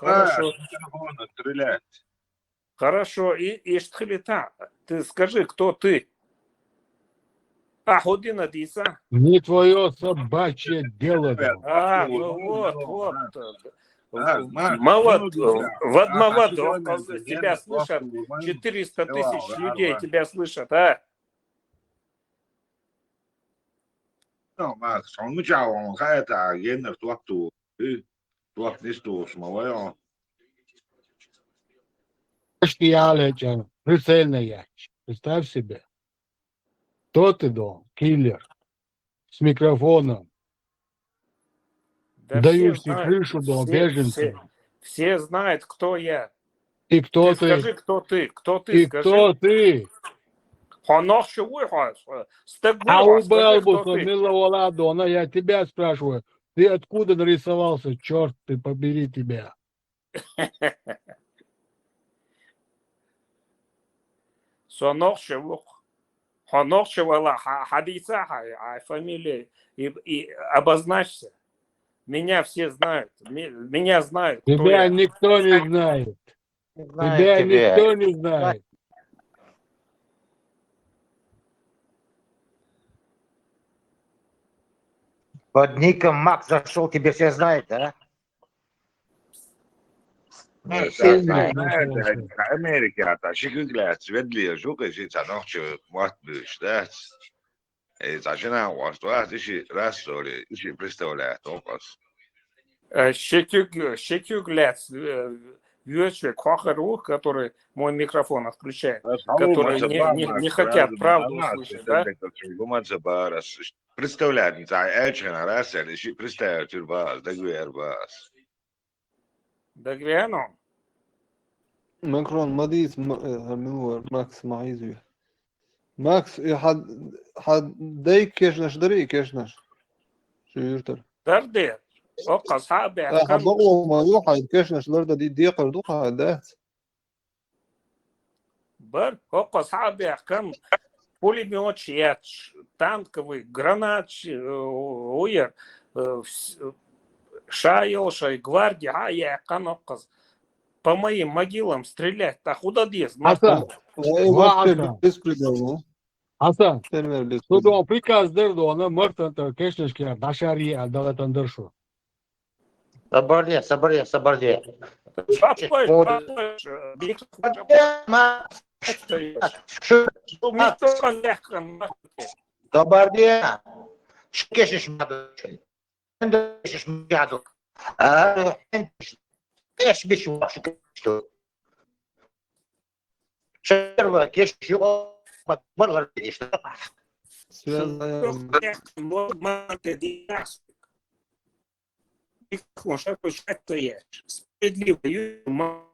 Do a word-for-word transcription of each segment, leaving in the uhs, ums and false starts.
Хорошо. С телефона стрелять. Хорошо. И, и что ли та? Ты скажи, кто ты? А, Худина Диса? Не твое собачье дело. Да. А, ну вот, вот. А, Макс, Мават, ну, да. вот А, Мават, а сегодня он, ты тебя не слышат, слушал, четыреста тысяч Давай, людей давай. Тебя слышат, а? Ну, Макс, он мычал, он хай это, а генер туакту. Ты туак не слушал, мало. Что я лечу? Прицельная яч. Представь себе. Кто ты, дом? Киллер. С микрофоном. Да Дающий все знают, крышу, дом, все, беженцам. все, все знают, кто я. И кто Ты ты? скажи, кто ты, кто ты, И скажи. Кто ты? Хонох шо вы, хо-, стык вы, А хо, скажи, убыл бы кто ты. Мила Валадона, я тебя спрашиваю. Ты откуда нарисовался? Черт ты, побери тебя. Со нохча вук. Хо нохча вала, ха-, хадица, ха, а фамилия и, и обозначься. Меня все знают. Ме- Меня знают, кто Тебя я. Никто не знает. Знаю Тебя тебя. Никто не знает. Под ником Макс зашел, тебе все знают, да? Э, Все да, знают. знаете, Америка, это шикуглец, ведли, жука, жица, нохча, вот, да. И зачем, вот, да, ты же раз, что ли, ты же представляет, опас. Э, Шекюг, Шекюглец, э, вёчве Квахару, который мой микрофон отключает, Э, которые Макс не, Обама не, не сразу хотят правду Обама, услышать, да? Макс Обама. Представляет, не знаю, Эльчина, раз, или ши-, представляет, Тюрбас, Дагуэрбас. Дагвено. Макрон, мадис, м-, э, Милвар, Макс, маизви. Макс, и хад, хад, дай кешнаш, дари кешнаш. Шуюртар. Дарде. Окас хабе Э, кан. хабар ма ю хад кешнаш, ларда ди, ди карду хад, да. Бар, окас хабе кан. Пулемёт, танковый, гранат, э, уер, э, вс-, шайыл, шай, гвардия, а я кан окас. По моим могилам стрелять, та худа дес, Аса, Э, Ва вообще Аса. без предела. Аса, Фермер без что предела. дом приказ дер, дона, мартан, кешнашки, дашари, а дала тандершу. Сабарде, сабарде, сабарде. Папаш, Вот. папаш, э, микрофон Ма-, стоишь. шу-, Ну, микрофон легко, нахуй. Сабарде. Шкешиш маду. Шкешиш маду. А, эш биш ва, шкешиш. Шерва кешиш, барлар кешиш. Связная. Справедливо.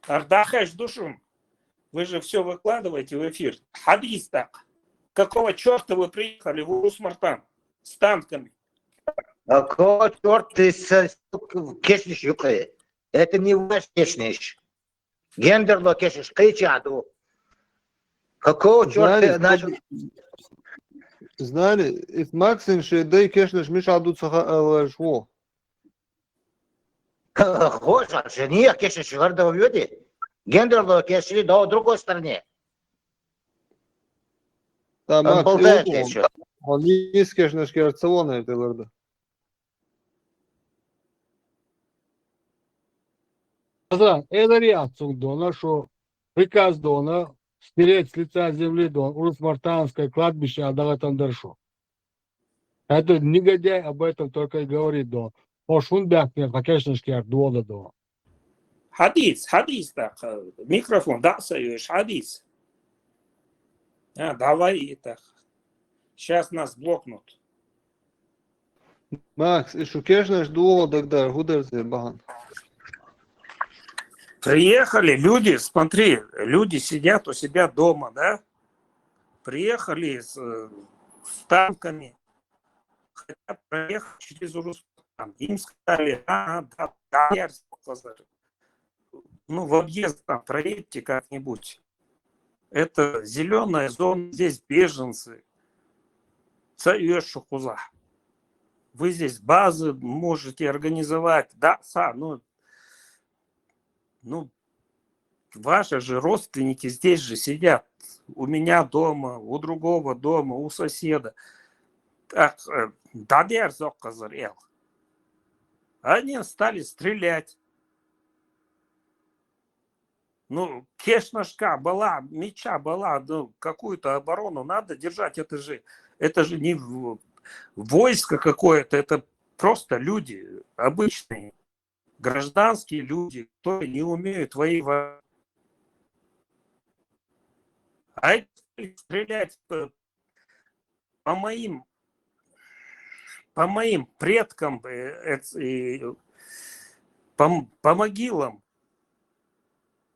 Ардахеш душун. Вы же все выкладываете в эфир. Хадис так. Какого черта вы приехали в Урус-Мартан с танками? Какого черта ты с-, кешниш юкы? Это не ваш кешниш. Гендерло кешниш, кычаду. Какого черта ты Знали, начал? Знали, ит Максин ше дай кешнаш миш аду цаха, э, шво. Хожа, же не кешниш, гордо вьюди. Гендерло кешниш, да, в другой стране. Та Он Макс, болтает и ещё. Он не из кешнаш керцелона, это ларда. Аса, это реакция дона, что приказ дона стереть с лица земли дон, Урус-Мартанское кладбище, а дала тандершу. Это негодяй об этом только и говорит, дон. Ошун бяхне, конечно, шкер, дуола, дон. Хадис, хадис, так, э, микрофон, да, союз, хадис. А, давай и так. Сейчас нас блокнут. Макс, и шукешнаш дуо тогда, гударзе бахан. Приехали люди, смотри, люди сидят у себя дома, да? Приехали с, э, с танками, хотят проехать через Русскую. Им сказали, а, да, да, я сказал, ну, в объезд там проедьте как-нибудь. Это зеленая зона, здесь беженцы. Союз Шукуза. вы здесь базы можете организовать. Да, са, ну, ну, ваши же родственники здесь же сидят. У меня дома, у другого дома, у соседа. Так, э, дадер зокказар эл. Они стали стрелять. Ну, кешнашка была, меча была, ну, какую-то оборону надо держать. Это же, это же не в- войско какое-то, это просто люди, обычные, гражданские люди, которые не умеют воевать. А эти стрелять по, по моим, по моим предкам, э, эц- и по, м- по могилам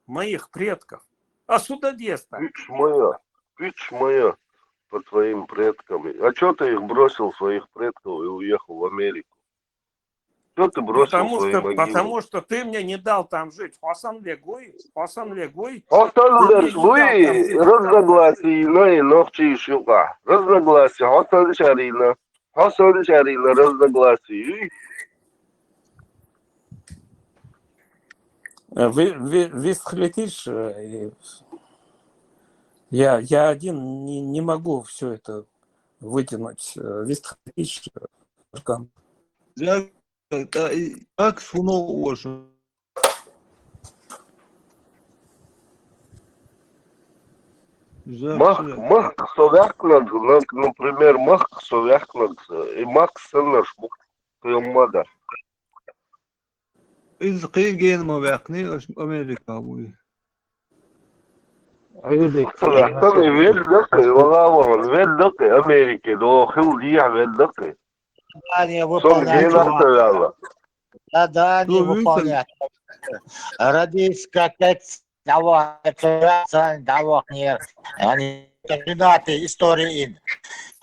моих предков. А сюда деста. Пич моя, пич моя по твоим предкам. А что ты их бросил, своих предков, и уехал в Америку? Что ты бросил Потому свои что, могилы? Потому что ты мне не дал там жить. Хасан Вегуй, Хасан Вегуй. Хасан Вегуй, разногласия, но и ногчи шука. Разногласия, Хасан Шарина. Хасан Шарина, разногласия. Э, Вы, вы, вистхлетиш, э, и я, я один не, не могу все это вытянуть. Э, Вистхлетиш, э, Фуркан. Зя- та- и- Макс хуно уоша. Мах, мах, со вякнад, например, мах, со вякнад, и Макс сеннаш бук, кыймада. Из кыйген ма вякни, аш Америка буй. Со вякнад, и вел дакы, вала ваган, вел дакы, Америка, до хил дия вел дакы. Задание Сон выполнять. гена стояла. Задание Ну, вы выполнять. Родись как это, давай, операция, давай, нет. Они координаты истории.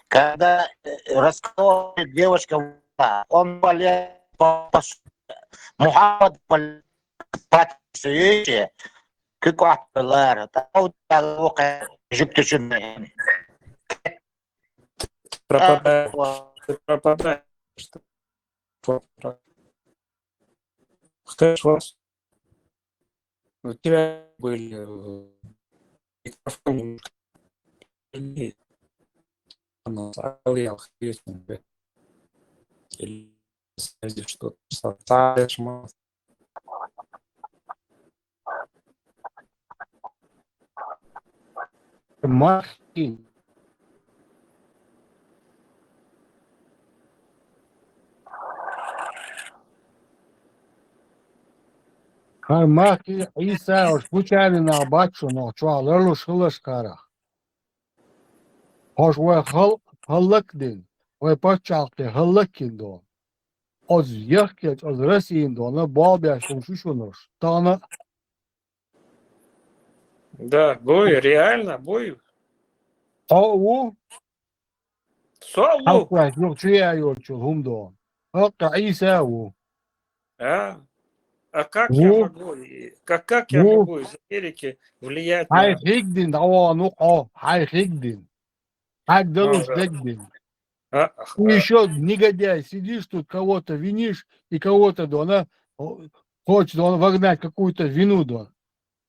Когда э, раскололась девочка, он болел по- по- Мухаммад болел по- всё ещё. Как лара. Жук тушун. Пропадаешь, ты пропадаешь. Что? Про- Скажешь, вас? У тебя были э, микрофон немножко. Или связи что-то. Махкин. Хар махкин Иса уж пучарина бачу но чуаларлу шылашкара. Хош вай хал халлак дин, вай пачалки халлакин дон. Оз яхкет, оз Россиин дона, балбяшун шушунуш. Тана Да, бой, реально, бой. О, у, Солу. Халквайт, юк, чуя юрчул, хумдо. Ока Иса у. А? А как Во. я могу, и- как, как я Во. могу из Америки влиять Хай на... хигдин, давану, о, хай хигдин. Хай далуш Ага. хигдин. А, Ты еще, негодяй, сидишь тут, кого-то винишь и кого-то, дона, о, хочешь, дона, вогнать какую-то вину, дона.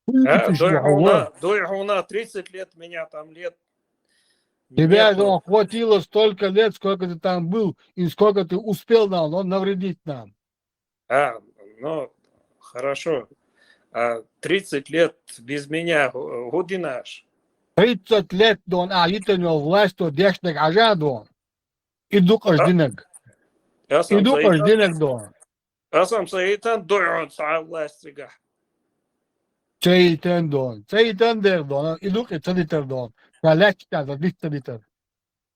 Хули ты пришла, алло? Дойгуна, тридцать лет меня там лет. Тебя, нету. Дон, хватило столько лет, сколько ты там был, и сколько ты успел нам, но навредить нам. А, ну, хорошо. А тридцать лет без меня гу- гудинаш. Тридцать лет, Дон, а итанё власть, то дешнек ажа, Дон. И дукаш А? динек. Я И сам дукаш Саитан, динек, Дон. я сам Саитан дойгун са властига. Цейтен, Дон. Цейтен дер, Дон. И дук и цадитер, Дон. Калячка, да, дит цадитер.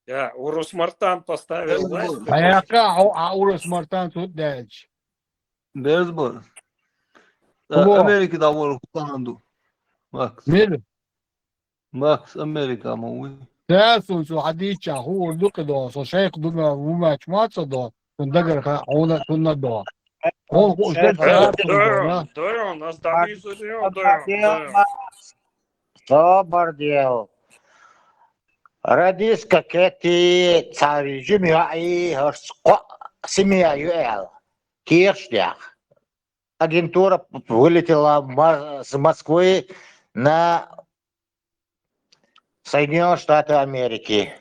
Я Урус Мартан поставил власть. А яка, о, а Урус Мартан тут дяч. Безбор. Во. Америка да вор хутанду. Макс. Мир. Макс, Америка ма уй. Тасун су хадича, ху урдук, Дон. Со шейх дума, вумач маца, Дон. Тун дагар ха, она тунна, Дон. Он ху Шейх шейх Дон. Дон. Дойгун, дойгун, аз дабизу дойгун, дойгун. Собар дел. Радис какети цари жуми хаи хос ко. семья ЮЛ. Киршнях. Агентура вылетела Ма-, с Москвы на Соединённые Штаты Америки.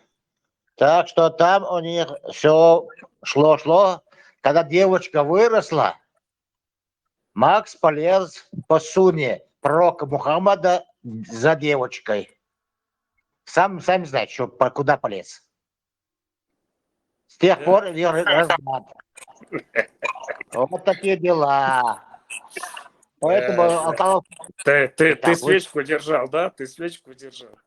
Так что там у них всё шло-шло. Когда девочка выросла, Макс полез по сунне пророка Мухаммада за девочкой. Сам, сами знаете, что, по-, куда полез. С тех пор и ра-, размат. Вот такие дела. Поэтому, э, Алкалов, ты, ты, ты так вот свечку держал, да? Ты свечку держал.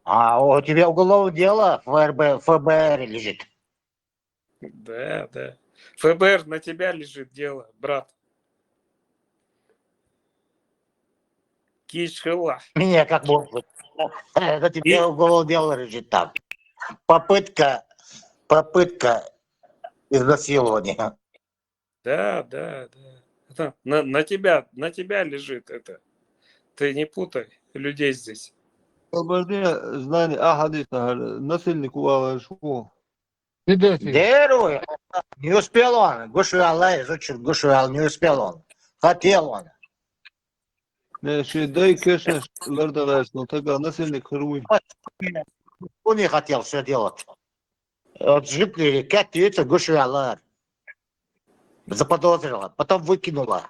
А у тебя уголовное дело в ФРБ, ФБР лежит. Да, да. ФБР, на тебя лежит дело, брат. Кишкала. Меня как может быть? Это тебе уголовное дело лежит там. Попытка, попытка изнасилования. Да, да, да. Это на, на тебя, на тебя лежит это. Ты не путай людей здесь. Обордея знание, а, хадис, а, насильник у Аллаха. Деру, не успел он. Гушуяла, изучил Гушуял, не успел он. Хотел он. Не, ши дай кешеш лардалаш, но тогда насильник хруй. Он не хотел всё делать. Вот жипли, как ты это Гушуяла заподозрила, потом выкинула.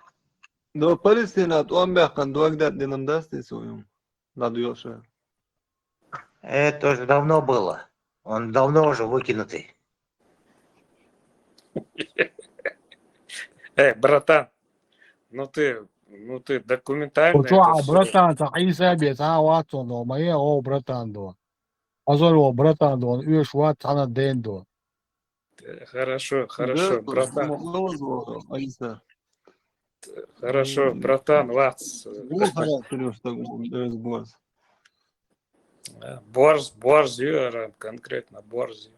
Но Палестина, то он бяхан, дуагдат динам дасти своем. Надо ещё. Это уже давно было. Он давно уже выкинутый. Э, братан, ну ты, ну ты документально это всё. Братан, так Иса бе, та ватсон до, моя, о, братан до. Азор, о, братан до, он уж ват, она ден до. Хорошо, хорошо, братан. Хорошо, братан, вац. Борз, борз, юра, конкретно борз.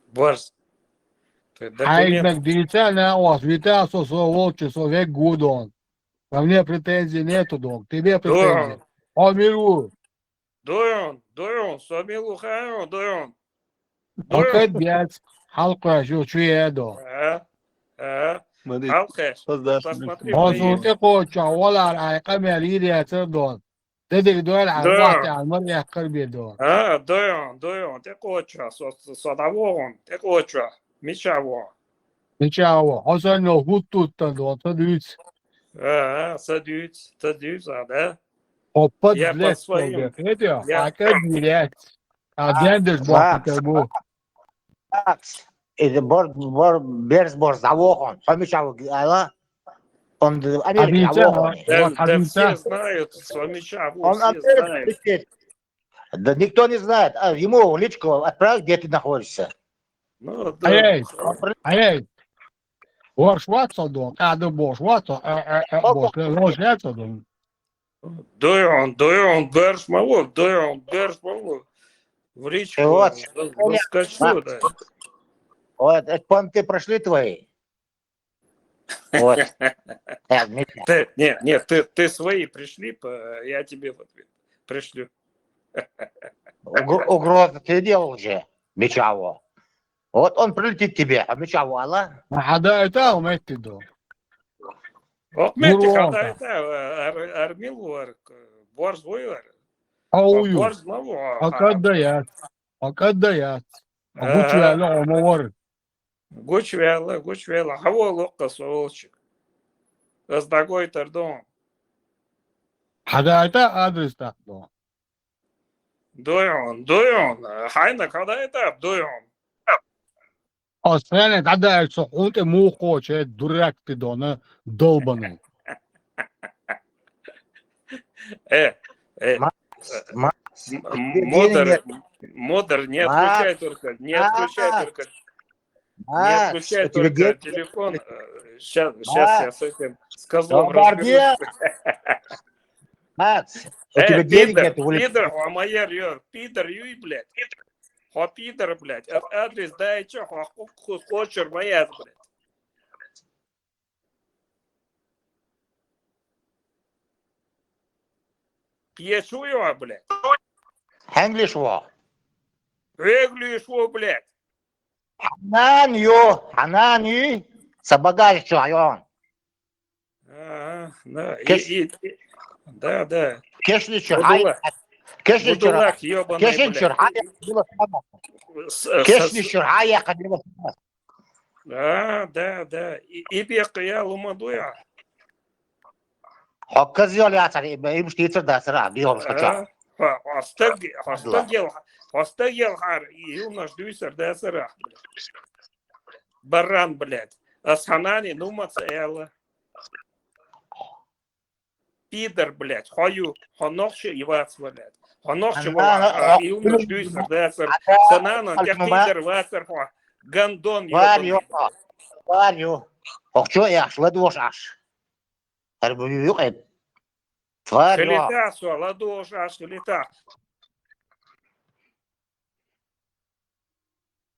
Борз. Ты документ. Ай, дивіться на вас, віта со, со, волчи, со, век гудон. Ко мне претензий нету, дом. Тебе претензии. О, миру. Дуйон, дуйон, сомилу хайон, дуйон. Акад бяц, халкъаш, ю чуе до. А, а. Халкъаш, посмотри. Бозун те коча, валар ай камер ире цердон. Дедик дуэл ай вахте алмар якъар бедо. А, дуйон, дуйон, те коча, со, со давон, те коча. Мичаво. Мичаво. Хасан но хуттуттан до, садуц. А, садуц, садуц, а, да? Опа, я по своим. Хакер билет. А дендеш бахтер бу. Макс, это бор, бор, берс бор завохон. Помечал, ала? Он Америка завохон. Да, да, все знают, помечал, все знают. Да никто не знает. А ему в личку отправь, где ты находишься. Ну, да. Ай, ай. Борш ватсал дон, кады борш ватсал, а, а, а, борш, борш ватсал дон. Дуйон, дуйон, берш мало, дуйон, берш мало. В речку. Вот. Заскочу, да. Вот, это понты прошли твои? Вот. Нет, нет, ты, ты свои пришли, я тебе вот пришлю. Угроза ты делал же, Мичаво. Вот он прилетит тебе, а Мичаво, ала? Хада это, умеет ты до. Охмети хада это, армил вар, борз вар. Ау ю. Борз мало. Акаддаят. Акаддаят. Гучвяла, омовар. Гучвяла, гучвяла. Хавол окка, сволочик. Аз дагой тардон. Хада это адрес так до. Дуйон, дуйон. Хайна, хада это, дуйон. Остане, да, да, что он ты мухо, че дурак ты дона, долбаный. Э, э, Макс, Макс, модер, модер, не отключай только, не отключай только. Не отключай только телефон. Сейчас, сейчас я с этим, с козлом разберусь. Макс, у тебя денег нет, пидор, а моя, пидор, юй, блядь. Хо пидор, блядь. Адрес дай, чё, хо, хо, хо, хо, червояц, блядь. Пьесую, блядь. Хенглишво. Хенглишво, блядь. Хьанан ю, хьанан ю, са багаж чу хьайон. А, да, и, Кеш- и, и- да, да. Кешни чу Будулла. хьай, кешни чу Будулла, хьай, ёбаный, кешни чу блядь. хьай, дила сама. С- с- Кешни с- чу хьай, яка дила сама. Да, да, да. И, и бекъя лума дуя. Хьо козёл яцар, им штицар дацара, биём шкача. А, хо- хостаг, хостаг ел, хостаг ел хар, и юнаш дюсар дацара. Баран, блядь. Асханани, ну маца эла. Пидор, блядь, хою, хонохши ивац, блядь. Хонохши Ана- вала, ана- и юнаш дюсар дацара. Санана, Альфа тяхтидер вацар, хо. Гандон, Варю, ёбаный, блядь. варю. Охчо яхш, ладвош аш. Хар бу юк эт. Варю. Хилита, со, ладвош аш, хилита.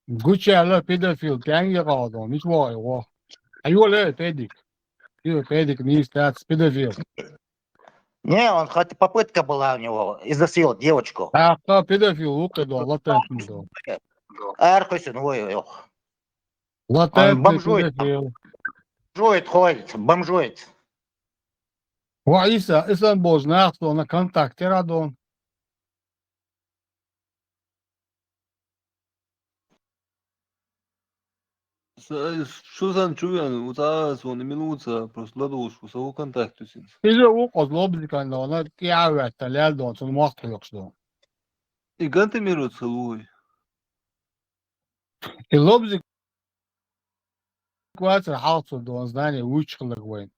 Гуча ла педофил, тянги гавдон, нич вай во. А ю ле педик. Ю педик, не стать педофил. Не, он хоть попытка была у него изнасиловать девочку. Таха педофил, лукы до, латентный до. Эр кысын, ой, ой, ох. Латентный бомжует. Педофил. Бомжует ходит, бомжует. Ва Иса, Исан боз нахто на контакте радон. Су сан чувен, уца сон милуца, просто ладуш, уса у контакту син. Иже у козлобзикан да, она тиавет та лялдон, сон махт хёксдон. И ганты миру целуй. И лобзик квацер халцу дон знание уч хлаг вайн.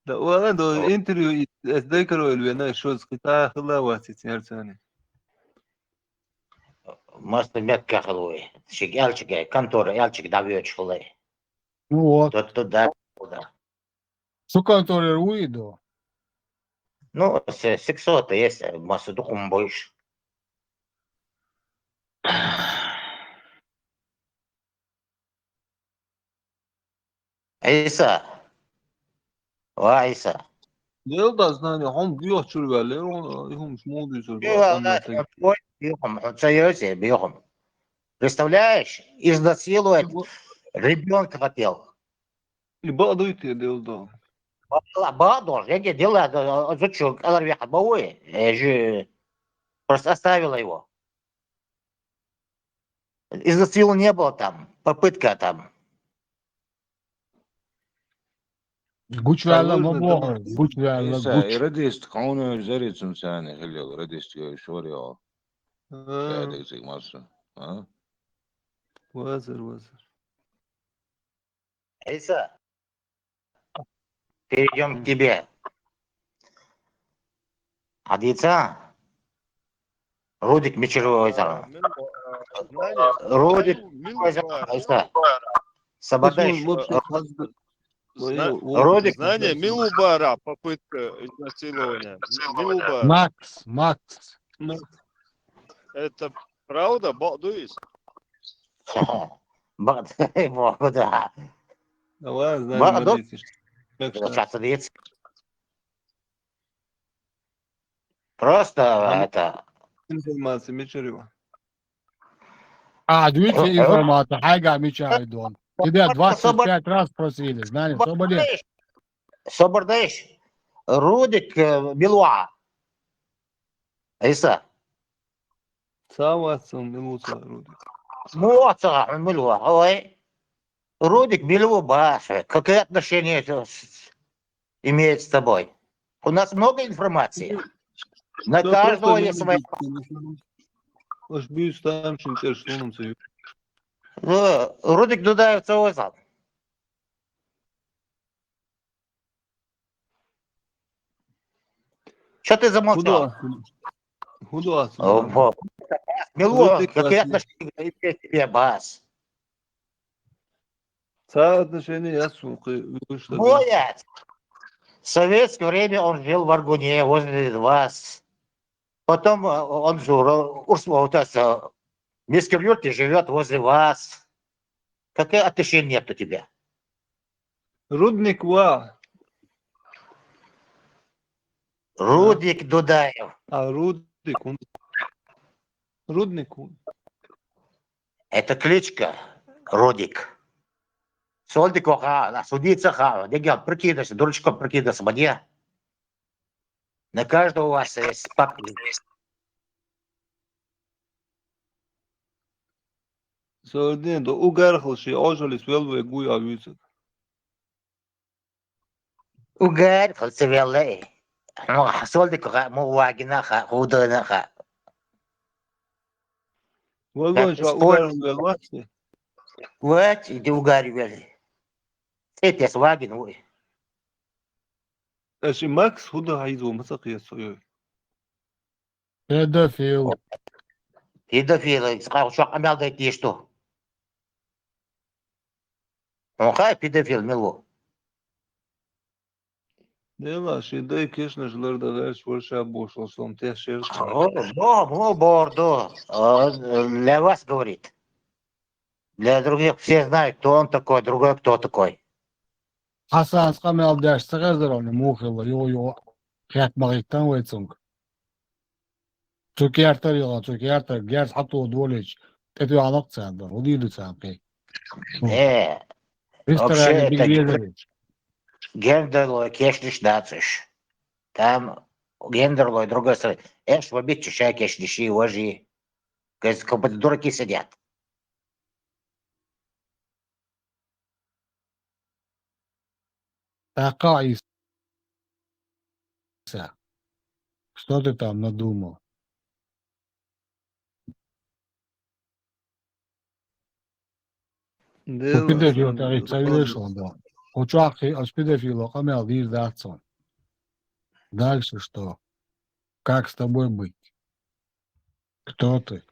Да, уана до интервью и эс декаро или вена шо скита хла ваци церцани. Маста мекка халуй. Шик элчик, контора элчик давёч хулай. Ну вот. Тот туда, туда. Су контора уйду. Ну, с- сексуал-то есть, маста духом больше. Иса. Ва Иса. Дел да знание, хом бьёх чурвале, он, и хом шмолдуй сор. Бьёхом, бьёхом, он серьёзно, бьёхом. Представляешь, изнасиловать ребенка хотел. И бадуй те дел да. Ба, ба, должен, я не делаю, а, а, зачем, алар вяха бауэ, э, же, просто оставила его. Изнасилования не было там, попытка там. Гучвала Нужно мабо, там- гучвала Иса, гуч. и радист, хауна зарицун сани хилил, радист ё шорё. А, Садик зик масу. А? Вазер, вазер. Иса, перейдем к тебе. Адица, Рудик Мичурой. А, мин, а, знание, Рудик мин, мин, Мичурой, Иса. Сабадеш. Зна- Рудик, Знание, милубара, попытка изнасилования. Милубара. Макс, Макс. Это правда, бадуис? Богда. Давай, Ба- знание, да- Матвеич. Так что, Сейчас, Рудик. Просто это. Информация, Мичарева. А, две информация, хайга Мичарой дон. Тебя Собор- двадцать пять раз спросили, знание, соболе. Собордеш. Рудик, э, Милуа. Иса. Саватсон, милуца, Рудик. Муаца, Милуа, ой. Рудик, Милуа, Баша, какие отношения это с- имеет с тобой? У нас много информации. На каждого есть своя. Аж бюс там шин цершлунум цю. Ну, Рудик Дудаев целый зал. Что ты замолчал? Худо. Худо. О, во. Милуа, Рудик какие Василий. Отношения имеет к тебе, Бас? Ца отношения я сухы. Вышла. Боец. В советское время он жил в Аргуне, возле вас. Потом э, он же урос, вот это, Мискер Юрти живет возле вас. Какое отношение нет у тебя? Рудник ва. Рудик Дудаев. А, Рудник. Он... Рудник. Он. Это кличка, Рудик. Солдик оха, а судиться ха, дегел прикидывайся, дурачком прикидывайся, бадья. На каждого у вас есть папка. Сордин, до угархал ши, ожали свел ве гуя вицек. Угар, хал цевелле. Ну, солдик ха, му вагина ха, худана ха. Валгон Так, шо спорт. Угар вел вахти. Вот, иди угар вели. Это с вагин, ой. Эши Макс худа хайзу масак я сойой. Педофил. Педофил, сказал, что амял дать есть что. Он хай педофил, мило. Дела, ши дай кешна шлар да гаш, варша бошал, сом те шер. О, о, о, бордо. О, для вас говорит. Для других все знают, кто он такой, другой кто такой. Хасан скамел даш цагазар он мухила, йо, йо. Хят магитан вайцунг. Цукертар йо, цукертар, герс хату дволич. Это я анок центр, удиду центр. Не, Ресторан вообще это Бигезович. Гендерло кешниш дациш. Там гендерло другой страны. Эш в обид чай кешниши, вожи. Как будто дураки сидят. Такая Иса. Что ты там надумал? Дела, Педофил, сам так и да, совершил, да. Учахи, а с педофилом, а мел дир дацон. Дальше что? Как с тобой быть? Кто ты?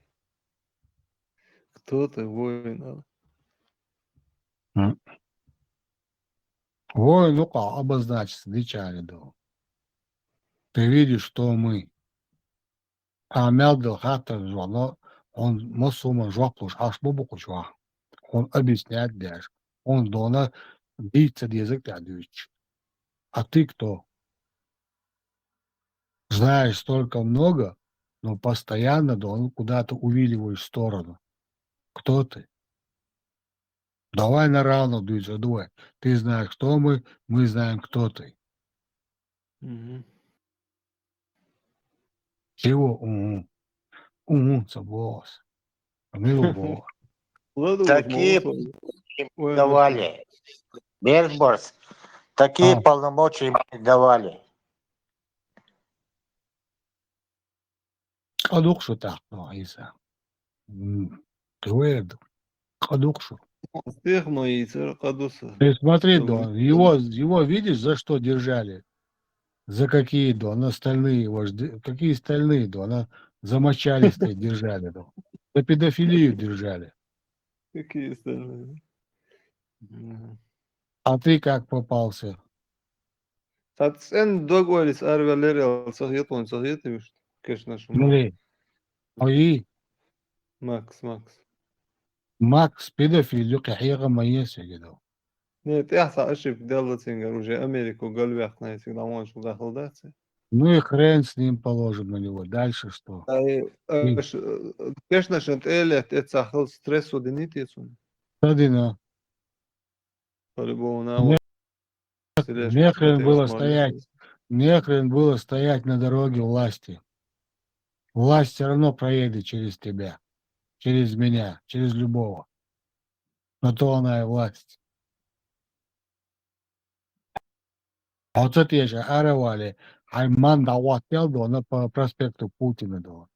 Кто ты, воин, а? М. Воин, ну как, обозначится, дичали, да. Ты видишь, что мы. А мел дел хатар жвано, он мосума жваплуш, аш бобу кучва. Он объяснять дяш. Он дона биться язык тядуич. А ты кто? Знаешь столько много, но постоянно дона куда-то увиливаешь в сторону. Кто ты? Давай на равных дуйся, давай. Ты знаешь, кто мы, мы знаем, кто ты. Мгм. Чего? Угу. Угу, собос. Мило бос. Ладно, Такие вот, молодцы. Ой, Давали. Берсборс. Такие А. Полномочия ему не давали. Кадук что так, ну, Иса. М, Квед. Кадук что. Стих мой, и цер кадуса. Ты смотри, Там Дон, его, его видишь, за что держали? За какие, Дон, остальные его жд-, какие стальные, Дон, а? За мочалистые держали, Дон. За педофилию держали. Какие остальные? Мгм. А ты как попался? Тацен договорис арвелерел сахет, он сахет, вишт. Кешна шума. Смотри. Ой, Макс, Макс. Макс педофил, ю кахьега маес, я говорю. Не, тяхса ошибка делла цингар, уже Америку галвяхна, если там он шул дахал даци. Ну и хрен с ним, положим на него. Дальше что? Ай, э, ш-, э, кешна шент эле, это сахал стресс удинит яцун. Стадина. По-любому на Не- вот. Нехрен было стоять. Нехрен было стоять на дороге власти. Власть все равно проедет через тебя, через меня, через любого. На то она и власть. А вот это я же аравали, ай ман да вот я, Дона, по проспекту Путина, Дона.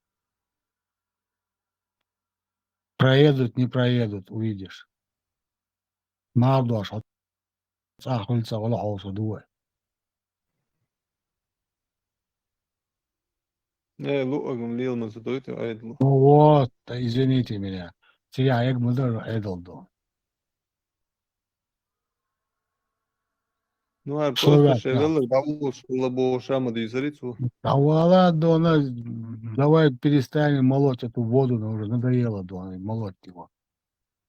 Проедут, не проедут, увидишь. Мардош, вот цахульца вала хаоса дуэ. Э, лу агам лил ман садойте, айдлу. Ну вот, да извините меня. Тия эг мадер айдл до. Ну, а Что просто я шевел, давул, шула бо шама дизарицу. А вала, Дона, давай перестанем молоть эту воду, ну, уже надоело, Дона, молоть его.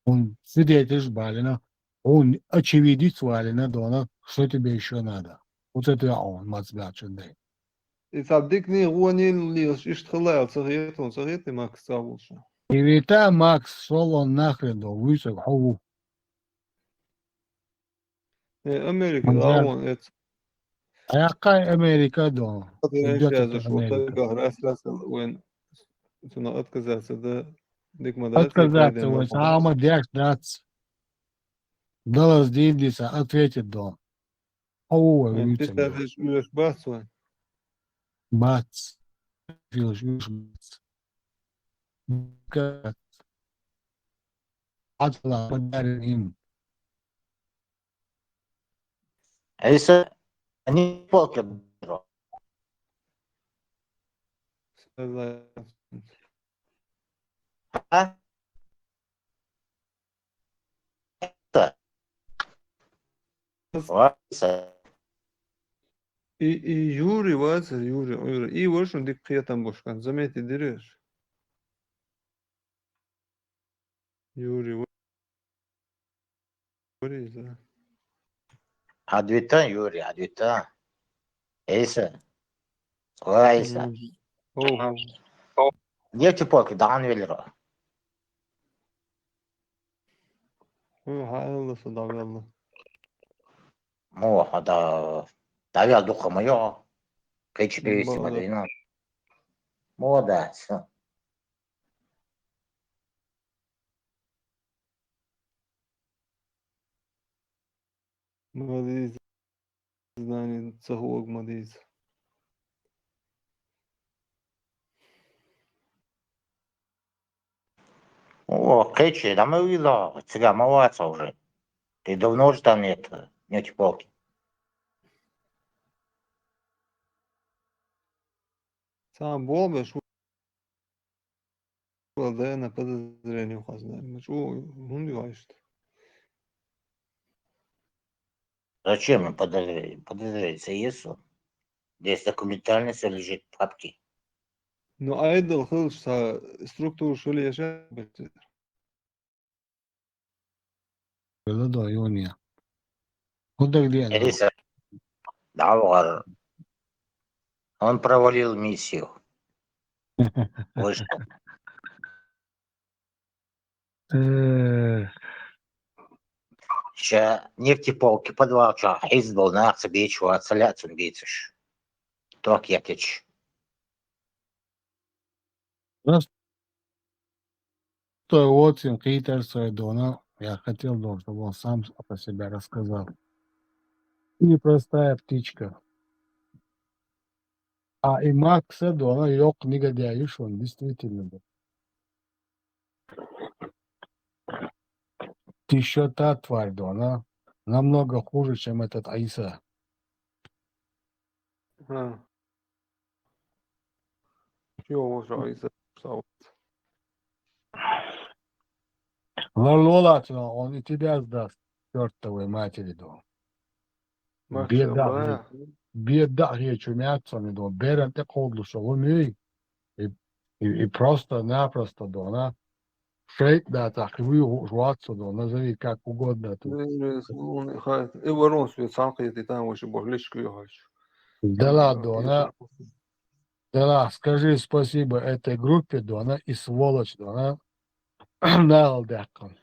Он свидетель ж Балина, он очевидец Валина, Дона, что тебе еще надо? Вот это он, Мацбячендай. И сабдик не гуани лил, ишт хылайл, сахет, он сахет, и Макс савулша. Ивита Макс, шолон нахрен до, вуйсаг хьо ву. Э, Америка, Мгм. Даун, это. Хьаяккхай Америка до. Хьо ден Идёт шаза это шо Америка. Тагах раз, раз, вайн, цуна отказаться, да, дик ма дац, Отказаться и вайн, пойдем сама деш дац. Далас дин диса ответит до. Хьо ву вай Э, вуйцам. Писатель уйла бац вайн. Бац. Филш уйла бац. Ка-, Атла подарим им. Иса, они полки. А? Иса. И, и Юрий вац, Юрий, Юрий. И варшун дик кхетам бошкан, заметить диреш. Юрий, Юрий, да. Адвита, Юрий, адвита. Эйса. Ва Эйса. Мгм. О, о. Нефть полки дан велро. О, хайласа давялла. Мо, хада, давял духа моё. Кечи перевести Молодец. Мадина. Молодец. Молодец. Знание, цахуак, молодец. О, кечи, да мы видно, тебя молодца уже. Ты давно же там это, не эти полки. Сам болбеш, да, на подозрение указано. Мы чё, хунди вайшт? Зачем им подозрение? Подозрение, если здесь документально всё лежит в папке. Ну, а это хылш са структура шулеша. Белла до юния. Куда где она? Эриса. Да, вар. Он провалил миссию. Вышел. Э. Ща нефтеполки подвал, чё, из был на Ацабечу, Ацаляцун бицуш. Ток я течь. Просто вот им хитер своей дона. Я хотел, дона, чтобы он сам про себя рассказал. Непростая птичка. А и Макса, дона, ёк, не годяюш, он действительно был. Ты ещё та тварь, дона, намного хуже, чем этот Айса. А. Чё уже Айса? Лололат, он и тебя сдаст, чёртовой матери, дона. Беда, беда, хе, чё мяцо не, дона. Беран те кодлу шо, он и, и, и просто-напросто, дона. Шейт да, так, вы жвацу, дона, назови как угодно тут. Э, ворон свет, сам, кстати, там вообще больше кю хочу. Да ладно, дона. Да ладно, скажи спасибо этой группе, дона, и сволочь, дона. Нал даккан.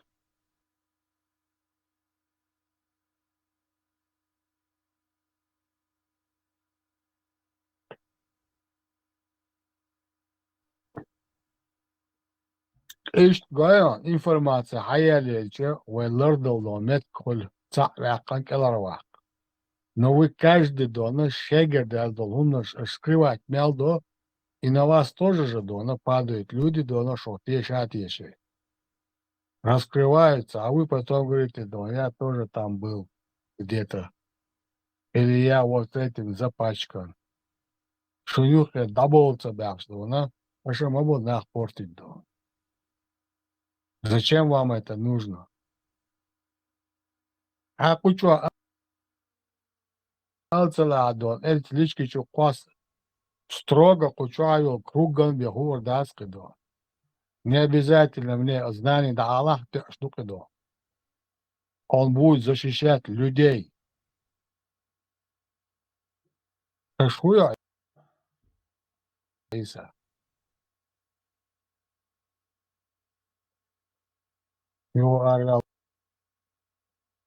Иштта гойон информация хьаяллача, вай лардалло метка хуьлу цхьаъ ваьккхина кӀелхьарваккха. Но вы каждый, дона, шегар даздал хӀуманаш аш скрывать мел до, и на вас тоже же, дона, падают люди, дона, шо теша а тешай. Раскрываются, а вы потом говорите, дона, я тоже там был где-то. Или я вот этим запачкан. Шун юххе дӀаболу ца баьхча, дона, аша ма бу нах портить, дона. Зачем вам это нужно? Хьан кху чохь а-, алцалахь, дона, элча лички чу кхосса строго кху чохь а йолу круган бен хуур дац кхидо. Не обязательно мне знание дӀаалахь, тоьаш ду кхидо. Он будет защищать людей. Аш хӀун йо, Ӏийса?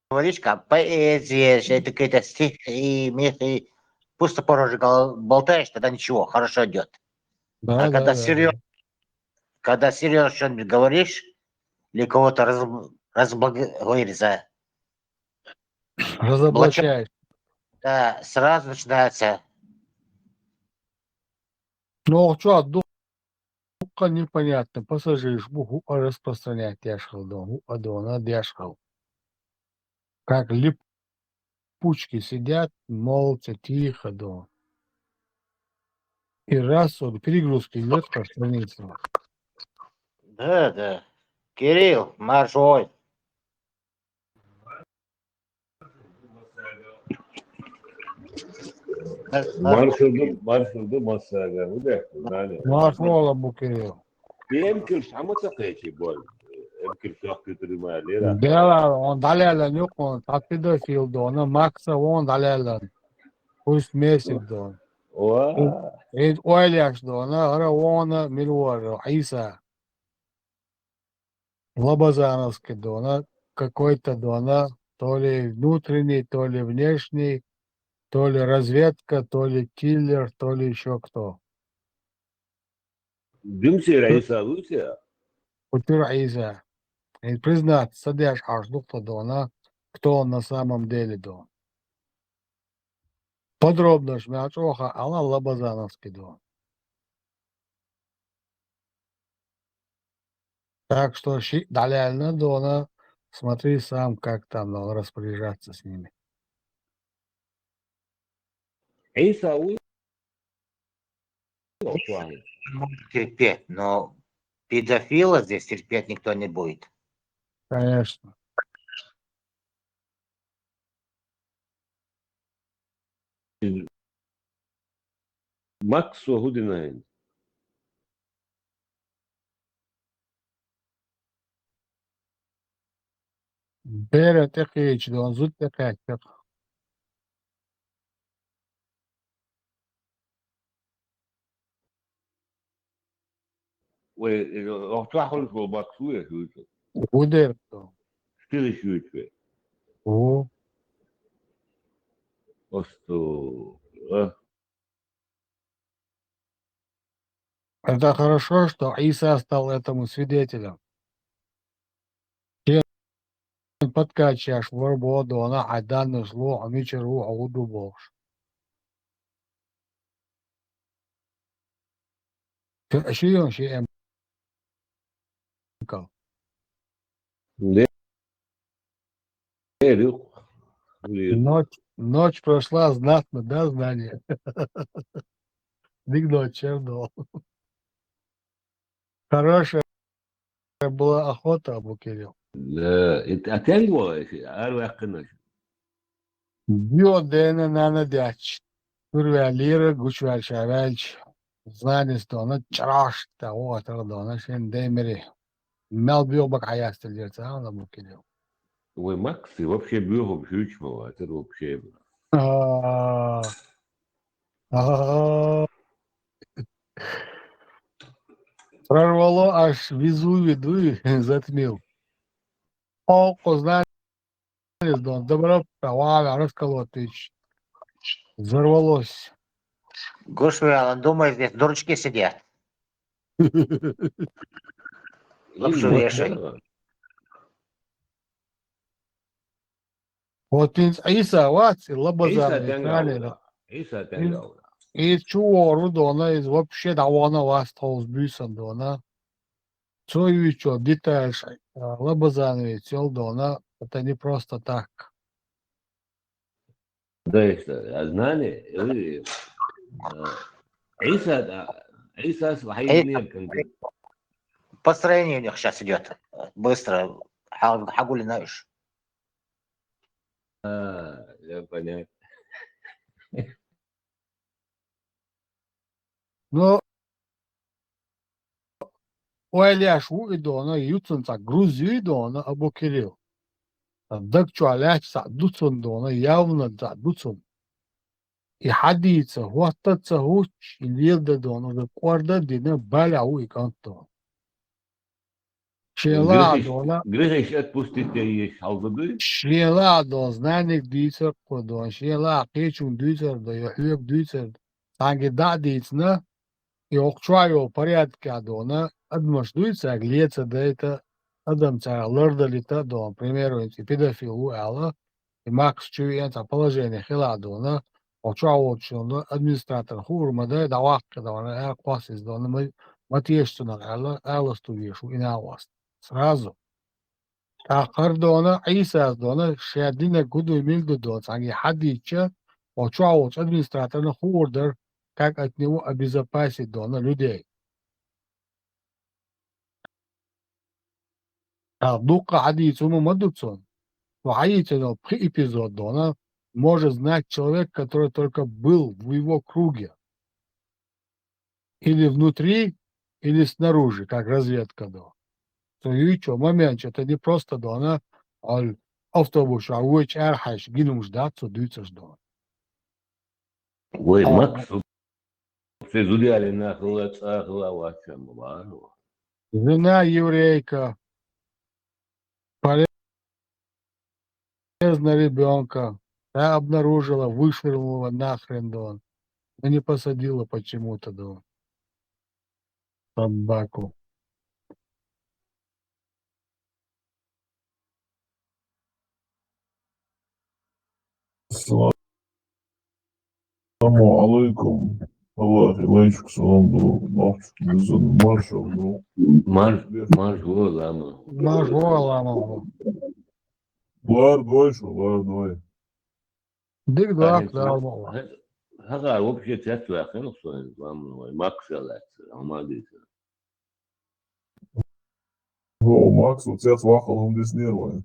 Говоришь, как поэзия, что это какие-то стихи, михи. Пусто порожек гол- болтаешь, тогда ничего, хорошо идет. Да, А когда да, да, серьёзно, когда серьёзно что-нибудь говоришь, или кого-то раз, разоблачаешь, Разоблачаешь. Да, сразу начинается. Ну, что, дукха непонятно. Пассажираш бу хӀу распространять деш хила дона, хӀу дона деш хила. Как липучки сидят, молча, тихо дона. И раз вот перегрузки идет по странице. Да, да. Кирилл, марш вон. Маршалды, маршалды массага, уйдахь, знание. Марш вон, Абу Кирилл. Эмкил шамаца кайчи бол. Эмкил шахты тримали. Дела, он далялан юкъун, та педофил дона, Макса вон далялан. Пусть месяц дона. Ва. Эд ойлаш дона, ара вона милвар, Иса. Лобазановский дона, какой-то дона, то ли внутренний, то ли внешний, то ли разведка, то ли киллер, то ли еще кто. Дымси Раиса Луся. Кутюр Иса. И признаться, садяш аш духта дона, кто он на самом деле дона. Подробно ж мячоха, ала Лобазановский дона. Так что щи даляльна дона, смотри сам, как там надо распоряжаться с ними. Иса Луся. Может терпеть, но педофила здесь терпеть никто не будет. Конечно. Максу худинаин. Бера текич дон, зуд текачак. Ой, охтахун шо Максу я шуйчу. Гудер. Стили шуйчу. О, Осто. А? Это хорошо, что Иса стал этому свидетелем. Чем подкачаешь в воду, она айданус ло, а мичер у, а уду болш. Ши он ши эм. Не. Не, Люк. Ночь, ночь прошла знатно, да, знание? Дик ночь, черно. Хорошая была охота, Абу Кирилл. Да, а тенго, ар вакына. Био дэна нана дяч. Турвя лира, гучвя шавяльч. Знание стона, чараш, та, о, та, дона, шен дэмери. Мел био бак аястыр дерца, а, Абу Кирилл. Ой, Макс, ты вообще бюхом шучмо, это вообще. А, а, Прорвало, аж Везувий дуй затмил. О, знание, дон, добро, права, расколотыч. Взорвалось. Гушвел, он думает, здесь дурачки сидят. Лапшу вешай. Вот инц Иса вац, и Лабазан Иса Италия. тенга. Иса тенга. И чувору дона, из вообще давона вас толз бюсан дона. Цо ючо детальш, а, Лабазан цел дона, это не просто так. Да, это, а, знание, э, э, Иса, да, Иса с вахиднер конкрет. Построение у них сейчас идет. Быстро. Ха-, хагулинаешь. А, я понятно. Но ойляш ву и дона, юцун ца грузию и дона, Абу Кирилл. Даг чуаляч ца дуцун дона, явно ца дуцун. И хадица, хуаттаца хуч, и лилда дона, уже кварда дина, баля ву и канто. Шен ла а дона, грехиш отпустить еш хьалза дуй? Шен ла а дона, знаниг дийцар кхо дона, шен ла а кхечунг дуьйцар да, я хьоьга дуьйцар да. Цхьанге дӀа а дийцина, и окху чохь йолу порядкехь дона, адамаш дуй цаьрга леца дайта, адам цаьрга лардалита дона, пример, вайн цӀе педофил ву аьлла, и Макс чу веана цхьа положение хила а дона, окху чохь волчунна администратор хуур ма дай, дӀаваккха дона, аьлла кхосса иза дона, ма, ма теша цунах аьлла, аласту веш ву и накъост. Сразу. ТӀаккха хӀара дона, Ӏийсас дона, ша динарг хӀун ду, мила ду дона, цхьаьнгге хьадийча, окху чохь волчу администраторна хуур дара, как от него обезопасить дона людей. ТӀаккха дуккха хьадийца хӀума ма ду цунна. Цо хьайийцина пхи эпизод дона, может знать человек, который только был в его круге. Или внутри, или снаружи, как разведка до. Цо юьйцу момент, это не просто дона, ал автобус чохь вуй чӀара хьаьжча гина хӀумаш дац цо дуьйцуш дона. Вай, а, Макс, цу зуда ялийна хилла, цӀа хилла вац ма вара. Жена еврейка, полезна ребёнка. Та обнаружила, вышвырнула нахрен дон. Но не посадила почему-то дон. Собаку. Салам. Саламу алейкум. Аллахь, лайшка салам ду. Нохчик бизан маршал ду. Марш, марш ву, лама. Марш ву, лама ву. Лар дой шу, лар дой. Диг дак, лама ву. Хьагар вообще цец ваьккхина со, лама вай, Макс лаьцна, хьо ма дийца. О, Макс, вот сейчас вахал он здесь нервы.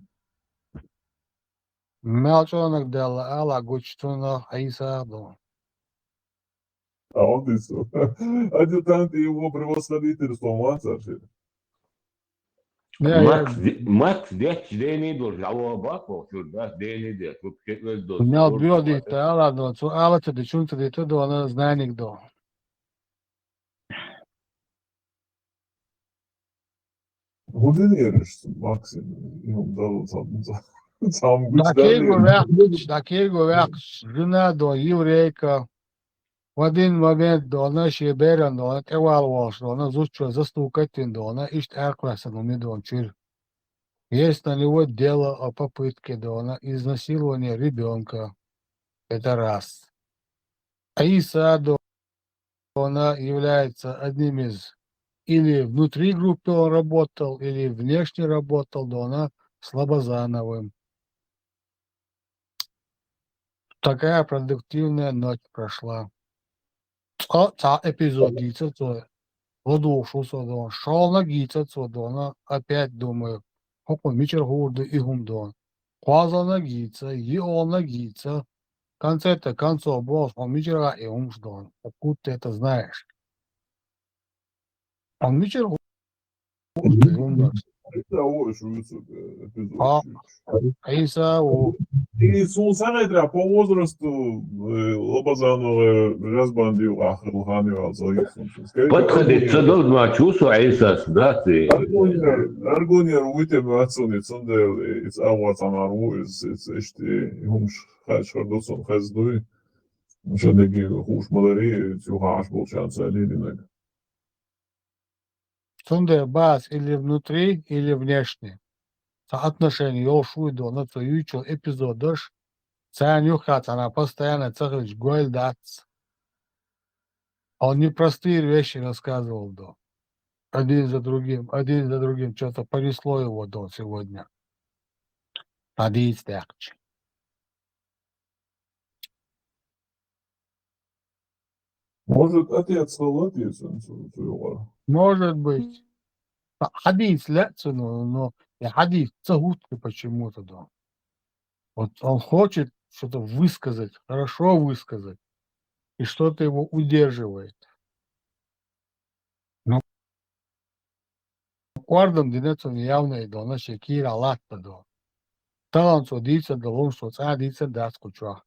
Мел чӀонаг делла ала гучу цунах Ӏийса а ду. А он здесь. Адъютант и его превосходительство, Макс, вообще. Не, Макс, я де-, Макс дечча дени долуш, а вон бакъо чуьра дац, дени деш, вот кхетвелла долуш. Мел доьдийта ала ду, цу ала ца ду, чун ца ду, ца ду, ана знаниг ду. ХӀун дина ераш, Максим? Юм, дала цхьа, цхьа, цхьа гуш Дакийго дале. Ваьккхаш, дакийго ваьккхаш, жена до еврейка. В один момент дона, шен беран дона, тӀевала волуш дона, зудчо застукать вина дона, иштта аьккхоьссина хӀума дона чуьра. Есть на него дело о попытке дона изнасилования ребёнка. Это раз. Ӏийса до- он является одним из, или внутри группы он работал, или внешне работал, да, он с Лобазановым. Такая продуктивная ночь прошла. Цкъа цхьа эпизод йийцар цо, ладугӀуш ву со, да, шолгӀаниг йийцар цо, да, опять думаю, хӀокхунна мичара хуур ду и хӀума, да. КхоалгӀаниг йийца, йоьалгӀаниг йийца, конце-то концов, бохуш, хьо мичара и хӀумаш дона? Откуда ты это знаешь? Хьо мичара хӀу-, хӀу-, хӀуманаш? Ӏийса ву, шу вуьйцург, э, эпизод. А, шу вуьйцург. Ӏийса ву. И суна ца хетарехь, по возрасту, э, Лобазанова, э, Жазбан дийгӀа хилла хан ю аьлла ца хета суна. Подходить ца долу ма чу со Ӏийсас, да, ти? Аргунер, аргунер вуй те ма цуьнан, цундела и, и ца агӀо ца мара ву, иза, иза иштта и хӀумаш. Хьаьжча хир ду цунна, хезна дуй. Ша дерриге хууш ма дарий, цу юхьа Ӏаш болчарна ца лелийнарг. Цундела бац или внутри, или внешне. Цхьа отношение йолуш вуй дона, цо юьйцучу эпизодаш, царна юххе цхьана постоянно ца хилча, гойла дац. Он непростые вещи рассказывал до. Один за другим, один за другим. Чё-то понесло его до сегодня. Надеюсь, легче. Может, отец хилла те цуьнан цу, цу юкъара? Может быть. Хьадийца лаьа цунна, но и хьадийца ца хӀутту почему-то, да. Вот он хочет что-то высказать, хорошо высказать, и что-то его удерживает. Ну, кӀордам дина цунна явно и дона, шен кийрахь латта до. Талант цо дийца а долуш, цо цкъа а дийца а дац кху чохь.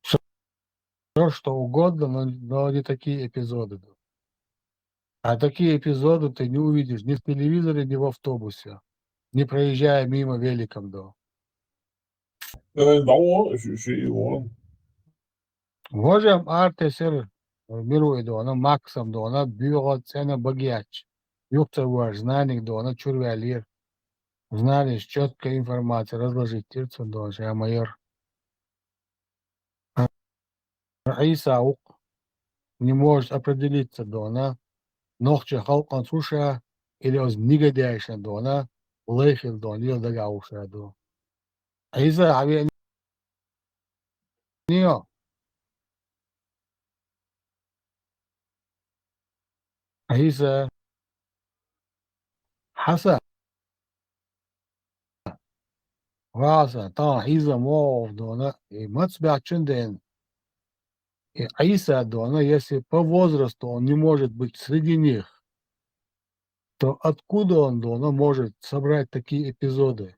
Всё, что угодно, но, но не такие эпизоды до. А такие эпизоды ты не увидишь ни в телевизоре, ни в автобусе, не проезжая мимо великом, да. Э, да, о, ши, ши, о. Можем артесер миру и дона, Максом дона, бюро цена багьяч. Юхтар вар, знаник дона, чурвялир. Знаешь, четкая информация, разложить тирцу дона, майор. Иса ук не может определиться дона, нохча халкъан суша, или оз негодяйша дона, лайхил дона, ил дага уша до. Иса, а ви Нио. Иса. Хаса. Васа, та Иса мов дона, и мац бячен ден. И Иса дона, если по возрасту он не может быть среди них, то откуда он дона может собрать такие эпизоды?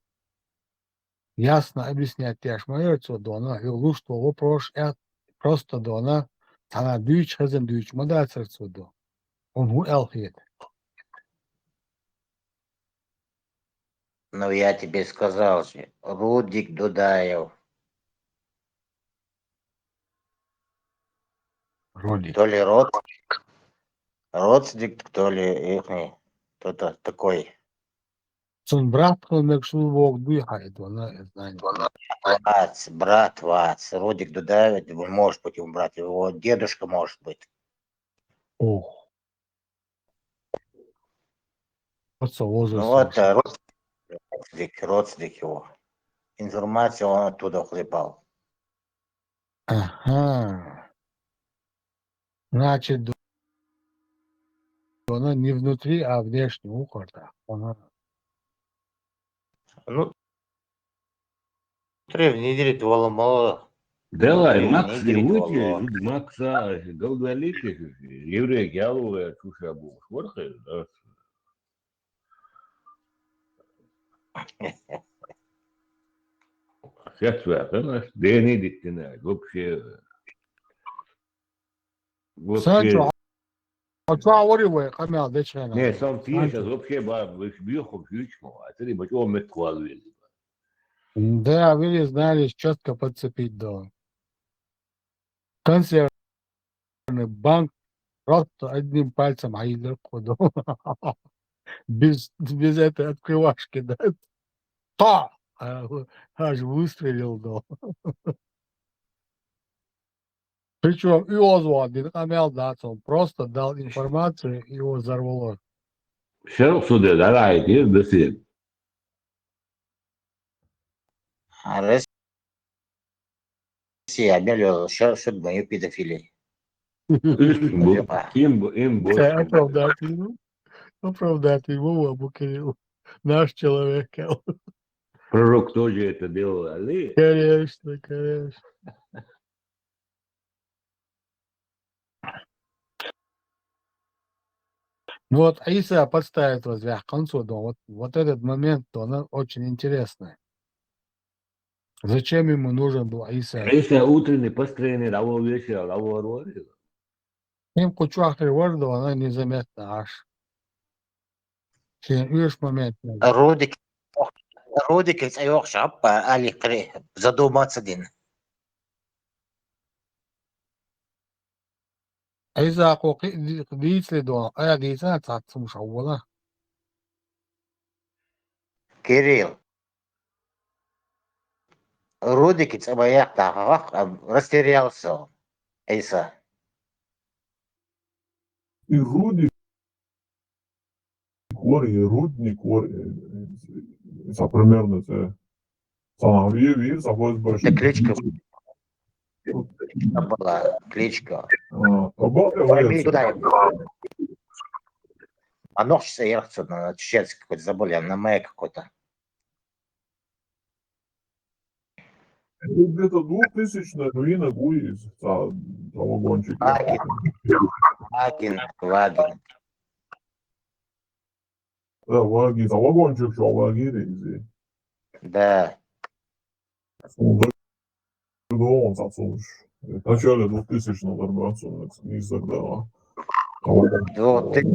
Ясно объяснять яш майор цо дона, и луш то вопрос, э, просто дона, тана дюч, хазан дюч, мадацар цо до. Он ху эл хет. Ну, я тебе сказал же, Рудик Дудаев, Ролик. То ли род, родственник, то ли ихний, кто-то такой. Цун брат, он мек шул вог дуй хайт, вона, я знаю. Вац, брат Вац, Рудик Дудаев, это может быть его брат, его дедушка может быть. Ох. Вот со Ну возраст. вот, э, род- родственник, родственник его. Информацию он оттуда хлебал. Ага. Значит, ду- она не внутри, а внешне ухарта. Ага. Ну, три в неделю ты воломала. Делай, Три в Макс, не неделю лучше, воломала. Макса, Галгалики, еврей Гялу, чуша бу, шворхай, да. Сейчас вы, конечно, Дэнни Диттина, вообще. Санчо, а что говори вы, камел, дечена? Не, сам ты сейчас вообще ба, вы бьёху ключ, а ты либо чего мет квал вели. Да, вы не знали, четко подцепить до. Консервный банк просто одним пальцем айдер ходу. Без, без этой открывашки, да? Та! А, аж выстрелил, да. Причем и Озвал один камел, да, он просто дал информацию, его взорвало. Все равно сюда, да, да, иди, да, все. А Россия, объявила, что, что думаю, педофилии. Им, бу- им, бу- им Це больше. оправдати його. Оправдати його, або Кирил. Наш чоловік. Пророк тоже это делал, але Конечно, конечно. Ну вот Иса подставит вас, вяхканцу, да, вот, вот этот момент, то она очень интересная. Зачем ему нужен был Иса? Если утренний построение того вечера, того рода, Им кучуахтер вордо, она незаметно аж. Чем иш момент. Рудик, Рудик, это ох, шапа, али кре, задуматься дин. Иса ко дийцли до, а дийца цацум шавла. Кирилл. Рудик, это моя, растерялся. Иса. И Рудик, кор, и Рудник, кор, и, и, и, примерно это. Сама вир, вир, сама больше. Это кличка. Была кличка. А, а вот я Фамилия говорю, Дудаев. А ног сейчас я на чеченский какой-то забыл, я на мэ какой-то. где-то двухтысячная, ну, и на Гуи, та-, та вагончик. Вагин. Вагин, Вагин. Да, вагин, та вагончик, что вагин, изи. Да. Ну, да, да, он там, слушай. В начале двухтысячных годов, он так не тогда. Двух тысяч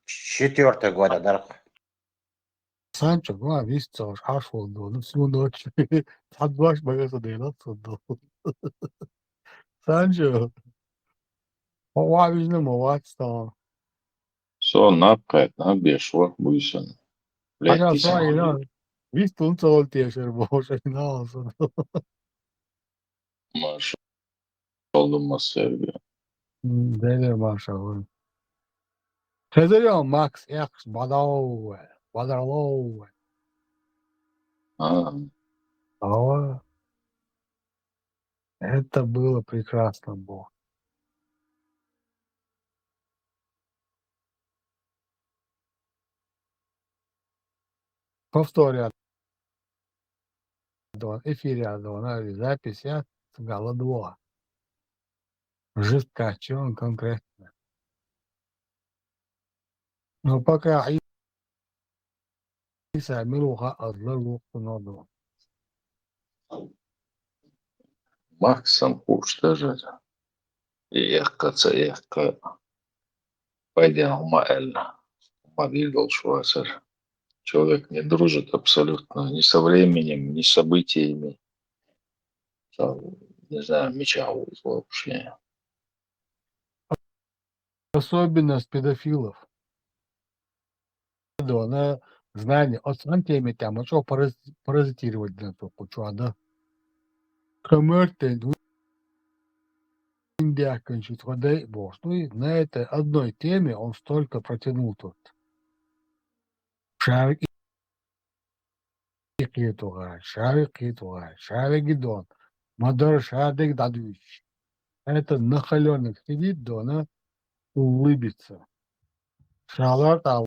четвёртого года, да. Санчо, ма, вист ца гӀуш Ӏаш волу, ну, всю ночь. Цхьа дош багаса делац цунна. Санчо, хьо вижна ма вац тахана. Со наб кхаьчна, наб беш вара, буьйсанна. Хьажа, со Ӏина, вист хӀунда ца волу тешар бохуш Ӏина аса. Маршалла ду массаьрга. М, Делера маршалла. Хезира йо Макс эккхаш бадав вай, бадаралов вай. А. Ава. Это было прекрасно, бо. Повторя дон, эфиря дон, а, запись я гала дуа. Жесткаче он конкретно. Но пока Ӏийса мила ву хаьа, аса ларло кхунал ду. Максан хууш дажара. И эккха, ца эккха. Пайдехь хӀума аьлла, хӀума дийр долуш вацара. Человек не дружит абсолютно ни со временем, ни с событиями. Там, не знаю, мичахь ву иза вообще. Особенность педофилов. Дона знание. Оцу цхьана теме тӀехь ма чӀогӀа параз-, паразитировать дина цо кху чохь, да. Коммерциян вуй, индиакан шу тхо дай а бохуш дуй, на этой одной теме он столько протянул тут. Шарик и кхету гӀай, шарик кхету гӀай, шарик и дон. Ма дара шадерг дӀадуьйцуш. Это на халёнах сидит дона, улыбится. Шалар тӀа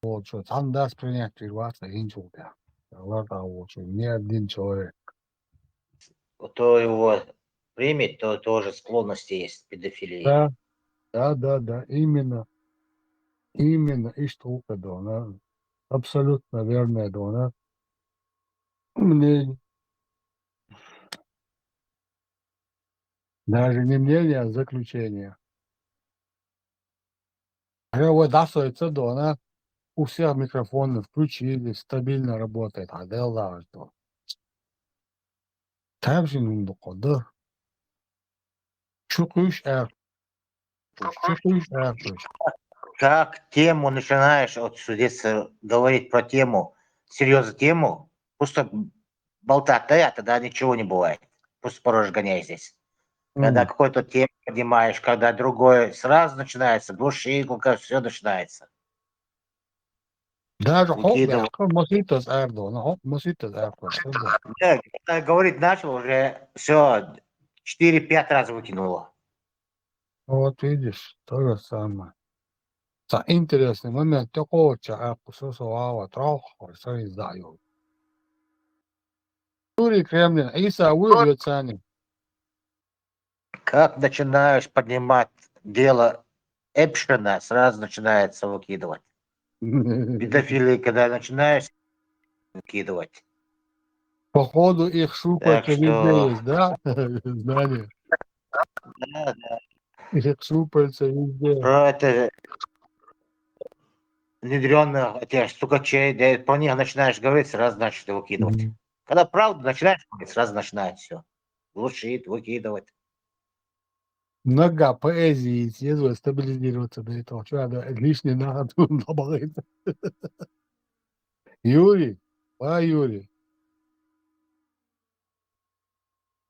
волчо, цхьана дас принять вир вац хӀинчул тӀаьхьа. Шалар тӀа волчо, ни один человек. Кто его примет, то тоже склонности есть к педофилии. Да, да, да, да, именно. Именно, иштта гӀуллакх дона. Абсолютно верное дона. Мнение. Даже не мнение, а заключение. Хьо вай дӀасойца дона, у всех микрофоны включили, стабильно работает, а делла что. Тайп шин хӀума ду кхо, да? Чу кхуьйш аьлла. Чу кхуьйш аьлла. Как тему начинаешь, вот здесь, э, говорить про тему, серьёзную тему, просто болтать, да, тогда ничего не бывает. Просто порожь гоняй здесь. Когда какую-то тему поднимаешь, когда другое, сразу начинается глушилка, всё начинается. Даже хьо вукхийда баьхка, масийтаза аьрдо, ну, хьо масийтаза аьрдо. Да, когда говорить начал, уже всё, четыре-пять раз выкинуло. Вот видишь, то же самое. Цхьа интересный момент тӀекхочча, аьлла, со, со ваха, троххо, со иза йолу. Юрий Кремлин, Ӏийса вуй вецани? Как начинаешь поднимать дело Эпшина, сразу начинается выкидывать. Педофилия, когда начинаешь выкидывать. Походу, их щупальца везде есть, да? Знание. Да, да. Их щупальца везде. Про это же внедрённых этих стукачей, да, про них начинаешь говорить, сразу начинают выкидывать. Мгм. Когда правду начинаешь говорить, сразу начинают всё. Глушит, выкидывать. Нагахь поэзица еза стабилизироваться до этого. Чё надо лишний нахатун добавить? Юрий, а, Юрий.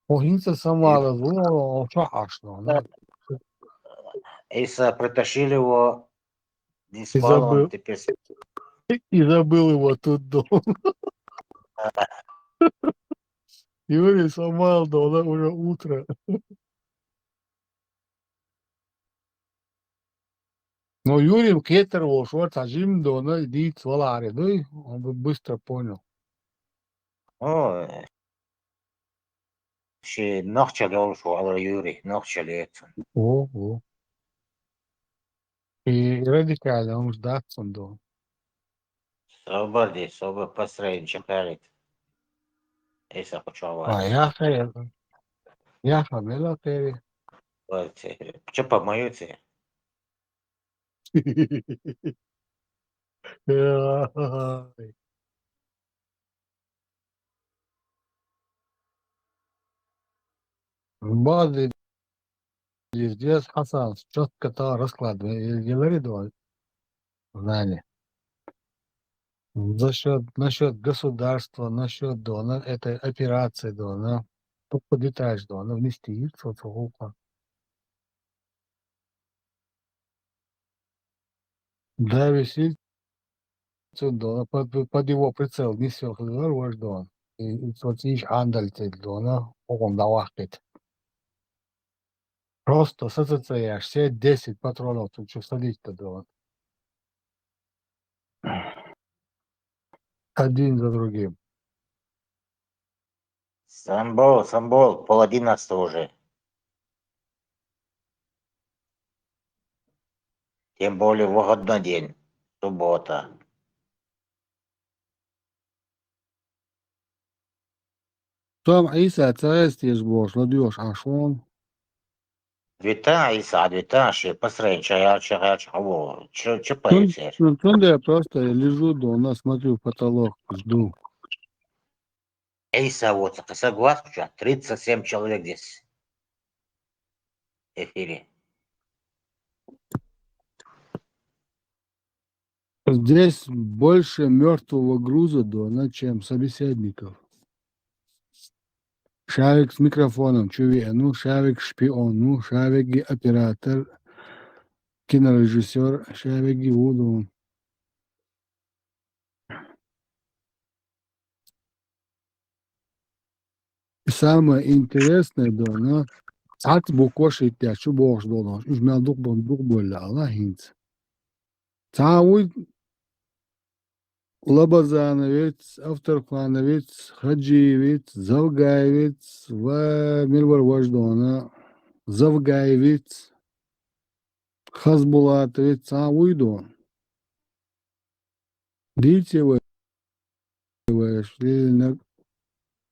О, хӀинца самвалаза ву, о, чохь Ӏаш ву, да? Иса притащили его, не спал он теперь. И забыл его тут дома. Юрий, самвал дола, уже утро. Но Юрий кхетар волуш вара, цхьа жимма дона дийца валахьаре дуй, он быстро понял. О, ши нохчалла йолуш ву, алар Юрий, нохчалла яцун. О, о. И радикально он ж дац цунна дона. Собар де, собар построение чекарит. Эса кучава. А, яхар, яхар мела кери. Ой, це, чё помою це? Молодец, Хасан, чётко то расклад, э, говорит, он, знание. За счёт, насчёт государства, насчёт дона, этой операции дона, только деталь дона, внести их, вот, вот, вот. Да, висит, цудона, под, под его прицел несёт, ваш дон. И, и вот их андаль дона, он давахкет. Просто с С Ц Ш, все десять патронов, тут что садить-то дон. Один за другим. Самбол, Самбол, пол одиннадцатого уже. Тем более выходной день, суббота. Том Иса, царь здесь бошла, даёшь, а шо он? Две тысячи, Иса, две тысячи, построен, чё я, чё я, чё, во, чё, чё Цун-, поэзия? Ну, цунда я просто лежу дома, смотрю в потолок, жду. Иса, вот, согласен, тридцать семь человек здесь в эфире. Здесь больше мёртвого груза дона, чем собеседников. Шавик с микрофоном, чё ви, ну, Шавик шпион, ну, Шавик и оператор, кинорежиссёр, Шавик и Вуду. Самое интересное дона, цхьацца буква шийтта чу бохуш долуш, уьш мел дукха бан дукха болла ала хӀинца. Цхьа вуй Лабазановец, Авторхановец, Хаджиевец, Завгаевец ва мел вара важа дона, Завгаевец, Хазбулатовец, цхьа вуй дона. Дийци вай, вай аша лелийнарг,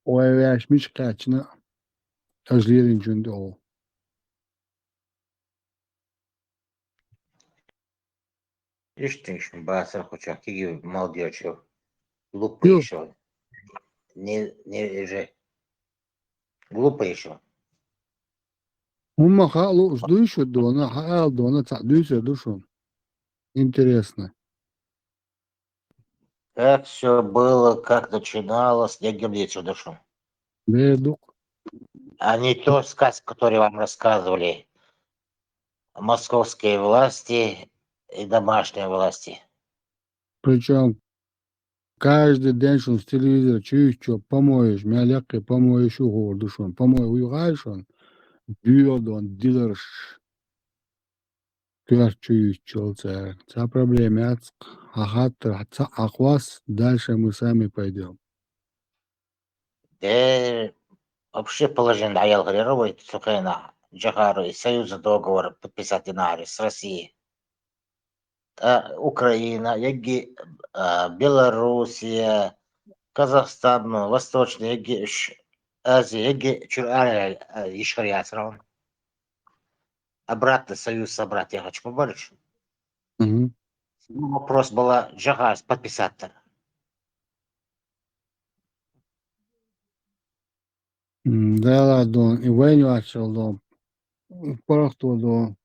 вай ваьш мича кхаьчна, аша лелийначун тӀехула. Иштта, иштта бацара кхуча киги молодёжь. Глупые ещё. Не, не же. Глупые ещё. ХӀумма хаа лууш дуй шу дона, хьаала дона, цхьаъ дуьйцур ду шуна. Интересно. Как всё было, как начиналось, не говорите, что дошёл. Бер ду. А не то сказка, которую вам рассказывали московские власти и домашние власти. Причём каждый день шуна телевизор чуьйчу помоеш, мел яккхий помоеш ухур ду шуна. Помой вуй гӀай шуна? Доьла дона диларш. Коьрта чу юьйцучул цара. Цхьа проблема яц, хьан хаттар, хьан цхьаъ хьан кхосса, дальше мы сами пойдём. Э, вообще положение дӀаялхар яра вай цу хенахь, Джохару и союзный договор подписать динарис с Россией. ТӀа Украина, егги, а, Белоруссия, Казахстан, ну, Восточный, егги, ш-, Азия, егги чуьра ара, а, йиш хир яцара хьуна. Обратно союз собрать яхача ма бараш. Мгм. Ну, вопрос была Джохарс подписать дар. М, да ладно, и вайн вачал дон. ПаргӀато дон.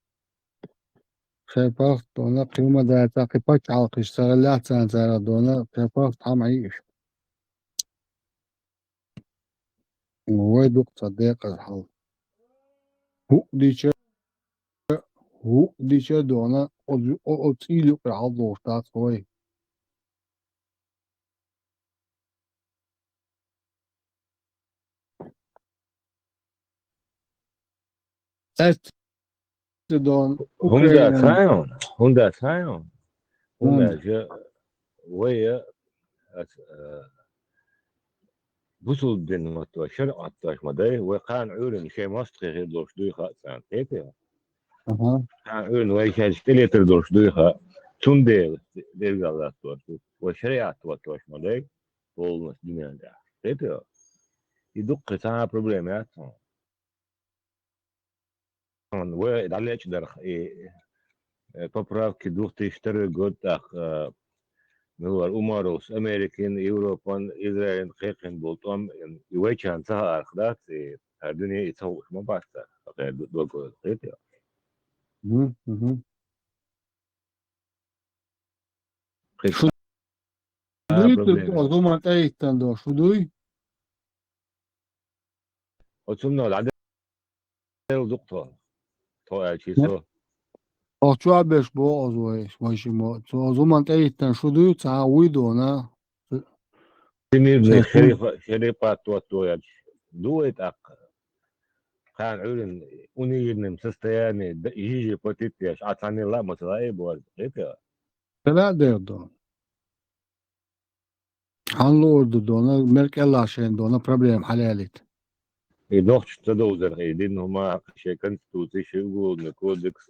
Шайн паргӀато дона, кхин ма дац, кхин пачхьалкхаш ца гӀеллехь царна цара дона, шайн паргӀато хьама Ӏийш. Вай дукха ца декъаза хьал. ХӀуъ дича, хӀуъ дича дона, о, о, о, цӀийла юкъе хьал долуш дац вай. Аьтта дон ХӀунда Украина. Цхьаьна, хӀунда цхьаьна, хӀунда Хьунда. Жа вай, а, а, бусулба дин мотто шариӀат дош ма дай, вай кхана Ӏуьйранна шайн мостагӀий хир долуш дуй хаьа царна, кхетий? Аха. Кхана Ӏуьйранна вай шаьш тӀелетар долуш дуй хаьа. Цундела дергаллаттор ду. Вай шариӀат ваттош ма дай, полностью дуьнен тӀехь. Кхетий? И дуккха цхьа а проблема яц хьуна. вай дӀалечкъа дарх и, э, поправки две тысячи второй год тӀаккха, э, мила вара Умаровс Америкин, Европан, Израилин кхайкхина болу тӀом, и вайчарна ца хаарх дац, и хӀара дуьне и ца хууш ма бац цара, хӀокхеран ду-, дог кхетий? Мгм, мгм. Кхин Шу а дуй, проблема. Оцу хӀуманна тӀехӀиттина долу, шу дуй? Оцунна дӀаделла ду-кх тхо. Тхо аьлчи со. Оцу чохь беш боху оцу вай, вай ши мо. Цу оцу хӀуманна тӀехӀиттина шу дуй, цхьа вуй дона? Всемирный Шайн шерифа-, шерифат тотто яц. Ду вай тӀаккха. Кхана Ӏуьйранна униженном состоянии д-, жижиг патит еш, Ӏа цхьаннел а ма ца лаий боху, кхетий? Ца лаьа дера дона. Хьан луур ду дона, мел кӀелахь шайна дона проблема хьалаялийта. И нохчашна ца довзарх, и дина хӀума, шайн конституци, шайн уголовный кодекс,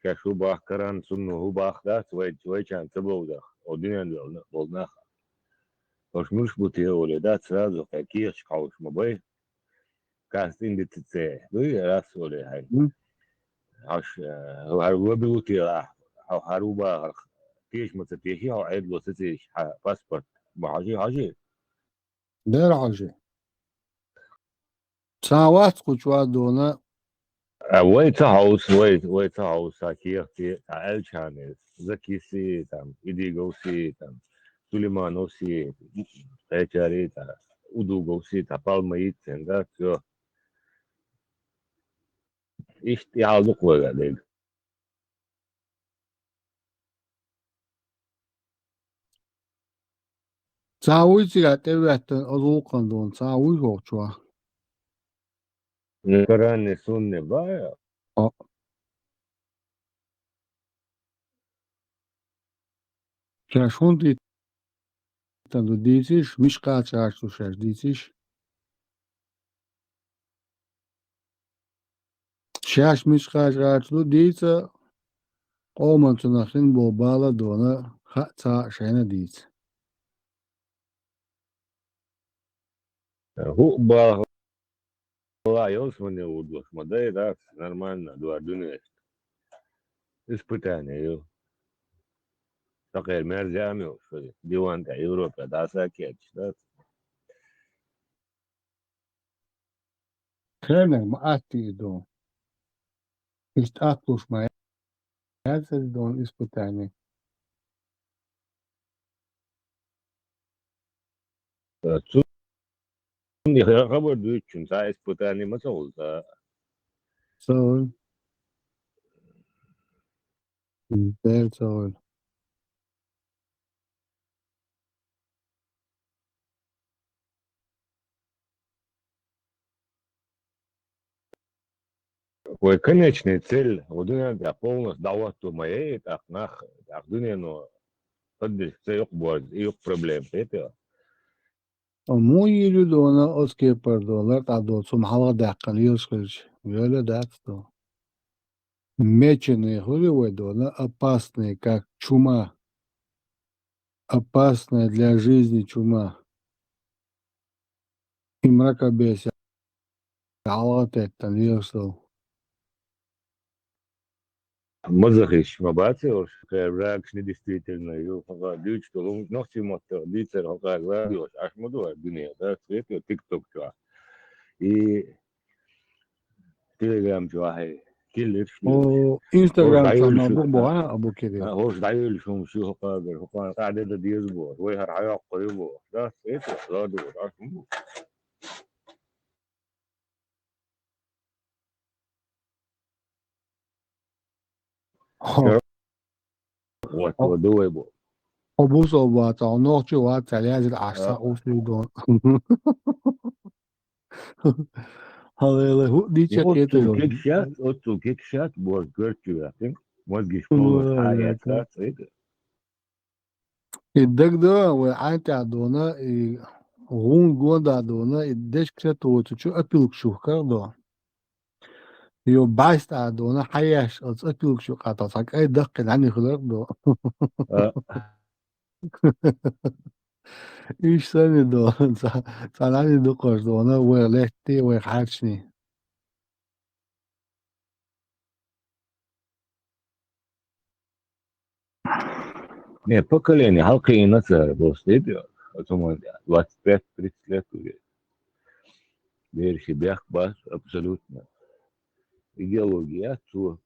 шаьш хӀун боху, Коран, сунна хӀун боху дац, вай, вайчарна ца бовзарх, о дуьненна вел-, болу нах. Ош муьлш бу те олий дац, сразу кхин кехаташ кховдуш ма бай. Каста индицицей дуй, рас олий хьайн. Мгм. Хьаш, э, хӀара вабилу те ахь, хьо хӀара ву бахарх, тешаш ма ца теший хьо Ӏедало сацийша хьан паспорт? Ма хьажий, хьажий. Дера хьажий. Цхьа вац кху чохь дона. А вай ца хьовса, вай, вай ца хьовса, кехате, а аьлча хьан иза, Закиси, там, Идиговси, там, Сулеймановси, кхечари, там, Удуговси, там, Палмаицен, да, всё. Иштта и хьал ду-кх вайга дерг. Цхьа вуй цигахь тӀеветтина, оцу гӀуллакхана дона, цхьа вуй хӀокху чохь? Коране, сунне баьа? О. Шаьш хӀунда диттан ду дийциш, мича кхачарш ду шаьш дийциш? Шаьш мича кхачарш ду дийца, къоман цунах хин болу бала дона, хаа ца а шайна дийца. ХӀуъа бахала йолсмане вурдалаш ма дай, дац, нормально, дуьненашка. Испытание ю. Такхер мерза а мел, шуьга, диван тӀе, Европе дӀасакхеташ, дац. Кхернех ма атта и ду. Иштта атта луш ма яц иза дона испытание. Цунна хабар дуьйцучун цхьа испытание ма ца хуьлу цкъа. Ца хуьлу. Дера ца хуьлу. Вай конечный цель, вай дуьнен тӀехь полностью дӀахӀотто ма яй, тӀаккха нах, тӀаккха дуьнено поддержка ца йоккха борз, и йоккха проблема, кхетий? Муха йийр ю дона, оцу кепара дона, лар тӀехь доцу хӀума хьалха даьккхина лелаш хилча, йойла дац до. Меченый хуьлу вай дона, опасный, как чума. Опасная для жизни чума. И мракобесие хьалха теттан лелаш долу. Мазохисташ ма бац уьш, кхеран врагаш недействительные ю, хӀокхара дуьйцуш долу, нохчийн маттахь дийцар хӀокхара враг йолуш, Ӏаш ма ду хӀара дуьне, да, цвет ю, тикток чохь. И Телеграм чохь и киллерш О, лелаш. Инстаграм чохь ма бу боху, а, Абу Кирилл? А, хӀорш дӀайуьйлуш хӀума шу хӀокхагара, хӀокхарна къахьде дан деза боху. Вай хӀара хьайоккхур ю боху. Да, эцо, ладугӀуш, Ӏаш ма бу. Хо. Хьо. Вот, хьо. Вот, давай бу. Хьо бусалба вац, хьо нохчи вац, цхьа лаьцна Ӏаш сан уьш ду дон. Хьалела, хӀу дийча кхета йолу. Оццул кегаш яц, оццул кегаш яц, боху, коьртачу ваьккхина. Мозгиш полностью хьа яц, дац, айда. И дагадо, вай Ӏайн тӀехь дона, и гӀун гонда дона, и дешка тоцучу опилкаш юхкар до. Йо, бӀаьста а дона, хьаеш оцу опилкаш юкъа тӀе цхьа кӀай даккхина хьаьна хиларх до. А. Иштта санна до, цхьа, цхьа нани дукхаш дона, вай летти, вай хьарчни. Не, поколение хьалкхийна цара просто, это, а цу мо двадцать пять тридцать лет уже. Бераши бехк бац абсолютно. Идеология цо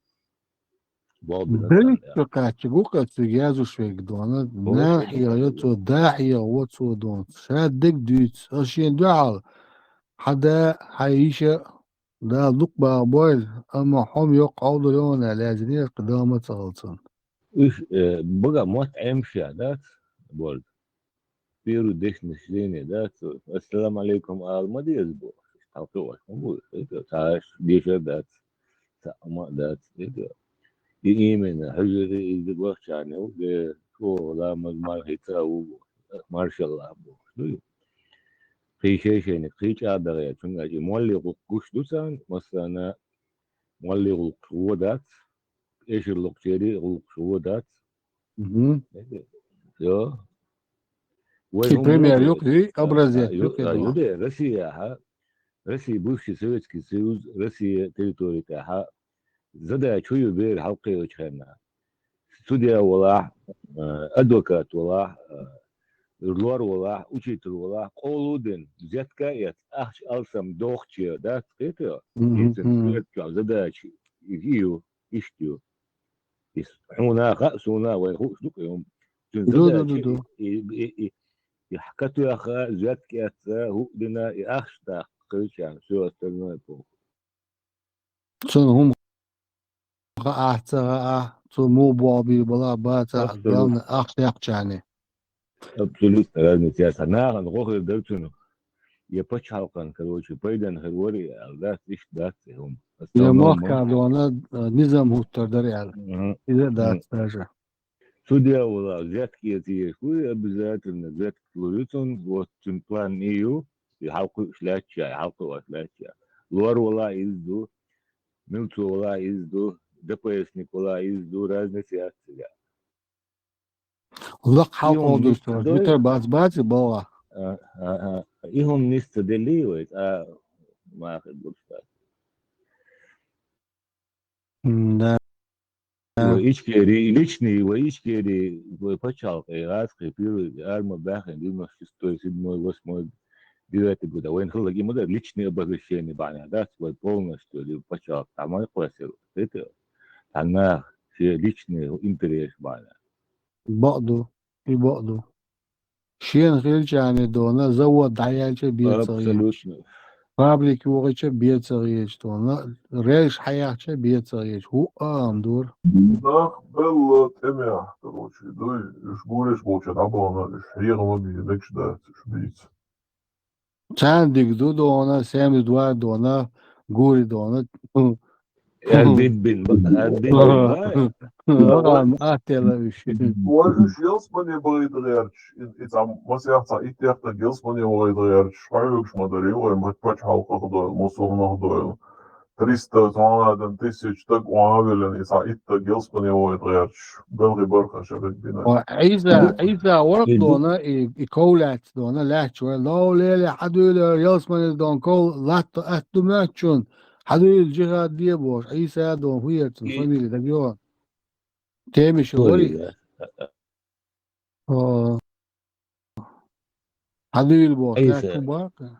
болбина Белль царна. Кхачча гукъа цу язуш вег дона. Нахья цо, дахья во цо дона. Ша дег дуьйц. А шен дуьхьал. Хьада, хьайиша, да лукъ ба бойл, амма хьом йокъ хьовдал йона лязине кдама цалцан. Уж, э, бага мот эмша дац, боль. Первый день населения, да, цо, «Ассаламу алейкум» ала ма деза бохуш, хьалкхи ош ма бу, это, цхьа дешар дац, цхьа ма дац, это. И именно, хьуьжари иза вахчарна, де, чӀогӀа ламаз мархица а ву бохуш, маршалла бохуш, ду. Кхий шайшайник, кхий чӀагӀдагӀе, цуьнга и молли гӀуллакх гуш ду царна, массана, молли гӀуллакх гӀо дац, эшар локхучерий гӀуллакх гӀо дац. Мгм. Йо. Вай Ки хӀума пример юкъе, юкъе, образец а, юкъе, а, юкъе. Россия, ха? Россия, бывший Советский Союз, Россия территори тӀехьа. Задача хӀу ю бер хьалкхевачу хенна? Судья валахь, э, адвокат валахь, э, лор валахь, учитель валахь, къолу дин, взятка а эц, ахча алсам дохче, да, кхетайо? Мгм, И цун мгм. Задача, и ю, иштта ю. Ис хьуна хаьа, суна вай хууш ду-кх и хӀума. Цуьнан Ду, ду, задача ду, ду. И, и, и, и, и хьакатоьхха, зоьтка эцна, хӀуъа дина, и ахча даккха кхуьйчарна, всё остальное похуй. Цунна хӀума хаа, ца хаа, цо муха болх бийр бала, баца, Абсолютно. Главное, ахча даккхачарна. Абсолютно разница яц. Нахана гӀо хир дара цунах. Я пачхьалкхан, короче, пайдана хир вара, аьлла, дац, иштта дац и хӀума. Я Основном махка дона, э, низам хӀуттар дара аьлла. Мгм. Иза а дац Мгм. даже. Судья вала, взятка эца езаш вуй, обязательно взятка лур ю цунна, вот цуьнан план и ю, и хьалкхуьуш лаьттача, и хьалкхуьуш лаьттача. Лор вала иза ду, милцо вала иза ду, ДПСник вала иза ду, разница яц цигахь. Лакха И хӀума хьалкхолдуш нисса ца дой? Витар бац, бац и балгӀа. А, а, а, и хӀума нисса деллий вай, а, ма хир гуш дац. М, да. Вай Ичкери, личный, вай Ичкери, вай пачхьалкх, и гӀазкхи, пируй, арма баьхна, девяносто шестой, седьмой, восьмой, девятый года. Вайн хилларг и ма дара, личный обогащение бахьана дац, вай полностью, либо пачхьалкх, там ма кхоьссира. Это, там нах, шен личный интерес бахьана. Бакъ ду, и бакъ ду. Шена хилчарна дона, завод дӀаяьлча беца гӀеча. Абсолютно. Фабрика вогӀича беца гӀеча дона, рейш хьаяхча беца гӀеча. ХӀуъа ам дур. Нах белла тӀемехь, короче, дуй, уьш гуреш болча дӀабахана, уьш хьеха ма бийр, мегаш дац, уьш бийца. Царна диг ду дона, семьдесят два дона, гури дона. Эр биббин ба, эр биббин ба. Ага, аттела уьш. Вай уьш ялсмане бахийта гӀерташ, и, и цхьа масех цхьа иттех таг ялсмане вахийта гӀерташ, хьоьгуш ма дарий, вай мат пачхьалкхах дойла, мусулманах дойла. Триста, цхьа адам, тысяч таг охьавеллина, и цхьа итт таг ялсмане вахийта гӀерташ, белхи барха ша бина. Ва Ӏийса, Ӏийса варх дона, и, и ков лаьцна дона, лаьтташ вай, лов леле, хьадуьйла, ялсмане дона, ков латта атта ду моьттачун, хьадуьйла, джихад де бохуш, Ӏийса дона, хӀун яра цуьнан И- фамилия, дага йогӀу? Темишев варий? О. Хьадуьйла бохуш, Ӏийса. Лаьтташ хӀун бакъ?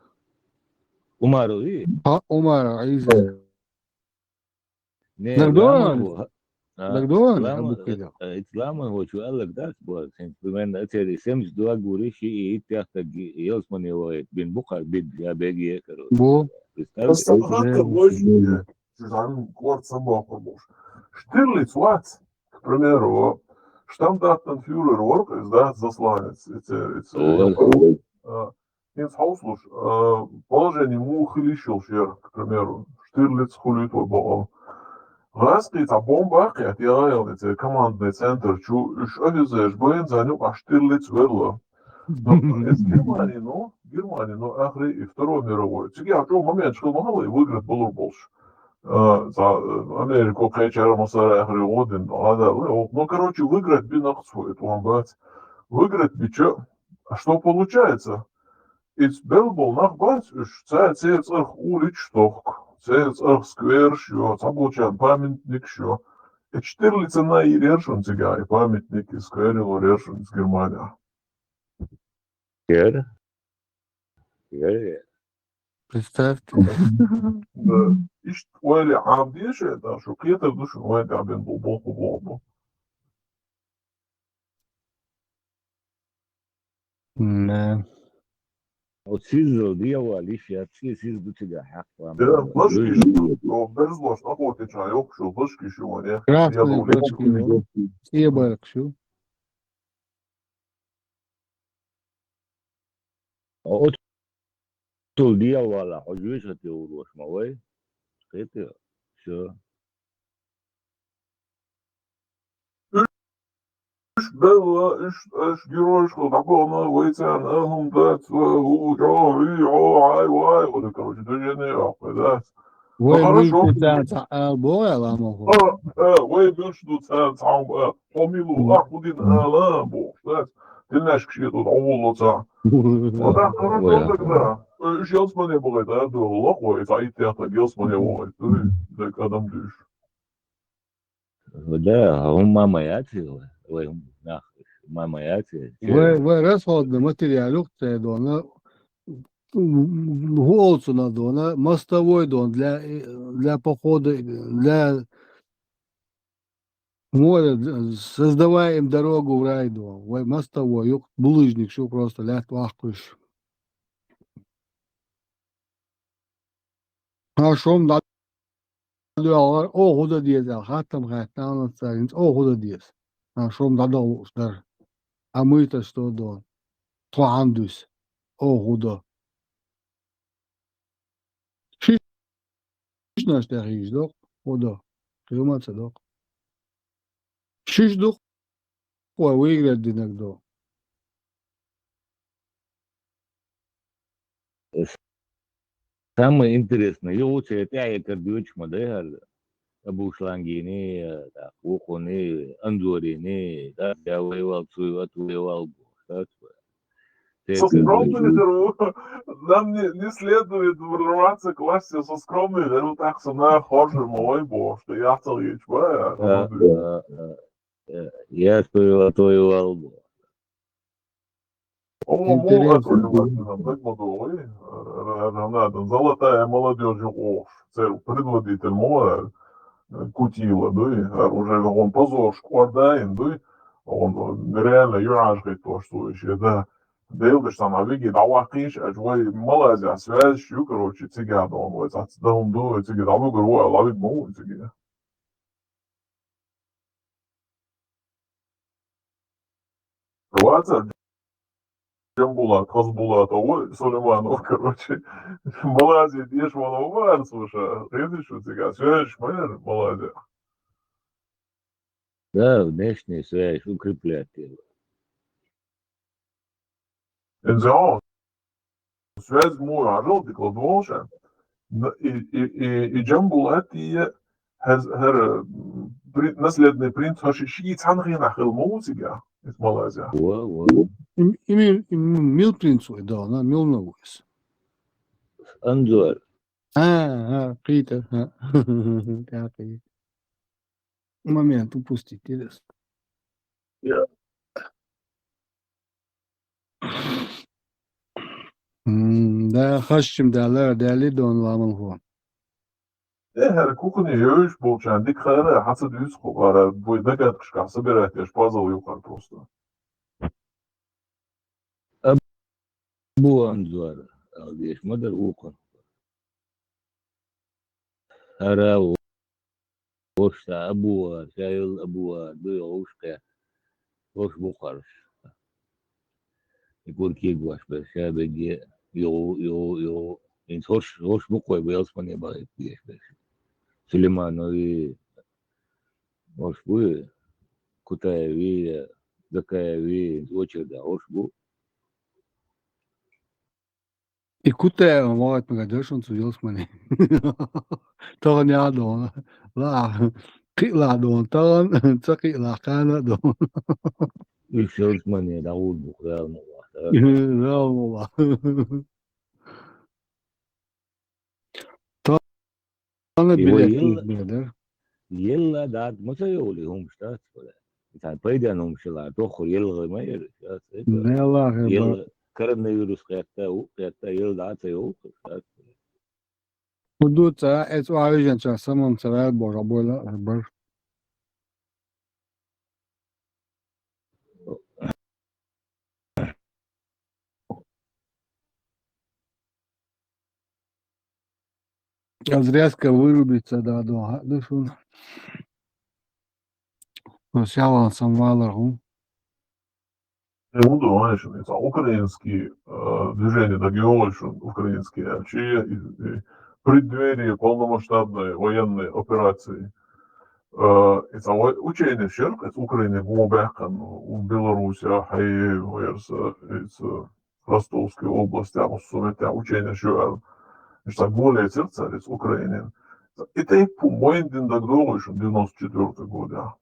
Умаров и? Хьа, Умаров, Ӏийса. Не, ДагадогӀу? Ламан ву, а, ДагадогӀу, Ламан, Абу Куьйда? Э, э, Ламан ву чу аьлларг дац боху, хӀинца, примерно, эцери семьдесят два гури, ши и итт таг ялсмане вахийта бина бу кхара биб, я беге, короче. Бу. Представь себе. Просто хакка вождь, Ши зӀаьнна кӀорта самабоккхур болуш. Штирлиц вац, к примеру, штандартенфюрер вара-кх иза, дац, засланец, и церан, и церан. Ой. А, хӀинца хьовсалуш, а, положение муха хила йиш йолуш яра, к примеру, Штирлиц хуьлуьйту вай бакъал. ГӀазкхий цхьа бомба а кхетта, яхаелла и церан командный центр чу, уьш офицераш байина, царна юкъахь Штирлиц велла. Но эс Германи, ну, Германи, ну, ахри и Второй мировой. Цигахь чӀогӀа моменташ хила ма хилла и выиграть балур болуш. А, цхьа, э, Америко кхечара, массара ахри гӀо дина, гӀадала, ну, короче, выиграть бина ахча цо, и тхуна бац. Выиграть бича, а что получается? Иза белла болу нах бац уьш, цара церан цӀарах уличаш тохку, церан цӀарах сквераш йо, цхьаболчарна памятникаш йо. Штирлица йийр яр шуна цигахь, и памятник, и сквер йийр яр шуна иза Германехь. Яр? Яр, яр. Представьте. Да. Иштта ойла Ӏамде шен, да, шу кхетар ду шуна вайн тӀехь бен бу, боху, боху, бу. Да. Оцу сиззал дегӀан валийш яц, цӀе сиз ду цигахь хьаькхна. Да, лашкаш ю, берзалош охотича йоккхуш ю, лашкаш ю ван, я, я, красный лашкаш ю, цӀе баркхаш ю. Оцул дегӀан валахь, хьо жоьжахате вур ваша ма вай? Кхетий? Всё. Уьш белла, уьш, уьш геройшкахула дӀакхалхана, вай царна а хӀума дац, вай хӀу, чӀо, хьуьй, хьо, хьай, вай, оцу, короче, движение а кхой дац. Вай, ну, хорошо, вай царна цхьа ала боху аьлла, амма хӀу. А, а, вай берш ду царна цхьа хӀума а, хьо мила ву, ахь хӀу дина ала, бохуш дац. Тиллешка шен тӀе дӀаволло цхьа. Вот так хорошо тогда. Уьш ялсамане бахийта ара дуьхьал лохо, и цхьа иттех таг ялсамане вахийта дуй, дерг адам дуьйш. Да, хӀума ма яц и вай, вай хӀума нах, ма ма яц и. Вай, вай расходный материал юкъа цӀе дона, хӀу олу цунах дона, мостовой дона для, для похода, для моря, создаваем дорогу в рай дона. Вай мостовой юкъа, булыжник шу просто лаьтта ваккхуш. Хьан шо-м дӀадоьлхура, оха хӀу дан деза аьлла, хаттам хаьттина Ӏаланца цара, хӀинца оха хӀу дан деза. Хьан шо-м дӀадала лууш дара. Ӏа муьйташ до дона. Тхо хьан дуьсу? Оха хӀу до? Шишнаш тӀе хьийжа доккху, хӀу до? Кхин ма ца доккху. Шиш ду-кх вай выиграть динарг до. Самое интересное, юха церан тӀаьхье кара доьдуш ма дай хӀара. Абушлангини, так, вукхуни, Анзорини, да, я воевал, цуй ат воевал, так, Со скромный дер ву. Нам не, не следует врываться к власти со скромный дер ву, так со нах хоржур ма вай бохуш, тӀе яхцал йича бара. Я стоял, а то и вал бу. О, интересно. Мо а то и вал, даг ма догӀий. Р-, р-, р-, надо. Золотая молодёжь юкъа вохуш. Церан предводитель мо а, Кутила дуй. ХӀара уже вахун позорш кӀордаийна дуй. Он реально юьхьӀаьржа хӀиттош цо иша, да. Делдаш цхьана виги дӀаваккхийша, аьлча вай Малайзия связь ю, короче, цига дон вай цац дан ду, вай цига дӀавугар ву, аьлла виг ма ву цига. Вацар Джамбулат, Хазбулат, а вай Сулейманов, короче, Малайзия деш ван вар, слушай, хезиш шу цига, связь ма яр Малайзия. Да, внешняя связь укрепляет его. Инзао. Связь мо а жол дикла доша. И, и, и, и Джамбулат и хӀара, хӀара, м, при-, наследный принц, хӀара ши, ши цхьана хенахь хила ма ву цига, из Малайзия. Во, во. Им, им, им, мил принц ву и дона, мил на ву из? Анзор. А, а, кхийтар, а. ТӀаккха. Момент упустить, интересно. Я. М, да, хазчим дала, дали дон ламал хо. Э, хӀара кухне йовш болчан дика хара, хьаца дуьйцу хӀара, вай дагадкъашкахь собирать еш пазал юкъара просто. Абу Анзор, аьлла деш ма дара укхун. ХӀара ву, вовшашца Абу а, ша йолу Абу а, дуй вовшахкхетта. Вовш бу кхарш. И куркиг ваш бер, ша бегге, югу, югу, югу. Инца хӀорш, хӀорш бу кхой, ялсамане бахийта деш бер. Сулейманови, хӀорш бу, Кутаеви, Закаеви, инца очередь хӀорш бу. И Кутаева могӀать мага дашун цу ялсамане. Тахана яхьа дона. Ла, кхиъ ла дона. Тахана, ца кхиъ ла кхана дона. Уьш ялсамане дӀагӀур бу, реально вахта. Реально вахта. Тахана билет хӀуьттур дара. Елла дӀа ма ца йовлий хӀумаш дац вара. Цхьана пайденна хӀумаш хилар, дохур елла ма яра, дац, это. Делахь, елла коронавирус кхетта, у кхетта, елла дӀа ца йовлий, дац. ХӀун ду ца, эцу вижнача самам ца ваьл боху, бойла а бар. Аз резко вырубиться да, да, да, шун. Ну, сяла самвалар ху. Э, ну, да, конечно, это украинский, э, движение, да, геолог, украинский вообще, и, и преддверие полномасштабной военной операции. Э, это во-, учение шерк, это Украина, Губяхан, у Беларуси, а, хай, верса, это Ростовской области, а, вот Совет, а, учение шерк. Это более сердца, это Украина. Это и по моим дин, да, девяносто четвёртый год, а.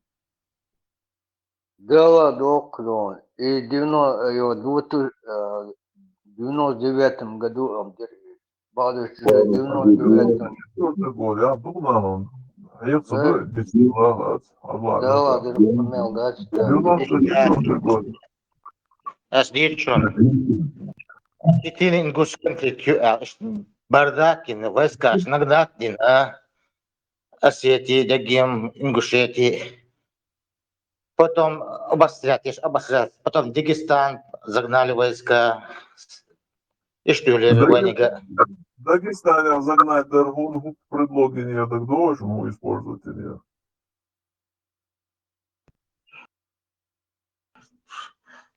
Да ладно, окно. И девяносто, и вот в две тысячи, э, девяносто девятом году, а, где-то, бадуш, э, девяносто девятом. Четвёртый год, я думал, он. А я, да, собой, десять лет назад, а, ладно, да, это ладно, помял, да, что-то. Девяносто четвёртый год. Ас дичон. Итини ингушский, а, бардакин, войска, нагнатин, а. Осетии, Дагим, Ингушетии. Потом обострять, ещё обострять. Потом Дагестан загнали войска. И что ли, Даги-, войника. Дагестане загнать Даргун, предлоги не так дождь, ну, использовать или нет.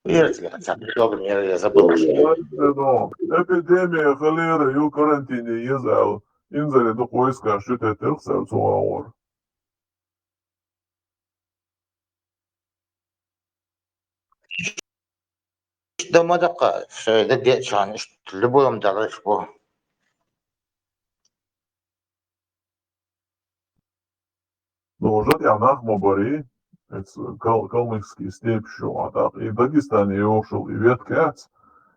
Верьте, хотя бы, добрый, я, я забыл. Ну, эпидемия холеры, ю карантине езал. Инзаре дукха войска, что это, сэр, цугаур. Дома дакха, шайда дечан, любой ум далыш бу. Ну, уже я нах ма бари, это кал-, калмыцкий степь шо, а так и Дагестане ёхшул, и веткац,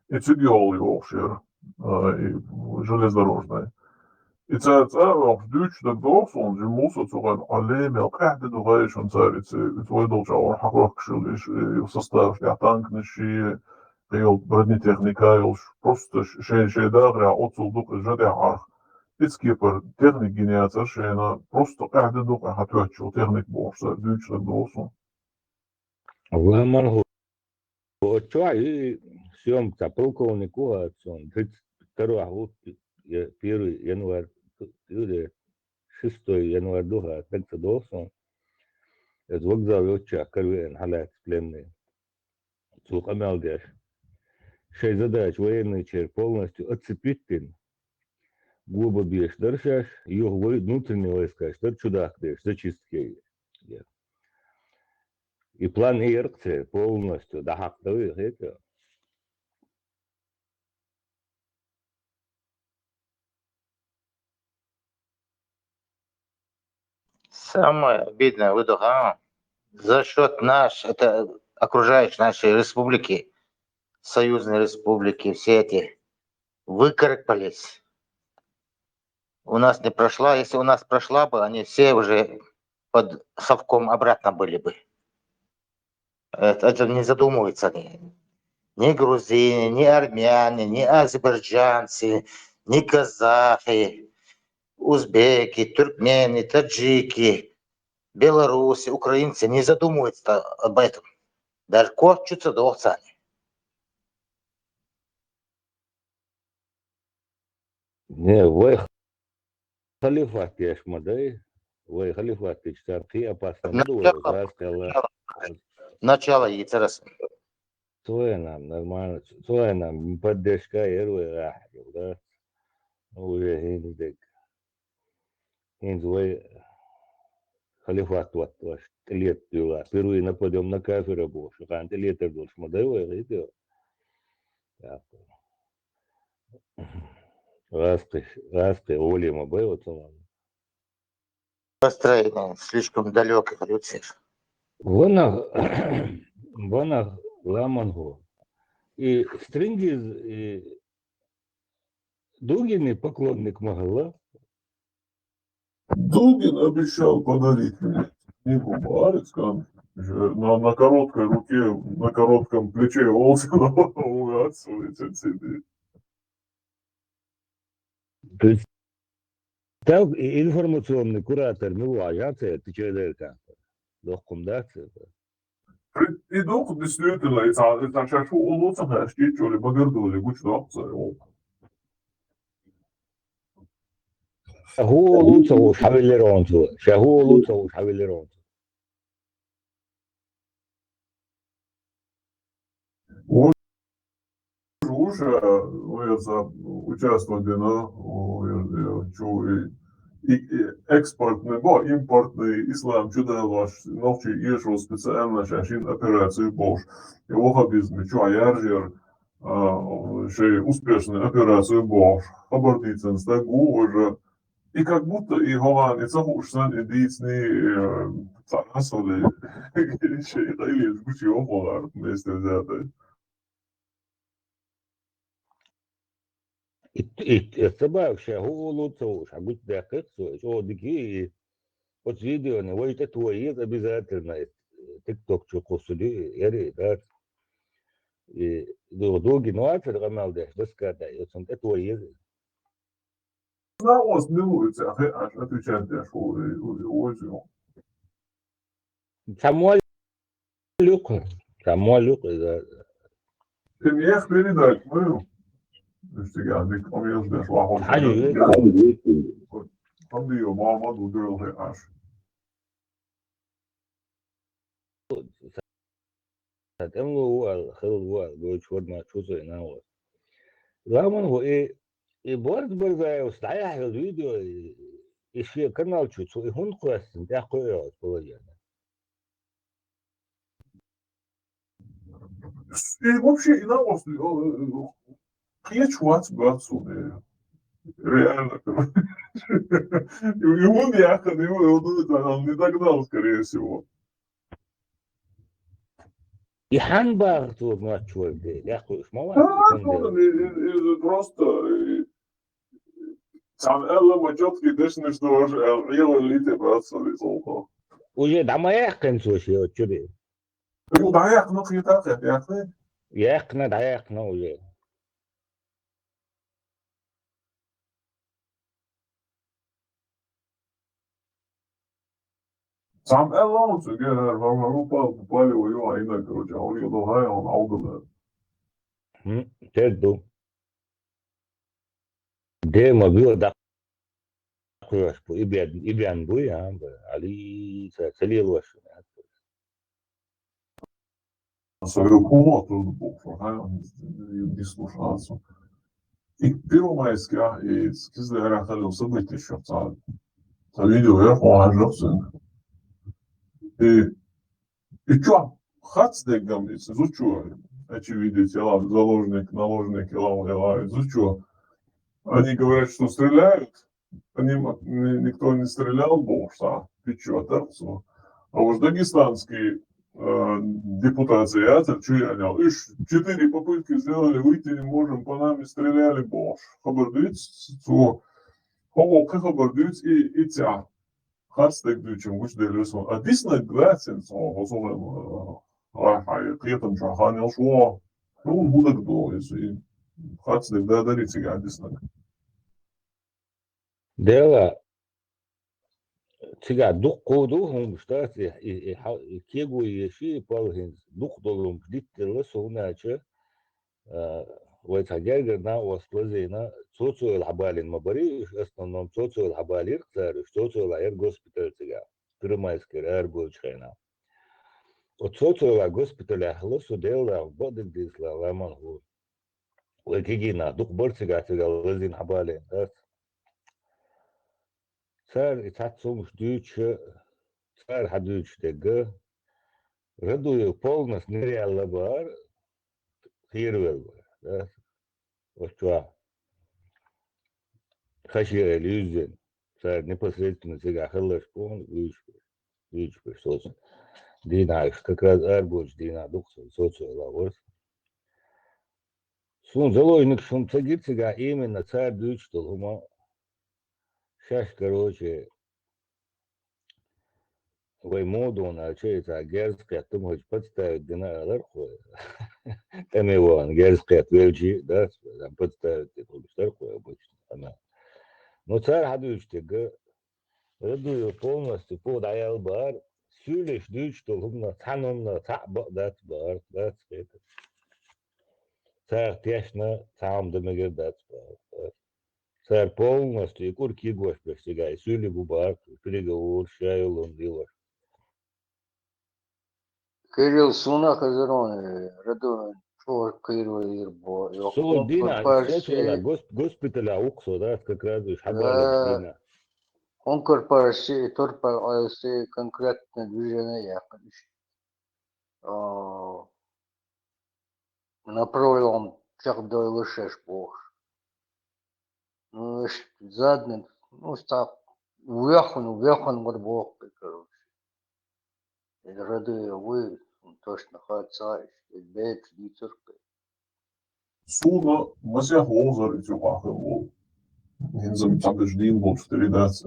и цигёл ёхшир, а, и железнодорожный. И ца, ца, ох, дюч, да, дохсон, же муса, цуган, алле, мел, къахьды дугай, шон цари, цы, цы вай долча, ор, хакрох, кшил, иш, э, состав, я, танк, ниши, кайол, бронетехника, йол, просто ш-, шей, шей, да, гря, оцул дук, жаде, ах. Ицкипер техник генерация, шейна, просто къахьды дук, а, хатуачу, техник бохса, дюч, да, дохсон. Ва марху. Отчуа и съёмка полковник уха отцом, тридцать второго год, я-, первый январь, или шестой январь духа, так что должен. Это вокзал отча, Карвен, халат пленный. Цу къамел деш. Шей задача военный чер полностью отцепить дин. Губа беш даршаш, юх вой-, внутренний войска, что чудак деш, зачистки. И план и яркъ це полностью дахьакъ дави хета. Самое обидное, выдох, а? За счёт наш, это окружающие наши республики, союзные республики, все эти выкарабкались. У нас не прошла. Если у нас прошла бы, они все уже под совком обратно были бы. Это, это не задумывается ни, ни грузины, ни армяне, ни азербайджанцы, ни казахи, узбеки, туркмены, таджики, белорусы, украинцы не задумываются об этом. Даже корчутся до цани. Не, вай халифат еш ма дай, вай халифат еш цар кхи опасно ма ду, вай Начало, газ кала. Начало, начало и царас. Цоя нам нормально, цоя нам поддержка ер вай рахьа, да? Ну, уже хинздек. ХӀинца вай халифат ватталаш, тӀелетта дуьйла. Впервые нападём на кафира бохуш, хан тӀелетар долуш ма дай вай, гӀида. ГӀазкхи, гӀазкхи гӀоле ма бай оцу ма. Построение слишком далёких рыцарь. Ванах, ванах ламан хӀу. И Стрингиз, и Дугини поклонник ма хилла. Дугин обещал подарить мне книгу Барыцкан. На, на короткой руке, на коротком плече Олсена у отсутствует сиди. То есть, так, и информационный куратор, ну, а я це, ты чё, Дерка? Дохком, да, це? И дохком, действительно, и ца, и ца чашу улуца, хашки, чё ли, багардули, гуч дохца, о. Ша хӀу улуца уж хьавиллира онцу. Ша хӀу улуца уж хьавиллира онцу. Уж, уж, э, ну, я за участвовать дина, о, я, я чу и, и, и экспортный, бо, импортный ислам чудалаш, нохчи ешо специально шашин операцию бош. И вахабизм чу яржер, а, шей успешную операцию бош. Хабар дицен стагу уже. И как будто и голан, и цахушсан, и дицни, э, царасали, шей хайлеш гучи охолар вместе взятый. И, и, и собак ша хӀу улуца уж хьагуч даккхих цо, и чӀо дики, и оцу видеони вай тӀе тоиез обязательно, э, TikTok чу кхуссуди, яри, да. И ду-, дуги нуацар къамел деш, доска дай, оцун тӀе тоиез. Знал, вас не лучше, а хе-, аж отвечать деш, о, о, о, о, о. Самуэль Люк, Самуэль Люк, да. Ты мне их передать, ну, если я не помню, что я шла, хоть Ай, я. Ай, ай. Там её мама, ну, дурыл, хе, аж. ТӀемло ву аьлла, хилла ву аьлла, гойтуш вара ма чу цо и нагӀо. Ламан хӀу и, и Борис Барзаевс дӀаяхьа йолу видео, и, и шен канал чу цо и хӀунда кхоьссина, тӀаккха а йолуш положение. И вообще, и нагӀо, э, э, кхечу вац, бац суна. Реально. И, и он яхад, и он, он, он не догнал, скорее всего. И хьан бахар цо мотт чу вара де? Яхуш ма вац, Да, хьан ну, де? и, и, и просто, и, цхьана аьлла ма чётки дешнаш дожа аьлла, Ӏелаллийтар бац суна и цунах. Уже дӀа ма яьккхина цо шен оцу чуьра? Ну, дӀаяьккхина, кхета а кхета, яьккхина? Яьккхина, дӀаяьккхина уже. Цхьамма аьлла хьуна цуьнга, хӀара, хӀара, хӀара, Пал-, Палева ю, а инаг, короче, хьуна ю, хьуна хьуна хьуна. ХӀм, тера ду. Дема вила даккхош бу, и бен, и бен буй, а, б-, Али, ца, ца лелош. Со вел хӀума а туьлу бохуш, ха, не слушал цо. И Первомайскехь, и Кизлярехь хилла события чохь цхьа, цхьа видео яра, хьо хьажа цуьнга. И, и чохь хац деггам иза зудчо, очевидец, яла заложник, наложник, яла, яла, и зудчо. Они говорят, что стреляют, по ним ни-, никто не стрелял, бохуш цхьа пиччо а тара цо. А уж дагестанский, э, депутация яцара чу яьлла. Уьш четыре попытки сделали, выйти не можем, по нами стреляли, бохуш. Хабар дуьйцу цо. ХӀокхо кхин хабар дуьйцу и, и цхьа. Харц дерг дуьйцучун гучуделира суна. А диснарг дац цо, хӀо со, э, хьайн кхетам чохь хан йолуш вон. Ну, хӀун дагадогӀу иза? И харц дерг да дарий цигахь диснарг? Дела, цигахь дуккха ду хӀумаш дац, и, и, и хьал-, и кего еший, и пал хӀинца дукха долу хӀумаш диттелла со, хӀунда аьлча, а, вай цхьа гергара накъост лазийна, цо-цо йолу хьабалийна ма барий уьш, основном цо-цо йолу хьабалийра цара уьш, цо-цо йолу яра госпиталь цигахь, Первомайскера арабоьлучу хенахь. Оцу цо-цо йолу госпиталехь хилла со, Делан дуьхьа, бакъдерг дийцалахь, ламан хӀума. Вай кегий нах дукха бара цигахь, цигахь лазийна хьабалийна дац. Цара и цхьацца хӀумаш дуьйцуш, цара хьан дуьйцуш дерг, Радуев полностью нерваьлла бара, кхеравелла бара, да? Оцу чохь хашера юьззина, цара непосредственно цигахь хилларш боху, вуьйцуш берш, вуьйцуш берш соцу. Дийнахь уьш как раз арабоьлучу дийнахь дукха со-, соцу вала вара. Суна заложникаш хӀума ца гира цигахь, именно цара дуьйцуш долу хӀума. Шаьш, короче, Вай модун аьлча, и цхьа герз кхетта ма хӀаьта, подставить дина алар кхо. ТӀаме ван герз кхетта велчи, да, подставить дина хӀаьта кхо обычно къамаьл. Ну, цар хьадуьйчу дерг, Радуев полностью пу дӀаял баар, суьйлиш дуьйцуш долу хӀуманах цхьана хӀуманах цхьаъ бакъ дац баар, дац хета. Царах тешна цхьа хӀума дан мегар дац баар. Цара полностью и кӀур кегош берш цигахь, и суьйлиг бу баар, переговораш, ша йолун лелош. Кирилл, суна хезар ван, Радуев чӀогӀа кхийра вайра бо. Йо, Со хӀун дина, карпаш со цо ила ши- гос-, госпиталя ву-кх со, да, как раз уж хьабалийна Да. дина. Хьун карпаш ши, и турпал айси конкретно движение яьккхина иштта. А, напролом чекхдойла шаьш бохуш. Ну, иштта задний, ну, ста вехун, вехун вара боху, короче. И Радуев вуй, точно хаьа ца, и бепиг дийцира-кх. Суна масех вовзар и цу юкъахь хилла волу. ХӀинца цхьаберш дийна болчу тӀе дац,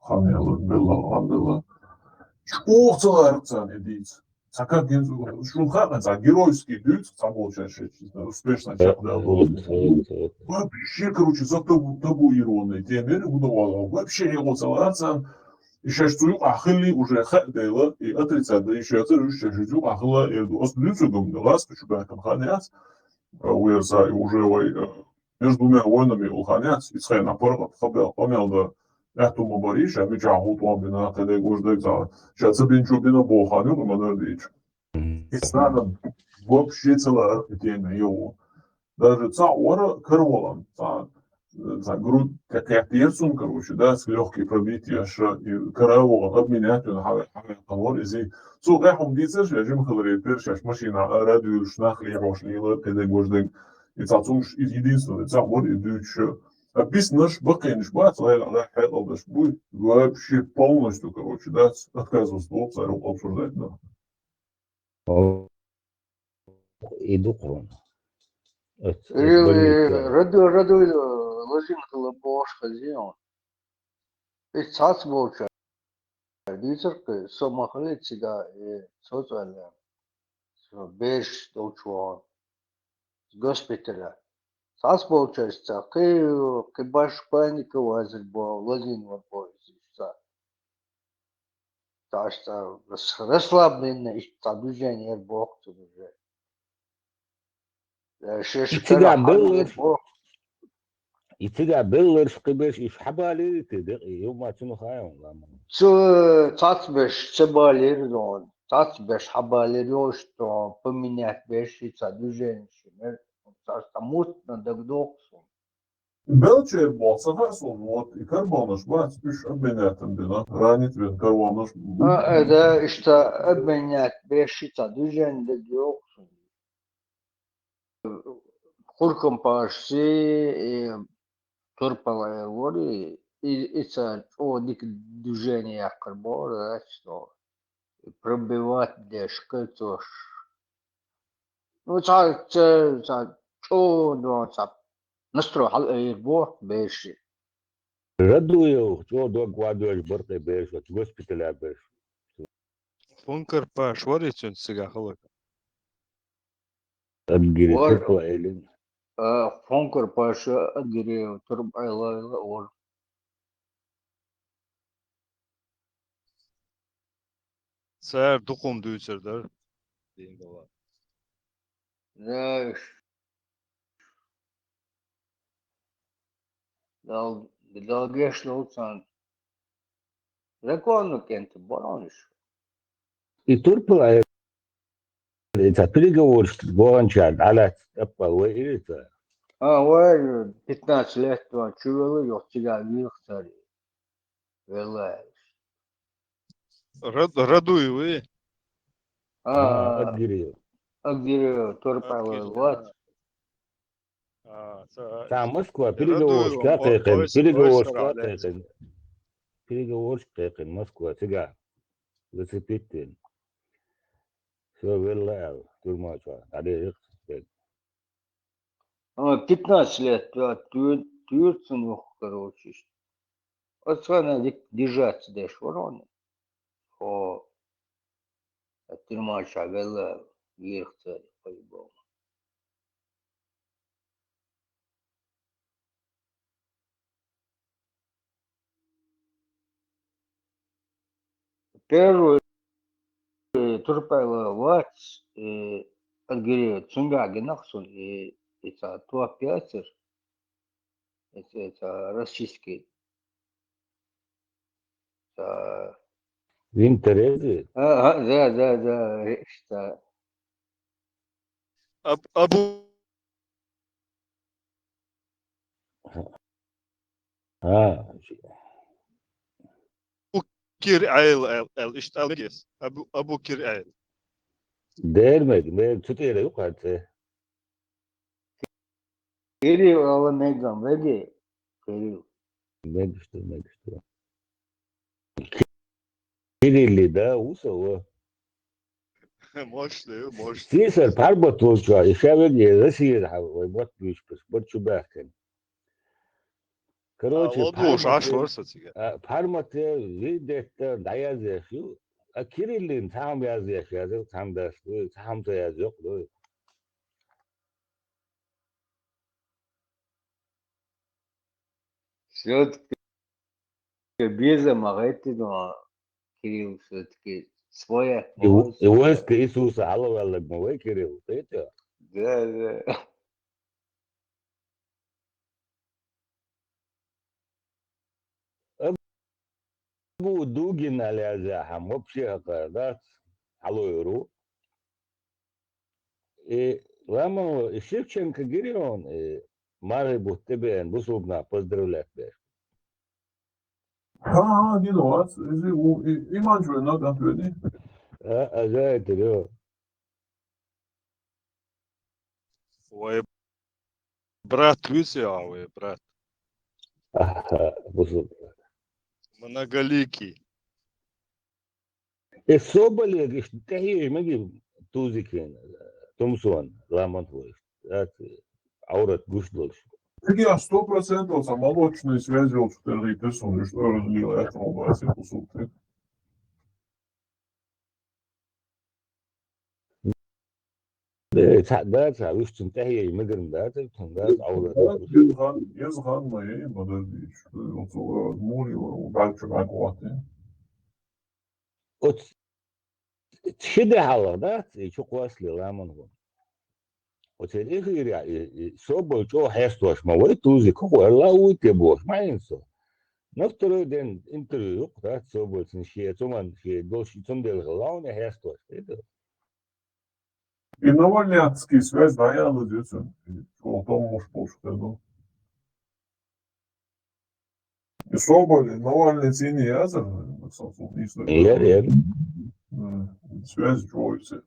хан яла, белла, хан белла. ЧӀогӀа ца лаьара царна и дийца. Цхьа как гинза, шуна хаьа, цхьа геройский дуьйцу, цхьаболчаьрша успешно чекхдала долу. Вообще, короче, за табу, табуированный тема, хӀун дан вала, вообще хьекъо ца лаьара царна. И шаьш цу юкъахь хилли уже хаьа дела, и отрицать дан йиш яцара, уьш шаьш цу юкъахь хилла эр ду. Ас дуьйцург-м лаьцна чу баьхкина хан яц, а, вер са, и уже вай, а, между двумя войнами олу хан яц, и цхьана паргӀат хабел, къамел дан аьтту ма барий, ша мичахь хӀун тӀом бина, кхидерг важа дерг цхьа, ша ца бинчо бина боху хан ю, ма дар дийча. И царна вообще ца лаьара и тема йогӀу. Даже цхьаъ вара каравалан, цхьа, цхьа грудь кхеттера цунна, короче, да, с лёгкий пробитие, ша и каравалан обменять вина хьаве-, хьаве-, хьавер иза. Цо къаьхьа хӀума дийцира, ша жима хиларе, пер шаьш машина ара дуьйлуш, нах лехьош лела, кхидерг важа дерг. И цхьа цунаш, и единственный цхьаъ вара и дуьйцуш. А биснарш, баккхийнаш бац, гӀайла, гӀайла хьекъал деш буй, вообще полностью, короче, дац, отказываться долу цара обсуждать дан. И ду кхуна. Оц, оц Или больница. Раду-, Радуев лазийна хилла бохуш хезий хьуна. И цхьацца болчара дийцира-кх, со ма хилли цигахь, и соцӀаллехь, со бераш долчу вахана, госпитале. Цхьацца болчаьрца кхин, кхин баш паника вазар бо, лазийна вара бо иза иштта. Цхьа иштта рас-, расслабленный иштта цхьа движение яра боху цуьнан уже. Э, шаьш И цигахь карахь белларш, хьаллера боху. И цигахь белларш кхин берш уьш хьабалийра те декъий, юха ма цунах хаьа хьуна ламан. Цу цхьацца берш ца балийра дохуна. Цхьацца берш хьабалийра йолуш дохуна, поменять берш и цхьа движение ши мер. Цхьа, цхьа мутна дагадогӀу суна. Белчера боху ца хаьа суна, вот, и карбонаш бац, уьш обменять бина, ранить вина карбонаш. А, э, да, иштта обменять берш и цхьа движение дагадогӀу суна. Хуркампашций, и турпала эр вара, и, и цара чӀогӀа дика движение яккхар бохура, дац, но пробивать деш, кольцош. Ну, цхьа, ца, цхьа, чӀогӀа, ну, цхьа, настрой хьалаайра боху берши. Радуев, чӀогӀа дог вадоьжу баркъе берш, оцу госпиталя берш. Функар Паш вари цуьнца цигахь хӀаллак? Адгири Вар-, турпала элина. А, Функар Паша, Адгири турпала элина вар. Цара дукхум дуьйцур дара. Дин гала. Да, Дал-, Дала гечдолу царна. Законно кӀентан баронаш. И турпала, и ца переговорщик ваханчарна Ӏалаьцна тӀаппал вай ирца. А, вай пятнадцать лет ван чувелла, йоху цигахь вилха цара. Велла аьлла. Рад-, Радуев вий? А, А, Адгириев. Адгириев, турпала Адгириев, вац. А, ца Ша Москва Радуев переговорщик а кхайкхина, Бойс-, переговорщик а Бойсара кхайкхина. Переговорщик кхайкхина Москва, цигахь. Зацепить дина. Всё, велла аьлла, тюрьма чохь. ДӀадерриг. А, пятнадцать лет, да, туьр-, туьрцун юха, короче, иштта. Оцу хана дика держаться деш вара хьуна. Хо, Тюрьма чу велла, вийра царех по-любому. Первый, э, турпала вац, э, Алгери, цунгагинах сун, э, это топ пяцер, это, это российский. Э, Винтерези? А, а, да, да, да, э, что? Аб-, Абу А, Кир Айл, Айл, Айл, ишт Айл гес. Абу, Абу Кир Айл. Дермег, мен цутера юкъа те. Кирилл ала мегам, веги. Кирилл. Мегиште, мегиште. Кирилли да, усава. Может, э, может. Сисар парбат волча, и шавеги, Россия, вай, вот, бишпис, вот чубахкен. Короче, а, вот уж, пармат аш вар сатига. А, пармат, э, видетта, да язеш, ю. А Кириллин там язеш, язеш, там да, э, там да язеш, э. Всё-таки беза магъайти, но Кирилл всё-таки своя. И у-, и войска Иисуса алаваллаг ма вай Кирилл, это? Да, да. Абу Дугин аляза хам вообще хакар, да? Алойру. И ламо, и Шевченко гирион, и мары бутте бен, бусубна поздравлять беш. Ха, ха, гино вац, изи у, и, иман чуй на контуни. А, а, да, это, да. Вай брат виси, а, вай брат. Аха, бусуб. Многоликий. Э, Соболев, иш, тахи, маги тузикин, Тумсон, ламан хуй. Ат, аурат гуш долш. Таки, а, сто процентов са молочные связи, вот, что ты персон, что разлил, это, он, а, все кусок, ты. Э, ца-, да, ца, уж цун тахи, мегрин, да, ца, цун, да, аурат. Езган, езган, ма, э, подожди, что, вот, мури, вот, дальше, как вот, э. От ши де хьалха дац, и чу кхоасли ламан хӀу. Оцел эфиря, и, и Соболь чӀо хьесташ ма вай, тузик хӀу, ла уйте бош, ма ин со. На второй день интервью юкъ дац Соболь цин ши, цуман ши, долш, цун дел хала, уна хьесташ, это. И Навальнятский связь, да, я надеюсь, он, и о том, может, больше, да. И Соболь, Навальный цени язар, наверное, Самсун, не знаю. Яр, яр. Э, связь чуйся.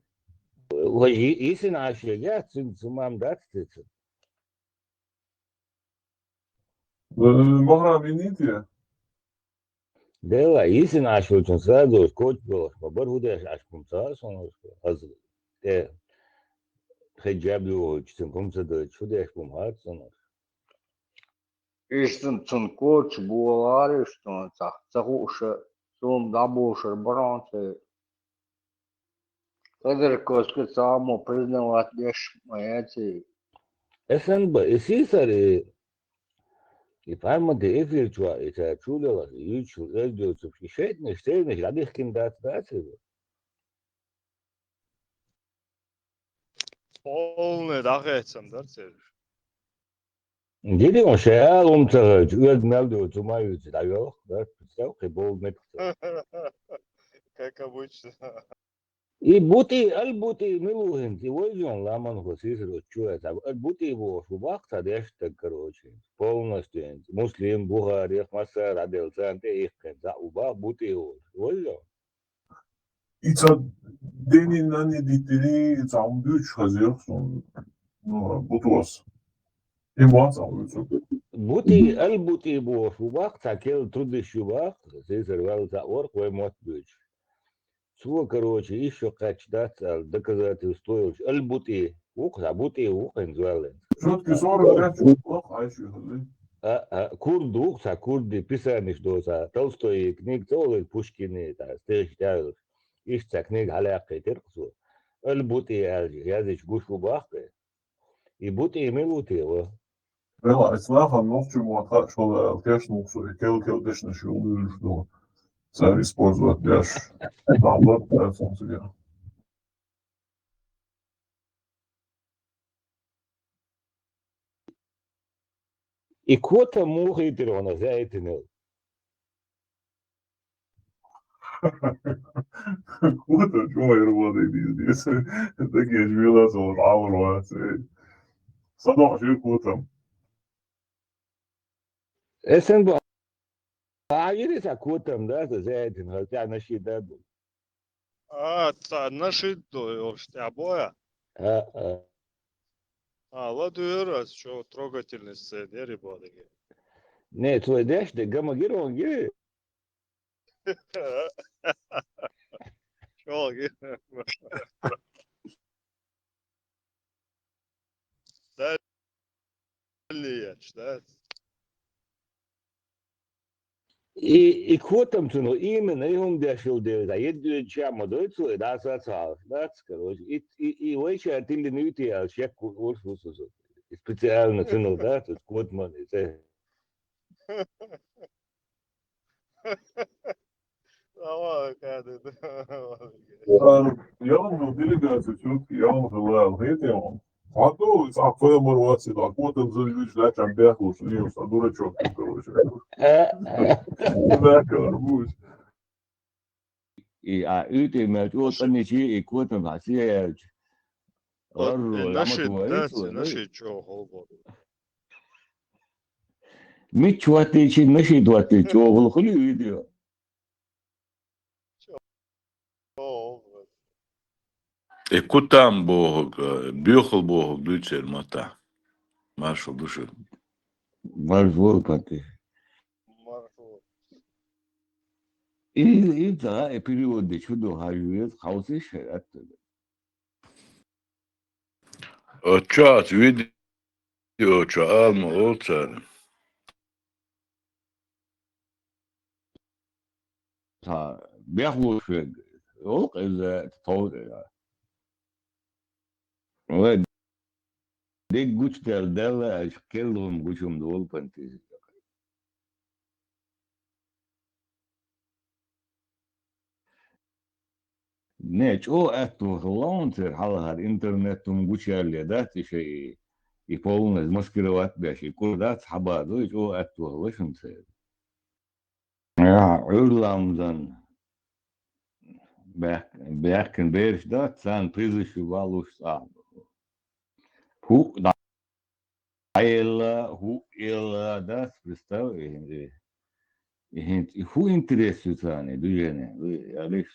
Ва и-, исин аши, я, цин, цин мам дат, цин. Э, Маграм инит я. Дела, исин аши, цин сразу, коч было, ма бар худеш ашкум са, сон, аз, э, хеджаб ю, цин кум са да, чудеш кум хат, сон. Иштин цун коч буалари, что он ца, ца хуша, сум дабушар баранцы. Кадр коска цамо признавать леш моя ци. СНБ, и сисар, и, и формат, и эфир чуа, и ца чулела, и ючу, и эздёцу, и шейтни, штейни, гадих кин дат, дат, и. Полный дахецам дар цериш. Дири он шея лум цагач, уяд мел ду, цумаюц, да ёх, да, представь, хи бол мет. Как обычно. И бути, аль бути, милугин, и войзон ламан хо сисро чуя, та, аль бути бо, шубах, та деш, так, короче, полностью, Муслим, Бухари, Масар, Адел, Санте, их, та, уба, бути, войзон. И ца дени нани дитини, и ца ум дюч хазир, сон, ну, бутуас. И ма ца ум дюч. Бути, аль бути бо, шубах, ца кел труды шубах, сесер вал ца орх, вай мот дюч. Цо, короче, ещё кач дац, а доказательство, аль бути, ух, а бути, ух, инзвален. Всё-таки сорок пять чуть плохо, а ещё хазир. А, а, курд ух, ца курды, писаниш доса, Толстой, книг, целый Пушкины, та, стих, тяжелых. Иштта цхьа книга хьалаьккхийтира цо. Ал-БутӀи аьлла, язъечу гуш ву боху-кх. И БутӀи мила ву те ва? Вела, ас нахана нохчийн мотт хаьа шуна аьлла, кешнух со, и кел-кел дешнаш йолу луьйлуш ду. Цара использовать деш. Дала барт бац хьуна цигахь. И котам муха хийтира хьуна, Зайтинел? Котам чӀогӀа яра вадий дийр деза. Дагеж вела со, вот Ӏалар вац, эй. Са дохьа шира котам. Эсан бу А, йири сан котам, да, сан Зайтин, хӀара тӀехь нашид ду. А, цхьа нашид ду, йолуш тӀехь бу а? А, а. А, ладуьйра ас, чо трогательный сцена, яри бу дагех. Не, цо деш де, гама гира он гири. Чо гири. Да, лиеш, да? И, и котам цунах именно, и хӀума деш йолу дела, ца едда ча ма дой цо, и дӀа сацахьалаш, дац, короче. И, и, и вайшара тилла нуьйти аьлла шек урс ву со. И специально цунах, да, цу котаман, и цӀе. Ял ду делегацию, всё-таки ял ду лал, хетем. А то, а фэмар ваци, а котам зан вич, да, чам бяхуш, не, а дурачок, короче. Да, короче. И, а, уьти мел чӀогӀа цӀаничи, и котам хьан сиялча. Орро, нашид, ламат вай, да, цо, нашид чӀогӀа хӀаллакбо. Мичча хӀоттийчи, нашид хӀоттийчи, чӀогӀа хуьлу видео. И кутам бохург, доьхал бохург дуьйцу церан маттахь. Маршалла ду шуьга. Маршалла ду, Панти. И, и, да, и перевод де чу ду хьажа веза, хьовсийша хӀара атта. Оцу чохь видео чохь ала ма олу цара. Цхьа бехлуш верг, оха иза товр а. Вай, дерг гучудаьлла, даьлла аьлча, керла хӀума гучу хӀума долу, Панти. Не, чӀогӀа аьтту хилла хьуна церан хьалхара интернет хӀума гучуяьлле дац и шайн и, и полный маскировать беш, и кура дац хьабадо, и чӀогӀа аьтту хилла шуна церан. Ахьа, Ӏуьйрламзан баьхкина бераш дац, царна призыш ю валуш цӀахь. ХӀуъа дӀаелла, хӀуъа елла дац, представь, и хӀинца, и хӀинца, и хӀун интерес ю царна, и движение, алиш?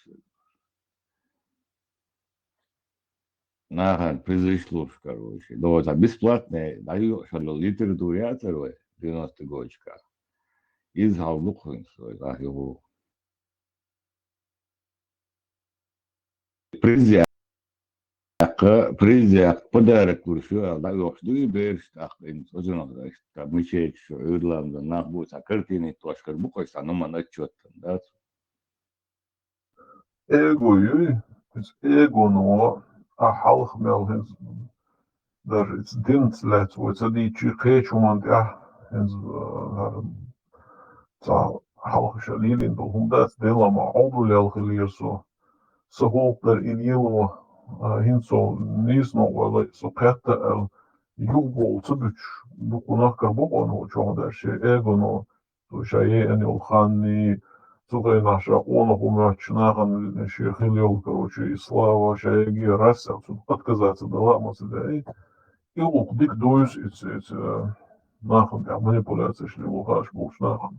Нахана призыш луш, короче. ДогӀу цхьа бесплатный, дӀаюкъуш йолу литература яцара вай, девяносто годиках. Иза хьал ду кхуьнца вай, ахь юху. Приз яккха, приз яккха, подарок луш ю аьлла, дӀаоьхуш ду и бераш, тӀаккха и цӀа чу нах, мичайчу шу, Ӏуьйрламзан нах бу, цхьа картина тоьшкар бу, кхуьш цхьа нуман отчёттан, да? Эго юй, иза эгоно, а хьалха мел хӀинца, даже иза динца лаьцна вай ца дийцчи кхечу хӀуманна тӀехь, хӀинца, а, хӀара цхьа хьалха ша лелийна долу хӀума дац, Делан ма Ӏовдал ял хилира со. Сан гӀуллакх дара и лело, а, хӀинца со нийсонца валла, со кхетта аьлла, юхабовла ца буьтуш, дукха нах кара бу кхунна чохь дара шен эгоно. Цо ша еана йолу ханний, цу хенахь ша къонах ву моьттуш нахана шен хила йолу, короче, и слава, ша еге расса цунах отказаться дала а ма ца даьий. И гӀуллакх дика дуьйцу иза, иза, нахана тӀехь манипуляцеш лело хууш болчу нахана.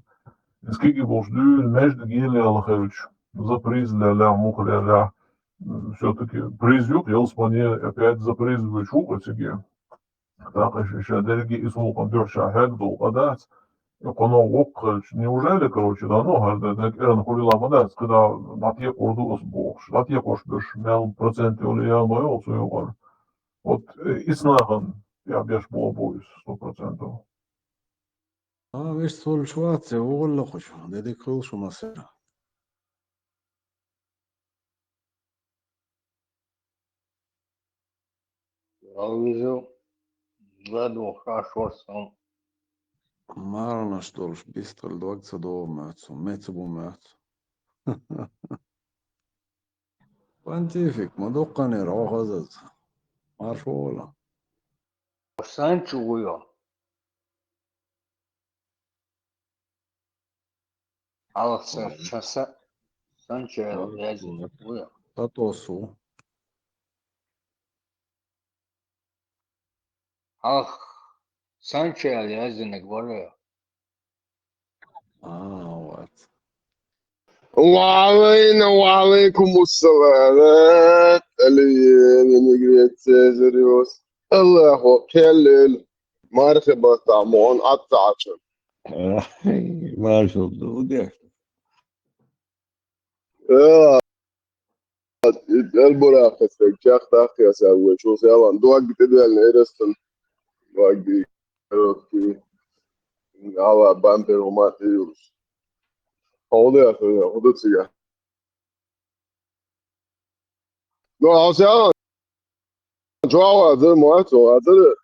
Иза кегий болуш дуьйна межда гелаялла хилча, за приз лелахь, муха лелахь, всё-таки приз ю-кх, ялсамане опять за приз вуьйш ву-кх циге. ТӀаккха ша, ша дерриге иза гӀуллакхана дуьхьа ша хьегна долу къа дац, и кхунах воккха хилча, неужели, короче, да, ну, хӀара дан дерг эрна хуьлийла ма дац, кхидӀа дӀатекхур ду аса бохуш, дӀатекхуш берш мел процент йолу ял ма йолу цу юкъара. Вот, э, иза нахана тӀехь беш болу бу иза, сто процентов. А, вешца волуш вац, я вогӀалла кхуьш, де дика хуьлуш ву массара. Алвизу, ладу, хашварсан. Марнаш долуш бистхил дог ца догӀу моьтту, меца бу моьтту. Понтифик, ма дуккханера хьо хазаза. Марш вала. Санчу вуйо. Аллах са-, Ой. Ша са-, Санчу Ой, вязинек ой. Вуйо. Татосу. Ах, Санчу вязинек вуйо. А, вот. وعلينا وعليكم السلام. Алиен, Игрек, Цезариус. Аллаху кхеллел. Мархаба, тамон, аттачун. Маршал, ду, де. Э, Албурахас чехтахъяса вай, шу селан. Дог тӀедоьллина эрастан. Дог, короткий. Ала бампер ума тӀеюрус. Хьо де, хьо де цига. Ну, а селан. Чохь вазар, ма цо вазар,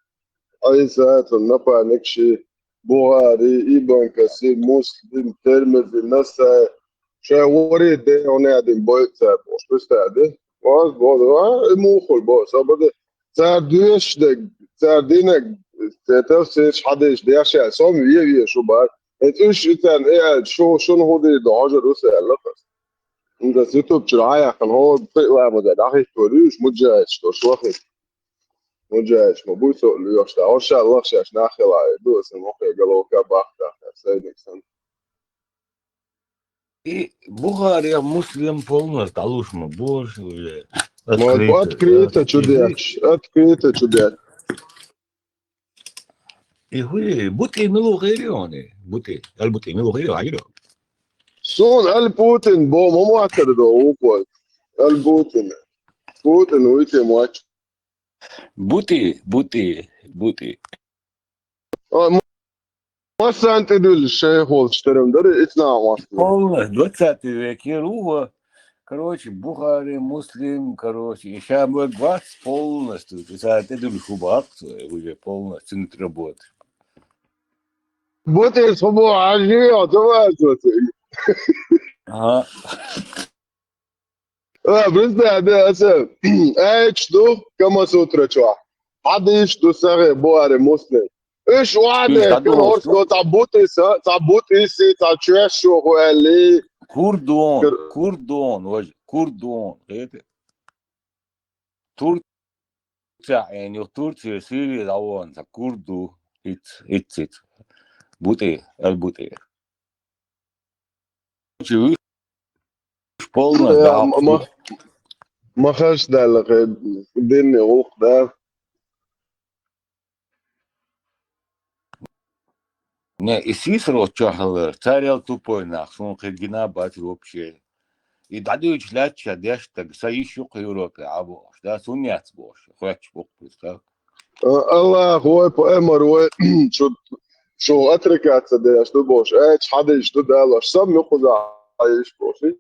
Ӏийса, цун напарник ши, Бухари, Ибн Касир, Муслим, Термизи, Насаи, шайн вари дехьа хӀунда аьлла дина бойу цара бохуш, Христа де. Ваз боху, а, и мухур боху, сабаде. Цара доьшуш дерг, цара динарг, цара тафсираш хьадийша деш аьлла, со ма ве, ве шу бара. ХӀинца уьш и царна и аьлча, шу, шуна хӀун дийр ду, хьожар ву сан аьлла хаза. ХӀинца ютуб чуьра хьаяьккхина, хӀора пхи ламаза дӀахӀиттор ю уьш, муджахӀидаш долуш вахийта. МуджахӀидаш ма буй цо а лоьхуш, тӀаккха хӀорш а лахшеш нах хила а ду, аса мохе головка бахка, сайниг санна. И Бухари, Муслим полностью дӀалуш ма бу уьш уже. Ма открыто, открыто да, чу деш, открыто чу деш. И хӀули, БутӀи мила ву хир ю хьуна? БутӀи. Ал-БутӀи мила ву хир ю, хьан гира? Суна Ал-Путин бо ма моттар до вукхо. Ал-Путин. Путин вуй те моч. БутӀи, БутӀи, БутӀи. А, м-, массан тӀедуьллуш шайх волчу терам дара, ицна а моттар. Полностью, двадцатый векера ву хӀо. Короче, Бухари, Муслим, короче, и ша мега вац полностью, и ша тӀедуьллуш хӀу баккха, уже полностью цуьнан тӀе работа. Вот и хӀу боху, хьажа, а, давай, вот. Ага. А, представь, да, аса, аяташ ду Камасутра чохь. Хьадисаш ду Сахьихь Бухари, Муслим. Уьш охьадехкина хӀорш цхьа бутӀиса, цхьа бутӀиси, цхьа чоьш шу хӀу аьлли. Курдон, курдон, важа, курдон. Турция, юха Турция, Сирия дӀавахана цхьа курд ду. Иц, иц, иц. БутӀи, ал-БутӀи. Чу уьш полностью, э, да, ма-, ма-, ма хаза даьлла, хе, динне гӀуллакх да. Не, и сийсара оцу чохь хилар, царел тупой нах, суна кхин гина бац вообще. И дӀадуьйчу лаьтташ деш стаг, сан йиш ю-кх Европе Ӏа бохуш, да, суна яц бохуш, хоьттуш бу-кх, представь. А, Аллах вай, пайхамар вай, шу, шу отрекаться деш ду бохуш, аяташ хьадисаш ду далош, сам муьлхха а йиш бохуш.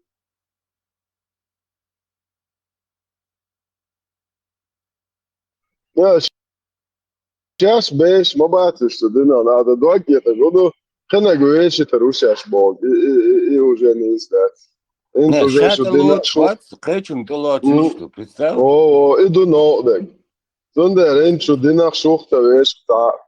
Я, шаьш беш ма бац уьш цу динан, нагахь дан дог а кхеташ ву ду, кхинарг вешийтар ву шаьш боху. И, и, и, и уже нийса дац. ХӀинца уже шу динах шу вац, кхечунна тӀелоцуш ду, представь? О, о, и ду новкъа дерг. Цундела хӀинца шу динах шух ца вешахь цхьа а.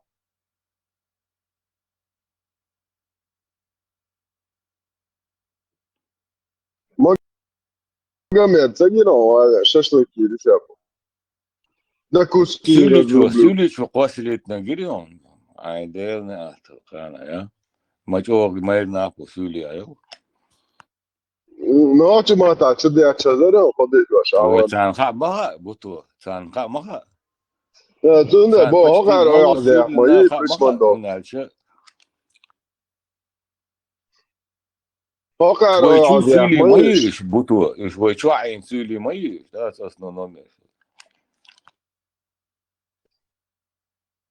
Магомед, ца гина хьо, шашлык йийр ю шаьш? Да куски. Суьйличо, разрублю. Суьйличо кхоссалийтина гира хьуна. Ай, Делан атта, кхана, я? Ма чӀогӀа майра нах бу суьйле, ай. Нохча маттахь чу детташ хазара, кхо диъ дош, а вай, ван. Царна хаа ма хаьа, буту, царна хаа ма хаьа. Э, цундела бо, хӀокхара ойла дехьа ма йийш, хаа ма хаьа, хӀунда аьлча. ХӀокхара вай чу суьйлий ма йийш, буту, уьш вай чохь Ӏийна суьйлий ма йийш, да, аса основном.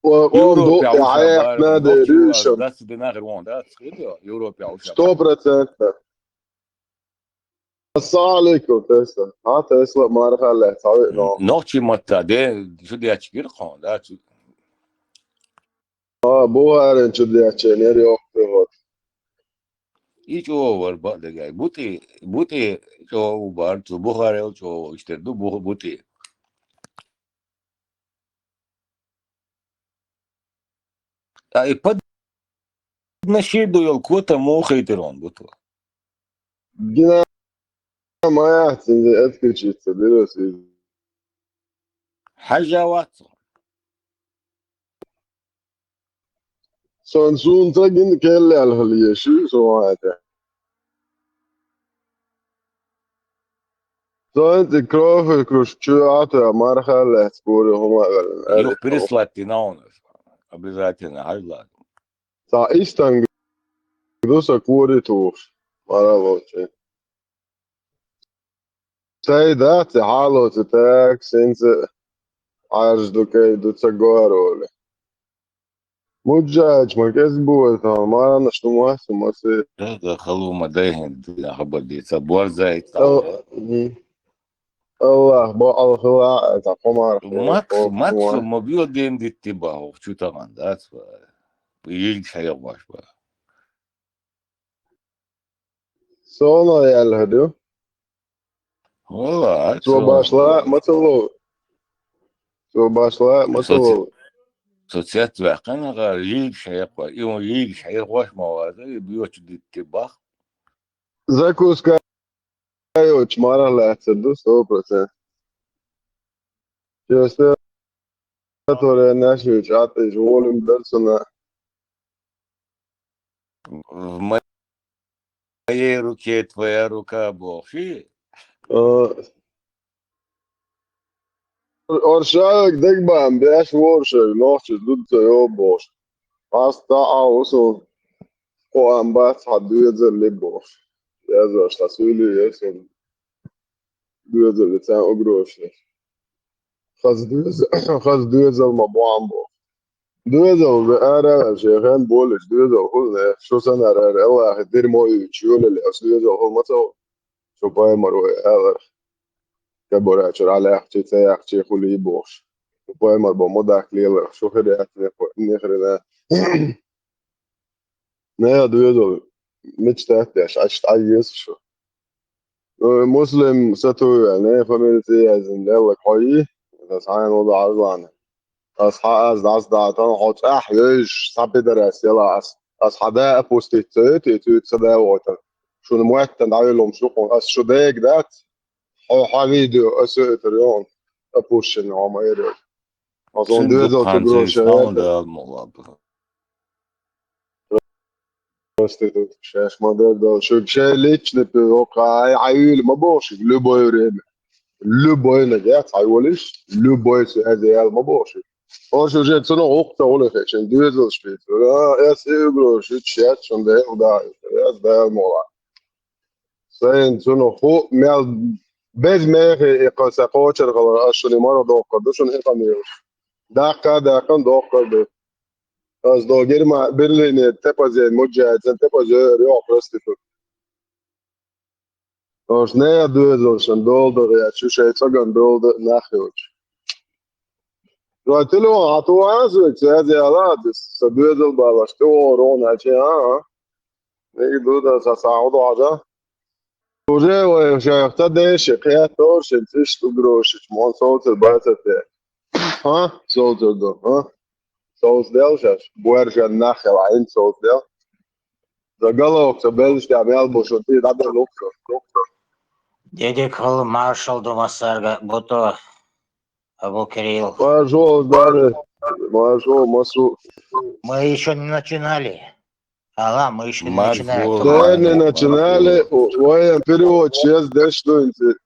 Европе Ӏуьйша бара, нохчо дац дина хир вон, дац хир ю, Европе Ӏуьйша. Сто процентов. Ассаламу алейкум, Тесла. А, Тесла, марха ле, цави, но. Нохчи матта, де, чу де чигир хон, да, чу. А, Бухарин чу де ченер ёх, вот. И чо вар ба дегай. Бути, бути чо бар, цу Бухарел чо иштер ду, бу-, бути. А и под на ши дуял кота мо хейтер он буту. Гина мая цинзе отключиться, дырос из. Хажа ватсо. Сон сунца гин келлел хал еши, сон ата. Сон ти крофе круш чу ата марха ле споры хума гален. Юх переслать ти на он. Обязательно, хажла. Са истан дуса кури туш. Мара лочи. Цай да, ци хало, ци так, синце. Аж дукай дуца гороли. Муджач, ма кес буэс, мара на что масы, масы. Да, да, халума, дай хин, да, хабар ди, ца буар зай, ца. Ал-, мгм. Аллах, бо алхила, ца хумар. Макс, Макс, ма био дем дитти ба, ох, чу таман, да, ца. Ил чай ваш ба. Соно ял хаду. Вала, цо башла, мацало. Цо башла, мацало. Соци-, социат вакана га лиг шайхва, и он лиг шайхваш маваза, и био чу дитти бах. Закуска йоч мара лаца ду сто процент. Честно, которые наши чаты, волим персона. В моей руке твоя рука, бохши. Э, оршавик дегбан, беш воршавик, нохчи дуца йо бохш. Аста аусун. О амбас ха дуэзер ли бохш. Язаш та суили есон. Дуэзер ли цан огроши. Хаз дуэзер, хаз дуэзер ма буамбо. Дуэзал бе ара шехен болиш, дуэзал хул не, шо сан ара ара, Аллах, дерьмо ю, чё ле ле, ас дуэзал хул мацал, шо паймар вай, Аллах. Кабора чур алях, чи цаях, чи хули бохш. Шо паймар бо модак лелар, шо хире ат не хо-, не хрена. Не, дуэзал, мечтать яш, ачт ай ес шо. Э, Муслим сатуя, не, фамилия язин, лелла кой, это сайн ода арзланы. Ас ха-, аз, аз датан, хоч, ах, ёйш, сапидарас, яла ас. Ас хада опустить цоет, и цует сада вотан. Шуны муэттан, давилом шукун, ас шудег дат. Хо, ха видео, ас это рён. Опущен, ама эре. Аз он Сын дуэзал букан тугро цей шаят. Саунд алмалабы. Проститут, шеш модель дал. Шук шей лично пивок, ай, ай, ма бошик, любое время. Любой нагет, ай, волиш, любой связи, ма бошик. Он же уже цену охта, он их, чем двигал шпиц. А, я сигурно, что чат, что да, да, я сдал мола. Сайн цену ху, мял, без мехи, и коса кочер, гала, а что не мара дохка, душун и камил. Дахка, дахкан дохка, да. Аз до Герма-, Берлине тепазе, муджаэдзэн тепазе, рё, проститут. Ош не я дуэзэлшэн долдо, я чушай цаган долдо, нахилч. Жо телефон, а ту азы, цэзи алатыс, са дуэзэл балаш, ты о, рон, а че, а, а. Не иду да, са саудо, а да. Уже ой, уже, та дэши, кэ торши, циш ту гроши, мон солтер бацатэ. А? Солтер до, а? Солс дел шаш, буэр жан нахел, а ин солс дел. Заголовок, со белыш, я мял бушо, ты надо луксо, луксо. Дядя Кол, маршал до Масарга, Бото, Абу Кирилл. Маршал, да, маршал, масу. Мы ещё не начинали. Ала, мы ещё не Марш начинаем. Волга. Да, не начинали. О, воен перевод, сейчас дальше что-нибудь.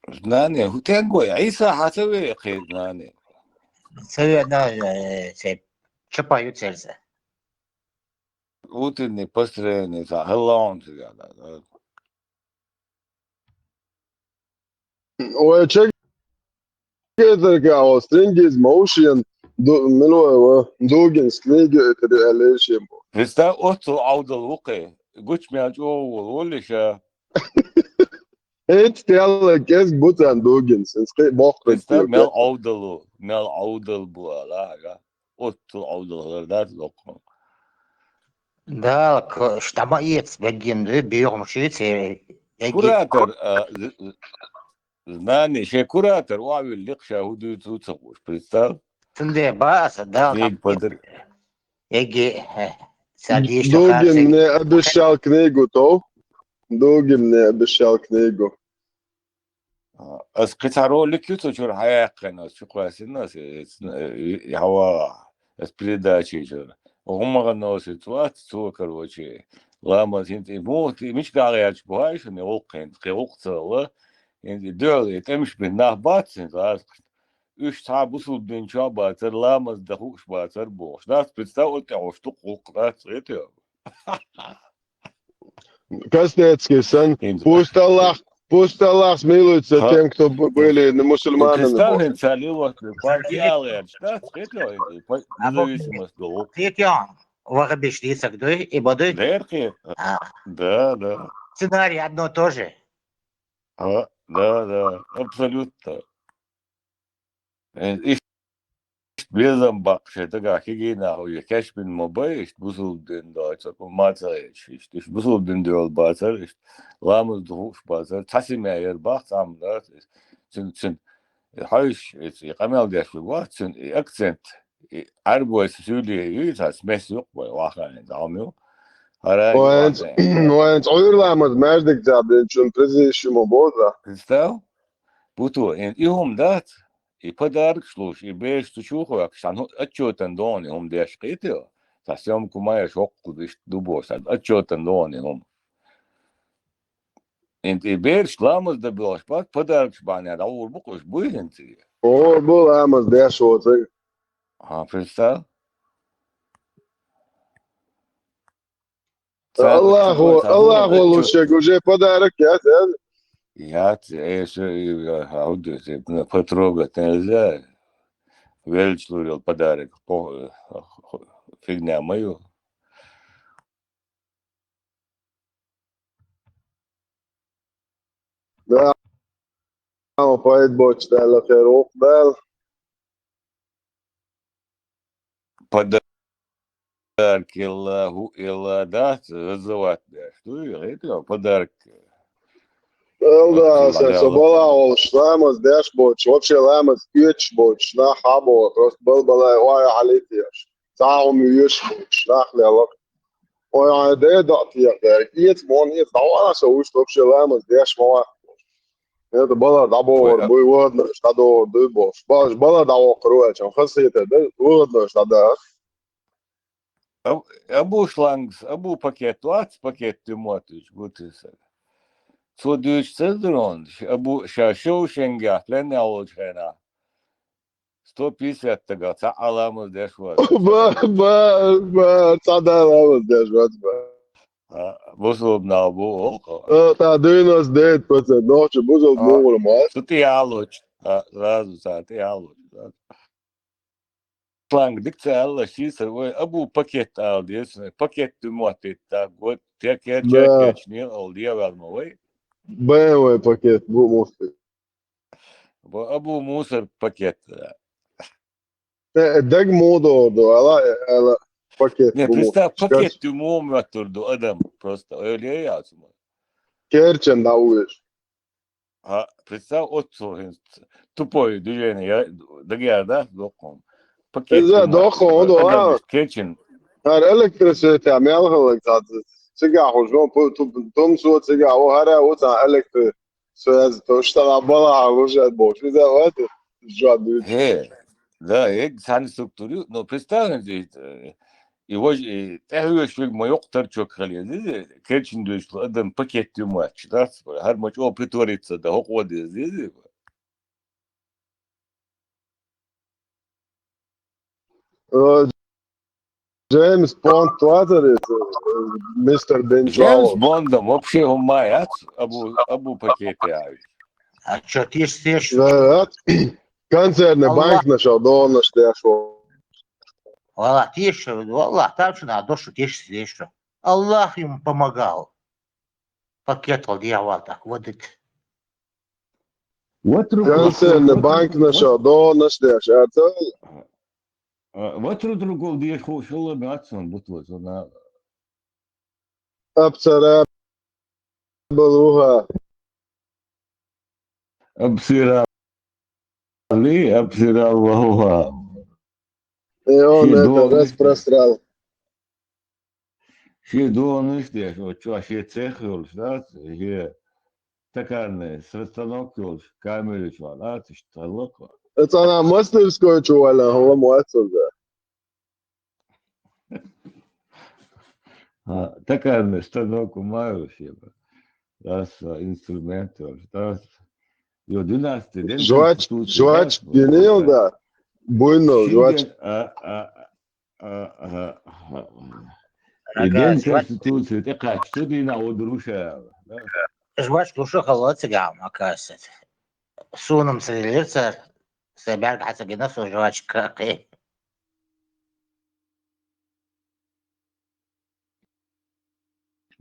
Знание, хутенгой, Иса Хасаве, знание. Совет, да, э, се, чё поют сердце? Утреннее построение, са, халаон, да, да. Ой, чек, это как, о, Strings in Motion, ду-, милуева, Дугин, книги, это реализм. Представь, отцу аудал вукы, гуч мяч овул, улиша, ХӀинца телла кӀезиг бу царна дугина, синца кхин боккха Представь, мел Ӏовдал ву, мел Ӏовдал бу ала хьага. Оццул Ӏовдал хилар дац доккхун. Дала, ко- ш- дӀа ма эца, бегин ду, бегӀум ши, церей. Яги- Куратор, а, з- з- знание, шей куратор, охьавилликх ша хӀу дуьйцу ца хууш, представь. Цундела бааса, Дала, Книга дӀа- подари. Яги, э, садись, Дугин мне обещал книгу, то? Дугин мне обещал книгу. Ас кхин цхьа ролик ю цу чуьра хьаяьккхина, ас чу кхоьссина, ас, э, ц- э, хьава, ас передачи чуьра. ХӀумма гӀанносиц вац, цо, короче, ламаз хӀинца, и мух, и мича гӀагӀерча бухаьшана, и гӀуллакх хӀинца, кхин гӀуллакх ца хилла, хӀинца и дуьхьал, и тӀемаш бин нах бац хӀинца, аз уьш цхьа бусулба дин чохь бацар, ламаз дан хууш бацар бохуш. Дац, представь, оцу тӀехь ош дукха гӀуллакх дац, хетий? Костецкий сан. Пусть Аллах, пусть Аллах смилуется тем, кто б- были мусульманами. Представь, хӀинца лилот, партия алгӀерча, дац, хетий? Независимость долу. Тетя, вахабиш дийцаг дуй, и бодуй? Дерхи? А, Да, да. Сценарий одно то же. А, да, да, абсолютно. Э, иш безам баккха шайн дагахь хигийна хьо, я кечбина ма бай, иштта бусулба дин дойца, ма ца хеташ, иштта, иштта бусулба дин доьлла бацар, иштта ламаз ду хууш бацар, цхьа семья яр бах, цхьа ма дац, цуьн, цуьн, хьоьш, и къамел деш ву бах, цуьн, и акцент, и Ӏарбойс суьйле ю, цхьа смесь юкъ бай, вахана, дӀа ма ю. ХӀара Вайн, вайн Ӏуьйра ламаз маьждиг цхьа бен чун призы иши ма боза. Представь? Буту, и, и хӀума дац, и подаркаш луш, и беш цу чу хоьхкаш, цхьана хӀу- отчетан догӀана и хӀума деш кхетий? Цхьа съемку ма еш, хӀокхул иштта ду бохуш, цхьа отчетан догӀана и хӀума. И, и бераш ламаз дан боьлхуш бац, подаркаш бахьана дӀагӀур бу-кх уьш, буй хӀинца и? ГӀур бу ламаз деш воцург. Хьан, представь? Царна Аллаху, чу кхойса Аллаху хӀума лучше, уже подарок яц, а? Яц, э, ш- э, а, хӀу ду, э, потрогать нельзя. Веллачу лур йолу подарок, по- э, фигня ма ю. Да. Пайда боцуш даьлла хир ву-кх Дала. Подарок елла, хӀу елла дац, газават деш дуй, хетий, подарок. Алда, Оццул сан со дӀадаьлла. Бала волуш, ламаз деш боцуш, вообще ламаз оьцуш боцуш, нах хьабо, просто балбалай ой хьалитеш. Цхьа хӀума оьшуш боцуш, нах лелла. Ой, хьайн ден доӀа техьа, эца боху, эца дӀавала со вуьшта, вообще ламаз деш ма вац. Это бала дӀабохур Ой, а- буй, выходной дӀадохур дуй бохуш. Баш бала дӀавоккхур ву аьлча, хазахетар ду, выходной дӀадаха. Аб- Абу шлангс, абу пакет вац, пакет ту моттуьйтуш, бу тесар. Цо дуьйцу цезаронаш, абу ша шов шенгехь, пленна волчу хенахь. Сто пятьдесят тага цхьа а ламаз деш вац. Ба, ба, ба, цхьа да ламаз деш вац, ба. А, бусулба нах бу, оха. Э, та девяносто девять процент нохча бусулба А, мугӀур ма. Цу тӀе ялочу. А, сразу ца тӀе ялочу. Шланг дика ца аьлла, шийсар вай абу пакет ала деза, пакет ду моттийта, вот, те керча Да. Кечне, ол дьявол ма вай. Б М В пакет бу муссар. Бо абу мусор пакет. Э, даг мудо ду, ала, ала пакет Не, бу представь, муссар. Пакет ду му моттур ду адам, просто, ой, я, я, цума. Керчен да уж. А, представь, оццул хӀинца тупой движение, я, дагера, да, доккхун. Пакет Иза ду ма-, доккхун, ду, а. Адамаш керчен. ХӀара электросвета мел хилла цхьацца. Цигахь уж, ну, пу-, ту-, тумсо цигахь, о, хӀара, о, цхьа электросвязь, то, что она была, а уже больше. Иза, вот, жад. Хе, да, эг цхьана структура ю, но представь, э, и вож-, и тӀехьоьжуш верг ма йоккха торчок хила еза, иза, керчен дуьйцуш адам пакет ю моьттуш, дац, хӀара ма чӀогӀа притвориться да, хӀокхо деза, иза. Э, Джеймс Бонд вацар иза, э, мистер Бин Джеймс Джонс. Бондом вообще хӀума яц, абу, абу пакете ай. А чё, тише, тише. Да, да. Концерный Аллах. Банк нашёл, донаш дешёл. Валла, тише, валла, там что надо, что тише, тише. Аллах ему помогал. Пакет гӀолла дехьавала тӀаккха, вадит. Консервный банкнаша донаш деш, аьлла. Ватру другол деш хушала мацун бутва зона. Абсара балуха. Абсира ли, абсира балуха. И он Ши это донаш распросрал. Ши донаш деш, вот чё, ши цех йолш, да, ши токарный станок йолш, камеры чё, да, ты что, локо? Это она мастерской чё, валя, гала муацун, да. А, токарный станок у Маруси, да, с инструментом, да, с Йо, династи, дин Жвач, конституция, жвач да, генел, да. Буйно, Ши жвач. Дин, а, а, а, а, а. И Рага, дин жвач. Конституция, те качество дина одруша, да. Жвач луша халат сигам, оказывается. Сунам срелица, собяг хасагина со жвач каки.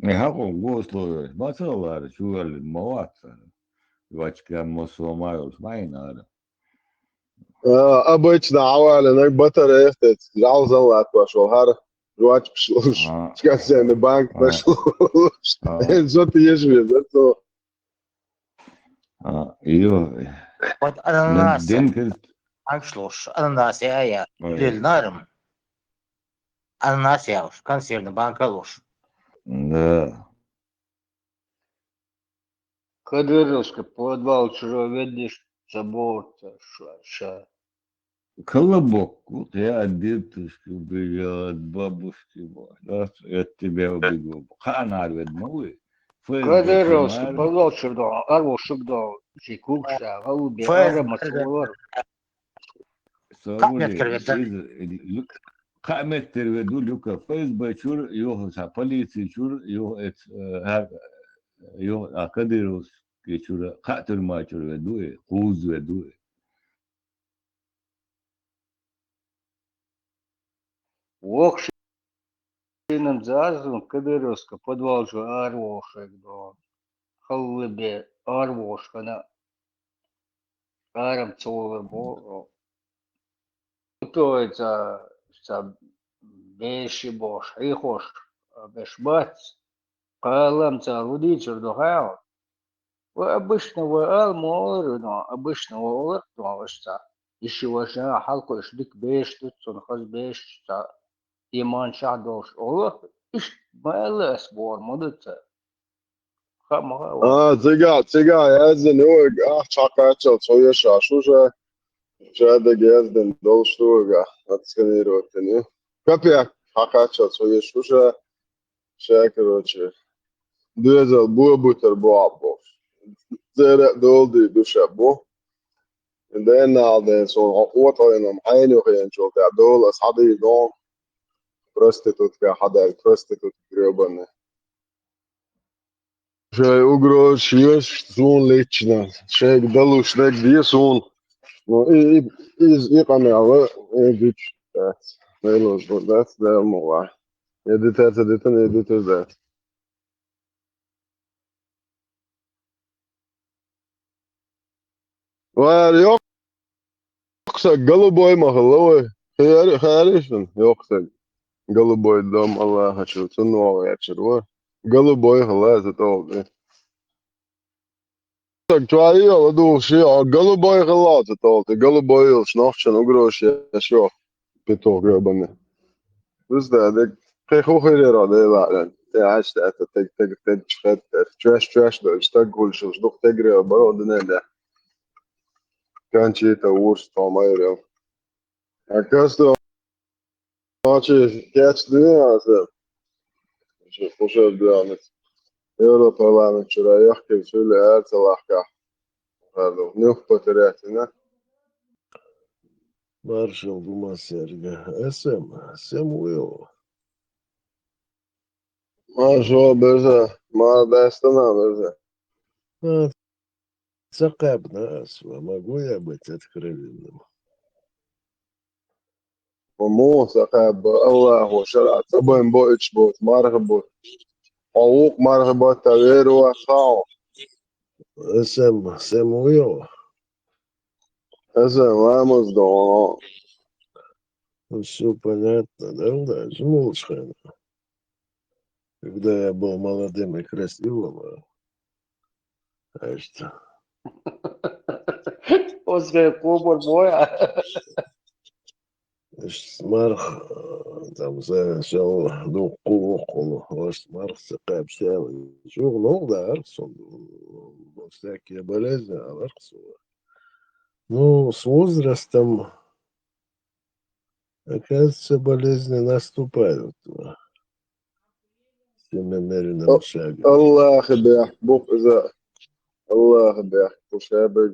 Э, хӀакъу, гу условиялаш. Масала, чуяли ма вац. Вачка ма сома йолуш ма йинара. Э, обычно хьавалинарг батарейх тӀе жал заллатваш вал хӀара. Жвачпаш луш. А. Чкасена банк А. Паш луш. А. Эн зо тиеш веза, то. А, йо. Вот ананас. Ден кер- Аншлош, ананас я, я. Ой. Лил нарм. Ананас я уж, консервный банка луш. Да. Кадыровский подвал чужой ведешь, заборца, ша, ша. Колобок, вот я от дедушки убегал, от бабушки, вот, да, я от тебя убегу. Ханар ведь новый. Кадыровский подвал чужой, арвошук до, жикук ша, голубя, Фэ- ара, маслор. Савули, Кхаъ меттар веду. Из, лю-, кхаъ меттар веду, Люка, ФСБ чура, юха ца полиция чура, юха эц, э, хӀа-, юха а Кадыровский чура, кхаъ тюрьма чура веду, э, кхузза веду, э. Вокшинам зазун Кадыровский подвал чу арвошек дон. Халла бе арвошкана. Арам цолар бо. Той ца, ца беши бош, хьихош, беш бац. Калам ца лудичур дохао. Ва обычно ва ал молар, но обычно ва олар, но ишца. Иши ва ша халкъо иш дик беш дуц, сон хаз беш ца. Иман шаъ долуш олар, иш мала ас бор мадуца. Ха, ма ха, ва. А, цига, цига, яздин, ю, ахча кхачал, цо яша, шуша. Шадаг яздин, долуш ду, га, отсканировать, ю. Капя, хьакхачал, цо яша, шуша. Ша, короче, доьзал бо бутар бо аббо. Цера долди душа бо. Ден нал ден сон, отойном, айну хен чул, да, долас, хадий дон. Проститутка, хадай, проститутка грёбаная. Шай угроза еш сун лично. Шайга далуш дерг де сун. Ну, и, и, из, и къамел, и дич. Да. Мелоз, да, да, мула. Я дитя, это дитя, не дитя, да. Вар йокса голубой махалла вай. Хари, хари шун йокса. Голубой дом Аллаха чу, цунна вогӀу яцара вай. Голубой хала за толди. Так твои, а ладу ши, а голубой хала за толди. Голубой йолуш нохчан угроза еш йо. Петух грёбаный. Вуз да, дек, кхе ху хире ро де ларен. Те аш да, это тег, тег, тег, чхет, это чуаш, чуаш да, стаг гулшил, ждук тег ре, баро да не да. Канчи это урс, то майре. А касто, ачи, кяч да, а се. Чи хушер да, а не. Европарламент чура яхкел, чули, а, цалахка. Пардон, нюх потерять, да? Маршал Гумасерга. Эсэм, эсэм уйо. Маршал беза, мар дастана беза. А, цакъабна асва, могу я быть откровенным? Мо цакъаб, Аллаху шаръа, цабайн бо ич бо, марха бо. Хьо вукху мархи батта вер вац хьо. Эсэм, сем вуйо? Эсэм ламаз догӀу. Ну, всё понятно, да, да, жимулаш хьайна. Когда я был молодым и красивым, а, а что? Оццу кхобур бой, а? Ишта марх, э, там, за, шел, ну, кху, кху, ош марх ца кхаьбча, чугӀа ногӀу дар, со, всякие болезни аларх со. Ну, с возрастом, оказывается, болезни наступают, э, с тем меренным шагом. Аллахьа бехк бу иза. Аллахьа бехк бу шабаг.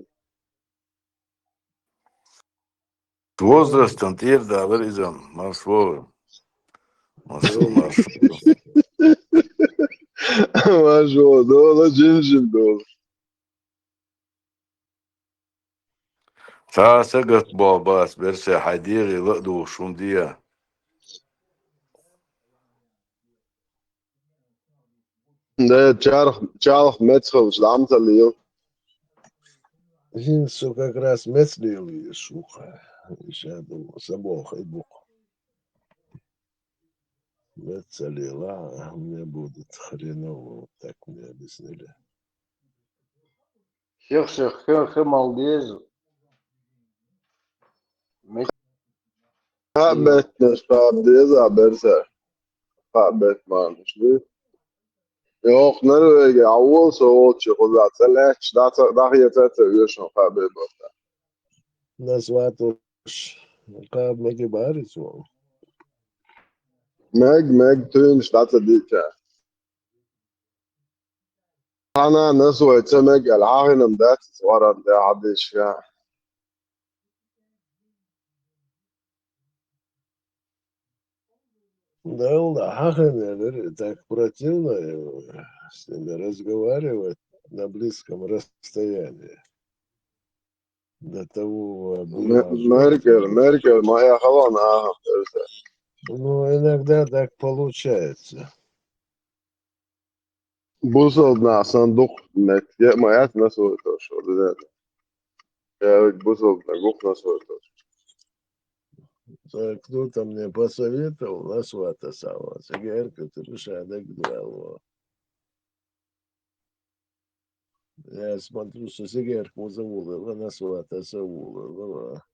Возрастан тӀера далар иза, марш вогӀу. Марш, марш. Марш вогӀу, дола, жим-жим дола. Цхьа сагатбоху бац, берсе, хьайн дегӀе ла а духуш хӀума де. Да, чарх, чарх меца хилча, дӀа ма ца лела. ХӀинца со как раз меца лела везаш ву-кх. Ша ду, са боху, и бу-кх. Меца ца лела, а мне будет хреново, вот так мне объяснили. Сих-сих хи, хи мала деза. Кхаа беттанаш кхаба деза, берса. Кхаа беттанаш ду. Йоху Норвеге Ӏа волу со волчу кхуза цӀа лаьтташ, дӀа ца, дӀахеца ца оьшун кхаа беттан. Нас ватуш кхаба мега баьрца ву. Мег, мег, туьйнаш дӀа ца дийча. Хьан нанас вай ца мега аьлла, хьан хинам дац иза, варан тӀе хьан дийша. Да, да, хьан хин элира, так противно, э, с ними разговаривать на близком расстоянии. До того была жёсткая. Меркель, Меркель, моя халона, ага, это. Ну, иногда так получается. Бусалба нах санна дукха меттиг, я ма яц насвойтуш, вот это. Я ведь бусалба нах гух насвойтуш. Так, кто-то мне посоветовал насвататься, вот, сигарка, ты решай, да, где, вот. Я смотрю, что сигарка уже уловила, насвататься уловила.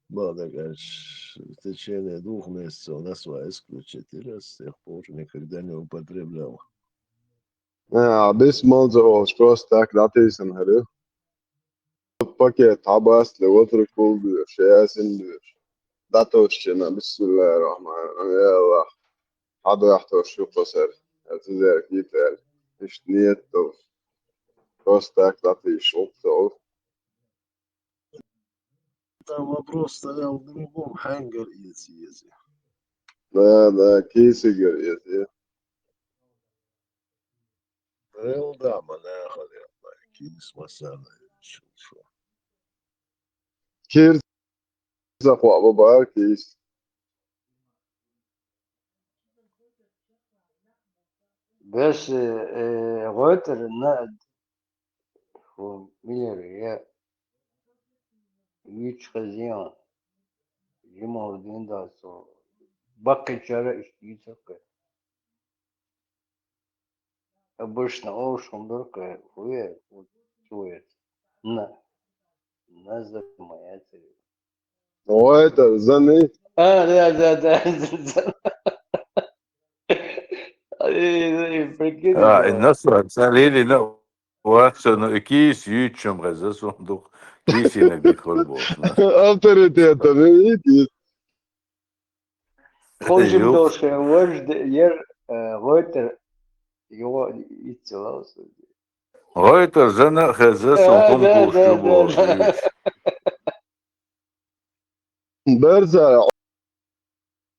Бадагаш в течение двух месяцев насвай исключить, и раз с тех пор никогда не употреблял. А, бис молза олуш, просто так дӀатийсина хӀара. Пакет хьабасле, ватра кулгуьйш, ясин дуьйш. ДӀатосчина, бисмиллахир-рахманир-рахим, я Аллах. Хьадохьтуш ю кхо сара, я цизерг йитӀел. Иштта ниет долуш. Просто так дӀатийсаш ву-кх со. Там вопрос стоял в другом, хьаьнгара эца еза. Да, да, кийсигара эца. Эл да, ма нахана, кийса ма санна, шу, шу. Кийса кхоъ бу бара кийса. Бес, э, э, гӀойтар на, фу, милер я, юьйцу хезийон, жималла дин дац со, баккхийчара иштта йийцар кхе. Обычно овшхам дуркхе, хӀу ве, хӀу цу ве. На. На за ма яцари. Ой, это заны. А, да, да, да. Ай, ай, прикинь, а, да. И насвар, царили на, вахса, ну, и кийс ючум хеза сундук, кийсина бихур болсна. Авторитетом, видите? Кхузим долуш вай важа де-, яр, э, гӀойтар юха иццалал со. ГӀойтар зана а хеза, сон хӀума гуш ю бохуш. Берза,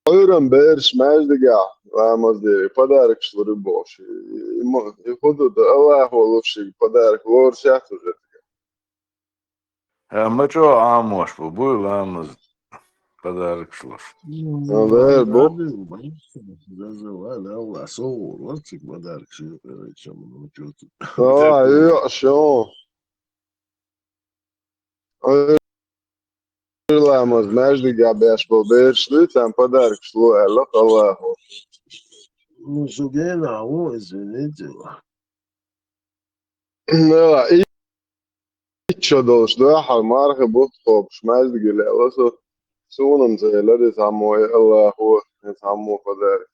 Ӏуьйран бераш маьждигехь ламаз де, подаркаш лур ю бохуш. И мо-, и хӀун ду, Аллахо луш шига подарок лоруш яц уже. Амма чӀогӀа Ӏамош бу, буй ламаз. подарок шло. Ну, да, бо- Зазывали, Аллах, согур, вот цик подарок шло, короче, ну, чё тут. Ой, ё, шо? Ой, ламаз, между габеш, бо берш, там подарок шло, Аллах, Аллаху. Ну, сугена, о, извините. Ну, и, и чё должен, да, хар марха бут хоп, шмайс гиле, ласо, сунам за, лади, самой, Аллаху, самой подарок.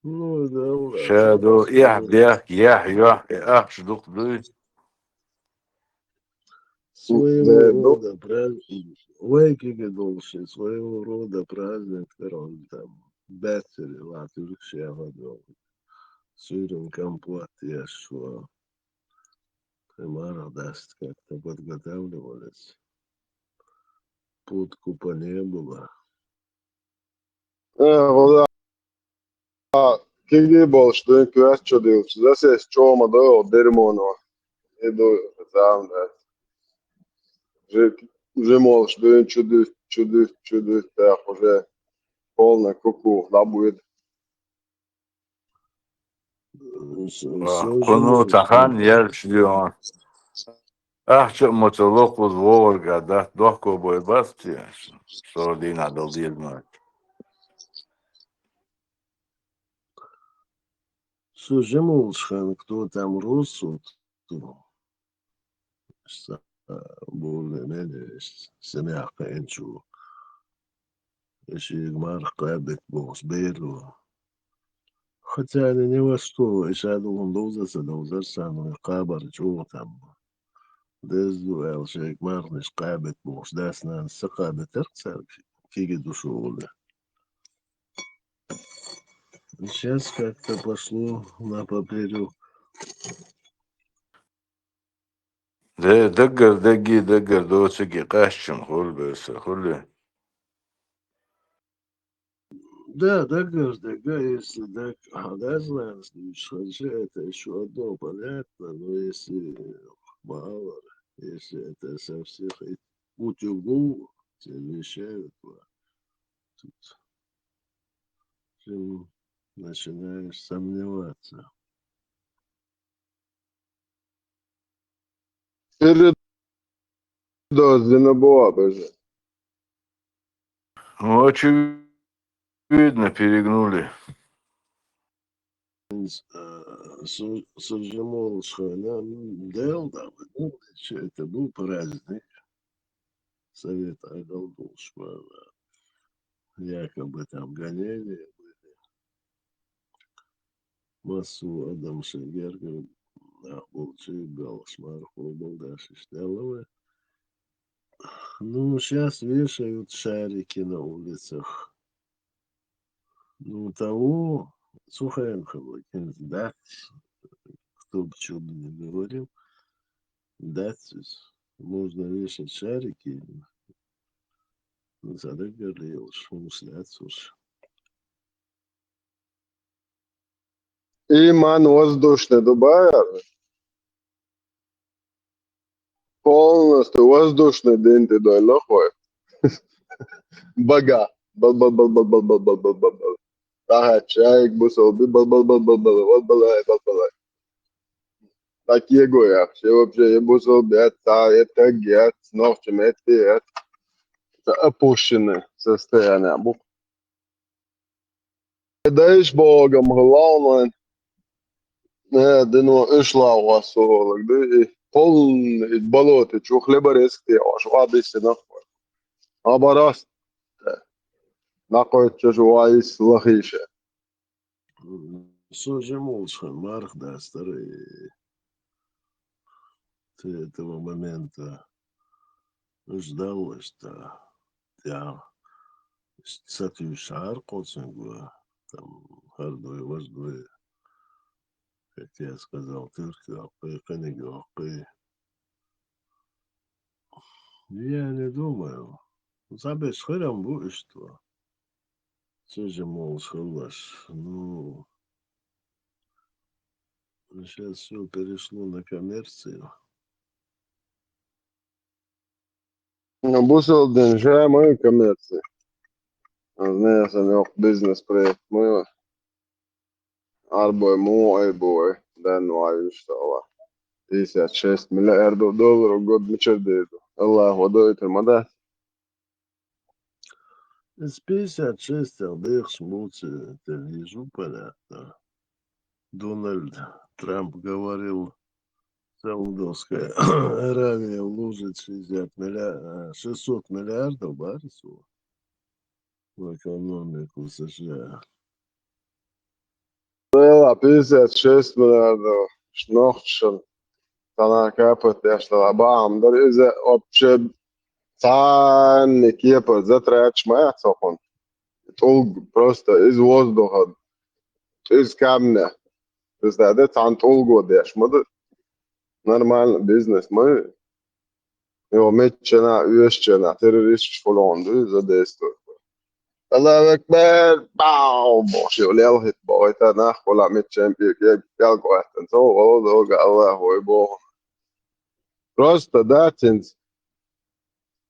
Ну, да, Аллах. Шаду, ях, бях, ях, ях, ахш дук дуй. Своего рода праздник. Вайкиге должен, своего рода праздник, он там, бәттери, ла, туркше, я говорю. Сюрин компот, я шо. Примарх даст, как-то подготавливались. Подкупа не было. Э, вала, киги болш, дын кюас чо дилч, засес чома дойо дермоно. Иду, там, да. Жи, жи молш, дын чуды, чуды, чуды, так уже полный куку, да будет. Куну тахан яр чуды. Ахча мотолок уз вовар гада, дохко бой басти. Сордина дал дирма. Сужим улшхан, кто там русут, кто более-менее семья каинчу. Эшиг марх кабек бос беру. Хотя они не во что, и шаду он доза са дозар сан, кабар чуо там. Дездуэл шейк марниш кабет бос, дас нан са кабет эрцар, киги душу уле. Сейчас как-то пошло на поперёк. Де, даггар, дагги, даггар, доцаги, къаччан, хул беса, хулли. Да, даггар, дагга, если даг, а, да, знаешь, ну, что же это ещё одно, понятно, но если мало, если это со всех и утюгу, тебе вещают, вот. Тут ты начинаешь сомневаться. Передоз дина боа беже. Ну, очевидно, перегнули. Сужимол шхана, дел, да, ну, что это был праздник. Совет Айдолдул шпана. Якобы там гонения были. Массу адам шенгерга, а, болчи, галшмар, хобал, дашиш, деловы. Ну, сейчас вешают шарики на улицах. Ну, того, сухаем хабакин, да, кто бы чё бы ни говорил, да, можно вешать шарики, ну, задак говорил, что мы слят, слушай. И ман воздушный Дубай, полностью воздушный день ты дай лохой. Бага. Бал, бал, бал, бал, бал, бал, бал, бал, бал, бал. Таха чайк бусол би бал, бал, бал, бал, бал, бал, бал, бал, бал. Так его я. Все вообще я бусол би, это, это, это, ночью, это, это. Это опущенное состояние. Бу- Даиш Богом главное. Э, дыно ишлавасолык, да, и полный болото, чухле бареск те, аш вадысе нахуй. А барас. Нахуй чеш вайс лахише. Сужим улшхан марх да старый. Ты этого момента ждал, что я сатывшар коценгуа, там, хардой, важдой, как я сказал, тырки, акы, книги, акы. Я не думаю. Забез хырам бу иштва. Сужим улшхалаш. Ну, сейчас все перешло на коммерцию. Ну, бусалба дин ша ма ю коммерция. Аз не сан йоккха бизнес-проект ма ю. Арбой мугӀай бой, ден вай вуьшта ала. Пятьдесят шесть миллиардов долларов год мичара дийр ду? Аллахо дойтар ма дац. Из пятьдесят шесть дехаш муца, это вижу, понятно. Дональд Трамп говорил, Саудовская Аравия вложит шестьдесят миллиардов, шестьсот миллиардов барису в экономику США. Лела пятьдесят шесть миллиардов, шнохчан, тана капот деш дала баам дар иза вообще цхьанне кепара затраташ ма яц хӀокхунна. ТӀулг просто из воздуха, из камня. Представь, да, цхьан тӀулго деш ма ду. Нормально бизнес ма ю. Йо, миччана, оьшуччана, террористаш фулон ду, за десто. Аллаху акбар, бау, бохуш, йо, лелхит бохуьйту, нах хула миччан пирк, я, ялкъоттан, со, вало, дога, Аллаху, ой, боху. Просто, да, цинц.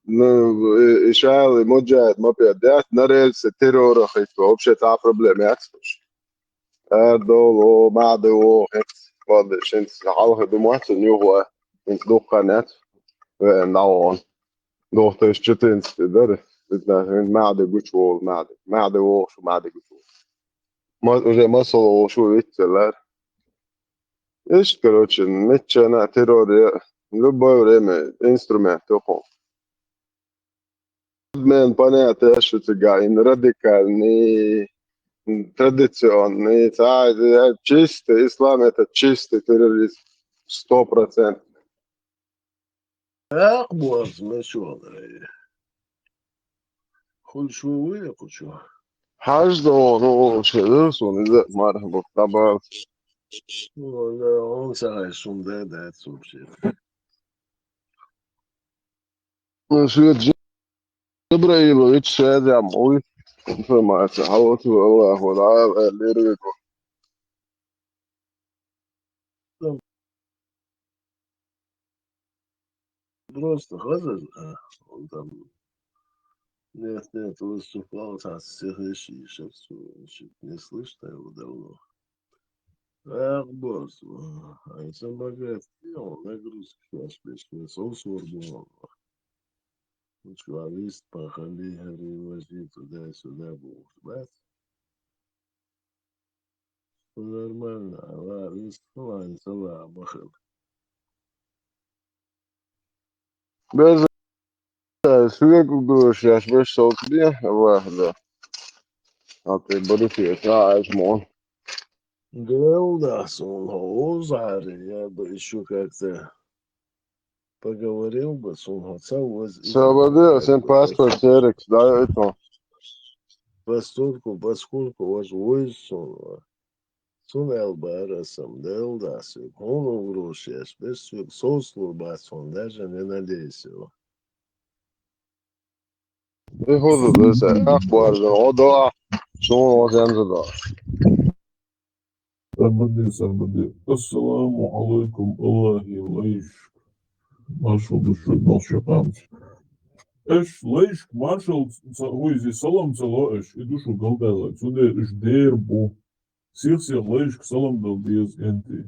Ну, и, и шайли муджахид ма пер, да, на рельсы террора хит, вообще та проблема яц. Эр долу, маьӀди вогӀу, хӀинца, валла, шинца хьалха ду моццан юхула, хӀинца дуккха нец, веана дӀавогӀун. Дохтуш чу тинца дара, хӀинца маьӀди гучуволу, маьӀди, маьӀди вогӀуш, маьӀди гучуволу. Ма-, уже масала волуш ву виццалара. Иштта, короче, миччана террор е, любое время инструмент ю кху. Обмен понятия шу цига, ин радикальный, ин традиционный, ца, э, чистый ислам, это чистый терроризм, сто процентов. Акъ, бозма шуна. Хуьлуш ву вуй, кху чу? Хьажа, ну, шедевс вон, иза мархи бу, табар. Ну, да, он сагай сум да, да, сум ши. Ну, шуьга Джабраилович шаьрам, уй, информация, хьалоцу Аллаху Таала лервику. Просто хаза, а, он там, нет, нет, выступал, там, всех ищи, щас, щас не слышно его давно. Ах, босс, а если богат, он нагрузки сейчас пришли, соус вордуан. Ну что, а вист пахали, говори, возьми туда-сюда, бухать. Нормально, ала, вист, ала, ала, махал. Без, э, свек угрожаешь, без солкбе, Аллах, да. А ты барифе, а, возьму. Гэл да, сон хоза ари, я бы ещё как-то поговорил бы, сон хоза воз-, Всё, воды, всем паспорт, Терекс, да, это. Постольку, поскольку ваш воз сон, сон эл бара сам, дэл да, сё, хон угрожаешь, без сё, сослу ба сон, даже не надейся. Приходит, да, всё, ах, боже, о, да, что он, вот я не знаю. Сарбади, сарбади. Ассаламу алайкум, Аллахи лайшк. Маршал ду шу нохча къамаьл. Эш лайшк, маршал ца-, вуйзи салам ца ло эш, и ду шу галдала. Цундела эш дер бу. Сих-сих лайшк салам дал деза энти.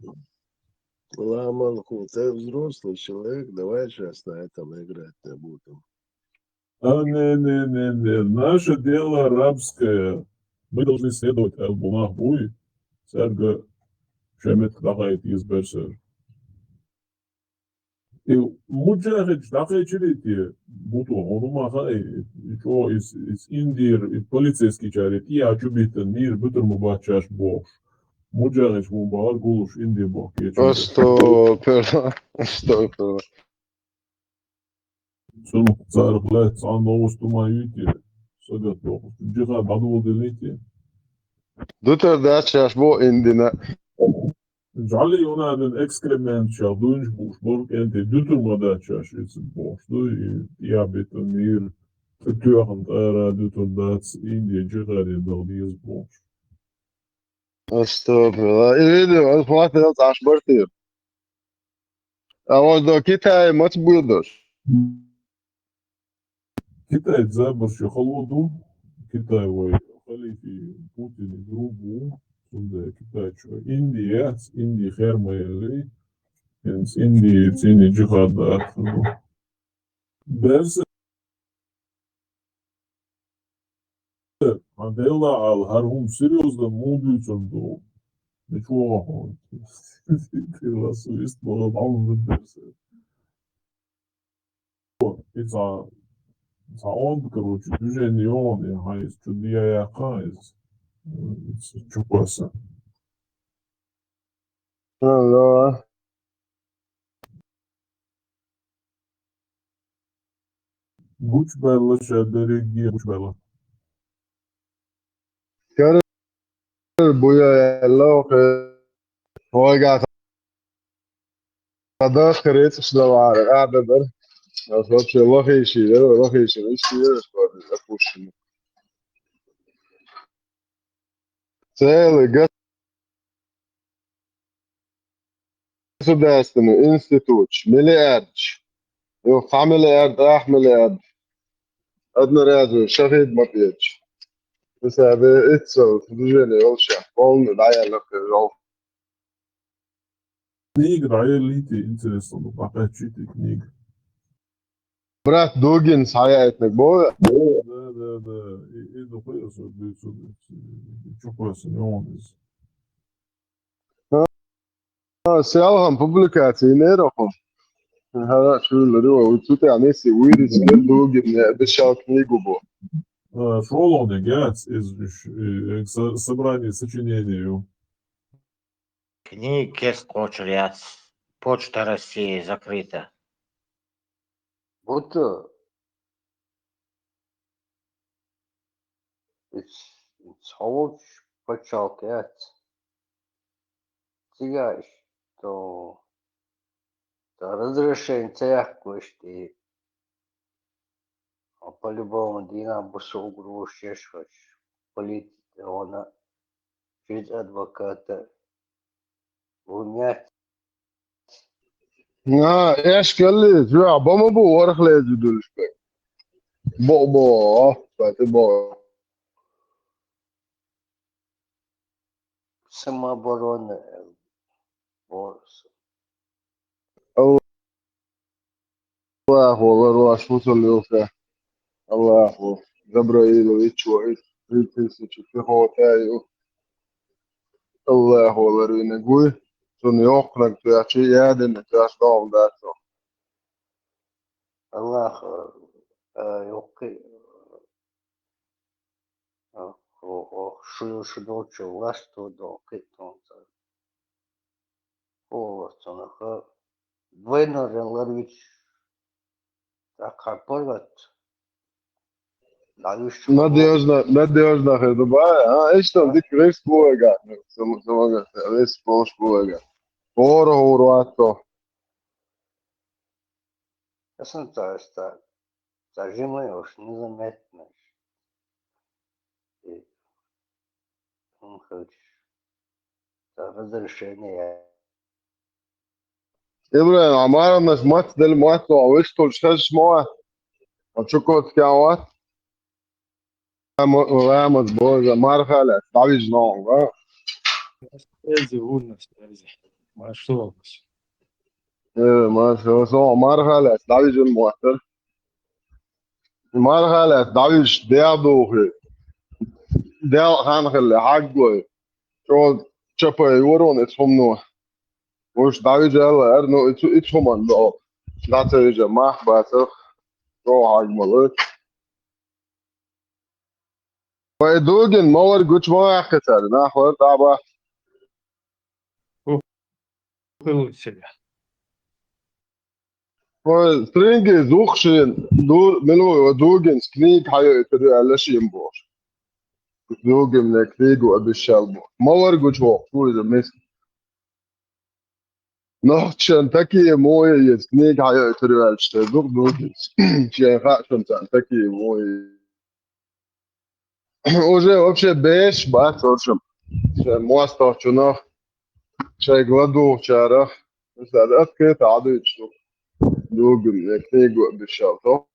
Ламан ху, ты взрослый человек, давай сейчас на этом играть не будем. А, не, не, не, не. Наше дело рабское. Мы должны следовать, э, бумаг буй. Цаьрга шайн меттиг дӀахайта иза берсар. И муджахидаш дӀакхайчирий те, буту, хӀума ма хаьий, и чӀо, и с-, и с-, Индийра, и полицейский чари, и а чу биттан мийра бутур ма бац шаьш бохуш. Муджахидаш хӀума бахар гулуш, Индия боху кечу. Астагфирулла, астагфирулла. Цунах царах лаьцна цхьа новость ма юй те, сагатдохуш. Джихад дӀадоладелий те? Дутар дац шаьш бо Индина. ЖӀали юна бен экскремент ша дуйнаш бууш бара кӀентий, дуьтур ма дац шаьш иза бохуш ду, и я битан мийра, тоьхна тӀара дуьтур дац, Индия джихаде дала деза бохуш. Астагфирулла. И видео, ас хӀоттаелла цхьаьш бартийра. А вот до Китая маца буьйдуш? Китайца забарш хало ду, Китай вай халифи Путин друг ву, цундела Китай чу Инди яц, Инди херма ялли, хӀинца Инди цӀийни джихад дац. Берса, хьан делла ала, хӀара хӀума серьёзно мун дуьйцун ду? Мича вогӀа хьуна? Ты вас вист бала дӀа берса. И цхьа, цхьа онда, короче, движение йогӀун, я хьайс чу дия яьккха, иза, иза чу кхоьссина. Алло. Гучбаьлла ша берриге гучбаьлла. Кара буя аьлла, охе. Ойга та даха рецӀаш давара, а, да, да. Ас вообще лохийши, да, лохийши, иши, да, что ли, запущено. Целый государственный институт, миллиардаш. Йо, цхьа миллиард, ах миллиард. Одноразовый, шахид ма печь. Мисале, иццал, движение йолча, полный дӀаяьлла хир йолу. Книга дӀаеллийти, интересно, ну, пока чуьти книга. Брат Дугин схьаяйтниг бо? Да, да, да. И, и дукха а со дуьйцу, чу кхоьссина йогӀун иза. А, селхана публикаци йинера хьо? ХӀара а чуьйлур ю, ву цу тӀехь нисси вуьйрицкера Дугин обещал книгу бо. А, шолгӀаниг яц иза уьш, э, со-, собрание сочинений ю. Книга кест кхочур яц. Почта России закрыта. Буту ис-, ис хьо волчу пачхьалкх яц. Цигахь иштта ца разрешение ца яккхалаш тӀе. По-любому дийнахь бусалба угрозаш еш хилча, политика вана шиъ адвоката ву нетта. А, эшкалли, жоьхьа бан ма бу, ворхӀ леза дуьллуш бен. Бо-, бо-, а, бати бо-. Самооборона, э, бо-, Аллахо ларвеш ву сан лоьхе. Аллахо Жабраилович ву, три тысячи пехота ю. Аллахо ларвинарг вуй. Цунна йоккханиг тоьхча, ядина тоьхча догӀу дац цо. Аллахо, а, йоккхий, а, о, о, шу, шу долчу ласта до кхиъ тхуна цара. Олуш цунах двойной ларвича, тӀаккха паргӀат дӀавуьжучу. Надежда, надежда хир ду бай, а? Иштта дика риск бу вайгахь, ну, сама-, самагахь, риск болуш бу вайгахь. ХӀора хӀур вац со. Аса ца, аса ца, ца жимай уж незаметно. И хӀума хилча, ца разрешение. Ибрахим, а марханаш мац делла мотт, вуьш тулуш хезаш ма вац? А Чукотскехь вац? Ламаз, ламаз боза, марха лаьцна дӀавижна хьуна, га? Эзи, вуннас, эзи. Маршо. Э, маршо, со марха лаьцна дӀавижина моттара. Марха лаьцна дӀавижча, дегӀ духий. ДегӀ хан хилла, хьаггой. ЧӀогӀа чапай йора ван оцу хӀумано. Вуьш дӀавижа аьлла, ара, ну, и цу, и цу хӀуманна догӀу. ДӀа ца вижа, мах бацара, чӀогӀа хьагма луьйту. Вай Дугин ма вара гучу ма ваьккхи цара, нах вара тӀаьхьа бац. Хилла цига. Вай стринги зухшин дур, мила вай Дугинс книга хьайойтур ю аьлла шен бохуш. Дугин мне книгу обещал бу. Ма вара гучу воккхуш ву иза миска. Нохчан такие мой есть, книга хьайойтур ваьлча, тӀе дукха дузуш. Шен хаьа шуна царна такие мой. Уже вообще беш бац оршам. Шайн мостагӀчунах, шайга ладугӀучарах. Мисал, открыто Ӏадуьйцуш ду. Дугин, я книгу обещал, то.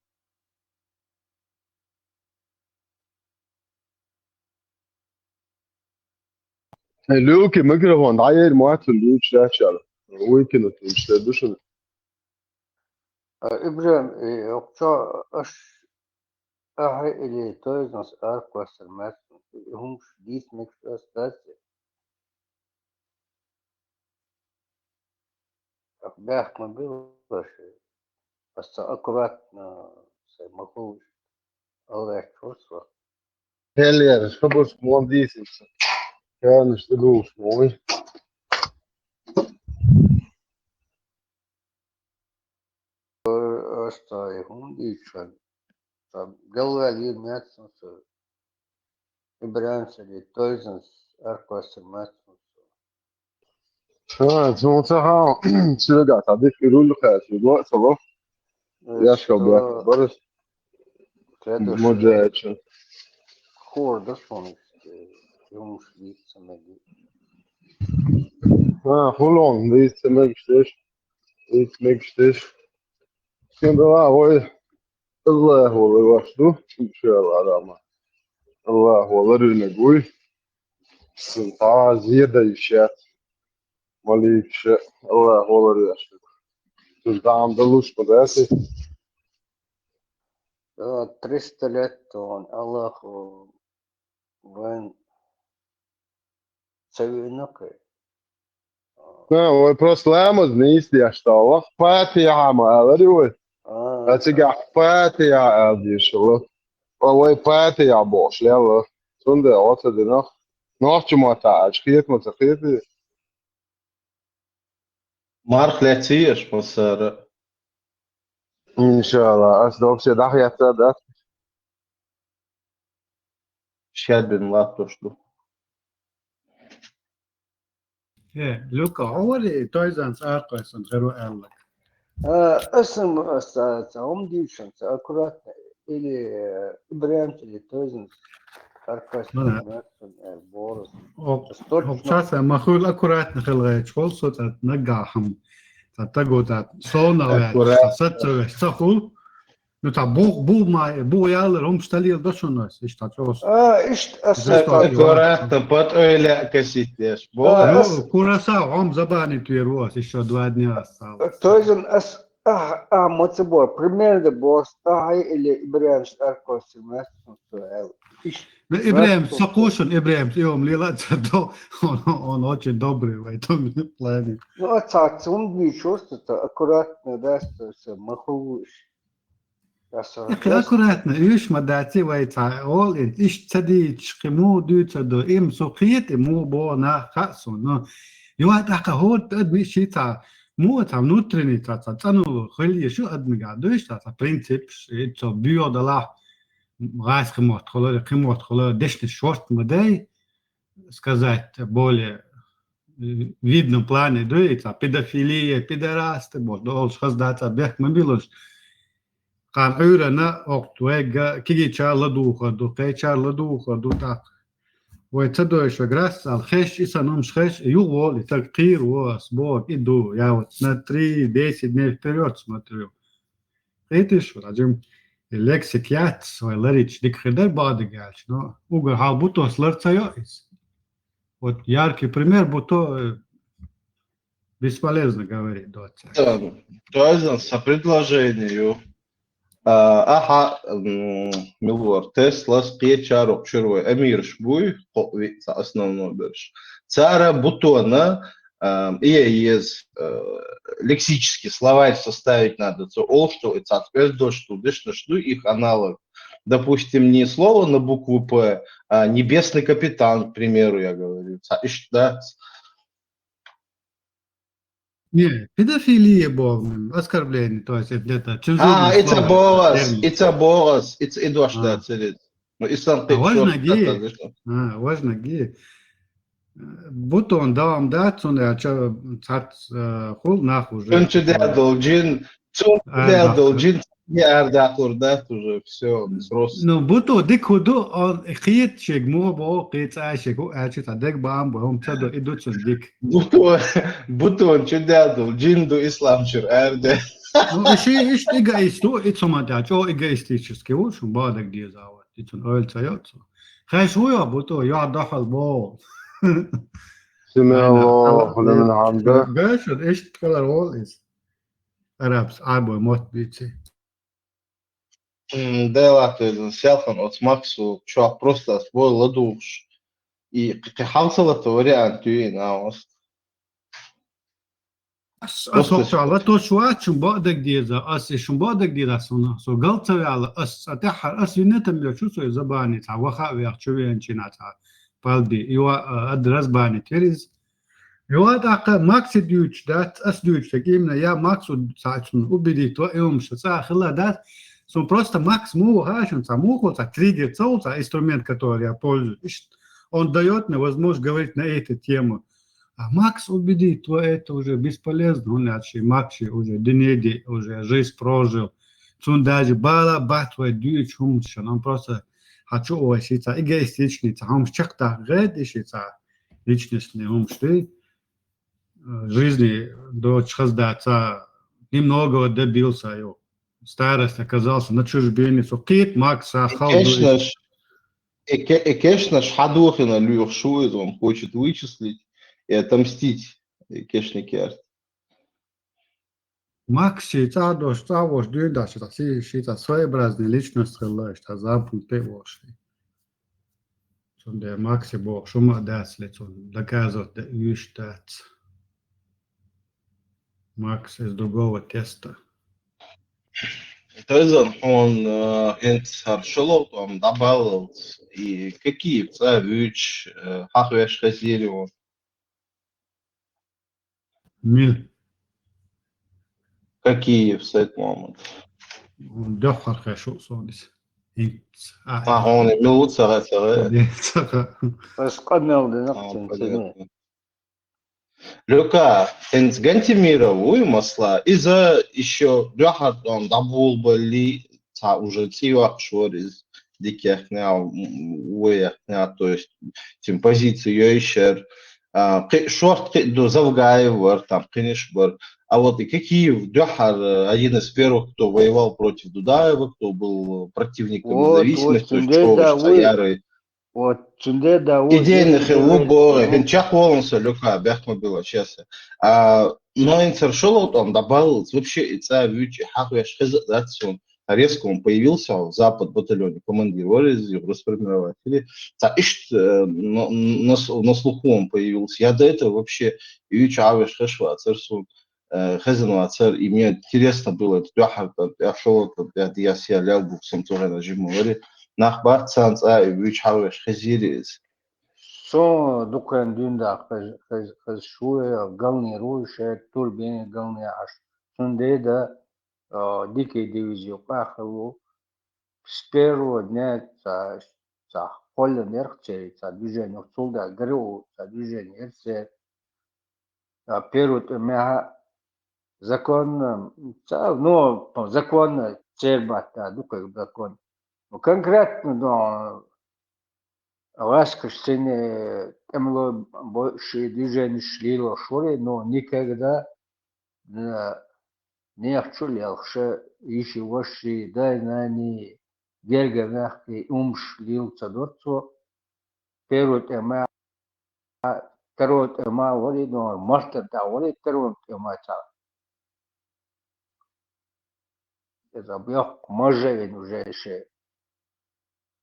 Э, Люки, микрофон дӀаер, мотт луьйчу даьчча. Выкинуть луьйчу ду шуна. А, Ибрахим, э, окху чохь аша ахьа или тойзанс аркхоссар маьцна, и хӀумаш дийца мегаш ас дац? Ах, бехк ма билла аша. Ас ца аккуратно, сай ма ховш, аллаьчча хӀусо. Хеллера, ша бус мон дийсинчу. Ханаш тӀе дулуш ма вуй. Ас ца и хӀума дийцича, ца галваьлла йира маьцна со. Ибрахим сари, тойзанс аркхоссар маьцна со. Ха, цунца хьан, цуьнга цхьа дика ирулла хаьа, шу ло а ца ло. Яшка бехк бараш. Следующий Муджаьча. Хор да шуна, э, юмаш дийца меги. Ха, хулон, дийца мегаш деш. Дийца мегаш деш. Шен дала вай Аллахо ларвеш ду, иншалла, Рама. Аллахо ларвинарг вуй. Цунна тӀе зеда йиш яц. Маликша Аллахо ларвеш ду. Цунна тӀе ам далуш ма дац. Да, триста лет он, Аллахо вайн ца веана кхин. На, вай просто ламаз нийса деш ду вай. Патихьа ма алари вай. А, а цигахь Патихьа ала дезаш хилла. Ткъа вай Патихьа бохуш лелла. Цундела оцу динах нохчийн маттахь аьлча хета ма ца хетий? Марх леций аша массара? Иншалла, ас дог се дӀахетта дац. Шаьрбина латтош ду. Э, Люка, хьо вари тойзанца аркхойсанна хир ву аьлларг? А, аса ма, аса, аса, хӀума дийшина, аса аккуратно, или, э, Ибрахим, или тойзанца аркхойсанна Ага. Аса боху. Ох, Аса точно. Ох, цхьа ма хуьлу аккуратно хила гӀерташ, хьо со цхьа наггахь хьан, цхьа таго цхьа сонах ваьлла, Аккуратно. Цхьа саца ваьлла, цхьа хуьлу. Ну, цхьа бух, бух ма, бух ялар, хӀумаш талийла до шуна аса, иштта цхьа чӀогӀа. А, иштта аса Просто цхьа аккуратно, под ойла косить деш. А, Бога. Ну, ас Кураса, хьо-м забанить вер ву аса, ещё два дня осталось. Тойзан ас, а, а, ма ца бор, примерно бос, а, хьай или Ибрахим Старковский, ма ца хьуна со аьлла. Иштта. Ну, Ибрахим, Ма ца со кхушун, Ибрахим, и хӀума лела ца до, он, он очень добрый в этом плане. Ну, а цхьа цунна ничего, что-то аккуратно, да, что всё, ма хуш. Аса Кхин хест. Аккуратно, уьш ма дац, вай цхьа, ол, иштта ца дийцаш, кхин муха дуьйцур ду, и ма со кхета, и муха боху нах хаьа суна. Ну, юха тӀаккха хӀора адамийн ши цхьа, муха цхьа внутренний цхьа, цхьа цӀанула хила еза шу адамигахь, дуьйш цхьа, цхьа принципаш, и цо боьха далахь, гӀазкхи мотт хилар, кхин мотт хилар, дешнаш шорта ма дай, сказать, более, э, видном плане, дуй, цхьа педофилия, пидорасты, боху, долуш хаза дац, цхьа бехк ма билуш. Кхана Ӏуьйранна окху вайга кегийчара ладугӀур ду, кхечара ладугӀур ду тӀаккха. Вай ца дойша грас цхьа хезча, и санна хӀумаш хезча, юха волу, и стаг кхийр ву ас, боху, и ду, я вот на три, десять дней вперёд смотрю. Кхетиш ву, хьажим, и лексик яц, вай ларича дика хир дара бахьадиг аьлча, но угар хьал Бутос лар ца йо иза. Вот яркий пример Буто, э, бесполезно говорить, доццаш. Да, тойзан са предложение ю. А, ахьа, м, милвар Теслас кхечара чуьра вай амираш буй, кхо виъ ца основной берш. Цара Бутона, а, и еза, э, лексический словарь составить надо, цо олуш ду, и цац оьздош ду, дешнаш ду, их аналог. Допустим, не слово на букву П, а небесный капитан, к примеру, я говорю. Ца иштта дац. Не, педофилия боху, оскорбление, то есть это где-то А, цензурное ица слово, богас, термин. Ица богас, ица и дошта А. Церит. Ну, и сан А, важно ги. А, важно ги. Бутон давам дац, цунна аьлча цац, э, хул нах уже. Цунчу дел дол джин, цунчу А, дел да. Дол джин, не ардакур дац уже, всё, срос. Ну, Буто дика хӀу ду, он кхета шег муха боху, кхета цӀа шег хӀу аьлча цхьа дег баам бу, хӀума ца ду, и ду цунна дика. Бутон, Бутон чу дел дол джин ду ислам чуьра арде. Ну, и ши иштта эгоист ву, и цу ма тӀа чӀо эгоистически ву, шун бадаг деза вот, и цун ойла ца йо цо. Хеш ву йо, Буто, йо дохьал боху. Симело, хулимин хьамда. Бешут, иштта калар вол из. Арабс, Ӏарбой мотт бийци. М, делахь тезан селхан оц Максу чохь просто ас бой ладугӀуш. И кхин хьалсалата вариант ю ин а ост. Ас, ас Просто хӀокху чохь латош вац, шун бакъ даг деза, ас и шун бакъ даг деза суна. Со гал ца ваьлла, ас цӀа тӀаьххьара, ас винна там йо чу со забани цхьа ваха а вех чу веанчина цхьа палби. И ва, а, ад разбани терриз. И ва тӀаккха Макси дуьйцуш дац, ас дуьйцуш даг именно, я Максу цхьа цунна убедить ва, и хӀума ша цӀа хилла дац. Сун просто Макс муха хаа шун цхьа муха цхьа триггер ца ву цхьа инструмент, который я пользуюсь. Ишт-, он даёт мне возможность говорить на эту тему. А Макс убедить, то это уже бесполезно, хӀунда аьлча ши Макс ши уже динеди, уже жизнь прожил. Цун даже бала бат вай дуьйцу хӀумаш, он просто хьан чу вай ши цхьа эгоистичный, цхьа хӀумаш чекхдаккха гӀерта и ши цхьа личностный хӀумаш ди. Э, жизни дочу хаздаца, немного добился его. Старость оказался на чужбине, со кхет Макс а И халду кешнаш, и ке-, и кешнаш хьадохина лоьхуш ву иза, он хочет вычислить и отомстить, и кешни керт. Макс ши цӀа дош, цӀа вош дуьйна дац, ши цӀа, ши, ши цӀа своеобразный личность хилла, иштта замкнутый вош. Цундела Макси боху, шу ма а дац ле, цунна доказывать да уьш дац. Макс из другого теста. Тойзан хьуна, э, хӀинца хӀара шолгӀа тӀом дӀабаллалц, и Кокиев цӀа вуьйцуш, э, хьахвеш хезийра ву. Мил? Кокиев Сайд Мухаммад. Дуьххьара хеш ву суна иза. ХӀинца. А, хьуна мил ву ца хаьа, ца хаьа? Ца хаьа. Ас къамел дина. А, хьуна понятно. Люка, хӀинца Гантимиров вуй масала, иза ещё дуьххьара тӀом дӀаболабаллалц, цхьа уже цӀий йоккхуш вара иза, дика яхнехь, м, вай яхнехь, то есть, цуьнан позици йойшар, а, кхин шорта кхин ду Завгаев вара, там, кхиниш бара. А вот и Кокиев дуьххьара, один из первых, кто воевал против Дудаева, кто был противником независимости, то есть, чего да, уж ца ярый. Вот, цундела да, вот, идейный хилла ву боху, хӀинца чекхволун со, Люка, бехк ма билла, честно. А, но хӀинца хӀара шолгӀа тӀом дӀабаллалц, вообще и цӀа вуьйцуш, и хьахвеш хеза а дац суна. А резко он появился, Запад батальоне командир вара иза, юха расформировать дира. Цхьа иштта, э, но, на с-, на слуху он появился. Я до этого вообще и вуьйцуш хьахвеш хезаш вацара суна. Э, хезна вацара, и мне интересно было, это дуьххьара тӀом тӀехь, шолгӀа тӀом тӀехь, я сел лел бу сан цу хенахь жима вара. Нах бац царна цӀа и вуьйцуш хьахвеш хезийра иза. Со дукха дуьйна даккха хез-, хез-, хезаш ву, галнера ву, шен турбина галнера Ӏаш. Цундела, а, дикий дивизия къахьа ву. С первого дня цхьа, цхьа кхоллам яра церан, цхьа движение, цул дагара ву, цхьа движение яра церан. А первый тӀемехь законно, ца-, ну, законно церан баттахь ду кхин закон. Ну, конкретно, ну, гӀаскаш цуьнан тӀемалой бо-, ши движенеш лелош вара, но никогда, э, нехан чу лелхаш, йиши, ваши, дай, нани, герга мехкий, умаш лела ца дора цо. Первый тӀемехь, второй тӀемехь вара, но мартар да вара, второй тӀемехь цхьа. Иза бехк мажа вина уже ши.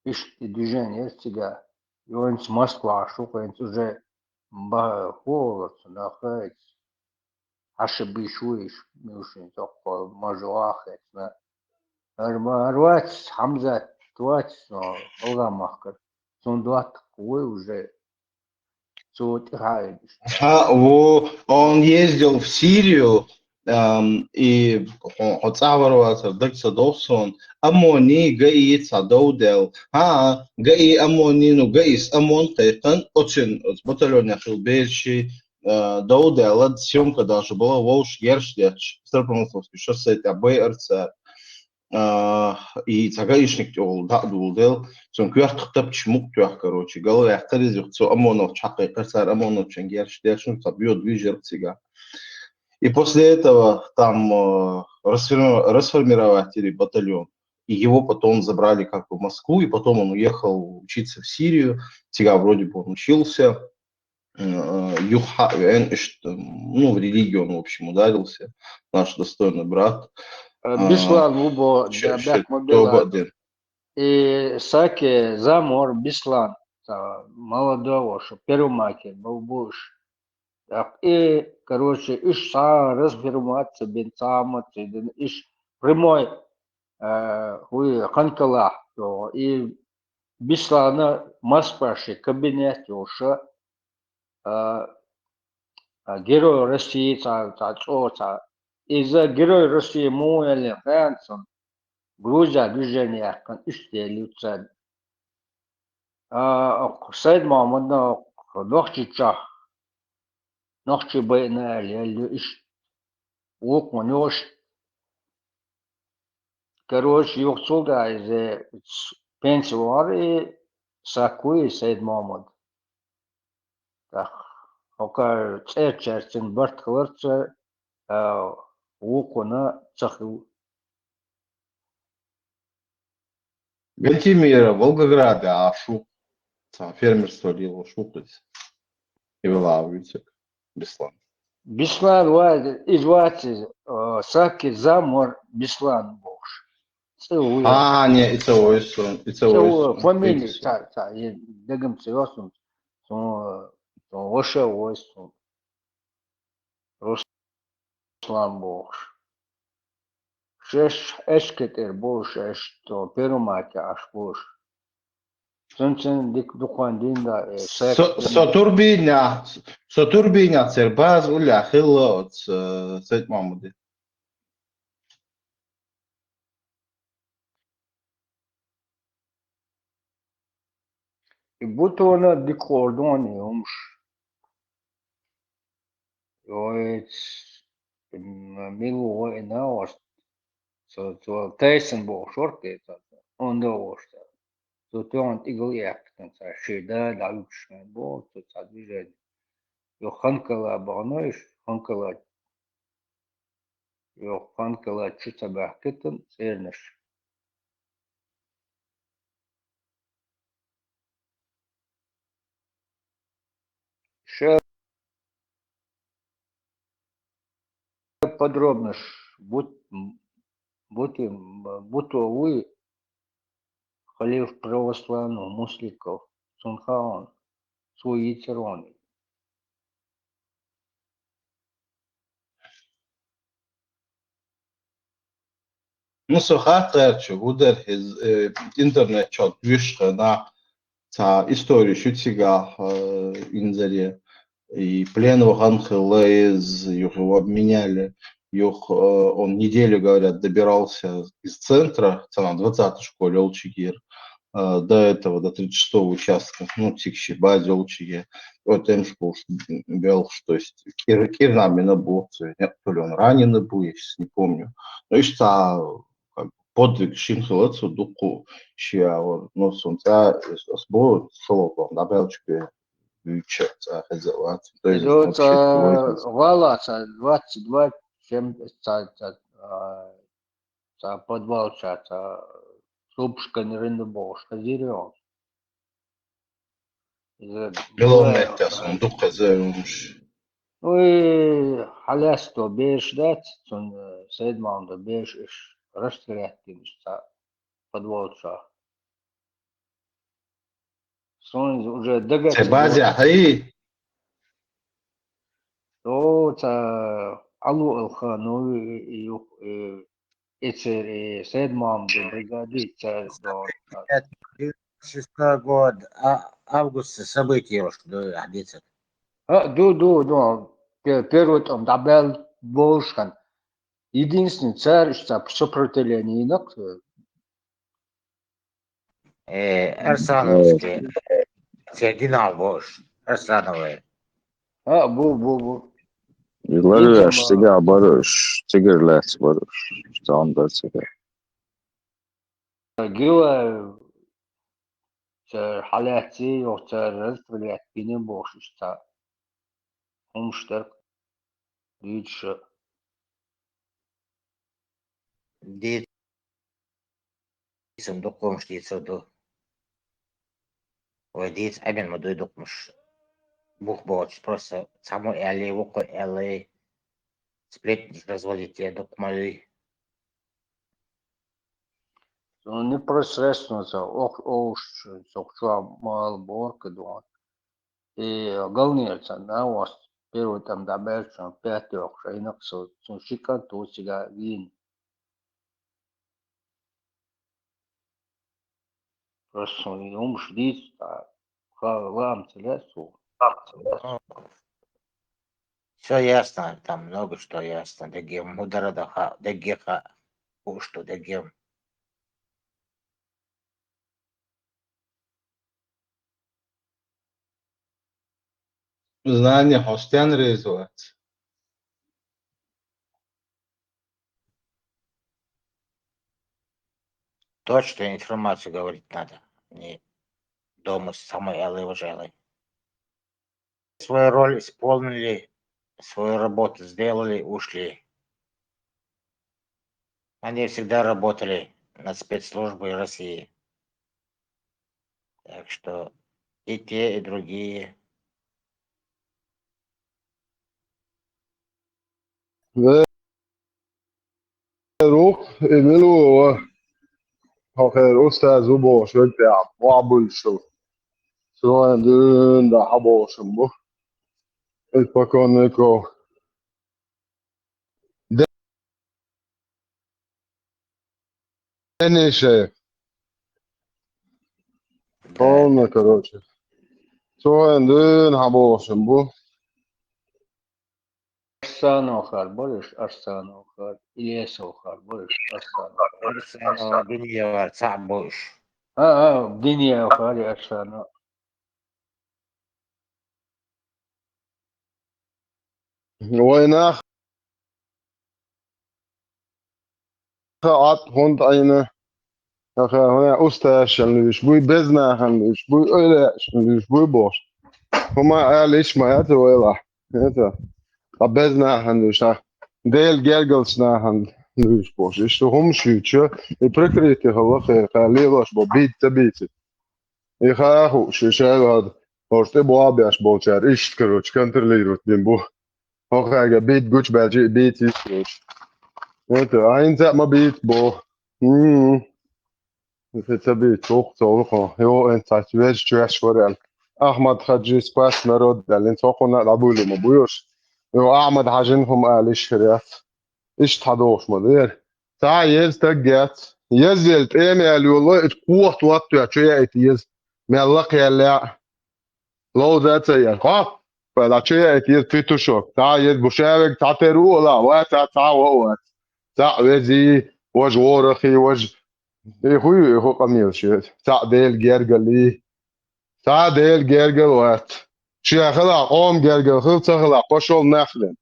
Иштта и движение яра цигахь. Йонца Москва шу, хӀинца уже ба-, хӀу олур цу нахаца. Хьаша биш ву иш, милшин цоккхо мажа вахецна. Ар ма-, ар вац, Хьамзат вац, но гӀалгӀа махкара. Цунна доттагӀа вуй уже. Цо тӀаьхьа а йиш. Ха, во, он ездил в Сирию, ам, и хьо, хьо цӀахь вара вацара, даг ца догӀу суна, ОМОН-и, ГАИ цхьа дов даьлла. ХӀа, ГАИ, ОМОН-и, ну, ГАИ-с ОМОН кхайкхина, оцин, оцу батальонехь хилла бераш, а, дов даьлла, съёмка даже была, вовшашка герз детташ, Старопромысловский шоссе тӀехь байъара цара. А, и цхьа гаишник тӀехула дӀа а дуладелла, цуьнан коьртах тапчаш мукъа тоьхна, короче, гала ваьккхира иза, юха цу ОМОНовцаша хьакхайкхира, цара ОМОНовцашна герз деш, ну, цхьа бьё движ яра цигахь. И после этого там, э, расформи-, расформировать дира батальон, и его потом забрали как бы в Москву, и потом он уехал учиться в Сирию, цигахь вроде бы он учился. э, юха вен, ишт, ну, в религию он, в общем, ударился, наш достойный брат. Э, А, Беслан, убо, ше-, да, ше-, бяк ма тоба бела. Дин. И саки замор Беслан, та молодого, шо Первомайке бу-, буш. Так, и, короче, иш са развернуться бен цама циден, иш прямой, э, хуй ханкалах, то, и Беслана Москва ши кабинет юша, а, а, Герой России ца, ца, цо, ца. Из-за Герой России му яли хэнсон. Грузия движение кан иште люцен. А, ох, Сайд Мамадна, ох, Нохчича. Нохчи байна яли иш. Ук манёш. Короче, юхцул да из, э, с-, пенсионер и сакуй Сайд Мамад. Так, ока церчерцин барт хларца, а, вукуна цахил. Гантимира, Волгограда, а шу, ца фермерство лило шухлис. И вела вицек, Беслан. Беслан, ва, из ваци, э, саки замор Беслан бохш. Ци уй. А, не, и це ойсун, и це Це уй ойсун. Фамилия, Видите. Ца, ца, и дагам це ойсун. Сон, сон вообще ойсун. Руслан бохш. Шеш эшкетер бохш, эш то Первомайке аш бохш. Сенцен дик дукан дин да, э, сек Со-, дин. Сотурбиня, Сотурбиня цербаз уля хило от, э, Сайд Мамади. И бутона дикордони умш. Ой, ц-, м, милу ой на ош. Со, со тейсен бо шорте, со, он да ош. Со тон игл яктан, со, ши да, да, уч, бо, со, со движение. Ё ханкала багноиш, ханкала. Ё ханкала чу табахкетан, цернаш. Ше подробно ш-, бут-, м, бут-, м, бутовый халиф православных мусликов, Сунхаон, Суицерон. Ну, со хатар чу, гудар из, э, интернет чот вишхана, ца историю шутига, э, инзаре, и плен вахан хилла из, юх его обменяли, юх, э, он неделю, говорят, добирался из центра, ца на двадцатой школе Олчигир, э, до этого, до тридцать шестого участка, ну, тикши базе Олчиге, от М школ бел, то есть кир, кир нами на бу, то ли он раненый был, я сейчас не помню. Но ишта, как бы, подвиг шин хилац, вот духу шиавор, но сон ца, сбор, соло, да, бел чпе, вича, ца, хезелац. То есть, До вообще, ца, вала, ца, двадцать два, семь, ца, ца, а, ца подвал, ца, ца, супшка не рынды бошка зирион. Мило меття сон, дукха зэ умш. Ну и халясто беш дац, сон, э, Сайд Мамада беш иш, расстрелять тимш, ца, подвал, ца. Сон уже дагар Це базя, хай? О, ца, алу алха, ну, и, и, и, эцер, э, Сайд Мамада бригади, ца, до, ца. Шестой год, а, август события уж, да, а, десять. А, ду, ду, ду, пе-, первый там дабел болшхан. Единственный царь, что сопротивление инок, э, Э, Арсановский, э, Фердинанд Бош, Арсановый. А, бу, бу, бу. Илар Видимо, аш тига барыш, тигр лэс барыш, там да тига. Гила, ца, халяци, ё, ца, расстрелять бинем бошишта. Умштар, дича. Дит. Сам докумш, дит сам до. Ой, дит, а мен модой докумш. бух боцуш, просто цхьаммо аьллий, вукхо аьллий, сплетни разводить е дукха ма вий. Ну, непосредственно ца ох овш, цох чуа мал борка дон. И галнер ца навас первый там даберчун пятёх шайнак со, цун шикан тусига вин. Просто юмш диц, а, ха, лам целесу. Все ясно, там много что ясно. Дегем, мудара да ха, деге ха, уж что дегем. Знание хьо стен реза вац? Точную информацию говорить надо. Не дома самой элы уже элы. Свою роль исполнили, свою работу сделали, ушли. Они всегда работали на спецслужбы России. Так что и те, и другие. Рух, и милу, хьо хер устаз ву бохуш, вегтӀа, вахьабуьллушал. Суна дуьйна да хьаболуш бу. Испокон веков. Де-, Денис шайх. Полно, короче. Суна дуьйна хьаболуш бу. Арсанов хар бориш, Арсанов хар, Илесов хар бориш, Арсанов. Арсанов, Дуниева, цхьаъ бориш. А, а, Дуниева хар, Арсанов. Вай нах. Ат хӀунда Ӏийна? Аха, хӀуна устазашна луьйш буй, безнахана луьйш буй, ойлашна луьйш буй бохуш. ХӀума аьлла иш ма яц вайлахь. Это, а безнахана луьйш, а Делан гергарчу нахана луьйш бохуш. Иштта хӀума шуьйча, и прикрытие хилла кхайра, кхайра лелош бо, бийца ца бийци. И хаа хууш, и шайла хӀара, хӀорш тӀе бохьа беш болчара, иштта, короче, контролировать бин бу. ХӀокхаьрга бийт гучубаьлча, и бийца йиш йолуш. Это, а хӀинца а ма бийца боху. М-м. Хи ца бийца, вукху ца вукху. Йо, хӀинца цхьаьчу вежа чоьш вара аьлла. Ахмад-Хаджи спас народ аьлла, хӀинца хӀокхунна а дӀабуьйлу ма бу йош. Йо, Ахмад-Хьажин хӀума ала йиш хир яц. Иштта хьадохуш ма дера. Цхьа а еза стаг яц. Еза елла тӀема яьлла йолу, и кохат латтош чу яийта еза. Мел лакхаелла а. Ловза а ца еш. Хоп! Вай дӀа чу яийта еза петушок. Цхьа а еза бу шавег цхьа тера ву ала, вац а цхьа а вац. Цхьаъ везий, важа ворахий, важа. И хӀу ю, и хӀу къамелаш ю. Цхьаъ Делан гергал и. Цхьа а Делан гергал вац. Шен хилахь, къоман гергал хила, ца хилахь, кхо шолгӀа нах вен.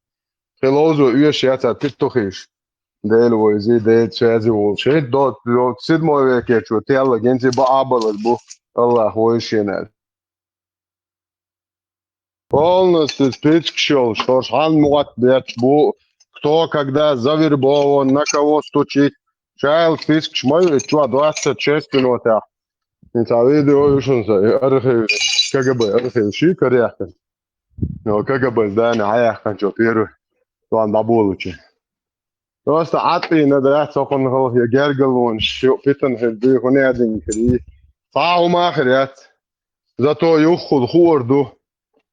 Кхин ловзо оьшуш яц цара петухаш. Дела вайзи, Дела чаьзи волуш. ХӀинца до, до седьмой векечо телла гинзи баа а балар бу. Аллах вайшина аьлла. Полностью спискаш йолуш, хӀорш хьанна мукъат бетташ бу, кто когда завербован, на кого стучит. Шайла спискаш ма ю, и чохь двадцать шесть минотехь. И цхьа видео ю шуна сан, и архив, КГБ архив ши караьхкина. Но КГБ здание хьаяьккхинчо первый. Цунна дӀаболучу. Просто Ӏаткъийна дац хӀокхунна хӀалха я гергалонаш, шу питана хир дуй, хӀун яздина хир и. Цхьа а хӀума хир яц. Зато юххул хуур ду.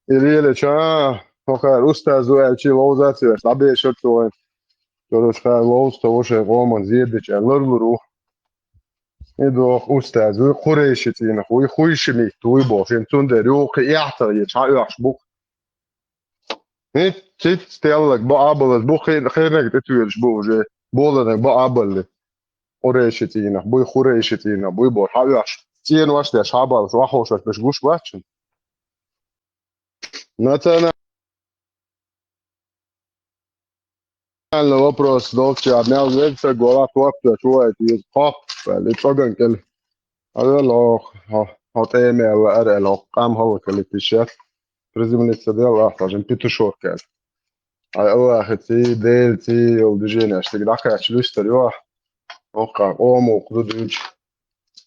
И лелача, хӀокхара устаз ву аьлчи ловза а ца веш, дӀабешар цо вайн. Короче, хара ловза ца ву шайн гӀоман зедача аьлла ларлур ву. И доху устаз вуй, Кхурайши цӀийнах вуй, хуйши митта вуй боху, шен цундела юххе эхь ца езаш, хьан оьхуш бу-кх. ХӀинца, циц теллаг бу, Ӏабалаз бу, хи-, херниг тӀетоьлуш бу уже, боланиг бу Ӏабалли. Кхурайши цӀийнах буй, Кхурайши цӀийнах буй боху, хьан оьхуш, цӀенош деш, хьан балуш, охьаховшош берш гуш бац шуна? Национальный вопрос долча, мел веза ца гола, топ ца чуваит, еза хоп, вали цӀоган кӀел. Авел хо, хо, хо тӀемел ара эл хо, къам хала калитишет. Приземлиться дел ахтажин петушок кел. Ай Аллахи ци, Дел ци, йол движение, аштиг дакхач листер, ё. Окка, о, мух, ду дюч.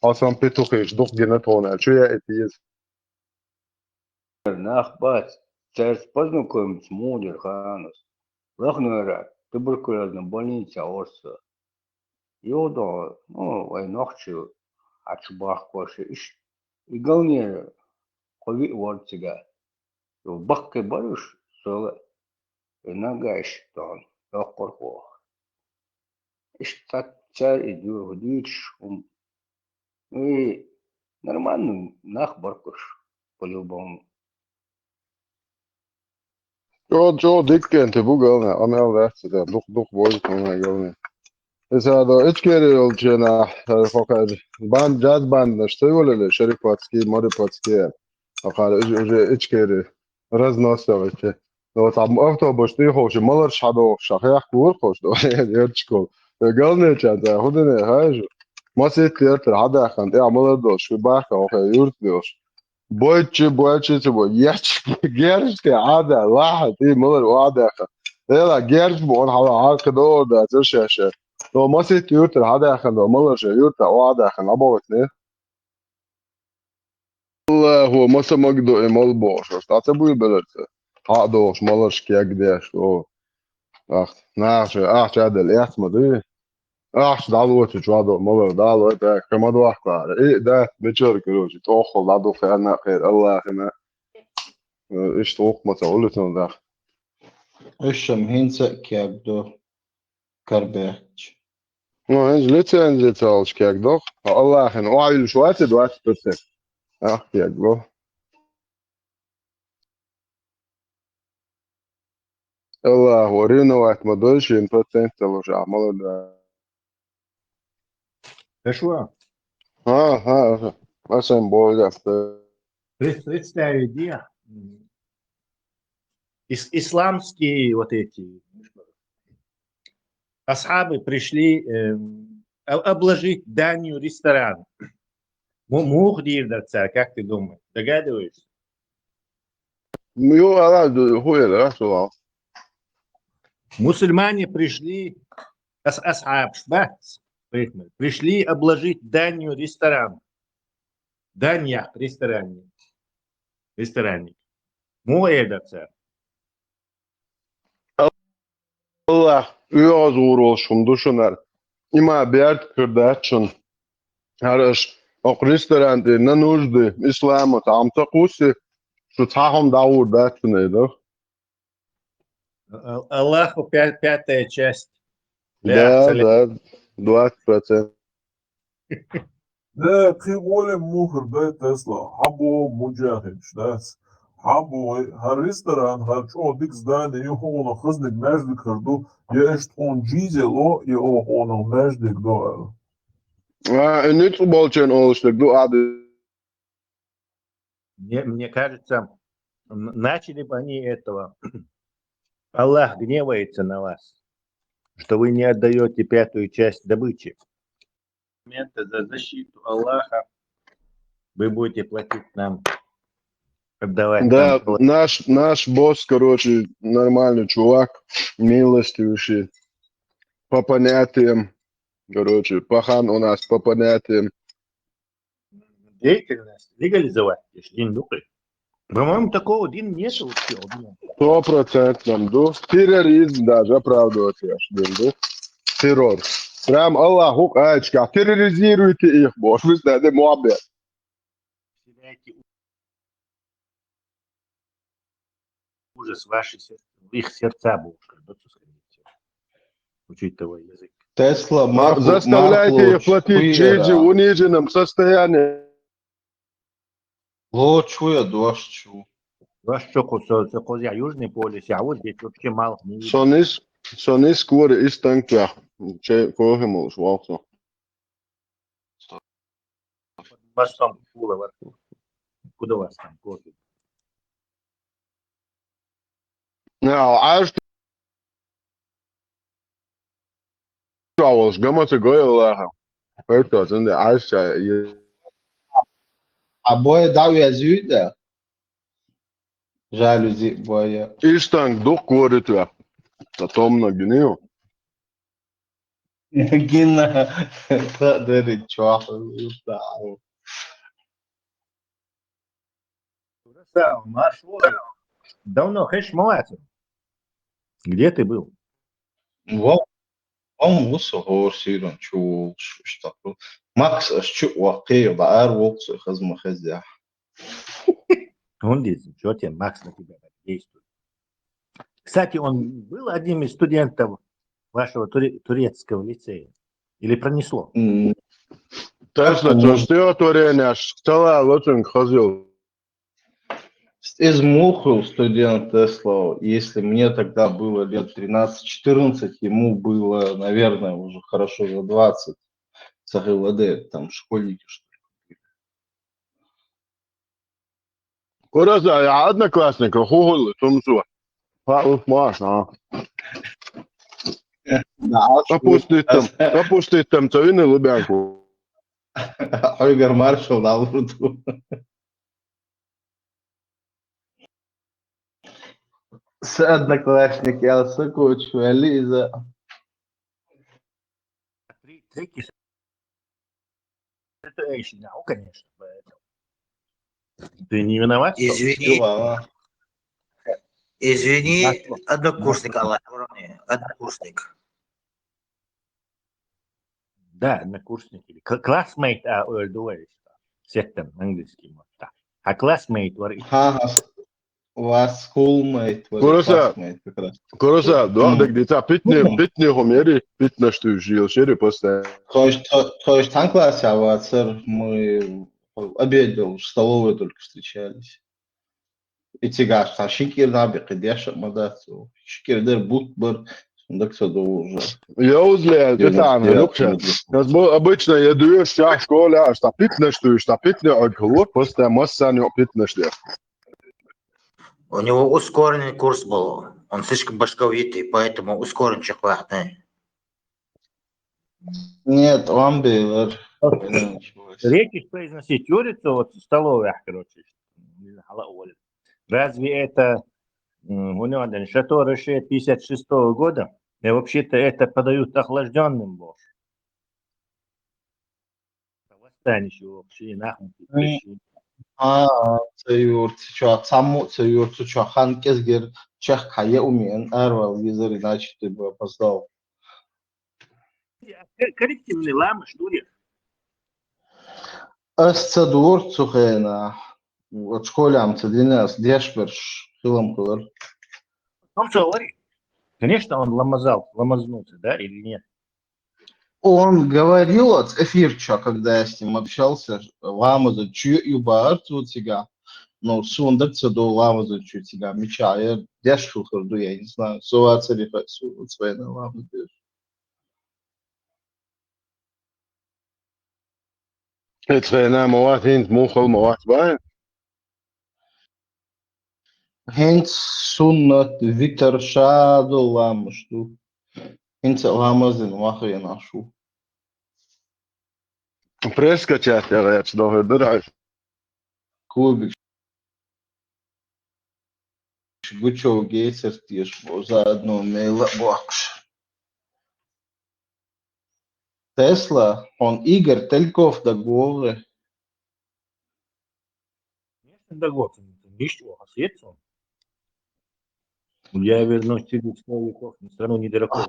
Асан петухиш, дух гина тона, чу я эти ез. Нах бац. цаьрца познакомиться муха дера хаьа ас. Лахнара туберкулёзный больница орца. Юха, ну, вай нохчий Ӏочубахкош, иш, и галнера кхо виъ вар цига. Ю баккхий бар уж, сола, и наггаш тхьовра, йоккхурхо. Иштта цхьацца цара и дуьйцуш хӀума. Ну и нормально нах бар уж, по-любому. ЧӀогӀа, чӀогӀа дика кӀентий бу галнаш, къамел дац цу тӀа, дукха-дукха бойза хӀума галнаш. Иза до Ичкери йолчу хенахь, э, хӀокху бан-, джаз-бандаш ца йолале, Шерифатский, Морифатский, хӀокхара иза уже Ичкери разносовать. До цхьа автобус тӀехула маларш хьадохуш, ша хехкора кхуш, до эрчкол. Галнечан цӀа хӀун дина, хьажа? Масийтта яртара хьадаьхна, тӀехь малар долуш, ши бахка хӀокху юрт долуш. Бойчи, бойчи ца бой. Ечки, герзашка Ӏада, лахьа, тӀе малар охьадаьккха. Эла, герзаш бу, он хьала хьалкхи догӀур дац, ша-ша. Но маситта юртара хьадаьккхина, но малар ша юрта охьадаьккхина, абойтне. Аллахо, маса магадо и мал бохуш, аш, тӀа ца буй беларца? Хьа а дохуш, маларш кегдеш, о. Ахт, наха ша, ахча а делла, эхь ма дуй? Ахча дӀалоцучу вадо малар дӀало, тӀаккха ма дохкара. И дац, мичара, короче, тӀоххал дӀаду хенна а кхера, Аллахина. Э, иштта гӀуллакх ма ца гӀуллакх дан дах. Уьш-м хӀинца а кегдо, карабаьхча. Ну, хӀинца лицензи ца олуш кегдо. Хьо Аллахина охьавуьлуш вац и двадцать процент? Ах, кегдо. Аллахо, ревновать ма дой, шен процент ца луш, ахь молодец. Хорошо. А, а, а, а сам более. Пред-, представить, где, м, ис-, исламские вот эти асхьабы пришли, эм, о-, обложить данью ресторан. Му-, муха дийр дара цара, как ты думаешь? Догадываешься? Ну, ала, ду-, хуя, да, что? Мусульмане пришли, ас-, асхьабаш, да? Пришли обложить данью ресторан. Данья ресторане. Ресторанник. Муха эр дара цара? Аллах, оьгӀаз гӀур волуш хӀума ду шунара. Има берда кхир дац шуна. ХӀара аша окху ресторан тӀе на нужды исламаца Ӏам ца кхуссий, шу цхьа хӀума дӀагӀур дац шуна, эр ду. А-, Аллаху пя-, пятая часть. Да, да, двадцать процентов. Да, кхин гӀоле мухар дай Тесла, хьан боху муджахидаш дац. Хьан боху, хӀара ресторан, хӀара чӀогӀа дика здание ю, хьуна хазниг маьждиг хир ду, я иштта хьуна джизе ло, я оха хьуна маьждиг до аьлла. А, и ницкъ болчеран олуш дерг ду, а ду. Мне, мне кажется, н-, начали бы они этого. Аллах гневается на вас, что вы не отдаёте пятую часть добычи. Момента за защиту Аллаха вы будете платить нам, отдавать Да, нам. Наш, наш босс, короче, нормальный чувак, милостивейший, по понятиям, короче, пахан у нас по понятиям. Деятельность легализовать, если не духи. По-моему, такого дин нет вообще. Сто процентов ду. Терроризм даже оправдывать, я ж дин ду. Террор. Прям Аллах, хӀу, аечка, терроризируйте их, бо. Вы знаете, муаббет. Ужас ваши сер-, в их сердца, Бог, да, скорее всего. Учитывая язык. Тесла, Ма-, заставляйте их платить, чейзи в униженном состоянии. Лочу я, дош чу. Дош чу, ку-, со-, со-, козья Южный полюс, я вот здесь вообще мало не видно. Сонис, сонис скоро из танках. Че, кохе молш, волксо. У вас там кула, вот. Куда у вас там кофе? Ну, а что? Что, а волш, гамма ты гойл лаха. Поэтому, ты не, а что, и- А боя дав я зюда? Жалюзи боя. Иштанг дух говорит я. Потом на гнев. Гина, та дери чуаху, да. Красава, марш вон. Давно хеш ма вацар. Где ты был? Вон, вон вуса гӀорсийран чу волуш, иштта. Макс аш чу ваккхий, да ар волксу хазма хазя. Он здесь, что тебе, Макс на тебя так действует? Кстати, он был одним из студентов вашего туре- турецкого лицея? Или пронесло? М, Тесла, цо стихотворение аш стала лоцунг хазил. Из муху студент Тесла, если мне тогда было лет тринадцать-четырнадцать, ему было, наверное, уже хорошо за двадцать. Сахиладе, там школьники, что ли. Кураса, я одноклассников, хухулы, сумсу. Фаус Маш, а. Да, Запустить там, запустить там, цо вини лубянку. Хьуьгар маршал дӀалурду. Са одноклассник, я сакочу, вали иза. Три, три киса. Это эйши, да, ну, конечно. Поэтому. Ты не виноват, что ли? Извини, Чува, извини, Масло. Однокурсник, Аллах, уровне, Однокурсник. Да, однокурсник или к- classmate, а, ой, говоришь, сеттем, английский, вот так. А classmate, говорит, Ха-ха. У вас schoolmate, вот Кураса. Classmate как раз. Кураса, да, Мгм. так где-то питни, Мгм. питни хумери, питна что жил, шери просто. То есть, то, то есть, там классе, а вот, сэр, мы обедали в столовой, только встречались. И тигаш, там шикер набек, и деша мадацу. Шикер дер бут бар, так все уже. Я узле, ты Девяносто там, девятый Люкша. год. Нас был обычно, я даю сейчас в школе, аж там питна что, аж там питни, а говорю, просто масса не питна что. У него ускоренный курс был. Он слишком башковитый, поэтому ускорен чехватный. Нет, он был. Речь произносить юрица вот в столовых, короче, не знаю, хала уволен. Разве это, м, у него, да, шатор ещё пятьдесят шестого года? И вообще-то это подают охлажденным больше. Восстание вообще нахуй. М. А, це юрцу чо, саму це юрцу чо, хан кезгер чех кая умен, арвал визер, иначе ты бы опоздал. Коррективный лама, что ли? Ас ца дурцу хена. От школе ам ца динас дешберш хилам кулар. Том, что говорит. Конечно, он ламазал, ламазнулся, да, или нет? Он говорил от эфирча, когда я с ним общался, ламаза чу юбар цу цига. Но сундак ца до ламаза чу цига. Мича, я деш хилхар ду, я не знаю. Сува царифа, сува цвена ламаза. Эцхена мават хинт мухал мават бай. ХӀинца суннат витар ша ду ламаш ду. ХӀинца ламазин вахрена шу. Пресс-качать ягац дохе дырай. Клубик. Гучо гейсер теш бо, заодно мейла бокш. Тесла, он Игорь Тальков да Говы. Конечно, да вот, он там есть его, а светится он. Я вернусь через сто веков, не страну, не дураков.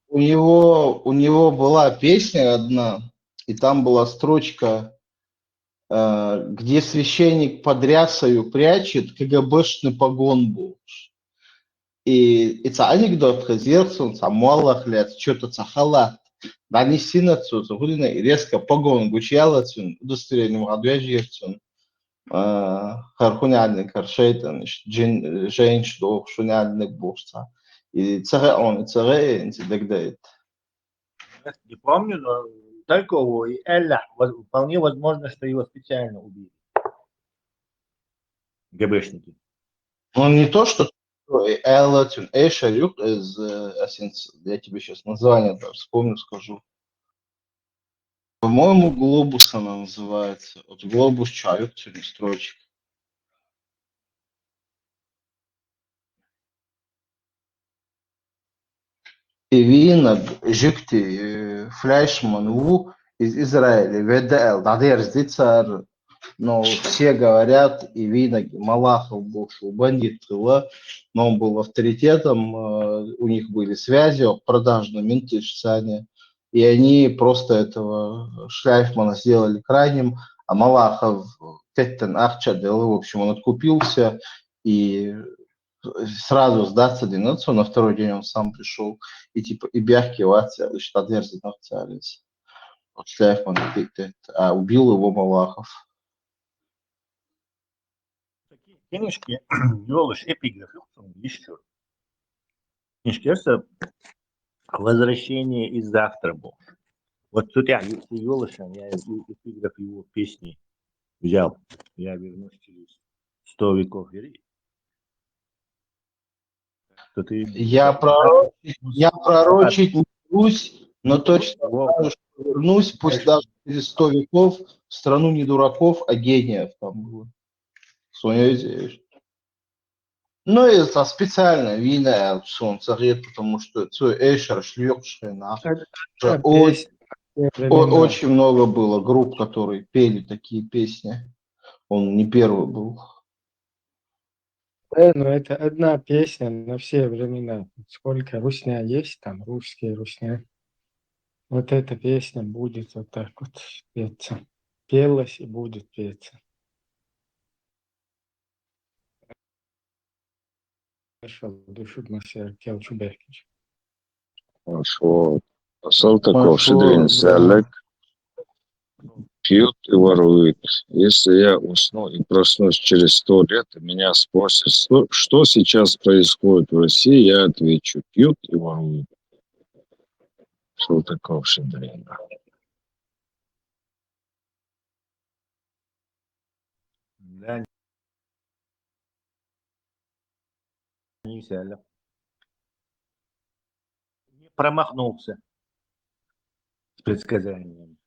У него, у него была песня одна, и там была строчка, э, где священник под рясою прячет КГБшный погон был. И, и ца анекдот хазерцун, ца муаллах лет, что-то ца халат. Да не сильно цу, ца худина и резко погон гучьяла цун, удостоверение мугадвяжьерцун. Э, хархуняльник, харшейтан, ш-, джин-, женщ дох, шуняльник бухца. И царе он, и царе, и дегдейт. Не помню, но только его и Элля, воз- вполне возможно, что его специально убили. ГБшники. Он не то, что и Элла, тюн, Эша Юк из, э, Осинц-, я тебе сейчас название даже вспомню, скажу. По-моему, Глобус она называется. Вот Глобус чаюк, тюн, строчек. И винок жикти, э, фляйшман ву из Израиля, ведаэл, дадер здицар, Но все говорят, и Вина Малахов бывший бандит было, но он был авторитетом, э, у них были связи продажные, менты сани, и они просто этого Шляйфмана сделали крайним, а Малахов кеттен ахча дал, в общем, он откупился и сразу сдаться динуц, на второй день он сам пришел, и типа, и бяхки ватся, и штадер зинуц, а Шляйфман, а убил его Малахов. Книжки, ёлыш эпиграф, еще. Книжки, это «Возвращение из завтра» был. Вот тут я, ёлыш, я эпиграф его песни взял. Я вернусь через сто веков. Я пророчить, я пророчить не берусь, но точно знаю, что вернусь, пусть даже через сто веков, в страну не дураков, а гениев там было. Своё здесь. Ну, это специально Вина Элпсон Сагит, потому что цу Эшер шлюк шхена. Очень много было групп, которые пели такие песни. Он не первый был. Да, но это одна песня на все времена. Сколько русня есть, там русские русня. Вот эта песня будет вот так вот петься. Пелась и будет петься. Хорошо, душу Маша Келчубекич. Хорошо. Салтыков Шедрин Сялек. Пьют и воруют. Если я усну и проснусь через сто лет, и меня спросят, что, что сейчас происходит в России, я отвечу: пьют и воруют. Салтыков Шедрин. Да. Не взяли. Не промахнулся с предсказанием.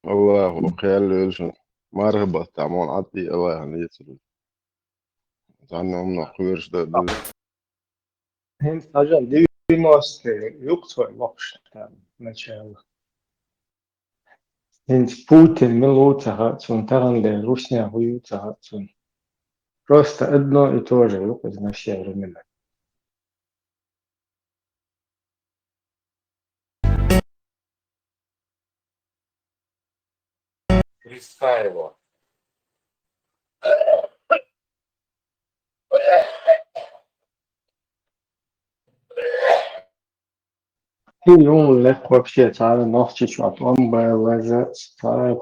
Аллаху хайлы өлшін. Мархаба, тамон атты Аллахын есірін. Саны омна құйыршыда. Хин сажан девяностые юк свой мокш там начало. Хин Путин милуца хацун, таран де русня хуюца хацун. Просто одно и то же юк из на все времена. Креста его. Хин юн лек вообще цара нохчич ват он байлаза цара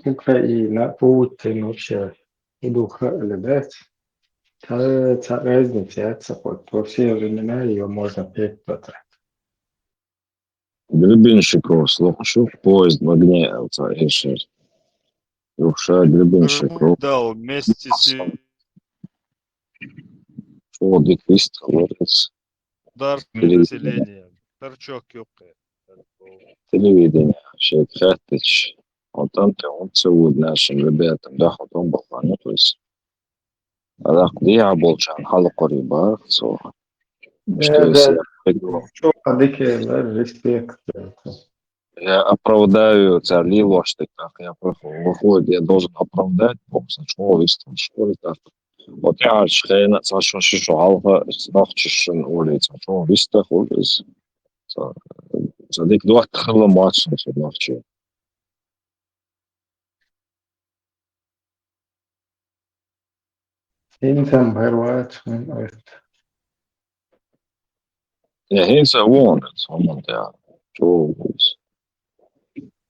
Украина Путин вообще духа лебет. Цара цара разница яца вот во все времена ее можно петь потратить. Гребенщиков слухшу, поезд в огне, это Эшер. Юкша Гребенщиков. Да, вместе с Шо диквист хлопец. Государственным населением. Торчок ёпка. Телевидение, шейк хаттич. Отам те он целует нашим ребятам, да, потом балканы, то есть. Аллах дия болчан, халыкъ риба, со. Что если я приду, Чё, адыке, да, респект. я оправдаю царли лоштык, так я прохожу. Выходит, я должен оправдать, потому что что есть, что это. Вот я аж хрена, сашо шишо алфа, нахчишин улица, что виста хулис. Садик два тхала мачно, что нахчи. Инсам барвач, ой. Ja, he's a one, it's one of the tools.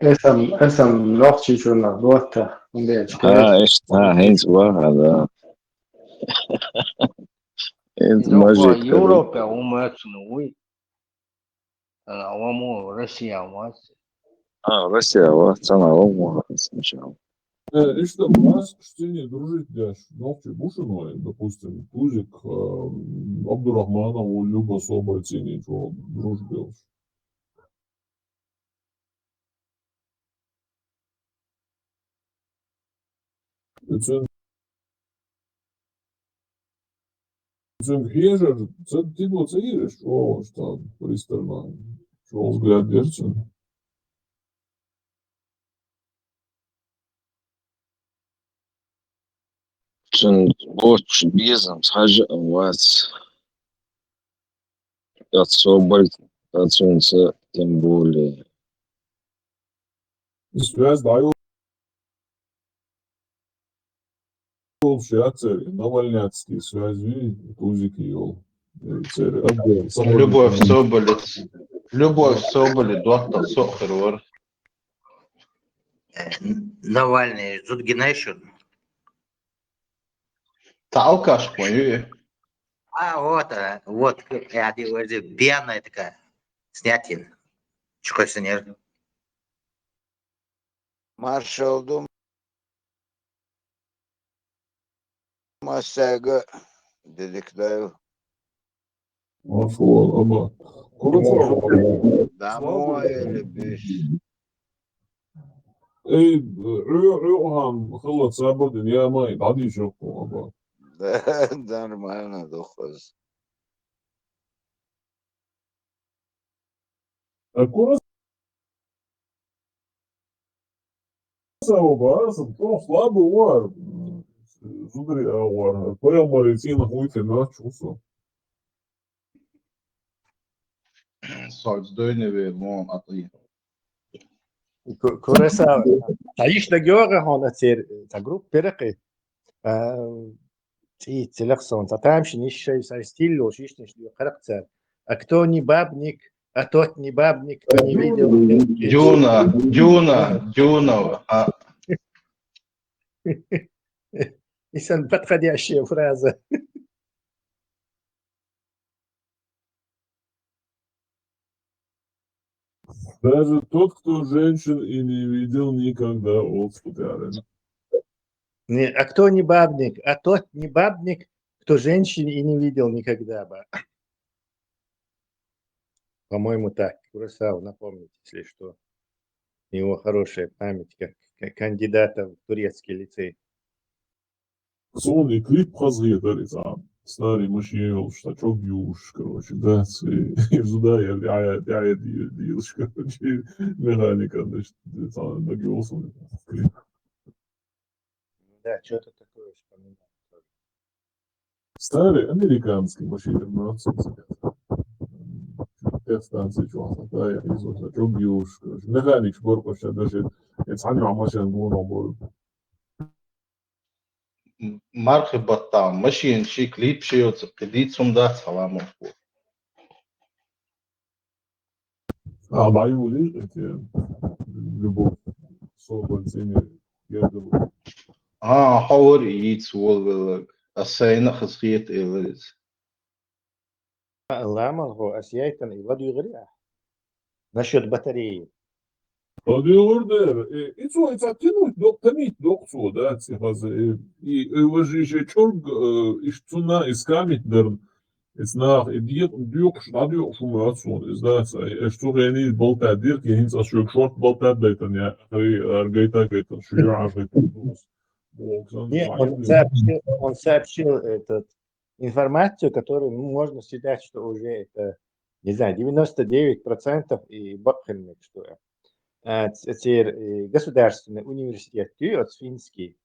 Esam, esam nohči čuna dota, un već Ah, it's, ah, he's one of the. It's Noko magic. Evropa umac nui. Ana oamo Rusija umac. Ah, Rusija, what? Sana omo, it's Rusija. E, ишта мас штини дружить дяш, нохчи бушиной, допустим, Тузик, э, Абдурахманов, Люба Собой цени, чё дружбелш. Эцен Эцен хежер, ца тидло ца гиреш, о, что пристально, что взгляд дерцен. Цуьнан боццуш безам цхьа жа а вац. Ткъа собар, ткъа цуьнца тем более. Связь дӀайолуш яц церан, Навальняцкий связь вий, Тузики йолу. Э, церан отдел. Любовь Соболев. Любовь Соболев, доттагӀа со а хир вара. Э, Навальный зудгинай шуна? Та алкаш ма ю и? А, вот, а, вот, я говорю, пьяная такая, снятина. Чухой сынер. Маршалла ду массаьрга, дедик дайл. Маршалла, аба. Курацал. Домой или бюш? Эй, Ӏу-, Ӏу-, Ӏу-, хӀан, хала сабар дин, я ма, дӀадийшо кху, аба. Да, нормально, дохоз. А кура сава бара, сан тӀом слабый вар. Зудари агӀор. Пайхамаре цӀийнах вуй те нах чу со. Соц дойна ве вон атӀи. Ку-, Курасава. Та йиш дагайогӀа хьуна цер, та группа пиракхи. А, цӀий цилах сон. Та тамашийна йиш шай, сай стиль йолуш йишнаш лоьху кхаракх цара. А кто не бабник, а тот не бабник, кто не видел. Дюна, Дюна, Дюна. А. И сан подходящая фраза. Даже тот, кто женщин и не видел никогда, олцу кху тӀехь. Не, а кто не бабник? А тот не бабник, кто женщин и не видел никогда, ба. По-моему, так. Курасава, напомните, если что. У него хорошая память, как к-, кандидата в турецкий лицей. Суна и клип хазахетара иза. Старый машина йолуш, цхьа чӀог юуш, короче, да, цхьа, и зуда я, я, я, я, ди-, дийлаш, короче, механика, значит, цхьа, даг йолу суна клип. Да, чё-то такое вспоминаю тоже. Старый американский машина, но отсутствует. Техстанция чё, да, я изо, цхьа чӀог юуш, короче, механикаш боркъош, даже, и цхьана машина гуна бу. М-, мархи баттахь, машина ши клип ши йоцу, кхин дийца хӀума дац хьала ма бу. А, баюли, эти, любовь, собар, цӀене, гердал. А, хьо вара и йийца волавелларг. Ас сайна а хазахета элира иза. Ламал хьо, ас яйтана и ладуьйгӀира ахь? Насчёт батареи. ЛадуьйгӀур дера. Э, и цо, и цхьа тянуть доккху, томить доккху цо, да, ци хаза, э, и, э, важи шен чӀург, э, иш цунна и скамить дарна. Эца наха и декъ-, доькъуш, дӀадоькъуш хӀума ю цунна, иза дац, ай, аш цу хенахь балтад дира, кхин хӀинца ас шуьга шорта балтад дайтан, я, хӀара, ара гайта, гайтан, шу юьхьаш гайтан. Не, он сообщил, он сообщил этот, информацию, которую, ну, можно считать, что уже это, не знаю, девяносто девять процентов и бакъ хила мега, что, э, ц-, цер, э, государственный университет, ю, вот финский,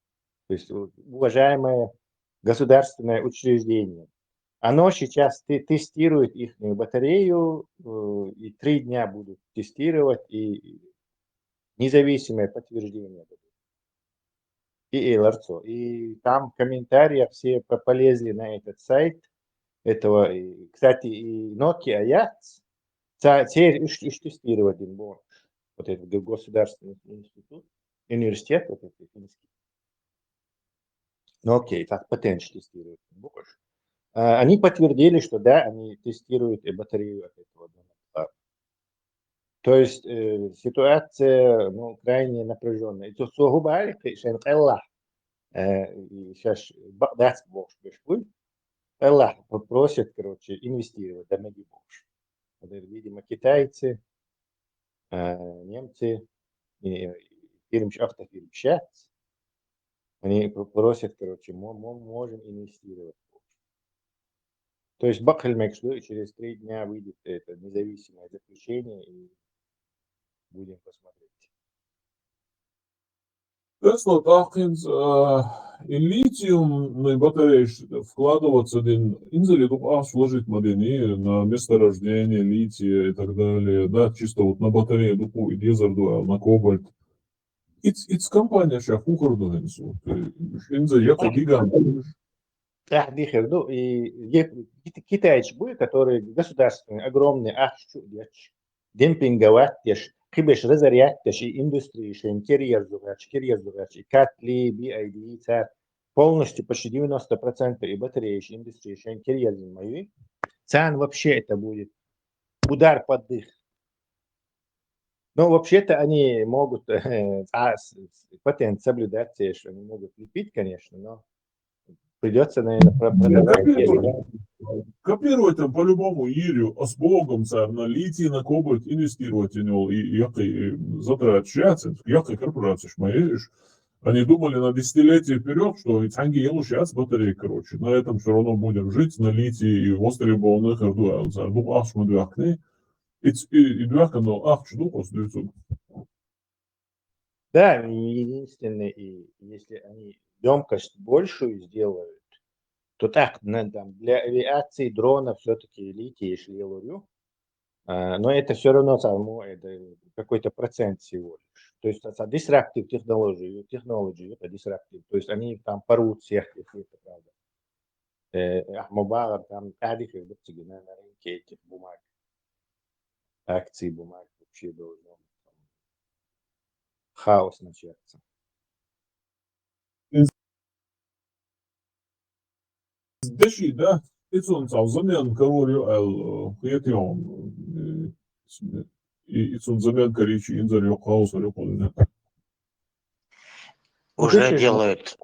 то есть у-, уважаемое государственное учреждение, оно сейчас те-, тестирует ихнюю батарею, э, и три дня будут тестировать, и независимое подтверждение дадут. И, и Ларцо. И там комментарии все по-, полезли на этот сайт. Этого, и, кстати, и Nokia яц, ца-, церан уьш, уьш тестировать дина бохуш. Вот этот г-, государственный институт, университет, вот этот финский. Ну, окей, так патент тестируют бохуш. А, они подтвердили, что да, они тестируют и батарею от этого Donald Trump. То есть, э, ситуация, ну, крайне напряжённая. И то, что губа шайн къеллахь, э, и щас бакъ дац бохуш беш буй. Къеллахь п-, просят, короче, инвестировать, да, меги бохуш. Вот это, видимо, китайцы, э, немцы, и фирмаш, автофирмаш яц. Они п-, просят, короче, мо-, мо-, можем инвестировать. То есть бакъ хила мегаш ду, и через три дня выйдет это независимое заключение, и будем посмотреть. Тесла тахкинца, а, И литиумные батареи ш-, вкладываться дин, инзаре дукха ахча вложить ма дин и на месторождение лития и так далее, да, чисто вот на батарею дукха и дезар ду, а на кобальт. Иц, иц компания ша хухар ду хин су. Инза яка гигант. Ах, дихер ду, и е-, кит-, китайцы были, которые государственные, огромные, ах, чу, яч. Демпинговать деш, кхибеш разорять деш, и индустрии шен керьер зугач, керьер зугач, и катли, би ай ди, цар полностью почти девяносто процентов и батареи, и индустрии шен керьер зугач. Цан вообще это будет удар под дых. Но вообще-то они могут, э, а, с-, с-, патент соблюдать, те, что они могут лепить, конечно, но придется, наверное, про-, продавать, если, да. Копировать там по-любому Ирию, а с Богом царь на литий, на кобальт инвестировать и нёл, и якой, э, затрат шляться, якой корпорации шмаешь. Они думали на десятилетия вперёд, что и цанги елу сейчас батареи, короче. На этом всё равно будем жить, на литии и востребованных, и дуа, царь дух ахшма дуахны. И ц-, и, и дуаха, но ахш дух остаются. Да, единственное, и если они ёмкость большую сделают, то так, на, там, для авиации, дронов всё-таки литий, если я говорю. А, но это всё равно само, это какой-то процент всего лишь. То есть, это disruptive technology, technology, это disruptive. То есть они там порут всех, если это правда. Э, а, мобагар там, а, дихер быццыгина на рынке этих бумаг, акций бумаг вообще должно там хаос начаться. Деши, да? Ицун цав замен карор ю ал, э, хетион, э, и, ицун замен каричи инзар ю хаос ю кулина. Уже деши, делают.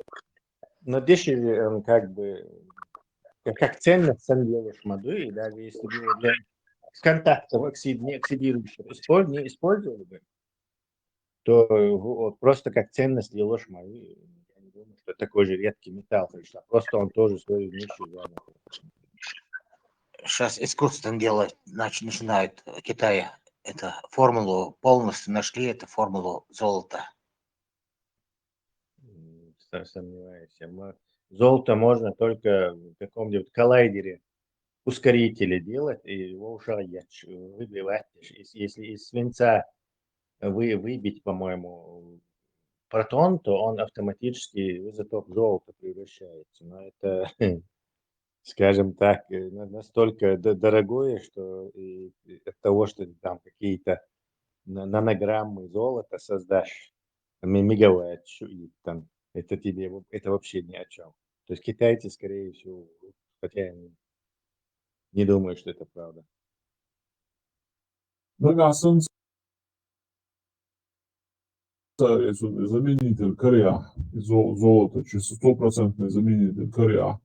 Но деши, э, как бы, как, как ценность сам делаешь моду, и даже если бы для контактов оксид-, не оксидирующих исполь-, не использовали бы, то, э, вот просто как ценность делаешь мою, я не думаю, что такой же редкий металл пришла. Просто он тоже свою нишу занял. Щас искусственно делают, значит, начинают в Китае эту формулу, полностью нашли эту формулу золота. М, со-, сомневаюсь. Мо-, золото можно только в каком-нибудь коллайдере, ускорителе делать, и его уже яч-, выбивать. Ес-, если из свинца вы-, выбить, по-моему, протон, то он автоматически в изотоп золота превращается. Но это, скажем так, э, на-, настолько д-, дорогое, что и, и от того, что ты там какие-то на-, нанограммы золота создашь, ми-, мегаватт, чё и там, это тебе во-, это вообще ни о чём. То есть китайцы, скорее всего, хотя я не, не думаю, что это правда. Нагасен заменитель коря, зо-, золото, чисто стопроцентный заменитель коря.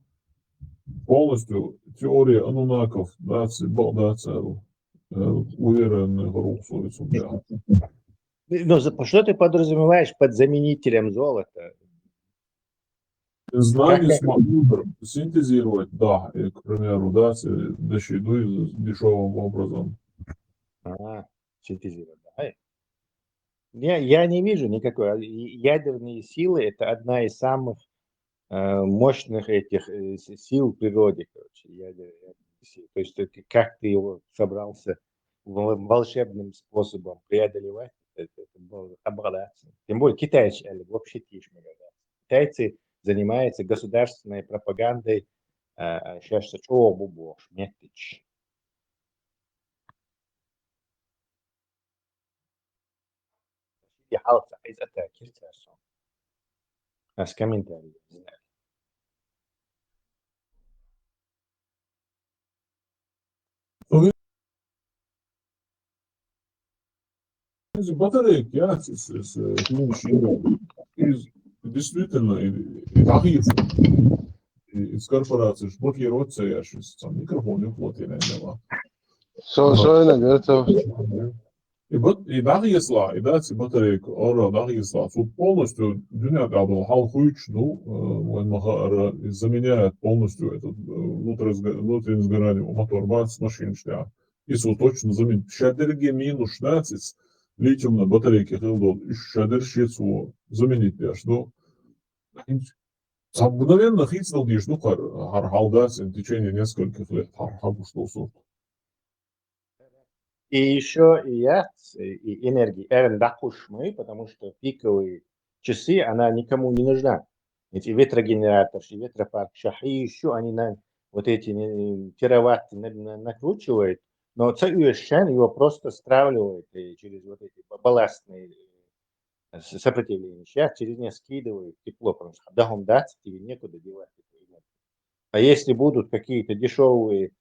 Полностью теория ануннаков, да, ц-, бо-, да, ц-, э, уверенный в рухсу и сумя. Ну, за-, что ты подразумеваешь под заменителем золота? Знание Как, как? Смогу синтезировать, да, и, к примеру, да, ц-, деши-, ну, и дешёвым образом. А, синтезировать, да. Ай. Я, я не вижу никакой. А, и ядерные силы — это одна из самых, э, мощных этих, э, с-, сил в природе, короче, ядер-, ядерные силы. То есть это как ты его собрался вол-, волшебным способом преодолевать, это, это было обладаться. Тем более китайцы, э, вообще тише, мне кажется. Китайцы занимаются государственной пропагандой, э, э, щас что, чё, бубош, метыч. Я халца из атаки, царь сон. А с комментарием, не знаю. Батарейки, а, с-, с-, с-, из, из, действительно, и, и так и, и из корпорации, ж блокировать цеящийся, там, микрофон, не платили, не было. Со-, Вот. Соина, говорит, И бат-, и дагъесла, и даци батарейка, ора дагъесла, цу полностью дуьнья кьабал хьал хуьйцуш ду, э, вайн маха ара, и заменяет полностью этот, э, внутренне сго-, внутреннее сгорание у мотор бац машин шта. И цу точно заменить. Ша дерриге минус шнацец, литиумная батарейка хилдол, и ша дерриге цу заменить деш ду. Цхьа мгновенно хийцадала дезаш ду хӀара, хӀара хьал дац, in течение нескольких лет хӀара хьагуш долу сурт. И ещё и яц, и энергии эрна дӀакхуш ма ю, потому что пиковые часы, она никому не нужна. Эти ветрогенераторы, и ветропарк, ща и ещё они на вот эти, э, тераватты на-, на-, накручивают, но ца уж шен его просто стравливает, э, через вот эти ба-, балластные, э, с-, сопротивления. Щас через них скидывают тепло, потому что дагум дац, тебе некуда девать эту энергию. А если будут какие-то дешёвые,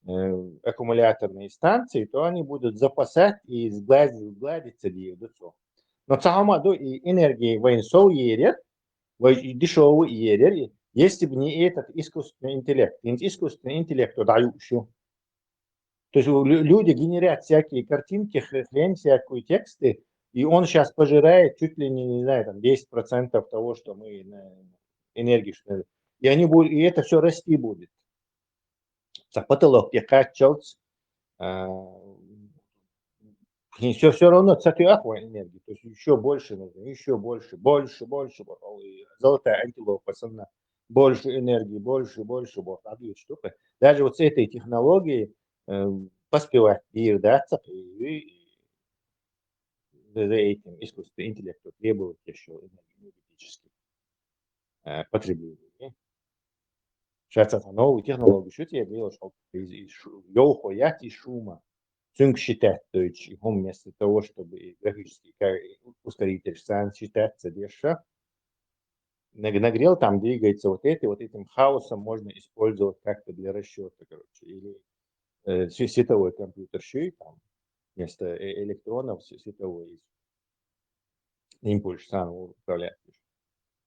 э, аккумуляторные станции, то они будут запасать и сглади-, сгладится дие до цо. Но ца хӀума ду, и энергии вайн сов ерер, вай и дешёвый ерер, если бы не этот искусственный интеллект. Ин искусственный интеллект, то даю шу. То есть лю-, люди генерят всякие картинки, хр-, хрень всякую, тексты, и он щас пожирает чуть ли не, не знаю, там, десять процентов того, что мы на энергию, что ли. И они будут, и это всё расти будет. Ца потолок я качалц, а, и всё, всё равно ца ты ахва энергии, то есть ещё больше нужно, ещё больше, больше, больше, вот, о, и золотая антилопа, сына, больше энергии, больше, больше, вот, а две штуки. Даже вот с этой технологией, э, поспевать мир, да, ца-, и, и за, за этим искусственный интеллект вот требует ещё энергетических, э, потреблений. Щас это новые технологии, что тебе делаешь, из, из шу-, йохо, я из шума. Цунг считать, то есть, и хом вместо того, чтобы и графический ка-, ускоритель сам считаться дешево. Наг-, нагрел, там двигается вот это, вот этим хаосом можно использовать как-то для расчёта, короче, или, э, св-, световой компьютер, щи там вместо э-, электронов св-, световой из-, импульс сам управлять.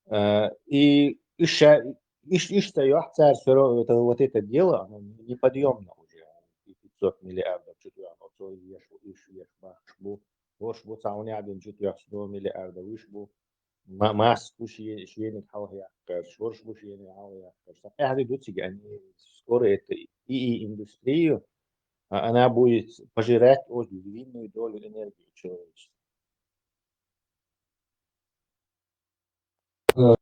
Э, и ища-, ищ-, ища ёхцар всё равно, это, вот это дело, оно неподъёмно уже. И пятьсот миллиардов, что-то оно, то ешь, ищ-, ешь, бахш бу, ворш бу, цауня бен, что-то сто миллиардов, ищ бу. Ма-, Маск бу ши-, шиеник хьалха яккхар, Шорш бу шиеник хьалха яккхар. Са-, э, хьали дуцига они скоро это и, и индустрию, а, она будет пожирать очень львиную долю энергии человечества. Э,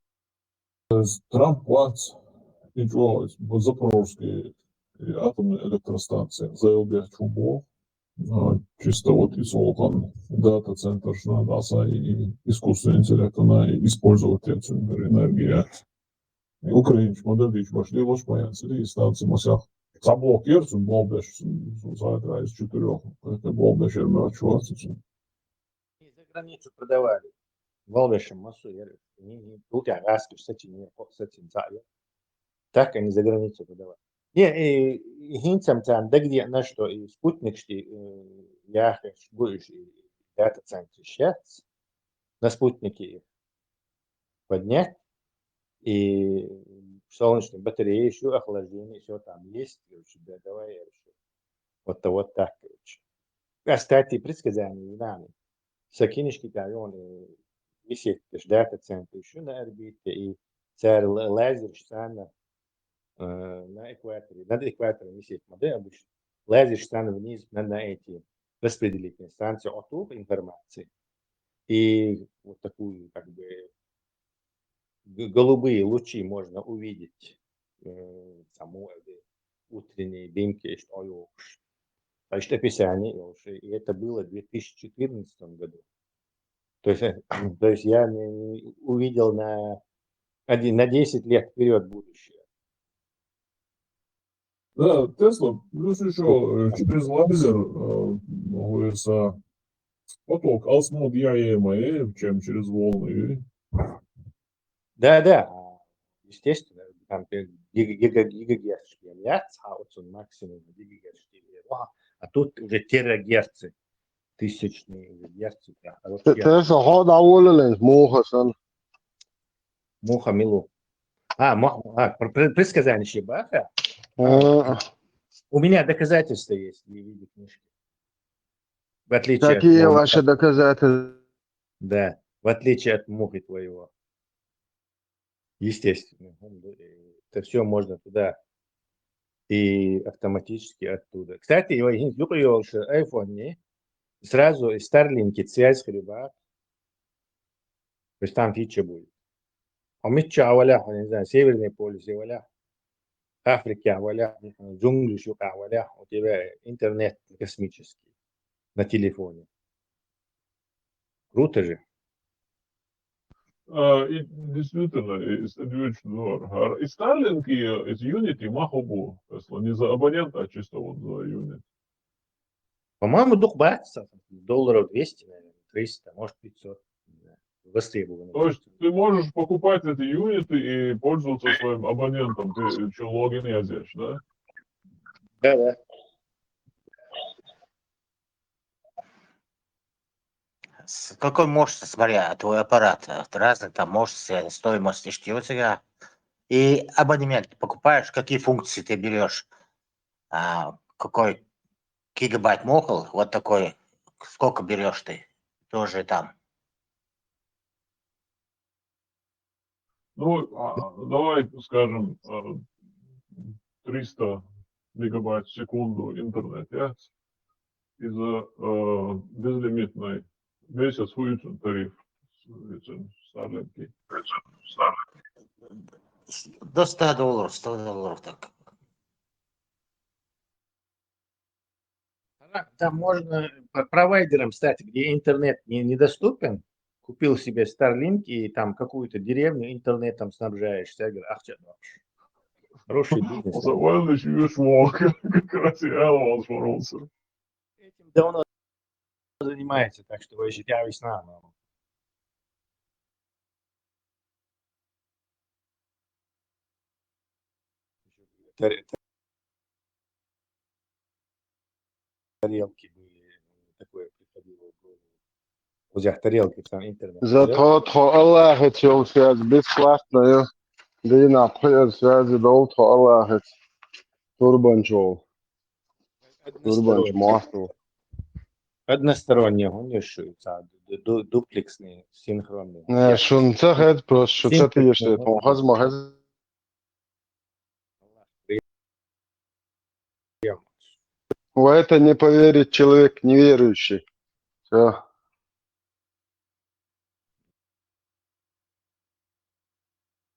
Трамп вац, и чё, Запорожская атомная электростанция, заявил чё бо, а, чисто вот и солхан дата-центр шна даса и, и искусственный интеллект, она и использовать тем центр энергия. И Украинч модердич башли лош моя цели и станции мосях. Саблок ерцун болбеш, сун, сун сайтра из четырёх, это болбеш ермер чувствуется. И за границу продавали. Волбешем массу, я говорю, не, не, тут я газ, кстати, не, кстати, не знаю. Так они за границу продавали. Не, и, и хинцам там, да где, на что, и спутник, что, э, я хочу, будешь, и дата-центр сейчас, на спутнике их поднять, и солнечные батареи, ещё охлаждение, всё там есть, короче, да, давай я решил. Вот, то вот так, короче. А, кстати, предсказание знамени. Са кинишки там, он, э, висит, то есть дата-центр ещё на орбите, и царь ла-, лазер, что она, э, на экваторе, над экватором висит, ма да, обычно. Лазер, что она вниз на, на эти распределительные станции, оттуда информации. И вот такую, как бы, г-, голубые лучи можно увидеть, э, саму, э, утренние дымки, что, ой, уж. То есть описание, и уж, и это было в две тысячи четырнадцатом году. То есть, э, то есть я не, не увидел на один, на десять лет вперёд будущее. Да, Тесла, плюс ещё, э, через лазер, э, говорится, поток алсмод яемое, чем через волны. Да, да, естественно, там, э, гига-, гига-, гигагерц, я, а вот он максимум гигагерц, а тут уже терагерцы, тысячные уже герцы, да. А вот Тэ-, Тесла, хо да волален, муха сан. Муха милу. А, мо-, а, пр-, пр-, предсказание ещё баха. А, У меня доказательства есть в виде книжки. В отличие от Какие Мухи. ваши доказательства? Да, в отличие от Мухи твоего. Естественно. Это всё можно туда. И автоматически оттуда. Кстати, его юкъа йолуш айфонни сразу и Старлинки связь хир баха. То есть там фича будет. А мичча валахь, не знаю, Северный полюсе валахь, Африке валахь, джунглиш юкъа валахь, у тебя интернет космический на телефоне. Круто же. А, и действительно, и, и, и Starlink, и, и Unity ма хобу, если не за абонента, а чисто вот за юнит. По-моему, дукха бац, долларов двести, наверное, триста, может, пятьсот. Не знаю. Востребованный. То есть ты можешь покупать эти юниты и пользоваться своим абонентом, ты что, логин язешь, да? Да, да. С какой мощностью, смотря, твой аппарат, э, разный там мощность, э, стоимость, ишти у тебя. И абонемент покупаешь, какие функции ты берешь, а, какой гигабайт мохал, вот такой, сколько берешь ты, тоже там. Ну, а, давай скажем, э, триста мегабайт в секунду интернет, я? И за э, безлимитный месяц хуючен тариф, хуючен Starlink. До ста долларов, сто долларов так. Там можно п- провайдером стать, где интернет не, недоступен. Купил себе Starlink и там какую-то деревню интернетом снабжаешься. Я говорю, ах, чё, хороший бизнес. Завалишь юшмок, как раз я вас боролся. Этим давно занимается, так что вообще я весна. Тар- Тарелки были, такое приходило в голову. У тебя тарелки там интернет. Зато тхо Аллахе цел связь бесплатная. Дина пхер связи дол тхо Аллахе. Турбанчол. Турбанч масту. Односторонние, он ещё, да, ду- ду- дуплексные, синхронные. Не, шунца хед просто, что ты ешь, это хазма хед. В это не поверит человек неверующий. Все.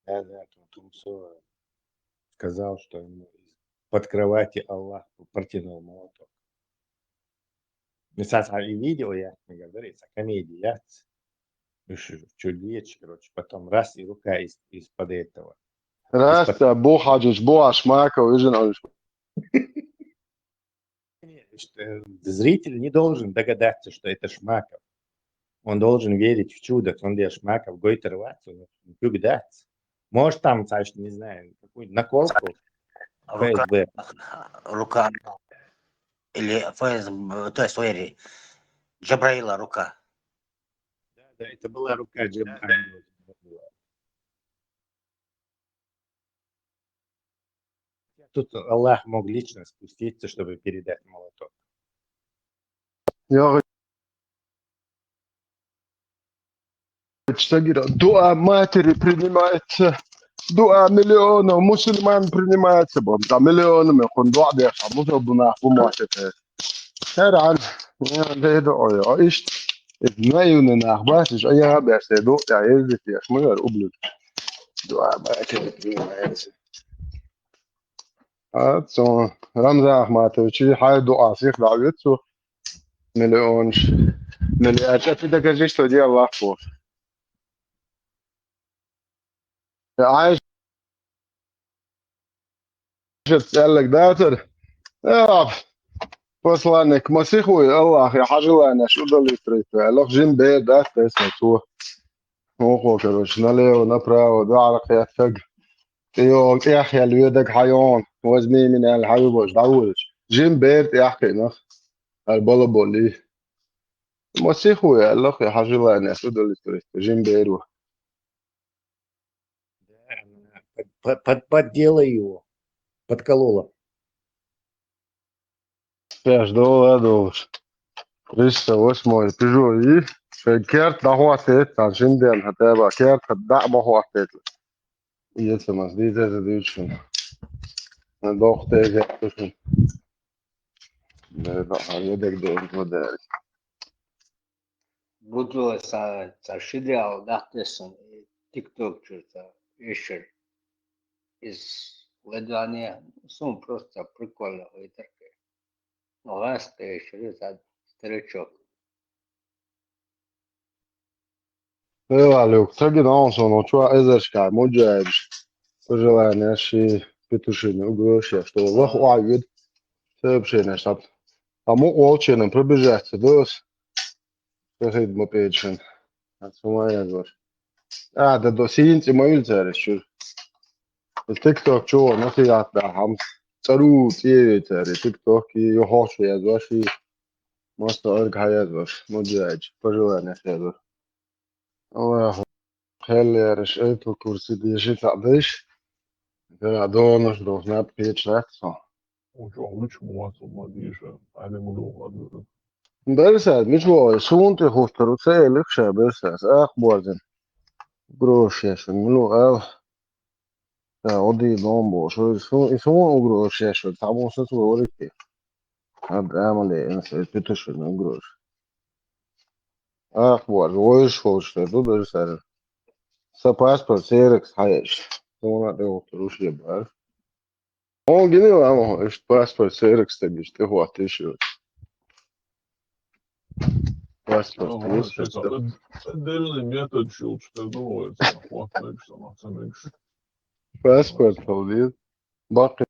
Да, да, Тумсо сказал, что ему из-под кровати Аллах протянул молоток. Мисал, а и видео я, как говорится, комедия. Чудеч, короче, потом раз и рука из, из-под этого. Раз, а бу хаджиш, бу ашмака, вижен аж. Зритель не должен догадаться, что это Шмаков. Он должен верить в чудо, он для Шмаков гойтерваться, он догадаться. Может, там, значит, не знаю, какую-нибудь наколку. Рука, ФСБ. Рука или ФСБ, то есть, смотри, Джабраила рука. Да, да, это была рука Джабраила. Тут Аллах мог лично спуститься, чтобы передать молоток. Я говорю, что говорю, дуа матери принимается, дуа миллионов мусульман принимается, бом, да миллионами, кун дуа деш, а мусульман, бумажка. Херан, я дойду, ой, ой, ишт, наивный нах, бачиш, а я беш, я ду, я ездить, я шмыр, ублюд. Дуа матери принимается. А то Рамзан Ахматович, и хай дуа сих давит су миллионш, миллиард. А ты докажи, что дело Аллах Бог. Ай, цӀаллаг дацар. Я, посланник Масиху, Аллах, я хьажила наш удалитройтва. Лох жин бер дац, тесна цо. Охо, короче, налево, направо, дуарах я таг. Йо, я хьял ведаг хайон. Возьми меня, хьаю бош, давулш. Жин бер я хинах. Ал бола боли. Масиху, я лох, я хьажила наш удалитройтва. Жин беру. Да, она под- под- под- поддела его, подколола. Пеш дола долаш. Триста восьмой пижо и шей керт дахватет, тан шинден хатеба керт хат да махватет. Иет самас, диза за дючкин. На дохте геттушин. Да, да, а я так дон вода. Буду са са шидял дахтесан, TikTok чурта. эшар. Из ладване сум просто прикольно вытарка. Но газ эшар из старичок. Дела, Люк, цаги наун сон, чуа эзершка, муджаеш. Пожелание ши петушини угрошья, что лох уавид. Сообщение штаб. А му олченым пробежаться дос. Сахид мапечен. Ацумая гор. А, да до сиин цимавил цареш чур. ТикТок чуо, насият да хам. Цару цие царе, тикток и йохош я зоши. Моста орг хая зош. Муджаеш. Пожелание ши зош. Аллаху. Хеллерш, Apple курсы деши цадыш. Да, донуш, должна печь, так, со. Учу, учу, муацу, мадиша, али муду, ладу. Берсас, мичо, сунти хустару, целик ша, берсас, ах, борзин. Грошья, ша, ну, ал. Да, оди дом бо, шо, и сун, и сун угрошья, ша, там он сас ворики. А, да, мали, эн се, питуши, ну, грош. Ах, борз, ой, шо, ша, ду, берсас. Са паспорт, серекс, хаеш. Сона, да, вот, рушья, бар. Он гинил ама, ишт паспорт серекс тагиш, ты хватишь его. Паспорт Ага, просто сейчас что? Отдельный метод щелчка, ну, это, хватаешь, там, оценишь. Паспорт полдит. Бак.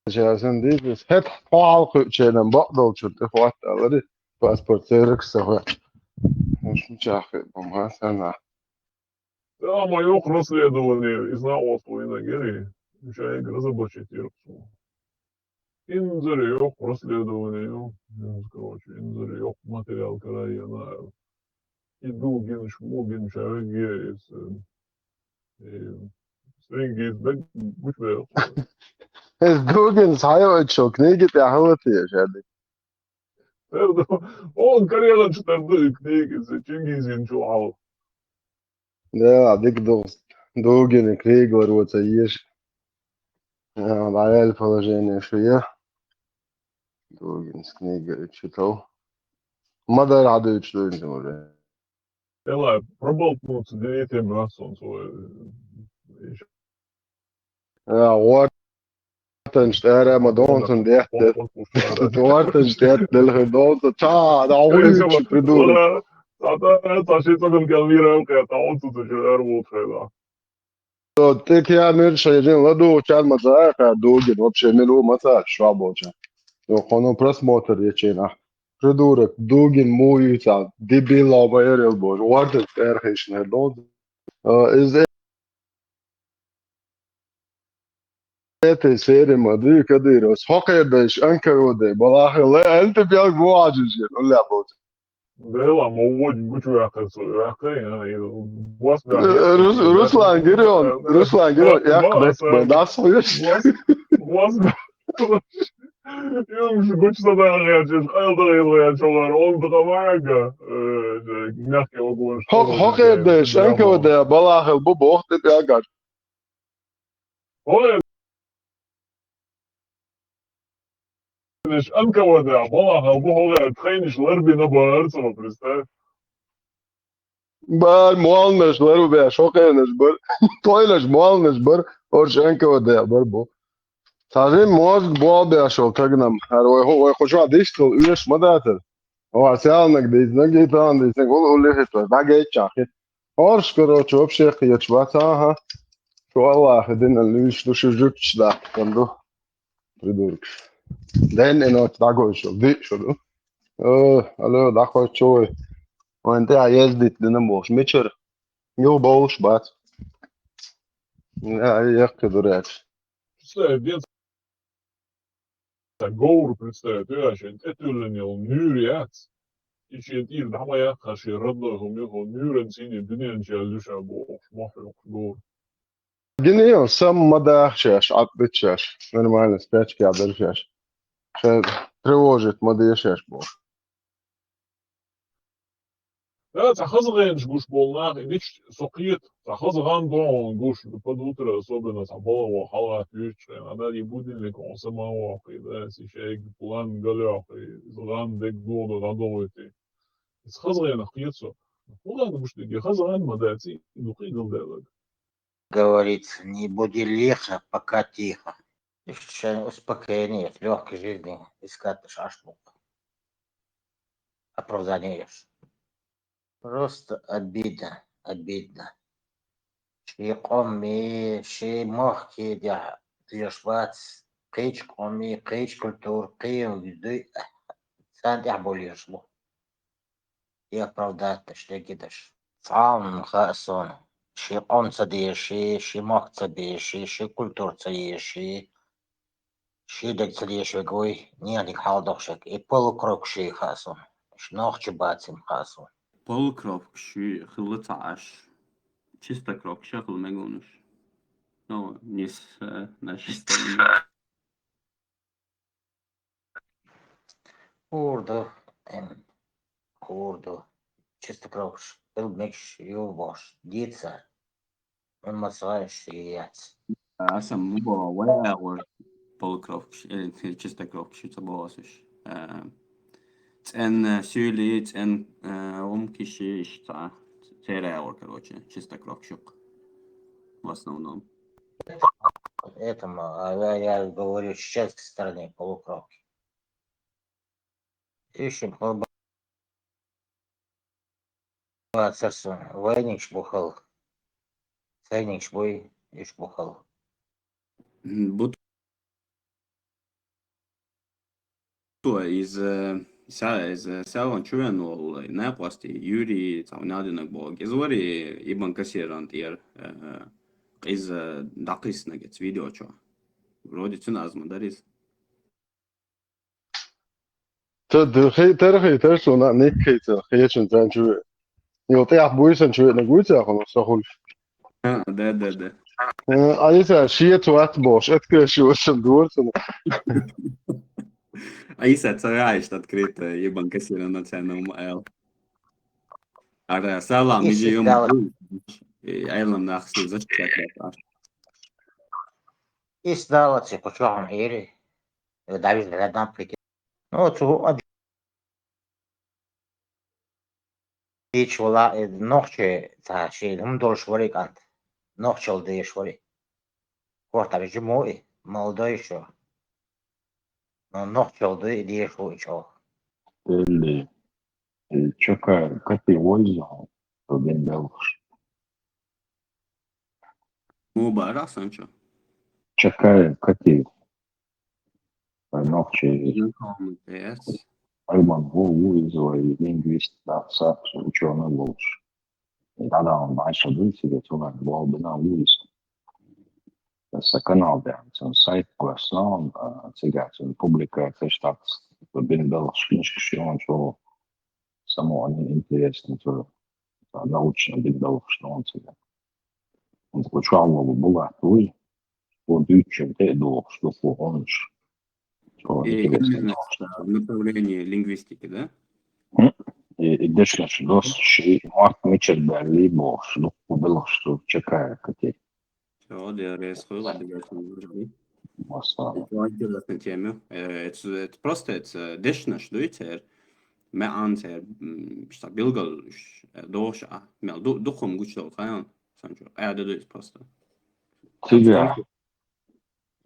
Сейчас он дит, это палку ченом бак долчу, ты хватал, паспорт серекс, хват. Уж ничего, мама, она. Ама йох расследование из на ослу и на гери. Мешай разоблачить ирцу. Инзаре йох расследование, ну, короче, инзаре йох материал, кара я на. И Дугин, Шмугин, Шараге, из, э, и Стринги, из Бек, будь вы. Из Дугин, сайо, чё, книги ты ахалатые, жады. Он карьера четвёртый книги, за Чингизин чуал. Да, дик дос. Дугин книга ворота ешь. Да, реаль положение, что я. Дугин книга читал. Мадар адыч дугин уже. Эла, проболтнуться, дерите, брат, солнце. Э, вот. Тынч тара ма дон тын дет. Тор тынч дет, дел хэ дон та, та, да, хуй, придурок. Та, та, та, ши цоган калвира, та, он тут же эр вот хэ, да. То ты кя мир шайрин ладу чан ма за, ка Дугин вообще мир у ма та, шва болча. То хоно просмотр ечена. Придурок, Дугин муюца, дебил, обаерил боже. Варден эрхишнер дон. Из этой серии ма дый Кадыров. Хокердеш, Н К В Д, балахы, лэ, эльты пял гуаджи жир, уля бот. Дела, ма уодь, гучу яхы, яхы, я, и вас, да, Рус-, Руслан Гирион, Руслан Гирион, я, да, да, да, вас, вас, Юмш гучсадагач, хайлдагач, чолар, он дагавага, э, мягкий огонь. Хо-, хокердеш, Н К В Д, балахал, бу бохты пягач. Ой, Н К В Д, балахал, бу хогар, тхайниш ларби на бар, представь. Бар, муалнаш, лару бя, шокенаш, бар. Тойлаш, муалнаш, бар. Орш Н К В Д, бар, бу. Сажи мозг, буал бя, шо, тагнам. Ар вай хо, вай хо, шо, диш, тол, уеш, мадатер. О, асял наг диш, наг диш, тан диш, наг, ул, ул, лихит, вай, да, гей, чахит. Орш, короче, вообще, хиеч, ваца, ага. Шо, Аллах, дин, лиш, души, жуч, да, канду. Придурок. Дэн и ночь такой шо, ды шо, да? Э, алло, да хоть чё вы? Он ты, а ездить, да не можешь. Мичер. Ё, болш, бац. Я, я, ты дурак. Представь, дед, так, гоур представь, ты вообще, это уже не он, нюряц. И че, и да, моя, хаши, родной, у меня, он, нюрен, синий, днен, че, люша, бо, махрюк, гоур. Гинео, сам мадахшаш, атбитшаш, нормально, спячки адыршаш. Ше тревожит, мадешаш бо. Да, ца хазгэнш гуш болнах, ибич сокиет, ца хазган дон гуш, под утро особенно, ца балаво, халат, вич, надо и будильник, он самого, да, сейчас план галёх, и зган дек дода, надо уйти. Из хазгэн ахиет со. Хулана муштиге хазан ма даци, ну, къидал далаг. Говорит, не буди лихо, пока тихо. Иштта шайн успокоение, лёгкой жизни искать аш букъ. Оправдание еш. Просто обидно, обидно. Ши къоми, ши мохки дя деш бац, кхич къоми, кхич культур, кхин дуй, цан тя болеш бу. И оправдать даш, деги даш. Цаун хасон. Ши къом ца деши, ши мох ца деши, ши культур ца еши. Ши дег ца деши гуй, нехник хал дохшек. И полукровка ши хасон. Ш нохчи бацим хасон. Полукровка ши хилла ца аш. Чистокровка ши хилла меглунуш. Ну, не с э, нашей стороны. Хурду, эм, хурду. Чистокровка ш. Ил мекш ю бош. Дица. Он мацаеш яц. Аса мубо ваяла полукровка ш, э, чистокровка ши ца богасуш. Э, цен, э, сюли, цен, э, ум киши, ишта. Церая, короче, чистокровка шук. В основном. Этому, а я, я говорю с чешской стороны полукровки. Ишим хлоба. Царсон, вайниш бухал. Сайниш буй, иш бухал. Бут из э, са из э, саван чувен ол на квасти Юрий цаунадинак бог. Из вари ибан кассиран тир. Из дакъис нагец видео чо. Вроде цун азма дарис. Та дырхи тархи тарсуна никхи тархи чин танчу. Ил тя буйсан чу на гуйца хун сохул. Да, да, да. Алиса шиет ват бош, эткре шиет шин дурсун. Алиса царайш открыто ибан кассиран национал майл. Ара салам Иши иди юм. дала. Айлам нахси зачекать. Ис дала ци кучуан ири. Давид рядам прикинь. Ну, цу ич вала нохчи ца ши хум долш вари кант. Нохчал деш вари. Корта бежи муи, молодой ещё. Но нохчал ду и деш ву ичо. Или э, чё ка кати войза, то бен белш. Му бара санчо. Чё ка кати нохчи Знакомый, yes. Альман ву ву из вай лингвист да сап учёный болш. Да да он баша дын себе туган бол бина ву из. Са канал да цун сайт кваснон цигацун публикация штат бен белш книжка шион чё само они интересно то научно бен белш что он циган. Он такой чё алло была туй. Вот дючен те до что он ж. И именно в направлении лингвистики, да? И дешнаш дос ши мат мичер бали бо что кубело что чекая кати. Всё, да, я хуйла, да, я хуйла. Масса. Интересная тема. Э, Это это просто это дешнаш дуйтер. Ме антер что билгал дош а. Мел духом гучо каян. Санчо. Э, да, да, просто. Циган.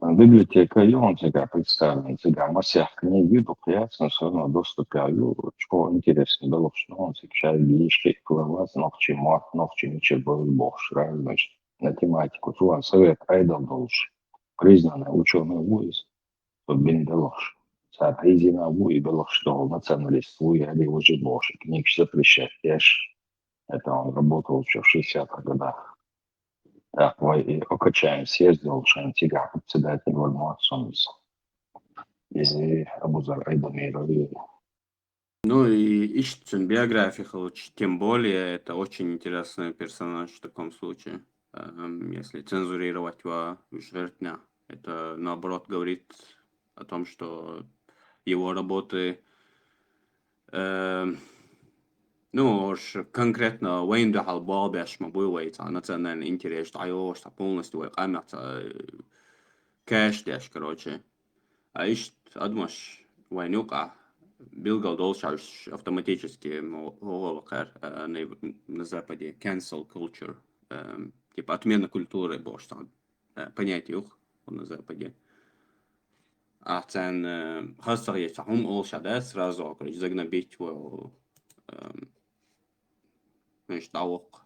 Библиотека ён циган представлен циган масса книги духъяцын всё равно доступ ю чё интересно было что он циган лишки клавас нохчи мат нохчи мичер бо бо разный на тематику туан совет айдал долш признанный учёный вуиз то бен белш. Са призина вуи белш что националист вуи али уже бош книг запрещать еш. Это он работал ещё в шестидесятых годах. Так, вай и окачаем съездил шантига председатель вольмуатсумс. И Абузар Айдамирови. Ну и ищется биография Халыч, тем более это очень интересный персонаж в таком случае. Эм, Если цензурировать его жертвня, это наоборот говорит о том, что его работы эм, ну, уж конкретно вайн да хал бал бяш ма буй вай ца национальный интерес да айо ш полностью вай камер ца кэш дяш, короче. А ищ адмаш вай нюка билггал долча уж автоматически мо-, гӀо-, гӀо-, кхар, э, на, на Западе cancel culture, эм, типа отмена культуры бохуш цхьа, э, понятие ю-кх на Западе. Ахь царна, э, хаза ца хеташ цхьа хӀума олуш а дац, сразу, короче, загнобить ву, эм, значит, дӀавоккху.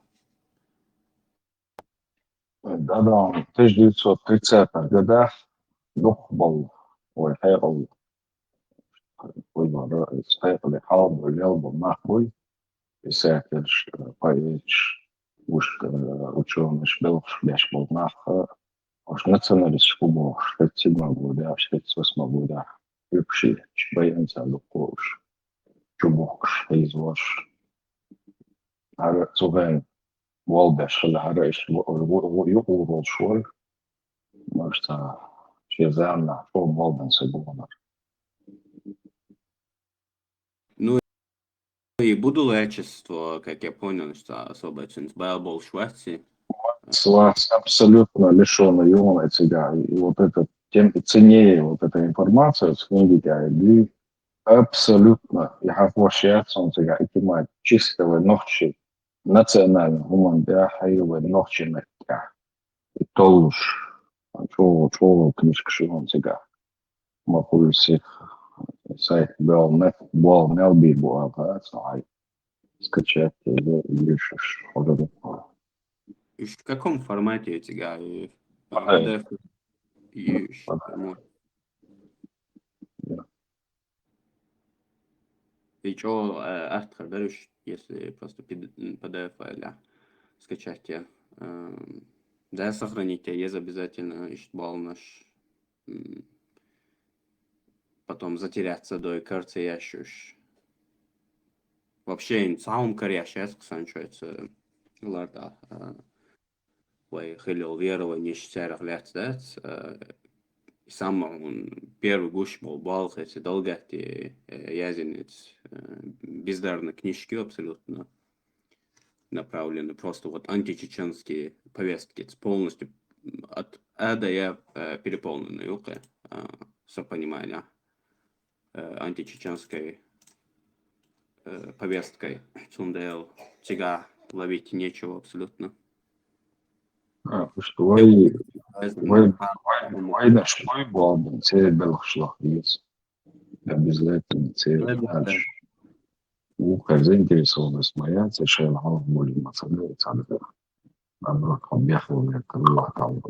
Да-да, тысяча девятьсот тридцатых годах дукхахболу вай хьекъал, вай бара, хьекъале хьалха болу, лелла болу нах буй, писателш, поэташ, уьш, э, учёныш, белхаш беш болу нах, уьш националисташ бу бохуш, тридцать седьмом годехь, тридцать восьмом годехь, уьш, уьш байинчара дуккха уьш, чубухкуш, хьийзош. ХӀара цу хенахь болх беш хилла, хӀара иштта ву-, ву-, ву-, юкъа волуш вара, маша цхьа шен заманахь чӀогӀа болх бина стаг вара. Ну, и будулайчество, как я понял, что особо цуьнца бала болуш вац и. Вац, вац, абсолютно лишённый юханай цигахь. И вот эта тем-, и ценнее вот эта информация с книги, я иду, абсолютно, и хьахош яц он цигахь, и тема чисто вай нохчий национальный хӀуманна тӀехь, хьайга вай нохчийн меттехь. И толлуш, чӀогӀа, чӀогӀа книжкаш ю хьуна цигахь. Ма хуьлу сих, сайт болх мел, болх мел бийр бу аьлла, аса хьай скачать, или, или ш-, ш-, хьожа дуккха. Уьш в каком формате у тебя? Э, Ага. П Д Ф? И уьш, Ага. По-моему. Да. И чё, э, артхар беруш, если просто пи д-, м, П Д Ф файла скачать я. Эм, да, сохранить я еза обязательно, ишт болнаш. М, потом затеряться дой карце ящуш. Вообще, ин цхьа хӀума караеш яц кху сан чоьца ларда, а, вай хилла верованиш царах лаьцна дац, а, самый первый гуш болу болх эца долгатти, э, язйинец, э, бездарно книжки абсолютно направлены просто вот античеченские повестки, это полностью от А до Я, э, переполнены, окей, а, со понимания, э, античеченской, э, повесткой. Цундел цигахь ловить нечего абсолютно. А, потому что вай, вай, вай, вай наш вай болдун, церан белхаш лохуьйту. Обязательно церан. Да, да, да. Ухар заинтересованность моя, церан шайна хьалха болу ма ца дара, ца дара. Наоборот, хьо бехло вер, кан лохтал.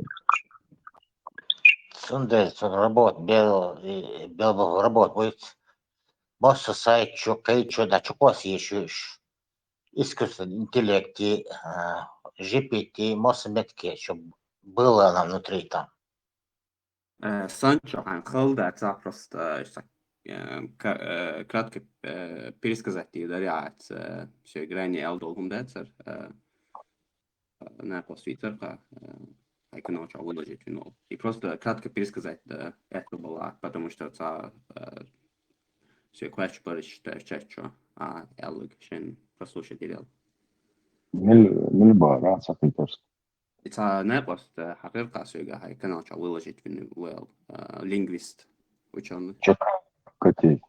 Цундела цун работа бел, и, бел боху работа вуйц. Масса сайт чу, кхай чу, да чу кхосса еш уьш. Искусственный интеллект и, а, G P T, масса метке чу было она внутри там. Э, Санчо, хьайн хала дац, а, просто, э, ша-, э, ка-, э, кратко, э, пересказать дийр дара, э, всё, грани аьлла долу хӀума дацара, э, э, накъост вийцархьа, э, хьайн канал чохь выложить вина волу. И просто кратко пересказать, да, это было, потому что ца, э, всё, квач барыш, та, чачо, а, аьллаг, шен прослушать дирел. Мил, мил бара, ца хитарс. И цхьа накъост, э, хьакхиркха соьга, хьайн канал чохь выложить вина вел, э, лингвист, учёный. Чё, Катей?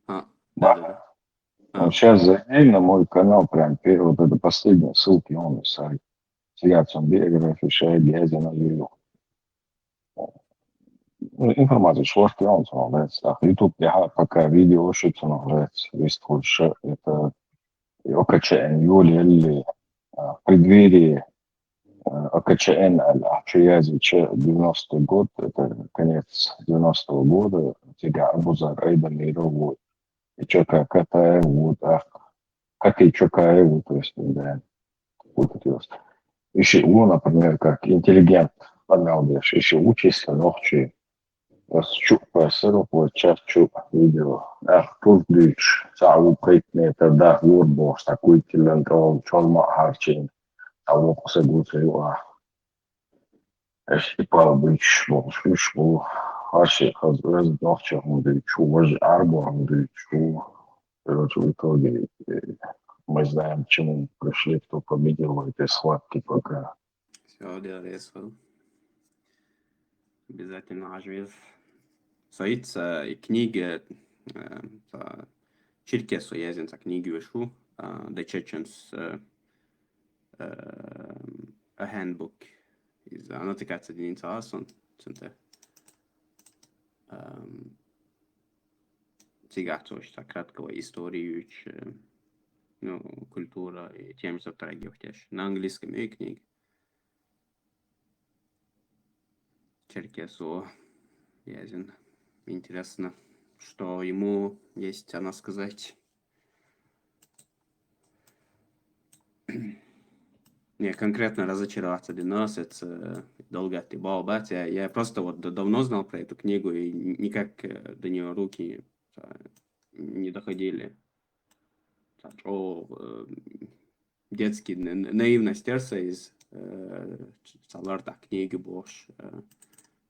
А, да, да, да. А. Он щас зайди на мой канал, прям пе-, вот это последняя ссылка, он сайт. Цигахь цуьнан биографи, шайн гезина ю. Ну, информация шорт я, он цунах лаьцна. Так, YouTube тӀехь пока видео шу цунах лаьцна. Вистхуьлуш, это и O K C N юлелли, а, в преддверии, а, O K C N аьлла, ахь чу яздича девяностый год, это конец девяностого года, цигахь Абузар Айдамиров ву, и Чока Катаев ву, тӀаккха Кати Чокаев ву, то есть, да, вот это вот. И ши ву, например, как интеллигент, къамел деш, и ши ву чисто нохчий. Ас чу а пайсар ву, вот час чу а видео. Ах, курс дуьйцуш, цхьа ву кхайкхинетар дах лур бохуш, цхьа куйтиллан тӀе волу чолма а хьарчийна, цхьа воккха са гуца ю ахь. Аш и пал буьйцуш бохуш, уьш бу, хьарши хаза оьзда нохча хӀума дуьйцуш ву, важа Ӏарбо хӀума дуьйцуш ву. Короче, в итоге, э, мы знаем, к чему пришли, кто победил в этой схватке пока. Всё, Дела реза хуьлда. Обязательно хьажа веза. Со йиц, э, и книга, э, цхьа черкесо язйина цхьа книга йолаш ю, э, The Chechens, э, э, A Handbook из аннотация динца асон цунта. Эм, цигахь цо иштта краткая история йойтуш, э, ну, культура и тем же затрагивать. На английском и книга. Черкесо язйина. Интересно, что ему есть о нас сказать. Не, конкретно разочароваться дина, сецца, э, долгатый бал бац. Я, я просто вот д-, давно знал про эту книгу и н-, никак, э, до неё руки, э, не доходили. Так, о, э, детский н-, н-, наивность терса из, э, цхьа лартӀехь книга бохуш, э,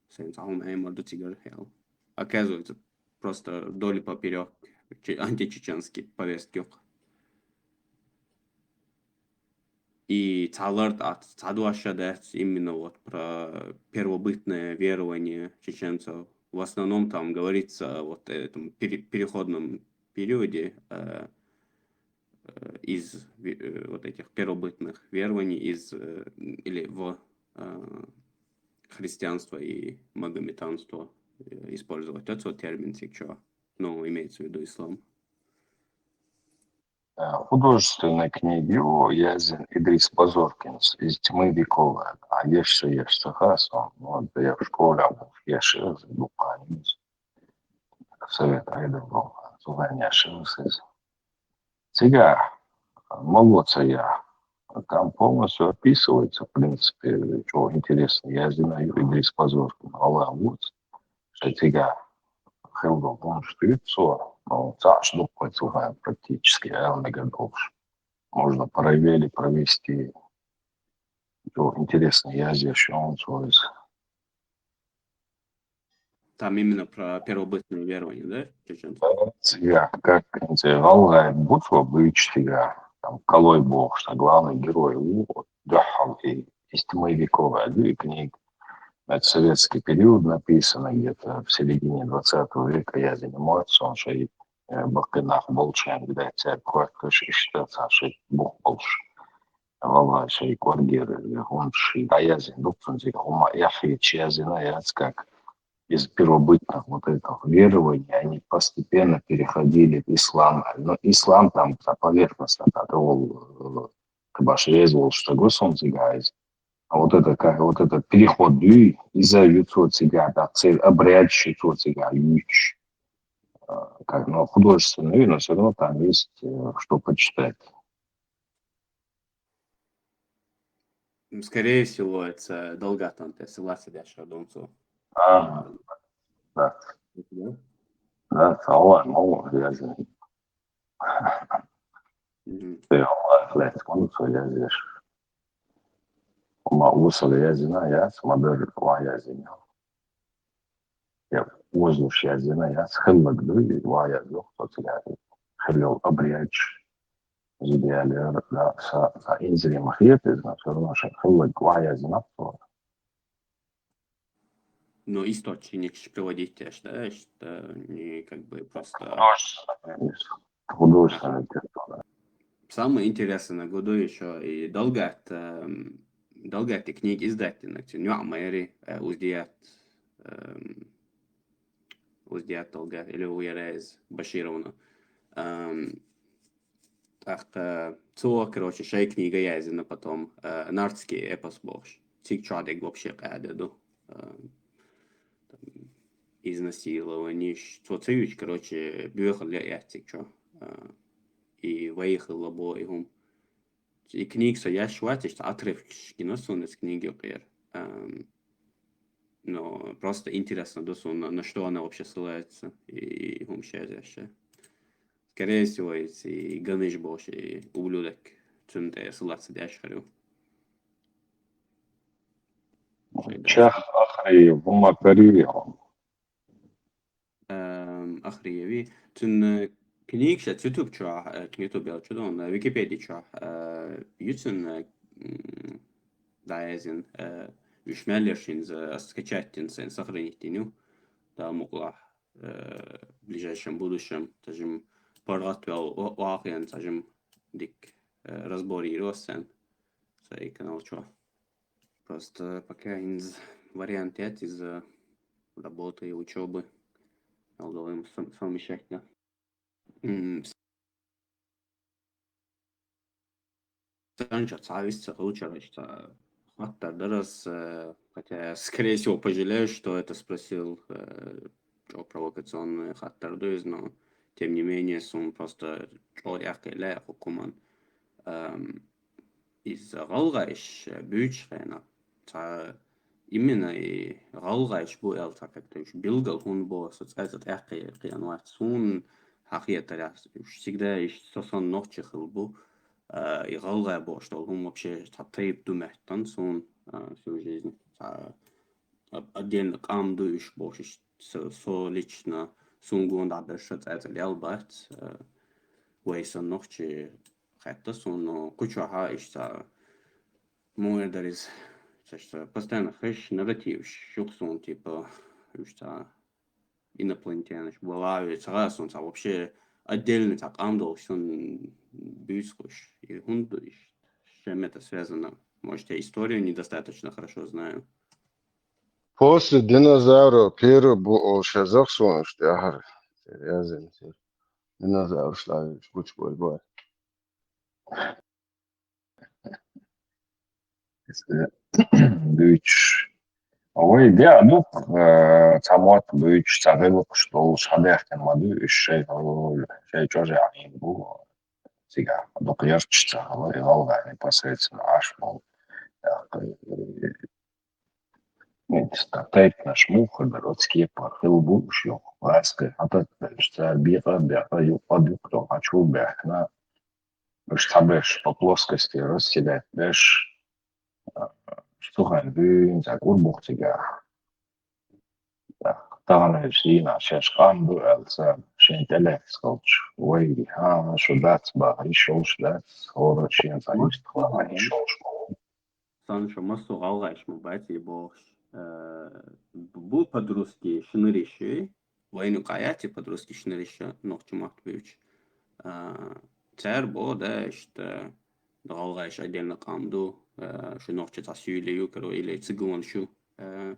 сайн цхьа хӀума амар ду цигара хьал. Оказывается, просто вдоль и поперёк че-, античеченский повестка ю-кх. И цхьа лартӀехь, цхьа дош а дац именно вот про первобытное верование чеченцев. В основном там говорится о вот этом пере-, переходном периоде, э, э, из ве-, э, вот этих первобытных верований из, э, или в, э, христианство и магометанство, э, использовать этот вот термин, если чё. Ну, имеется в виду ислам. Э, художественный книги ю язйина Идрис Базоркинс из «Тьмы веков». А ешша еш ца хаьа суна, ну, я в школе еш, дукха йолуш. Совет Ӏедал боху, цу хенахь еш ю иза. Цигахь, мало ца яхь, там полностью описывается, в принципе, чӀогӀа интересно язйина ю Идрис Базоркин, гӀалгӀа ву иза. Шайн цигахь хилла долу хӀуманаш дуьйцу цо, ну, цхьаъ дуккха ю цу хенахь практически, аьлла мегар долуш. Можно параллели провести. ЧӀогӀа интересно язъеш ю цо иза. Там именно про первобытное верование, да, чеченцев? Да, цигахь, как, хӀинца гӀалгӀай бу цо буьйцуш цигахь, там, Калой бохуш, там главный герой ву, вот, дуьххьал и «Из тьмы веков» аьлла ю и книга. Это советский период написано, где-то в середине двадцатого века, я занимаюсь, он шайн, э, баккхий нах болчарна, видать, цаьрга хоьттуш, иштта цхьа шайн бух болуш. ГӀалгӀай шайн кӀоргера хӀуманаш дӀаязйина ду цуьнан, цигахь хӀума эхь хеташ язйина яц, как из первобытных вот этих верований, они постепенно переходили в ислам. Но ислам там за поверхностно, так, э, кхин баш реза волуш ца го суна цигахь иза. А вот это, как, вот этот переход дуй, иза ю цо цигахь, так, церан обрядаш ю цо цигахь юьйцуш. А, как, ну, художественный, но всё равно там есть, э, что почитать. М, скорее всего, это долгатан, то есть согласен, я щас думаю. Ага. Да. Да? Да, салам, алло, я же. Мгм. Ты, алло, блядь, он, что я здесь. Ма усал я знаю, я смотрю, я знаю. Я воздух я знаю, я схемлаг, да, и я знаю, что тебя хлеб обречь. Зидиалер, да, са, са инзрим хет, но всё равно шен хлеб, я знаю, что. Но источникаш приводить, я считаю, что не как бы просто Художественная литература. Самое интересное, году ещё и долгат, эм, долгат и книги издательных, цу нёмари, э, уздият, эм, уздият долгат, или уярез Башировна. Эм, Так, э, цо, короче, шайн книга язйина потом, э, «Нартский эпос» бохуш. Циг чохь дерг вообще къаьда ду. Э, там, изнасилованиш. Цо ца юьйцу, короче, боьха ле яц циг чохь. Э, и вай хилла бо и хӀума. И книга со еш вац, иштта отрывкаш гина суна из книги юкъера. Эм, но просто интересно ду суна, на, на что она вообще ссылается, и, и хӀума шаьш еш. Скорее всего, и, и ганиш бохуш, и ублюдок цунна тӀе ссылаться деш хир ю. Чех Ахриев, хӀума карийра хьуна. Эм, Ахриеви. Цуьнан книга шаьш YouTube чохь, э, YouTube ял чу ду, э, Википеди чохь, э, ю цуьнан, э, м, дӀаязйина, э, уьш мел еш хӀинца, э, ас скачать дина сайн, сохранить дина ю. Дала мукъалахь. э, в ближайшем будущем, цхьа жим паргӀатваьл о-, оаха, цхьа жим дика, э, разбор йир оаха цун канал чу. Просто пока из вариант яц из-за работы и учёбы. Алдалым сом-, совмещать, да. М, Санчо, цхьа вист ца хилча, цхьа хаттар дар аз, э, хотя я, скорее всего, пожалею, что это спросил, э, чӀоагӀа провокационный хаттар да из, но тем не менее, сона просто чӀоагӀа дӀаяккха лаьа хӀукуман. Эм, из гӀалгӀай иш буьйцу хенахь, цхьа именно и гӀалгӀай иш бу аьлла, цхьа как-то уьш билггал хӀунда боху, со цкъа-цкъа тӀаккха кхиъна вац. Суна хьахетарехь, уьш всегда иш со санна нохчий хилла бу. А, и гӀалгӀай бохуш долу хӀума вообще цхьа тайпа ду моьттан суна, а, всю жизнь. Цхьа а-, отдельно къам ду уьш бохуш, со, со лично, суна гонах дӀаберш цкъа-цкъа лелла бац, а, вай санна нохчий хетта суна, но кху чохь а иштта муха эр дара иза, цхьа постоянно хезаш нарративаш ю-кх суна, типа, уьш цхьа инопланетянаш бала а ве, цхьа гӀа суна цхьа вообще отдельно цхьа къам долуш санна буьйцу-кх уьш. И хӀунда ду иштта? С чем это связано? Может, я историю недостаточно хорошо знаю? После динозавра первый бу олуш хеза-кх суна уьш тӀаьхьара. Динозавраш лайш гучу бой бой. Буьйцуш. Вай де а ду, э, цхьа мотт буьйцуш, цхьа гӀиллакхаш долуш, хьадаьхкина ма ду, уьш шайн, шайн чӀожехь Ӏийна бу. Цигахь дукха ярташ ца хилла, и гӀалгӀай непосредственно Ӏаш болу. ТӀаккха, э, тайпанаш муха хир дара, оцу кепара хилла бу уьш юха. ГӀазкхи хьататбевлча, цара бекъа а бекъа, юккъе а юккъе, хьачу а баьхкина, уьш цхьаберш по плоскости расселять беш, а, цу хенахь дуьйна цхьа кӀур бу-кх цигахь. Тахана уьш дийнахь шаьш къам ду аьлла, цара шайна тӀелаьцна хилча, вай, хьан, шу дац баха, йиш йолуш дац, хӀора шена цхьа йист хилла, йиш йолуш ма ву. Санчо, массо а гӀалгӀайш ма бац и бохуш. Э, бу подростки шинариш, вайна юкъахь яц и подростки шинариш нохчийн мотт буьйцуш. Э, цара боху, да, иштта, гӀалгӀайш отдельно къам ду, э, шу нохчийн цхьа суьйли ю, короче, или циган шу, э,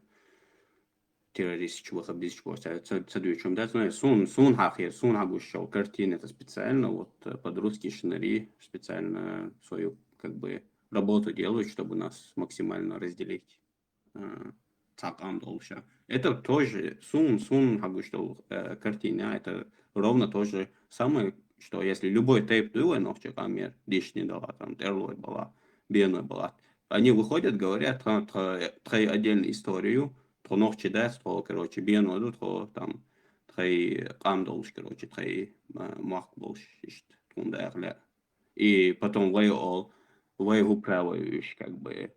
террористаш, ваххабисташ боху, ца, ца, ца дуьйцуш хӀума дац, но суна, суна хьахе-, суна хьагуш йолу картина, это специально, вот, э, подростки шинари, специально свою, как бы, работу делают, чтобы нас максимально разделить, э, цхьа къам долуш. Это тоже суна, суна хьагуш йолу, э, картина, это ровно то же самое, что если любой тайпа ду вай нохчийн къамел, дишни дала, там, тӀерлой бала, беной бала, они выходят, говорят, тха-, тха-, тхайн отдельную историю, тхо нохчий дац, тхо, короче, беной ду, тхо там, тхайн къам долуш, короче, тхайн, а, мохк болуш, иштта, тхуна даха лаьа. И потом вай ол, вай хӀу правой уьш, как бы,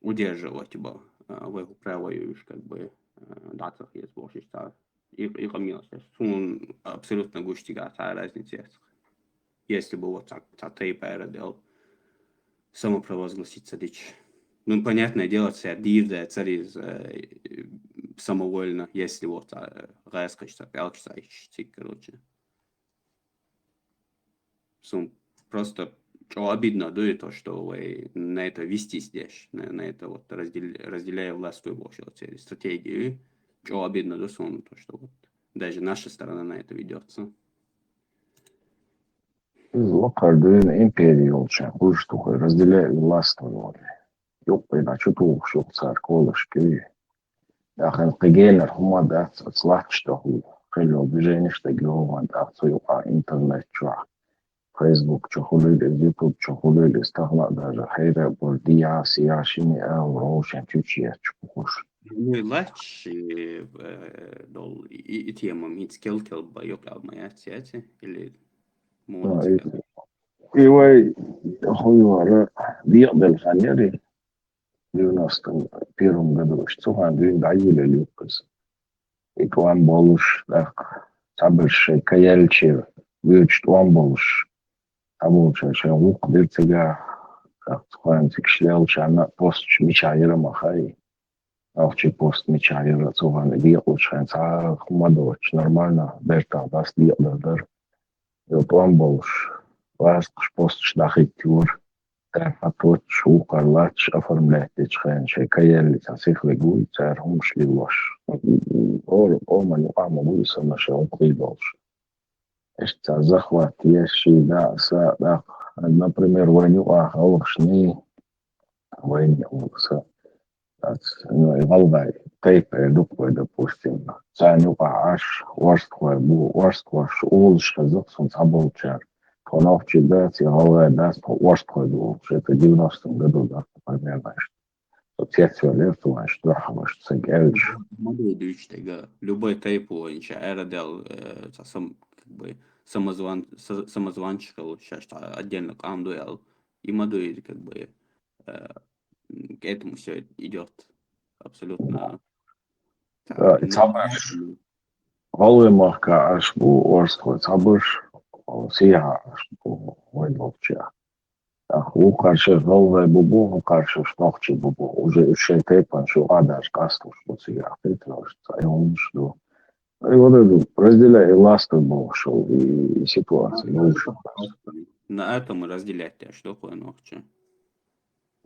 удерживать бо, а, вай хӀу правой уьш, как бы, а, дӀа ца хеза бохуш, иштта. И, и къамелаш. Суна абсолютно гуш цигахь цхьа разница яц. Если бы вот так, цхьа тайпа араделла, самопровозгласиться дича. Ну, понятное дело, цхьа дийр да цариз, э, самовольно, если вот, э, гӀазкхаша, пӀелгаш ца ичча, цига, короче. Сум просто чё обидно, да, и то, что вы на это вестись деш, на, на это вот раздел-, разделяя власть, вы вообще вот эти стратегии. Чё обидно, да, сум то, что вот даже наша сторона на это ведётся. Иза лакхара дуьйна импери йолчу хӀуж тухуй разделяй властвовали. Юккъе чу тухуш юкъа цара колаш куьй. Ахин кхин генара хӀума дац, аца латташ тоху хилла движениш дагайогӀан тӀаккха цу юкъа интернет чохь. Facebook чу хуьлийла иза, YouTube чу хуьлийла иза, тахана а даже хӀейра а бур дияс, яшини а вовшен чуьчу етташ бухуш. Ну, и лач, и, э, дол, и, и тема миц кел-кел ба, йокъал ма яц, яц, или Ну, муна и, и вай хуйвара декъабелла хан яри, девяносто первом году, уьш цу хан дуьйна дӀайилла юккъаза. И тӀом болуш, тӀаккха цхьаберш шайн каялча, вуьйцуш тӀом болуш, цхьаболчара шайн гӀуллакх дира цигахь, тӀаккха цу хенахь цига леллачарна посташ мичахь яра ма хаьа. Нохчий пост мичахь яра, цу хана декъалчу хенахь цхьа а хӀума доцуш, нормально бертахь дац декъадар дара. Йо, тӀом болуш, гӀазкхаша посташ дӀахӀитталора. Цара хьан тоттуш, вукхара латташ оформлять дечу хенахь шайн каелли цхьа сихлиг вуй, цара хӀумаш лиллош. ХӀора къоман юкъахь ма буй сан шайн гӀуллакхий долуш. Иштта цхьа захват еш, ший да а, са а даккха. Например, вайн юкъахь гӀалгӀашний, вайна а ву са. Дац, ну, и гӀалгӀай тайпа эр ду-кх вай, допустим. Царна юкъахь Ӏаш, орстхой бу, орстхоша олуш хеза-кх суна цхьаболчара. Тхо нохчий дац, я гӀалгӀай дац, тхо орстхой ду олуш. Это девяностом году, да, примерно, иштта. Со цецвеллера, цу вайн дуьхьалаш, сан кӀелча. Ма дуй дуьйцу тӀега. Любой тайпа вайна ша арадаьлла, э, цхьа сам-, как бы, самозван-, са-, самозванчикал, шаьш цхьа отдельно къам ду аьлла. И ма дуй, как бы, э, к этому всё идёт. Абсолютно. Да, и цхьабарш гӀалгӀай махкахь Ӏаш бу орстхой, цхьабарш сехьа Ӏаш бу вайн нохчий. ТӀаккха вукхаршаш гӀалгӀай бу боху, вукхаршаш нохчий бу боху. Уже уьш шайн тайпанаш юкъа а даьлча къасталуш бу цигахь, кхетаралаш цхьа и хӀуманаш ду. И вот это разделяй и властвуй бохуш, и, и ситуация йолуш. На этом и разделять деш ду-кх вай нохчий.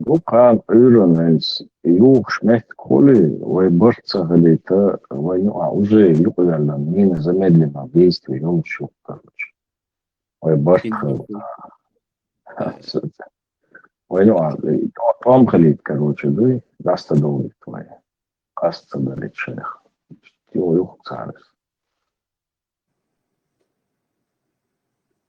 Ду кхана Ӏуьйранна хӀинца юхуш меттиг хуьлий, вай барт ца хилийта, вай юкъахь уже юкъаваьлла мина замедленного действия йолуш ю-кх, короче. Вай барт хилийта. Вай юкъахь тӀом хилийта, короче, дуй, даста долийта вай. Къаста ца далийта шайх. Юха юха цара.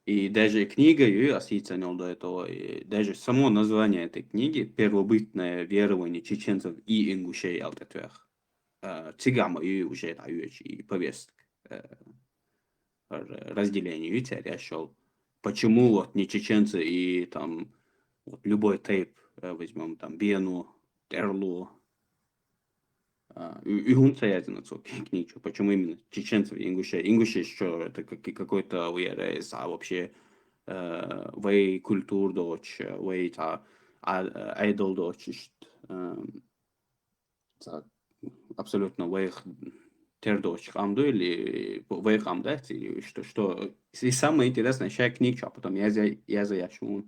И даже книга ю, ас йийцина йолу до этого, и даже само название этой книги, «Первобытное верование чеченцев и ингушей», аьлла тӀетоьхна. Э, цигахь ма ю уже дӀайоьдуш и повестка, э, р-, разделение ю церан еш йолу. Почему вот не чеченцы и там вот любой тайп, э, возьмём там бено, терло, А, и, и хӀунда ца яздина цо книгу, почему именно чеченцев и ингушей? Ингушей что, это как-, какой-то уерес, а вообще, э, вай культура доцуш, вай цхьа, а, э, айдол доцуш, э, цхьа абсолютно вайх тера доцуш къам ду или вай къам дац, или что, что? И самое интересное, ша книгу чохь потом язъя-, язъяш ву,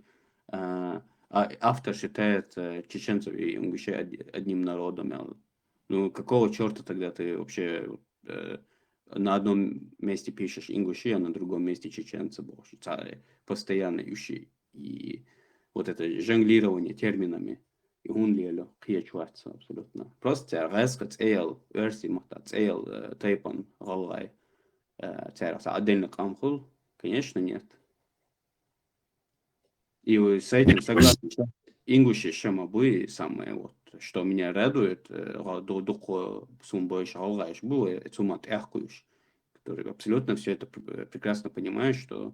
а, а, автор считает, э, чеченцев и ингушей од-, одним народом, я Ну, какого чёрта тогда ты вообще, э, на одном месте пишешь ингуши, а на другом месте чеченцы бохуш? Цхьа постоянно иши. И вот это жонглирование терминами. И хӀунда лело, кхечу вац абсолютно. Просто цара гӀаьскхи цӀе ял, оьрсийн маттахь цӀе ял, э, тайпан гӀалгӀай, э, цара цхьа отдельно къам хуьлу? Конечно, нет. И с этим согласен. Ингуши шама буй самое, вот, что меня радует, э, гъа-, ду-, дукха сум бойш гӀалгӀайш бу, э, цума тӀехкуьйш, которые абсолютно всё это п-, прекрасно понимают, что,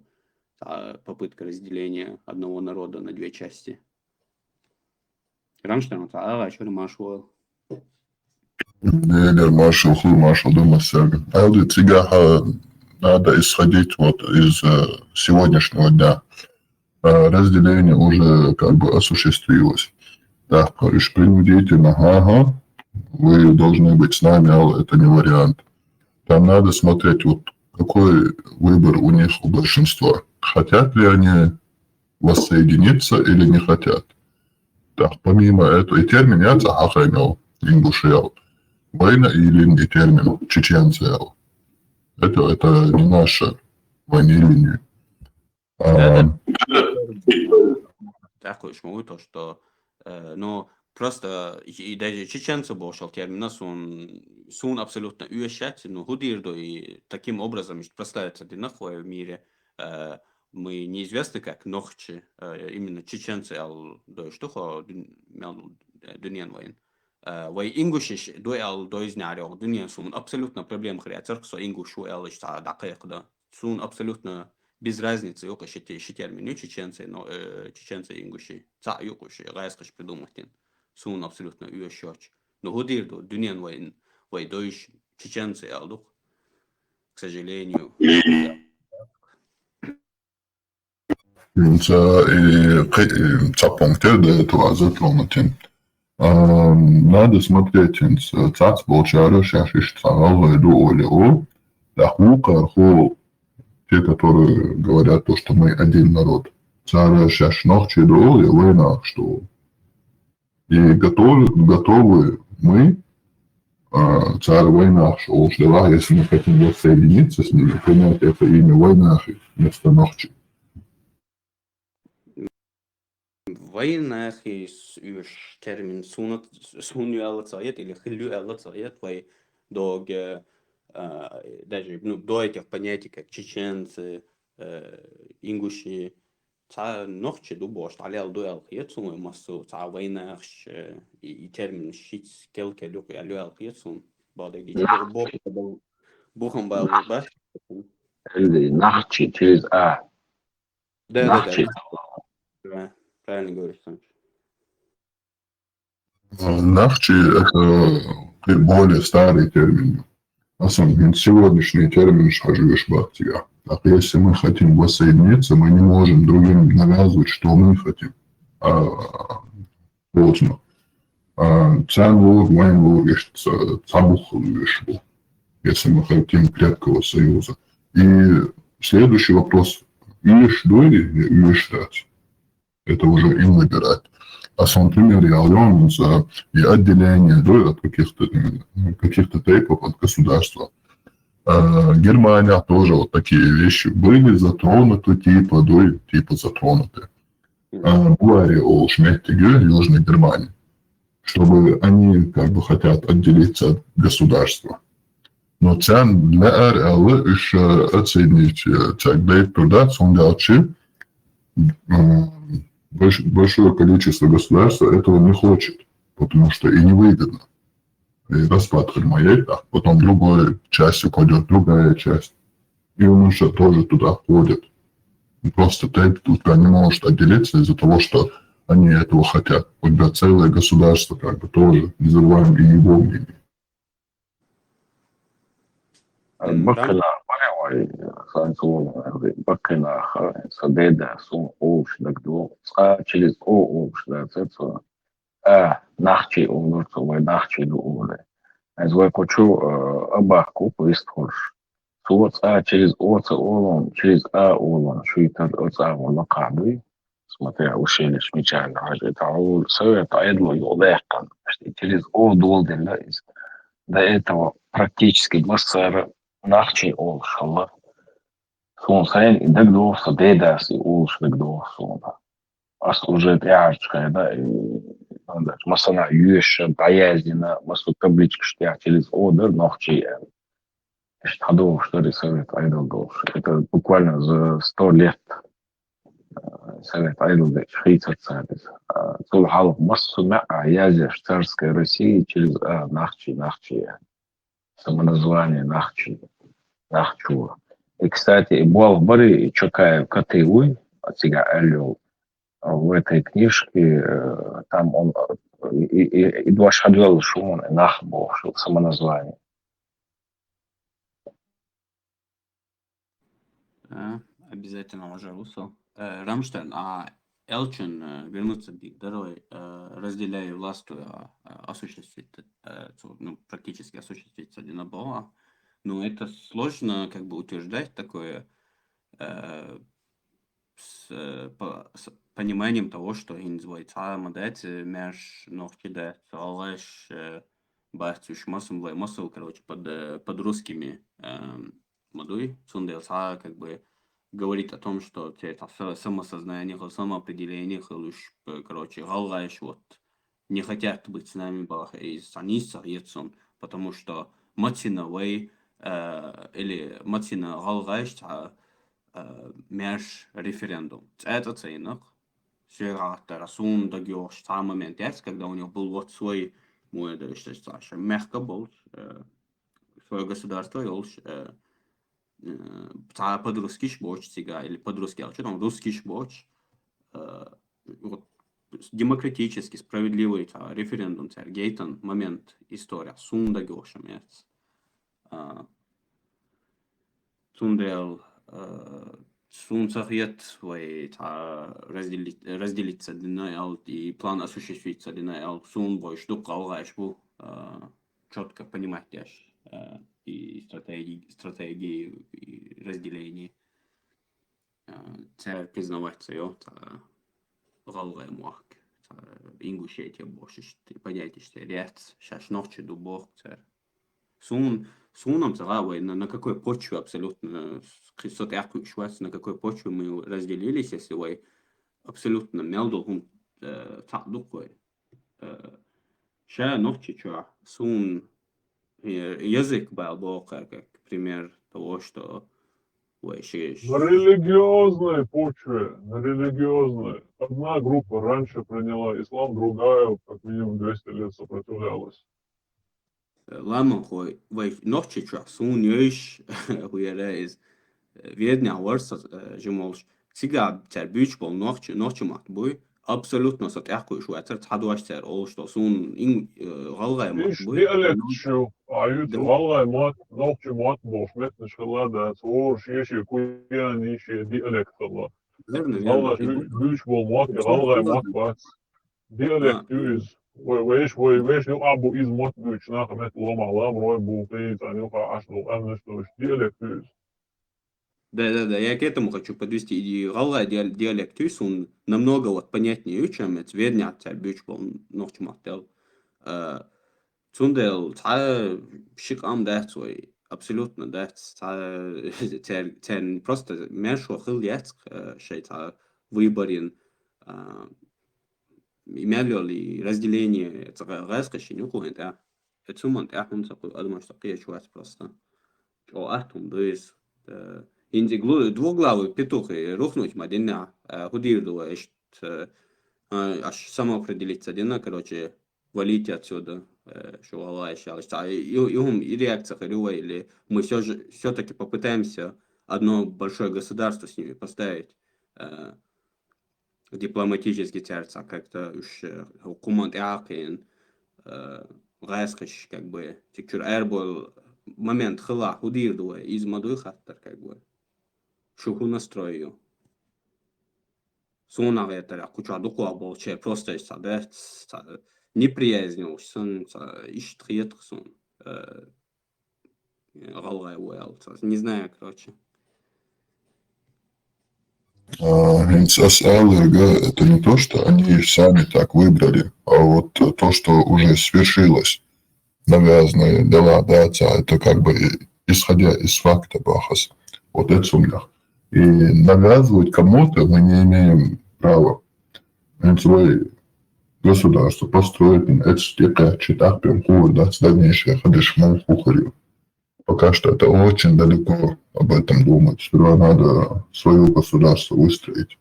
а, попытка разделения одного народа на две части. Рамштайн, вот, а, а, чё ты, Машуэл? Велер маршал хуй, маршал ду массаьрга. Аьлла, цигахь, а, надо исходить вот из, э, сегодняшнего дня. А, разделение уже как бы осуществилось. Так, говоришь, принудительно, ага, вы должны быть с нами, аьлла, это не вариант. Там надо смотреть, вот какой выбор у них, у большинства. Хотят ли они воссоединиться или не хотят. Так, помимо этого, и термин яц ахьа хьайна йолу, ингуши йолу. Вайна и лин и термин, чеченцы йолу. Это, это не наше, вайна и лин. А, Да, да. ТӀаккха уьш ма ву то, что, э, ну, просто и, и даже чеченцы бохуш йолу термина сун, суна абсолютно оьшуш яц, ну, хӀун дийр ду, и таким образом иштта прославиться динарг вай в мире, э, мы неизвестны как нохчи, э, именно чеченцы аьлла дойуш ду хьо дуьн-, мел, э, дуьнен вайн. Э, вай ингушиш ду аьлла дойзнехь йогӀу дуьнен суна абсолютно проблема хир яцарх, со ингуш ву аьлла иштта дӀакхайкхадан. Суна абсолютно без разницы ю-кх ши те-, ши термин ю чеченцы, но, э, чеченцы, ингуши. Цхьаъ ю-кх уьш, гӀаьскхаша придумать дина. Суна абсолютно оьшуш йоцуш. Но хӀун дийр ду, дуьнен вайн, вай дойуш чеченцы аьлла ду-кх, к сожалению. Ца, и, кхи-, и, цхьа пункт эр до этого затронутый. А, надо смотреть, цац болчара шаьш иштта гӀалгӀай ду оле о, тӀаккха вукхар ху, те, которые говорят то, что мы один народ. Цара шаьш нохчий ду оле, вайнах что. И готовы, готовы мы, а, цара вайнах что, уж дела, если мы хотим воссоединиться с ними, принять это имя вайнахи вместо нохчий. Вайнахи с-, уж термин сунат, сун юалла цаят или хил юалла цаят, вай дог, э, а, даже, ну, до этих понятий, как чеченцы, э, ингуши, ца нохчи ду бош, талел ду эл хиет сун, массу, ца вайнахш, э, и, и термин шиц кел кел юк эл эл хиет сун. Бода ги, Нахчи. бо, бо, бо, бухам бал, баш? Или нахчи через А. Да, да, да, Нахчи. да. Да, правильно говоришь, Саныч. Нахчи — это более старый термин. Особенно сегодняшний термин шажуешь бактия. Так если мы хотим воссоединиться, мы не можем другим навязывать, что мы хотим. А, поздно. А, цан лур, вайн лур, ишт ца-, цабух лур, ишт бу. Если мы хотим крепкого союза. И следующий вопрос. Ишт дуй, ишт дать. Это уже им выбирать. А сам пример я за и отделение, да, от каких-то, м, каких-то тейпов от государства. Э, Германия тоже вот такие вещи были затронуты, типа, да, типа затронуты. Э, Бавария, о, шметиге, Южной Германии, чтобы они как бы хотят отделиться от государства. Но цан для ар ала еще отсоединить, э, цак дает туда, цундалчи, м, больш-, большое количество государств этого не хочет, потому что и невыгодно. И распад Крыма есть, а потом другой частью пойдет другая часть. И он еще тоже туда входит. И просто тейп тут не может отделиться из-за того, что они этого хотят. Хоть бы целое государство как бы тоже, не забываем и его мнение. Баккхина, баревай, сан слово, баккхина, ха, са деда, сун, олш, дагдо, ца через о, олш, да, ца, ца. А, нахчи, олор, ца, вай, нахчи, ду, оле. Аз вай кочу, э, абахку, поистхуш. Цо ца через о, ца, олон, через а, олон, шуйтар, о, ца, олон, кадуй. Смотря, ушелиш, мечально, хажи, та, ол, совет, айдло, йолехкан. Через о, дол, дела, из. До этого практически массара нахчи, олш, хала. Сун сайн и дагдо, са деда, си, олш, дагдо, сун. Ас уже тяжкая, да, и, ну, да, массана юша, боязненно, массу табличка, что я через о, да, нохчи, э. Ишт хадуш, что ли, совет, айдол, долш. Это буквально за сто лет, э, совет, айдол, да, швейцарца, да. А, цул халк массу мя, а, язеш царской России через, а, нахчи, нахчи, э. Самоназвание нахчи, нахчу. И, кстати, и Буалбари, и Чокаев, Катыуй, от себя Алёл, в этой книжке, э, там он, э, и, и, и, и Дуаш Хадвел Шумон, и Нахбо, что самоназвание. А, обязательно уже усо. Э, Рамштайн, а Элчин, э, вернуться к Гитлеру, э, разделяя власть, э, э, осуществить, э, цу-, ну, практически осуществить один обоа. Ну, это сложно как бы утверждать такое, э, с, э, по-, с пониманием того, что инзвой ца мадать, э, мяш нохчи да, цалаш, э, бац, уж массом вай массу, короче, под, э, под русскими, эм, мадуй, цундел ца как бы говорит о том, что те там са-, самосознание, хо-, самоопределение, хо-, уж, э, короче, галгаешь, вот, не хотят быть с нами, балах, и с-, они с-, ецун, потому что мацина вай, э, или мацина галгаешь, а, э, мяш референдум. Это цейнок. Сергатор, сун дагёш, та момент яц, когда у них был вот свой, мой, да, что, Саша, мягко был, э, свое государство, и уж, э, э, та под русский боч цига, или под русский, а что там, русский боч, э, вот, с-, демократический, справедливый, та, референдум, та, Гейтон, момент, история, сун дагёш, яц. А, цундел, э, Суна ца хет вай цхьа разделить, разделиться дина аьлла, и план осуществиться дина аьлла. Суна вайш дукха гӀалгӀаеш бу, а, чётко понимать деш, а, и стратеги-, стратегии, и разделение. А, цар признавать ца йо, цхьа гӀалгӀай мохк, цхьа Ингушетия бохуш, и понятеш цар яц, шаьш нохчий ду боху цар. Сун-, сунам ца гӀа вай, на, на какой почве абсолютно, с-, кхи-, со тӀаккха уьш вац, на какой почве мы разделились, если вай абсолютно мел долу хӀума, э, цхьаъ ду-кх вай. Э, ша нохчи чохь сун, э, язык бал боху, как пример того, что вай шиш. На религиозной почве, на религиозной. Одна группа раньше приняла ислам, другая как минимум двести лет сопротивлялась. Ламанхой, вай нохчи чохь суна йойш, хӀу яра иза, Веданехь вара со, э, жимолуш. Цигахь цара буьйцуш болу нохчи, нохчи мотт буй, абсолютно со тӀаккха уьш вацара, цхьа дош цара олуш долу. Суна ин-, э, гӀалгӀай мотт Иш буй. Диалект шу, а ю Да. ГӀалгӀай мотт, нохчи мотт бохуш меттанаш хилла дац, хӀора шен-шен куьйган, шен диалект хилла. Верно, верно. ГӀалгӀай И бу-, буьйцуш болу мотт, и гӀалгӀай мотт бац. Диалект А. ю иза. Вай, вайш, вай, вайш юкъахь бу иза мотт буьйцуш нах, метта ломахь ламрой бу, кхин царна юкъахь Ӏаш долу къаьмнаш долуш. Диалект ю иза. Да, да, да, я к этому хочу подвести. И гӀалгӀай диал-, диалект ю суна намного вот понятнее ю, чем эца Веданехь цара буьйцуш болу нохчи мотт дел. А, цундела цхьа ши къам дац вай, абсолютно дац. Цхьа цер-, церан просто маьршо хилла яц, а, шайн цхьа выборин, а, и мел йолу и разделение цхьа гӀа-, гӀаьскхи шина юкъа вайн тӀехь. Эцу хӀуманна тӀехь хӀунда ца кху-, адамаш ца кхечу вац просто. ЧӀогӀа атта хӀума ду иза. Э, хӀинца и глу-, двуглавый петух, э, рухнуть ма диннехь, э, хӀу дийр ду вай иштта, э, а, аш самоопределиться дина, короче, валите отсюда, э, шу гӀалгӀай шалаш. Цхьа и, и, и хӀума, и реакция хир ю вай, или мы всё же, всё-таки попытаемся одно большое государство с ними поставить, э, дипломатически цаьрца как-то уьш, э, хӀокху хӀуманна тӀе а кхиъна, э, гӀаьскхиш, как бы, цигахь чуьра аьрбойла момент хилахь, хӀу дийр ду вай, иза ма дуй хаттар, как бы. Шу хӀун настрой ю? Суна гӀертарехь, кху чохь дукхох болчеран просто иштта цхьа дац, цхьа неприязнь йолуш санна, цхьа иштта хета-кх суна. Э, гӀалгӀай ву аьлла. Не знаю, короче. А, хӀинца ас аьлларг, это не то, что они сами так выбрали, а вот то, что уже свершилось. Навязанные дела, да, ца-, это как бы и-, исходя из факта, бахас. Вот это у меня. И навязывать кому-то мы не имеем права. ХӀинца вай государство построить, эцу тӀекхаьчча, тӀаккха хӀун хир дац, дальнейшее хадаш муха хир ю. Пока что это очень далеко об этом думать. Сперва надо своё государство выстроить.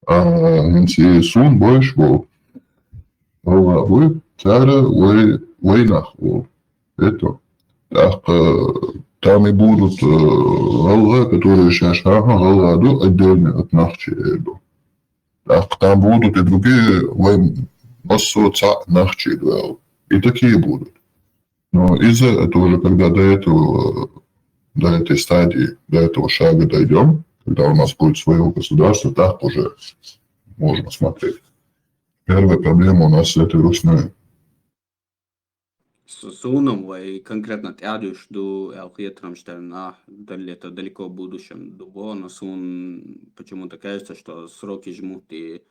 А хӀинца и суна бовзуш болу гӀалгӀа буй, цара вай, вайнах ву. Это. ТӀаккха там и будут, э, гӀалгӀа, которые шаьш хьаха гӀалгӀа ду, отдельно от нахчи эр ду. ТӀаккха там будут и другие, вайн массо а цхьаъ нахчий ду аьлла. И такие будут. Но из-за этого уже, когда до этого, до этой стадии, до этого шага дойдём, когда у нас будет своё государство, так уже можно смотреть. Первая проблема у нас с этой руснёй. С-, суна вай конкретно тӀаьхьадуьйш ду, аьлла хетарам штерна, дале-то далеко в будущем ду боху, но суна почему-то кажется, что сроки жмут, и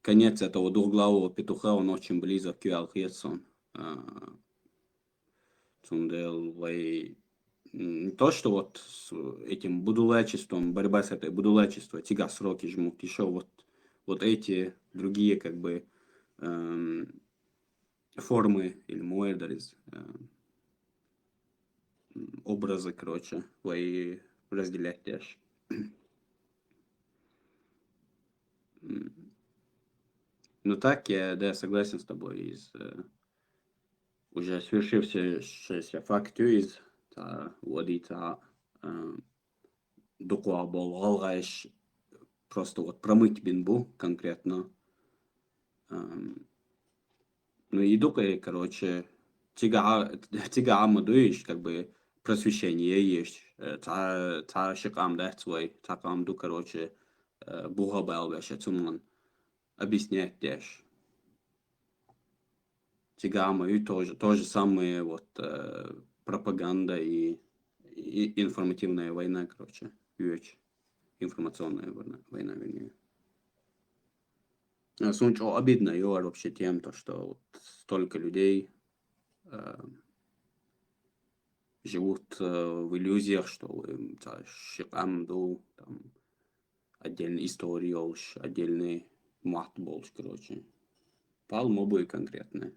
конец этого двухглавого петуха, он очень близок, аьлла хета суна. А, цундела вай, м, не то, что вот с этим будулачеством, борьба с этой будулачеством, цигахь сроки жмут, ещё вот, вот эти другие, как бы, эм, формы или муэрдарис, э, м, образы, короче, вай разделять деш. М. Ну так, я, да, согласен с тобой. Из, э, уже свершившийся факт ю из, цхьа вади цхьа, э, дукхох болу гӀалгӀайш просто вот промыть бина бу конкретно. Ам, ну, и дукха, короче, цигахь а, цигахь а ма дуй, как бы, просвещение есть. Э, цхьа, цхьа ши къам дац вай, цхьа къам ду, короче, э, буха бал беш, цунан объяснять деш. Цигама и тоже, то же самое, вот, э, пропаганда и, и информативная война, короче, юэч. Информационная война, война, вернее. А, сунчо обидно, юар вообще тем, то, что вот столько людей, э, живут, э, в иллюзиях, что, э, та, ши къам ду, там, отдельный история олш, отдельный мат болш, короче. Пал мобы конкретно.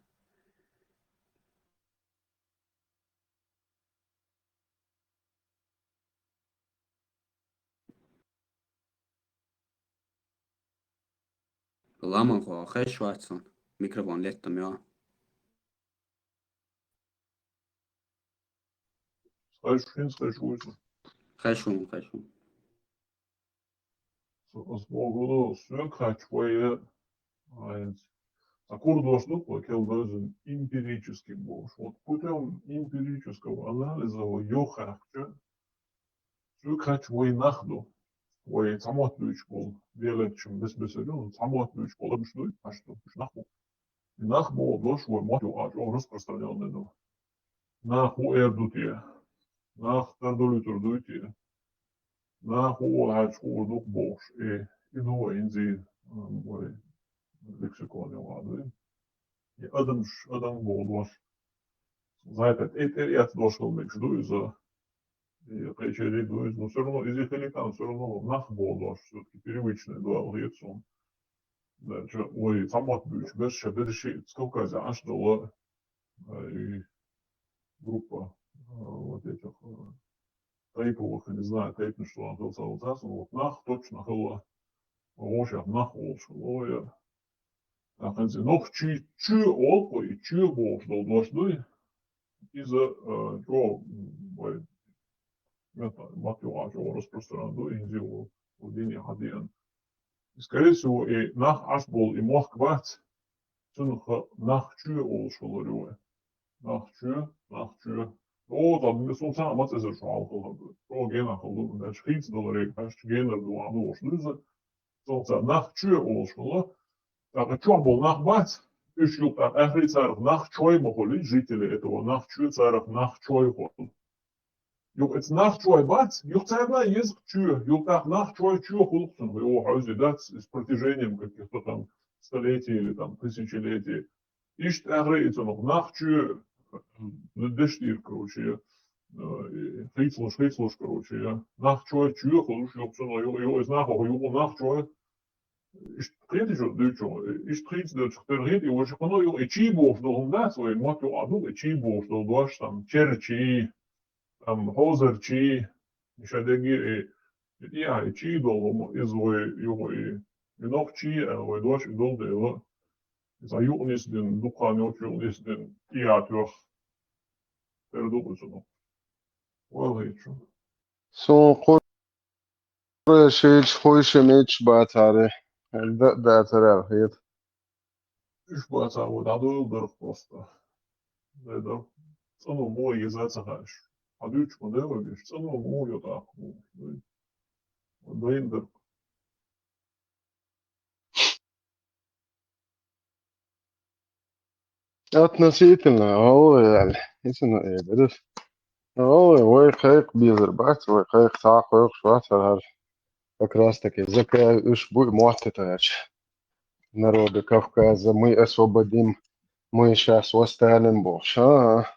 Ламан хо, хеш ватсон. Микрофон леттам, ё. Хеш хин, хеш вуйсон. Хеш хун, хеш хун. С-, с-, с-, сюк хач вайе, айнц. А кур дошлук, ва кел дозин эмпирический болш. Вот путём эмпирического анализа, ва ё хахча, сюк хач вай нах ду. Вай цамот дуч бол, велечим бес-бес ю, цамот дуч бол, амш дуй, аш ду, уж нах бу. И нах бу дош, вай мот ю ач, о, распространённый ду. Нах у эр дутие. Нах тардулю турдуйтие. Нах у ач у дук болш. И, и ну, инзи, м, вай лексикон ю аду. И адамш, адам бу дош. Знаете, эт, эт, эт дош кол мекш ду изо. И кайчери ду изо. Но всё равно, изи хеликан, всё равно нах бу дош. Всё-таки первичный ду, алгыцун. Да, чё, ой, цамот дуч, беш, беш, сколько за аш дала, э, и группа, э, вот этих, э, тейповых, я не знаю, тейпный, что он был, вот нах точно хала, ошах нах олш, ой, я. Так, ханзи, нох чи, чи олко, и чи болш дол дош дуй, из, э, чё, м, вай, это, мат ю ач, о, распространен дуй, инзи о, о, дини хадиен. И, скорее всего, и нах аш бол, и мох квац, цун ха-, нах чуе олш хала рюе. Нах чуе, нах чуе. О, там, ми сунца мац эзер шо ал хала. О, гена хала, значит, хинц дол рейк, значит, гена ду, а, ну, ош, ну, за. Сунца нах чуе олш хала. Так, а чё бол нах бац? Уж юк так, ахри царах нах чой ма холи, жители этого нах чуе царах нах чой хол. Юк, эц нах чой бац, юк царна язык чуе, юк так нах чой чуе хулуксун, его хойзи дац с протяжением каких-то там столетий или там тысячелетий. Ишт агры и цунук нах чуе, ну, деш тир, короче, э, хейцлуш, хейцлуш, короче, я. Нах чой чуе хулуш, юк цуну, юк, юк, из нах, юк, нах чой. Ишт хейцлуш, дючу, ишт хейц дючу, тер хейц, и вообще, ну, юк, и чи бош дол, да, свой мат ю аду, и чи бош дол, дуаш там, чер чи, там, хозер чи, ишадеги, и, и, я, и чи дол, из вой, юк, и, и нох чи, а вой дуаш, и дол, да, и вот. За юнис дин, дукан ю юнис дин, и я, тюх. Тер дукусуну. Валгичу. Сун Курешич, хуйшимич бацари. Да, да, царел, хит. Уж баца, вот, адуил дырх просто. Да, да. Цану мой еза цахаш. Адуч ма да, вагиш, цану мой ё так, мой. Дайн дырх. Относительно, ой, аль, если на, э, да, ой, ой, хайк бизер бац, ой, хайк сакъ, ой, шуа, сарар. Как раз таки, закай уж буй муатта тач. Народы Кавказа, мы освободим, мы щас восстанем, бо. Ша.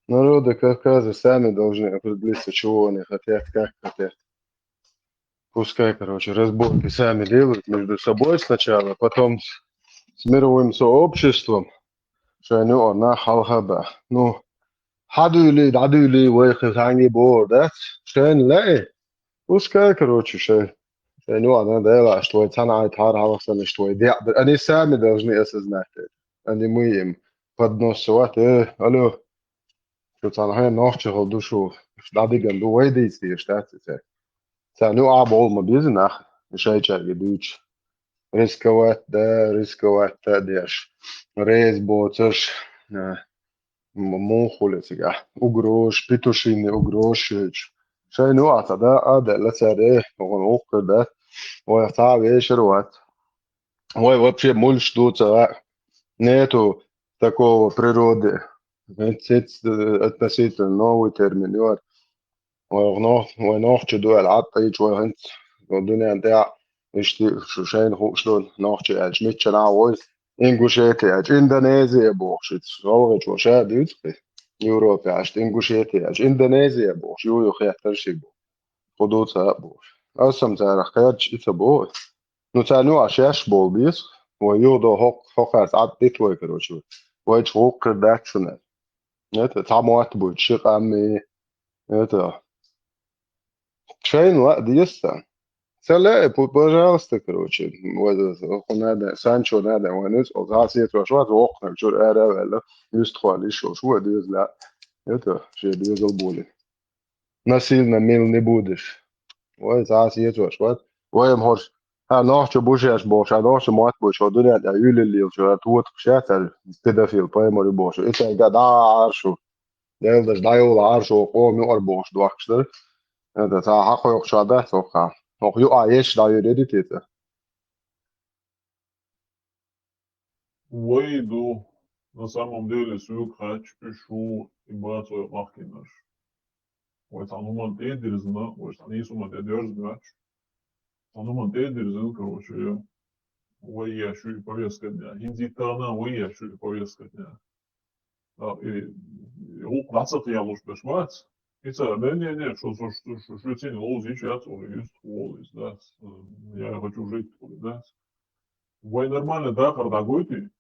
Народы Кавказа сами должны определиться, чего они хотят, как хотят. Пускай, короче, разборки сами делают между собой сначала, потом с, с мировым сообществом, что они, о, на халхаба. Ну, хадули, дадули, вай ханги бор, да? Шен ле? Пускай, короче, шен. Шен, ну, она дела, что твой цана, твой халхсан, что твой дя-, они сами должны осознать это. А не мы им подносовать, э, алло. Шу цхьана хӀе нохча хала ду шу, дӀадиган ду вай дийца дезаш дац иза. Царна юкъа болу ма беза нах, шайчаьрга дуьйцуш. Рисковать да, рисковать да деш. Реза боцуш, а, м-, муха хуьлу цигахь, угрозаш, петушиные угрозаш йойтуш. Шайна юкъахь цхьа дакъа а даьлла цара, э, хӀун гӀуллакх хир дац, вайх цхьа а вешар а вац. Вай вообще муьлш ду ца хаьа. Нету такого природы. ХӀинца, э, относительно новый термин ю хӀара. Вай нох-, вай нохчий ду аьлла, Ӏад тӀаийча вай хӀинца, ну, дуьнен тӀехь иштта шу шайна хууш ду, нохчий аьлча, миччанахь вой, Ингушетия аьлча, Индонезия бохуш, иза гӀалгӀачо ша дуьйцу кхин, Европе аьлча, Ингушетия аьлча, Индонезия бохуш, ю-ю хеттара ши бу. ХӀун ду ца а бохуш. Ас-м царах кхаьчча, и ца боху. Ну, царна юкъахь шаьш болу беза, вай юха до хӀокху, хӀокхаьрца Ӏад дита вай, короче, вай. Вайчу гӀуллакх хир дац шуна. Это, цхьа мотт буьйцу, ши къам и, это, шайна лаа деза сан. Ца лаьа, пу-, пожалуйста, короче, вай, хӀун надо, Санчо надо, вайн иза, оцу хьан сецош вац, воккханиг чуьра ара а ваьлла, юьстахвала йиш йолуш, вай деза лаьа. Это, шен доьзал болий. Насильно мил не будешь. Вай, цхьа а сецош вац. Вай-м хӀорш, хьан нохчо бу шаьш бохуш, хьан нохчо мотт буьйцуш, хӀо дуьнен тӀехь юьллуш лелаш, хӀара тотах ша цара педофил, паймари бохуш. И цаьрга дӀа а Ӏаршу. Делла даш дӀайолла Ӏаршу, къома юкъара бохуш дохкуш дара. Это цхьа хьакхойкхуш а дац хӀокхахь. ХӀокху юкъахь еш дӀайуьйр яра те цӀа. Вай ду, на самом деле, соьга хаьттича, уьш ву и бацо махкинарш. Вай цхьана хӀуманна тӀе а дирзина, вай цхьана нийса хӀуманна тӀе доьрзина ваьлча, цхьана хӀуманна тӀе а дирзина, короче, вай еш ю и повестка дня. ХӀинца и тахана вай еш ю и повестка дня. А, и, и гӀуллакх дӀа ца кхиалуш берш бац. И ца, не, не, не, шу, шу, шу, шу, шу цуьнан ловзийча яц олу, юьстах волу иза дац. Я хочу жить олу дац. Вай нормально дахар дӀагойтий?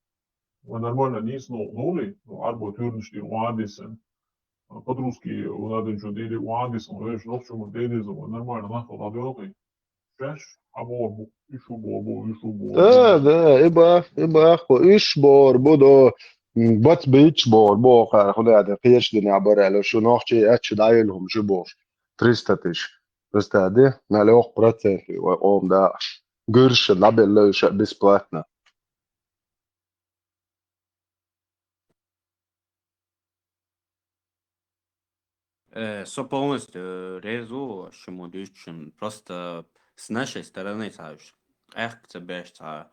Вай нормально нийса новкъа новлий? Ну, Ӏарбой туьйранаш тӀе ван дисина. По-русски вон адамчун дийли ван дисина, вешан нохчо ма дийдиза, вай нормально нах дӀадоькъий? Шаьш а боху бу, уьш а боху бу, уьш а боху бу. Да, да, и бах, и бах, уьш боху бу до, м, бац бийча боху, боху, хӀун аьлла, кхечу динехь бара аьлла, шу нохчий аьчча дӀайилла хӀума шу бохуш. Триста тысяч. Представь, де, ноль процент вай къоман дакъа. Гуьрша дӀабелла уьш бесплатно. Э, со полностью реза ву шуна дуьйцучун. Просто с нашей стороны цхьа уьш къехка ца беш цхьа,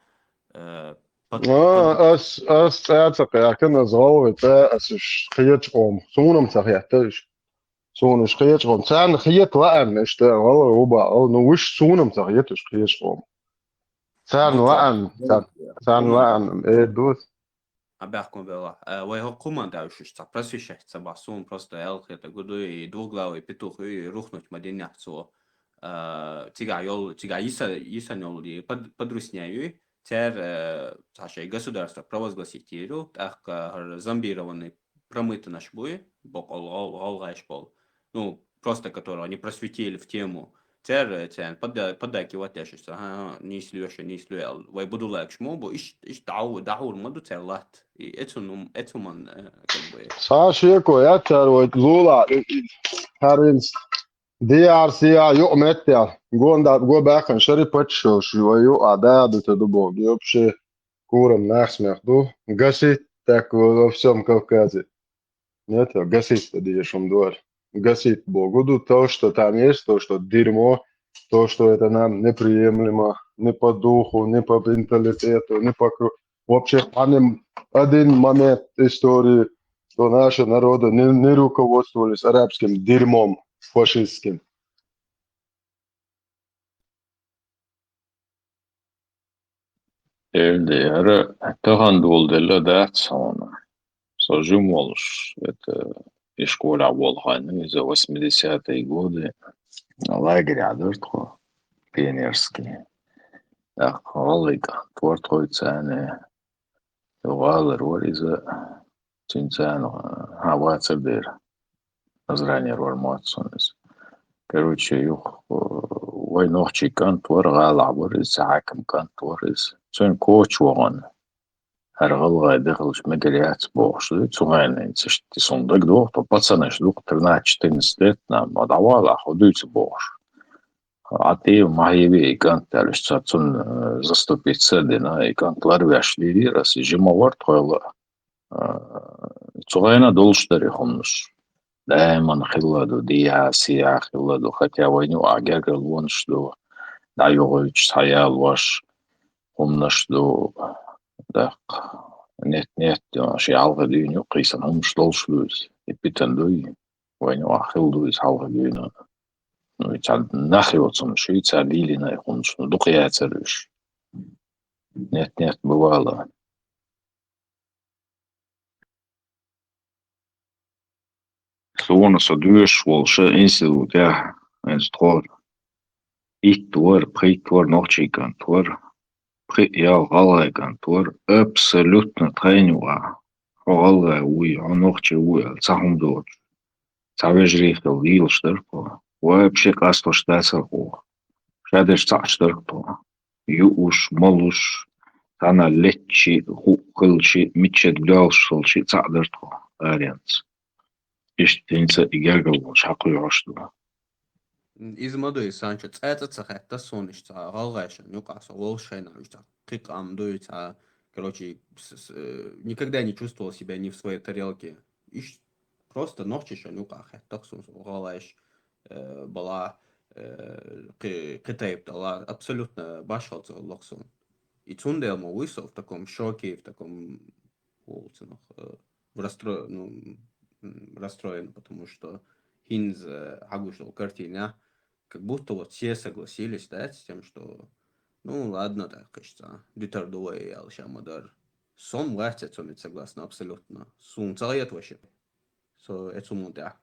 э, под-, А, под- ас, ас цӀа ца кхаьхкина, ас гӀалгӀай цӀа, ас уьш кхечу къомах. Суна-м ца хетта уьш. Суна уьш кхечу къомах. Царна хета лаьанна, иштта гӀалгӀай ву бахьа, ну, уьш суна-м ца хета уьш кхечу къомах. Царна Ну, лаьанна, царна, царна лаьанна, э, дус. А баьхкун белахь. Э, вай хӀокху хӀуманна тӀехь уьш, уьш цхьа просвещать ца бахь, суна просто аьлла хета гу ду, и двухглавый петух ю, и рухнуть ма динехь цо. Э, цигахь йолу, цигахь йиса-, йисана йолу и под-, подрусня ю, цара, э, цхьа шайн государство провозгласить йийр ю, тӀаккха хӀара зомбированный промытанаш буй, боккъал гӀал-, гӀалгӀайш болу. Ну, просто которого не просветили в тему. Цара, царна пода-, поддакивать деш, ага, ага, нийса лоьшу, нийса лоьшу аьлла. Вай будулайкаш мо бу, иш-, иштта дӀа-, дӀахьур ма ду цара латта. И эцу нум-, эцу ман, э, как бы. Цхьа шеко яц цара вай лула, и, и, хӀара винс. Диар, сияр, юкъа меттехь. Гонда, го баьккхина шари паччахьаш, вай юкъа да, ду, ца ду боху. И вообще курам нах смех ду. Гасит так во всём Кавказе. Нет, гасит дешум дуар. Гасит Богу ду то, что там есть, то, что дерьмо, то, что это нам неприемлемо, ни по духу, ни по менталитету, ни по кру-, вообще, а не один момент истории, что наши народы не, не руководствовались арабским дерьмом фашистским. Эльде, хӀара тахана доладелла дац хьуна. Со жима волуш, это, и школехь волу хенахь, иза восьмидесятые годы, лагерехь дара тхо, пионерский. ТӀаккха гӀалгӀай кӀант вара тхоьца цхьаьна, гӀалара вара иза, цуьнца цхьаьна, хьан вацар дера. Назранера вара моццунна иза. Короче, юха, э, вай нохчий кӀант вара, гӀалахь вара иза, цхьа хьаькам кӀант вара иза. Цуьнан коча вахана, хӀара гӀалгӀай дехалуш мегар яц бохуш ду, цу хенахь иштта суна дагадогӀу, тхо пацанаш ду-кх, тринадцать-четырнадцать лет нам, ма дӀавала, хӀун дуьйцу бохуш. Ӏа тӀе ма хьеви и кӀант аьлла, цо цунна, э, заступиться а дина, и кӀант ларвеш лелийра ас, и жима вара тхойла. А, Цу гӀайна долуш дара и хӀуманаш. Даиман хилла ду, дийхьа, сийхьа хилла ду, хотя вайна юкъахь гергарлонаш ду, дӀайохуьйтуш, схьаялош, хӀуманаш ду, даккха, нет-нет, шен хьалхе дуьйна юккъе санна хӀуманаш долуш ду иза. И питана дуй, вайна юкъахь хилла ду иза хьалхе дуьйна. Ну, и цхьа нах йоцурш, и цара дийлина и хӀуманаш, ну, дукха яцара уьш. Нет-нет, бывало. Суна со доьшуш волуш институтехь, хӀинца тхо итт вара, пхийтта вара нохчийн кӀант вара, пхи а ялх гӀалгӀайн кӀант вара, абсолютно тхайна юкъахь, хьо гӀалгӀа вуй, хьо нохчи вуй аьлла, цхьа хӀума доцуш. Цхьа вежарий хилла дийлаш дара тхо. Вообще къастош дацара тхо. Ша дерш цхьаъ дара тхо. Юуш, молуш, цхьана леттачи, хӀуъ хилчи, мичча доьлхуш хилчи, цхьаъ дара тхо, аренца. Иштта хӀинца и гергарлонаш хьакхоьхьуш ду. Иза ма ду, и санчо цӀа-цӀа ца хаьттара суна иштта цхьа гӀалгӀайшна юкъахь со волуш хенахь, уьш цхьа кхин къам дуй, цхьа, короче, с-, с-, э, никогда не чувствовал себя не в своей тарелке. Иш просто нохчашна юкъахь хаьттара суна, со гӀалгӀайш, э, бала, э, кхи-, кхин тайпа дала, абсолютно башхалла ца хилла суна. И цундела ма вуй со в таком шоке, в таком, волцунах, э, в расстро-, ну, м, расстроен, потому что хӀинца, э, хьагуш долу картина, как будто вот все согласились, да, с тем, что, ну, ладно, так, кхишца, дитар ду вай, аьлла, ша ма-дарра. Со-м вац эцу хӀуманца согласна абсолютно. Суна ца хета вообще. Со эцу хӀуманна тӀехь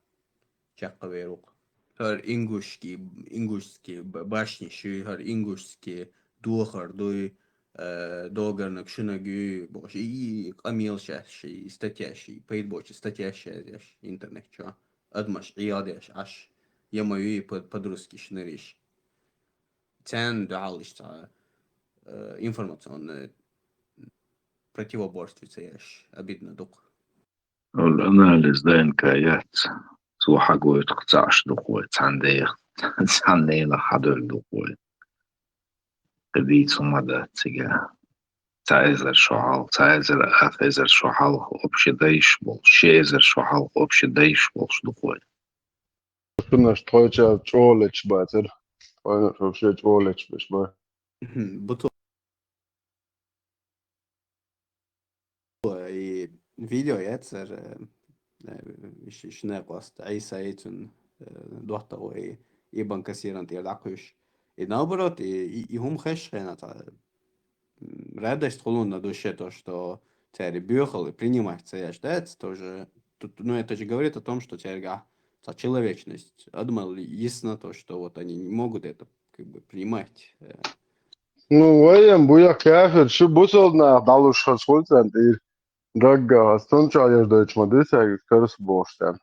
чекхвер ву-кх. ХӀара ингушский, ингушский б-, башни шуй, хӀара ингушский дохар дуй, э, догарнаг шунаг юй, бохуш, и, и къамелаш аш, и статьяш, и пайда боцу статьяш язъеш интернет чу. Адамаш Ӏеладеш Ӏаш, я ма юй под-, подростки шинариш. Царна дуьхьал иштта, э, информационное противоборство ца еш, обидно ду-кх. Ол анализ Д Н К яц. Цо хьагойту-кх цхьаъш ду-кх вай, цхьана деха, цхьана ненах хьадевлла ду-кх вай. Кхин дийца хӀума дац цига. Цхьа эзар шо хьалха, цхьа эзар ах эзар шо хьалха общий дайш болуш, ши эзар шо хьалха общий дайш болуш ду-кх вай. Шуна тхойчара чӀогӀа леташ бацара. Тхойна вообще чӀогӀа леташ беш бара. Мгм. Буту-, и видео яцара, э, э, ш-, шинна къоста Ӏийса яцун, э, доттагӀа и, и банкасиран тӀера дӀакхуьйш. И наоборот, и, и, и хӀума хезаш хенахь цхьа м, радость хилла на душе то, что цаьрга боьхалла принимать ца еш дац, тоже, тут, ну, это же говорит о том, что цаьрга цхьа человечность, адамалла йисна то, что вот они не могут это как бы принимать. Э, Ну, вайна буьйцу кафир, шу бусалба нах дӀалуш хаза хуьлу царна тӀера. Даггара, ас цунна чохь еш дойтуш ма дуьйцу, эгас карс бохуш царна.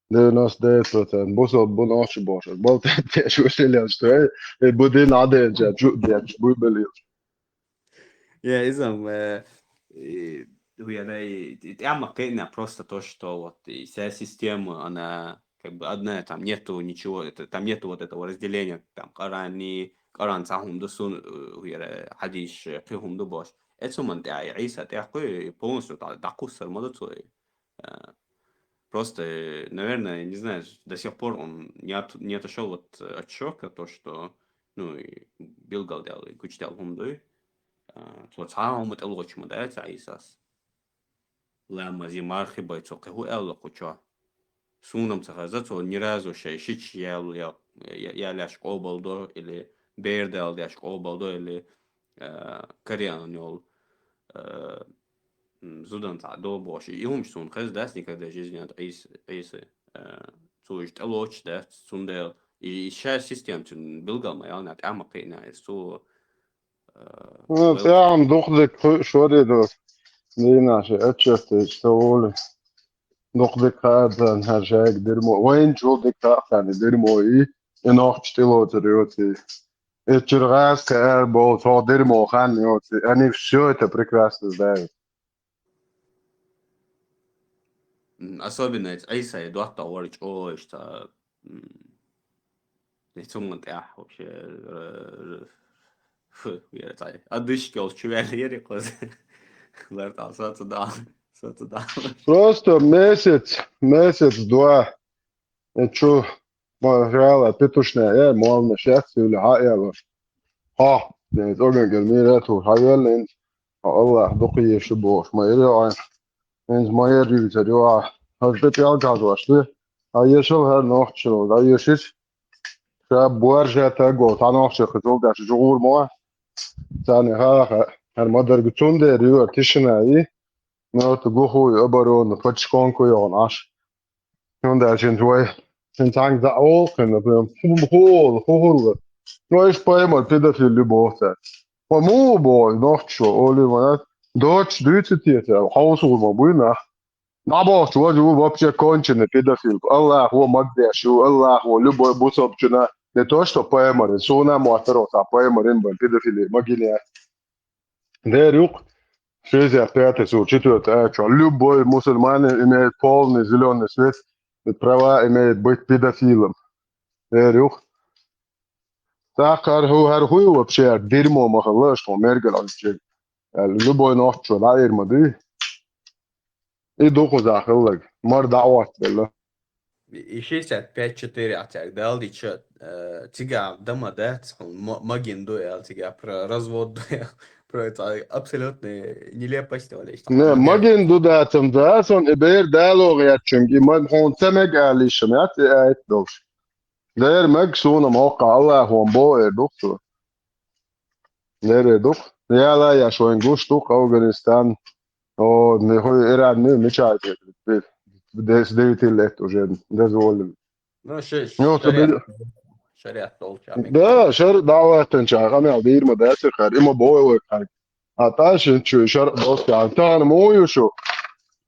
Девяносто девять процентов бусалба бу нохчий бохуш. Болу тӀе-, тӀе-, шу шелъелча, эй, эй, бу дина Ӏадеанча, чу деанча, буй беллача. Я, иза, э, и, я, да, и, и тӀаьхьа ма кхиъна просто то, что вот и вся система, она как бы одна, там нету ничего, это, там нету вот этого разделения, там Корани, Коран цхьа хӀума ду, сун, э, я, хьадис, э, кхин хӀума ду бохуш. Эцу хӀуманна тӀехь, и Ӏийса тӀехь кхуьй, и полностью дӀа-, дӀакхуссур ма ду цо и. Э, просто, э, наверное, не знаю, до сих пор он не от-, не отошёл вот, э, от шока, то, что, ну, и билгалдаьлла, и гучудаьлла хӀума дуй. А, цо цхьа а хӀума тӀелоцуш ма дац Ӏийсас. Ламаз, и мархи бай цо кхин хӀу аьлла кху чохь. Суна-м ца хеза, цо ни разу шайн шича ял-, я-, я-, ялеш къобал до, или бер дала деш къобал до, или, э, кариан йолу, э, м, зудан цхьаъ до бохуш. И хӀумаш суна хеза дац никогда жизни от Ӏийс-, Ӏийса, э, цо уьш тӀелоцуш дац, цундела и, и ша система цуьнан билгал ма яьлла, тӀаьхьа ма кхиъна иза. Цо, э, Ну, вел- тӀаьхьа дукха дика кхуьуш вара и ду. Дийнахь шайн отчет йича ца волу. Дукха дика хаьа царна хӀара шайга дерьмо. Вайна чул дика хаьа царна и дерьмо и, и нохчаша тӀелоцур йоций. Эчуьра гӀазкхи ара болу цхьа дерьмо хан йоций. Они всё это прекрасно знают. М, особенно эцу Ӏийсай доттагӀа вара чӀогӀа иштта, м, и цунна тӀехь вообще, э, фу, я цай, одышка йолчу ваьлла яри кхуза. Лар там, со ца дал. Со ца дал. Просто месяц, месяц-два. И чё, ма реально, петушня, я молодец, сейчас или ха, я. Ха, не, то, как говорит, мир это, ха, я, не, Аллах, докъе шу бохуш, ма ире ай. Инз ма ер юзер, ю, а. Хазда пиал газваш, ты? А ешал хар нохчу, а ешиш. Ша буар ша тагол, та нохчу, хазол даш, жугур мо. Цани ха, ха, хар мадар гуцун дер, ю, тишина, и. Ну, это глухую оборону, подшконку, и он аш. Ну, да, чин твой. Чин танк за ол, кен, прям, хум, хул, хул. Ну, иш поймал, педофил, любовь, та. По му бо, нохчу, оли, ванат. Дочь, дюйцы, тетя, хаос, улма, буйна. На бо, чего, чего, вообще конченый педофил. Аллах, во, магдеш, ю, Аллах, во, любой бусобчуна. Не то, что поймал, суна, муатеро, а поймал, им, педофили, магиния. Дер юк, шестьдесят пятый сур, четвёртый, а чё, любой мусульманин имеет полный зеленый свет, и права имеет быть педофилом. Дер юк. Так, хар ху, хар ху вообще, дерьмо махалаш, он мергал вообще. Любой нохчу, да, ирмады. И духу захыллаг, мар даъват белла. И шестьдесят пять четыре а так дал, ди чё, э, тига дама, да, ц-, м-, магин дуэл, тига про развод дуэл, про это абсолютно нелепость, вале, что. Не, магин ду да, там да, сон, и бер дало, я чунги, маг, он цемег алишем, я, ти айт долш. Дер маг суна мока, Аллах, он бо, э, духу. Дер, э, дух. Я ла, я шоин гуш, дух, Афганистан. О, не хуй, Иран, не, не чай, дес, девять лет уже дозволил. Ну, ше-, Ну, то шариат, били- шариат долча. Да, шар, да, вот, тен чай, хам, я, дир, ма, да, сир, хар, има бой, ой, хар. А та, шин, чу, шар, дос, я, та, ан, мой, шу.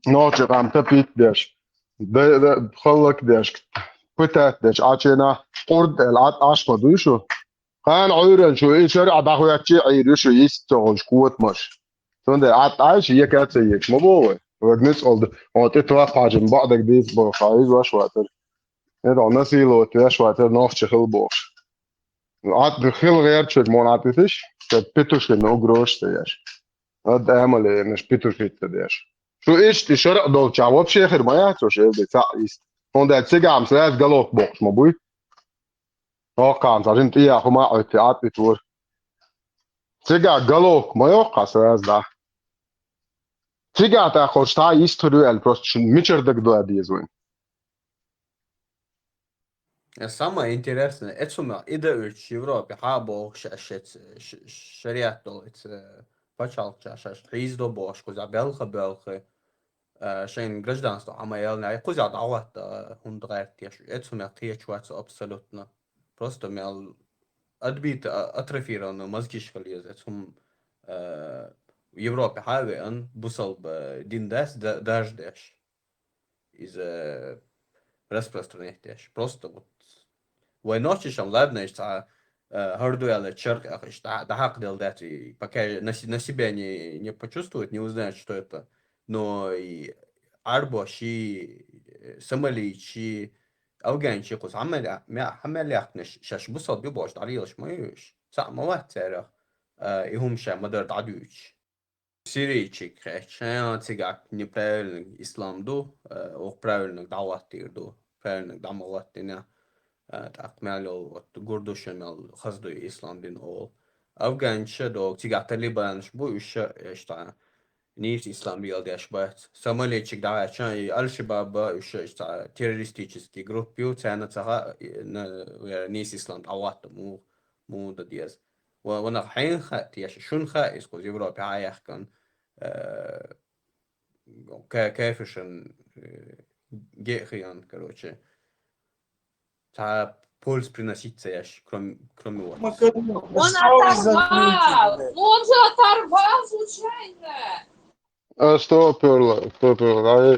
Ночи, хам, та, пит, деш. Да, да, халлак, деш. Пытать, деш, а, чена, курд, эл, ат, аш, ма, ду, шу. Хан, уйран, шу, и, шар, а, да, хуя, чи, ай, ю, шу, есть, то, он, шкуот, маш. Сонда, а, а, ши, я, каца, я, ма, бой. Вагнес, олд, вот, и, то, а, пажин, ба, да, дис, бо, ха, из, ваш, ватер. Это он насиловать, я, шватер, ночи, хил, бо. Ат хил герчет мон атитиш, кад петушкин угроза, яш. Ат амале, наш петушит, яш. Шу ишти шара долча, вообще хер моя, то же, это ца ист. Он да цигам сразу головку бокс, ма буй. О, кам, сажин ты, я, хума, ой, ты, ат, и твор. Цига головку моё, ка сразу, да. Цига та хоч та историю, просто шун мичер даг до объезвуем. Самое интересное, это сумма и да уч Европе, ха, бо, ша-, ша-, ш-, шариат дол, это, э, пачалча, ша-, ш-, хиз до бо, ш-, куза белха, белха, э, шейн гражданство, а моя, на, куза да, вот, э, хундрат, я ш-, это сумма, ты, чувствуется абсолютно. Просто мел отбит, а, атрофированную мозги, что ли, это сум, э, в Европе, ха, ве, он, бусал бы, дин дас, да, даш даш. Из, э, распространять дальше. Просто вот. Войночишам, ладно, ишта, э, харду яла чарх, ах, ишта, да хак дел дати, пока на, се- на себя не, не почувствует, не узнает, что это. Но и арбо, ши, э, сомали, ши, афган, ши, кус, хамали, мя, хамали, ахтна, ш-, шаш бусал бибош, дарилаш, моюш. Са, мават, царах, э, и хум ша, мадар, дадуч. Сирийчик хечен цигак неправильный ислам ду, э, ох правильный даъват дир ду, правильный дамалат дина, э, так мяло вот гурдуша мял хазду ислам дин ол. Афганча дог цигак талибанш бу уша эшта нис ислам ял деш бат. Сомаличик дагачан и Аль-Шабаб уша эшта террористический группа ю цена цаха, э, на, э, нис ислам даъват му, му да диез. Ва-, ванах хьен ха-, тиеш шун ха, из куз Европе хьаяхкан, э, ка-, кафешен, э, гехиан, короче. Та польз приносить цаяш, кроме, кроме вас. Он оторвал! Он же оторвал случайно! А что перло? Что перло? А, э,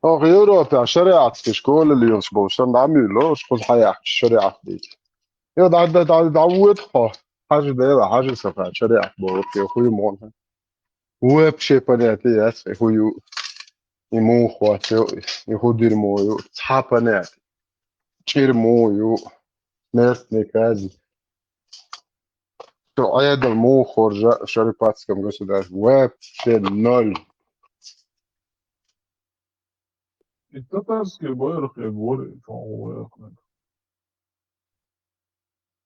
Ох, Европа, шариатский школа лиос бо, сан да мило, школ хаяк шариат дит. Я да, да, да, да, вот, хо. Хажи да, да, хажи сафа, шариат бо, вот, я хуй мон. Вообще понятия, я хуй ему хватил, и худир мою, ца понятия. Чир мою, смертный казнь. Ӏедал муха хоржа Шарипатском государстве? Вообще ноль. И татарский байрах я говорю, что он вырахнет.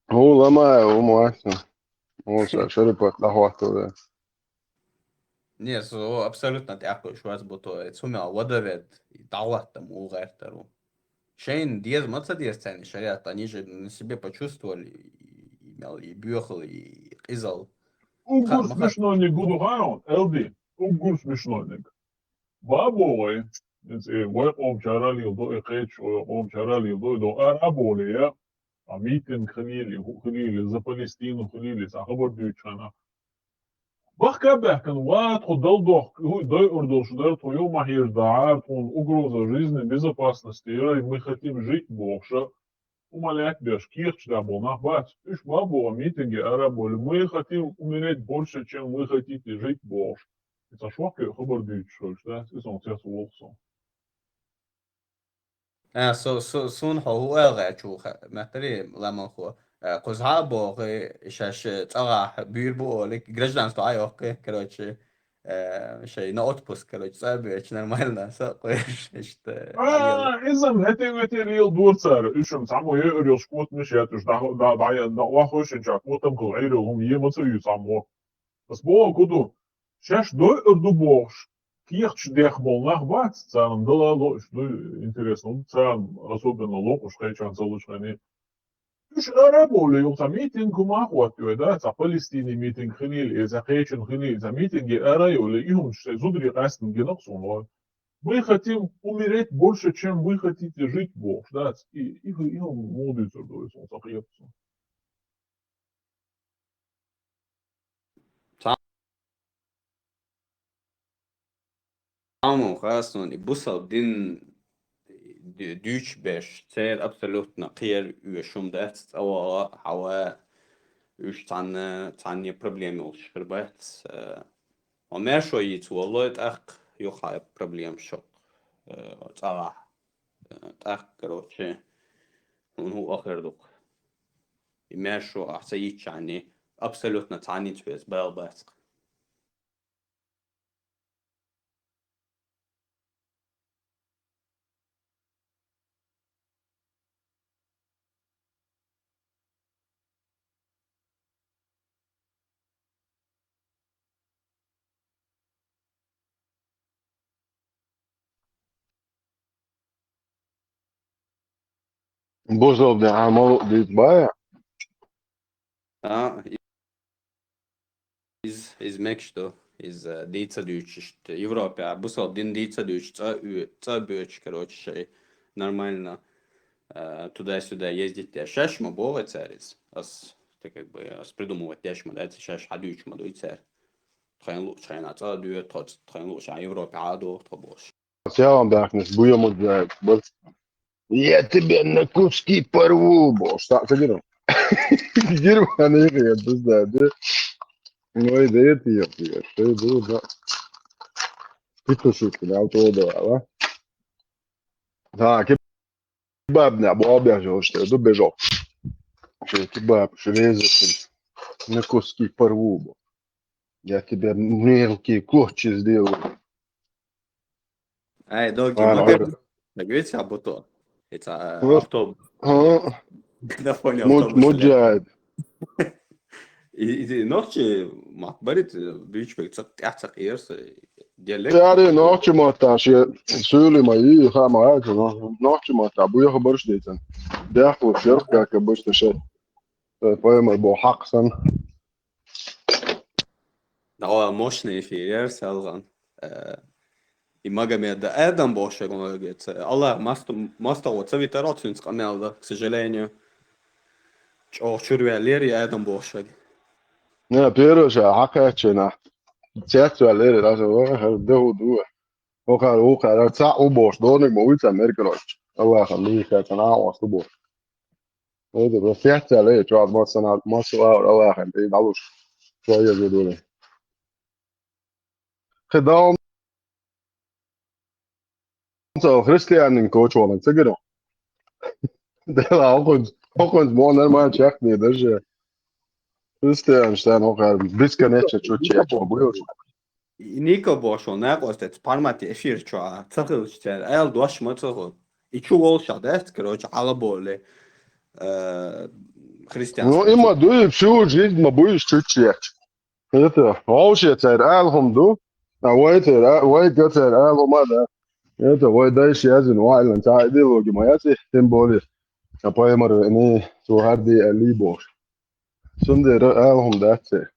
Хьо ламай, хьо муасна. Хьо ша Шарипат дӀахӀоттаве. Не, со абсолютно тӀаккха шваз бу то, цу мел вадавет, и дӀахӀоттам у гӀертару. Шайн деза ма ца деза царна шариат, они же на себе почувствовали, и, и мел, и бюхал, и къизал. Уггур Ха- смешнойник гу ду хьан, Элди, уггур смешнойник. Бабогъай, э, вай къом чаралил до, э, кхечу вай къом чаралил до, до араболе я, а митинг хилили, ху хилили, за Палестину хилили, са хабар дуьйчхьана. Бахка бахкан, ва тхо дал дох, ху дай урдолш дар, тхо ё махьеш да, тхо угроза жизни, безопасности, я, мы хотим жить, бохша. Умалят беш, кехча да бо нах бац. Уьш бабо митинге араболе, мы хотим умереть больше, чем вы хотите жить, бохш. Ца швахке хабар дуьйчхьаш, да? Ца сон цец волхсон. А, со, со, сун хьо хӀу аьлгӀа чу ха-, меттари ламан хо. Э, кхуза бохи, шаш цӀагӀа буьйр бу олик, гражданство айохки, короче, э, шай на отпуск, короче, цӀа беш, нормально, са къоеш, ишта. А, изам хетин ветин рил дур цар, уьшум цамо е урил шкот миш ятуш, да, да, да, да, ва хошин ча, котам кул айрил хум, е мацу ю цамо. Ас бо куду, шаш дой урду бохш, кехч дех бол нах бац, царам дала лош, ду интересно, царам особенно локуш, хечан, залуш, хани. Уьш араболе, юл ца митинг кума хват, да, ца Палестине митинг хилил, э, ца хечан хилил, ца митинге арайоле, и хум ше зудри къастин гинах сун. Мы хотим умереть больше, чем вы хотите жить, бохш, да, и, и, и хум мудуцур дой, сон, ца хият сон. Амма хасун, и бусал дин ду-, дуьйч беш, цер абсолютно кхер уьшум дац, цӀа вала, хьава, уьш цхьанна, цхьанне проблема йолуш хир бац. Э, ва мешо йиц воллой, тӀаккха юха проблема шо, э, цӀагӀа. Э, тӀаккха, короче, хьуна хӀу ахир ду-кх. И мешо ахь ца йиччани, абсолютно цхьанница хьоьца бала бац-кх. Бузалда Ӏамал дийца бая? А, из, из мегаш ду, из, э, дийца дуьйцуш, Европе, а бусал дин дийца дуьйцуш, цӀа уьй-, цӀа боьчу, короче, шай нормально, э, туда-сюда ездить деш. Шаьш ма богӀи цара иза. Ас, те как бы, ас придумывать деш ма дац, шаьш хьадуьйчу ма дуй цара. Тхайн луучу хьайна цӀа а дуьйцу, тхо-, тхайн луучу а Европе а ду, тхо бохуш. Сялам бахнес буя муджаид. Бац. Я тебя на куски порву, бо. Что ты говорил? Германия, я знаю, да? Ну, и да это я, я, ты был, да. Ты тушишь, да, вот это, да? Да, кебаб не, бо обяжал, что я добежал. Что кебаб, что резать, на куски порву, бо. Я тебя мелкие клочья сделаю. Ай, долги А, мага. ладно. Так ведь, а бутон. Это Ну, автобус. А, Да, понял, муд-, автобус. Муджаид. И, и, и нохчи мат барит, э, бич бек цак, цак, цак, ерс, э, диалект. Яри нохчи матташ, я сюли ма и хама, но нохчи матта, буя хабар что это. Бяхлу шерх, как обычно, шей. Э, поэма бо хаксан. Да, о, мощный эфир, ерс, алган. Э, и Магомед, да, Адам бохуш веган вегица. Аллах, маста, маста вот, цавитар оцинца къамел, да, к сожалению. ЧӀогӀа чур ваьллера и Адам бохуш вега. Не, первый ша, хакачена. Цец ваьллера, даже, о, хар, да, у, ду. О, хар, у, хар, ца, у, бош, доник, мо, уйца, меркелоч. Аллаха, ми, хар, цана, а, у, асту, бош. Это, просто, цец ваьллера, чё, от, вот, сана, вот, сана, Аллаха, ты, да, лучше. Что я говорю? Хе, да, он Цо христианин кочуолан ца гиро. Дела, хӀокхуьнца, хӀокхуьнца мо нормально чехкний даже. Христианаш, да, ну, как бы, бесконечно чуть-чуть, чё будешь. Нико бошо, накъостец, пармати эфир чё, а, ца хилчтер, эл дош ма ца хил. И чё волша, да, короче, ала боле, э, христианство. Ну, има дуй, всю жизнь ма будешь чуть-чуть. Это, вообще царь Алхум ду, а вай царь, а, вай га царь Алхума, да. Это, вай дальше я зин, вай лан, ца идеологи моя, тем более. А по эмару, не, цу харди, а, либо. Сунде, Алхум, да, царь.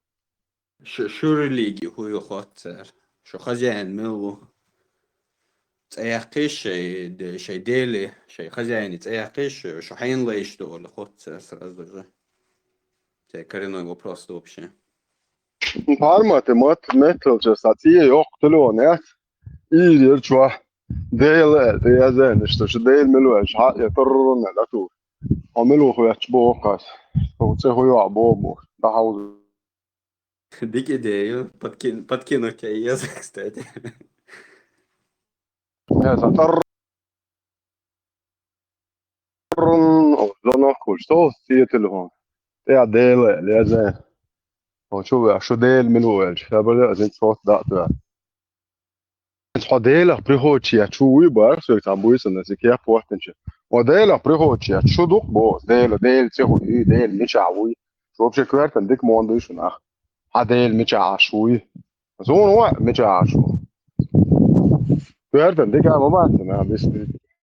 Шу, шу религи хуй хоццер. Шу хозяин милу. Цӏаяхкиш шей, де, шей дели, шей хозяин цӏаяхкиш, шу хайн лейш доли хоццер сразу же. Те коренной вопрос вообще. Пармати мат, метал, сейчас, а тие ёх, телефон, я? И, я чё? Дейл, я знаю, что, что дейл милу, я, я, торрон, да, ту. А милу хуй, я чё, бокас. Что, цехуй, а, бобу. Да, хауз. Дикий идею подкин-, подкинуть тебе язык, кстати. Я за тар-, о, звонок, что с телефон? Я делаю, я знаю. О, чё вы, а что делаем, минуэль? Я бы, я, здесь вот, да, да. Что дело, приходит, я чую, бар, что там будет, на языке, я плотничаю. О, дело, приходит, я чудук, бо, дело, дело, тихо, и дело, не чавуй. Вообще, квертен, дик, мон, дышь, нах. А дело, не чашуй. Зон, о, не чашу. Квертен, дик, а, мамат, на, без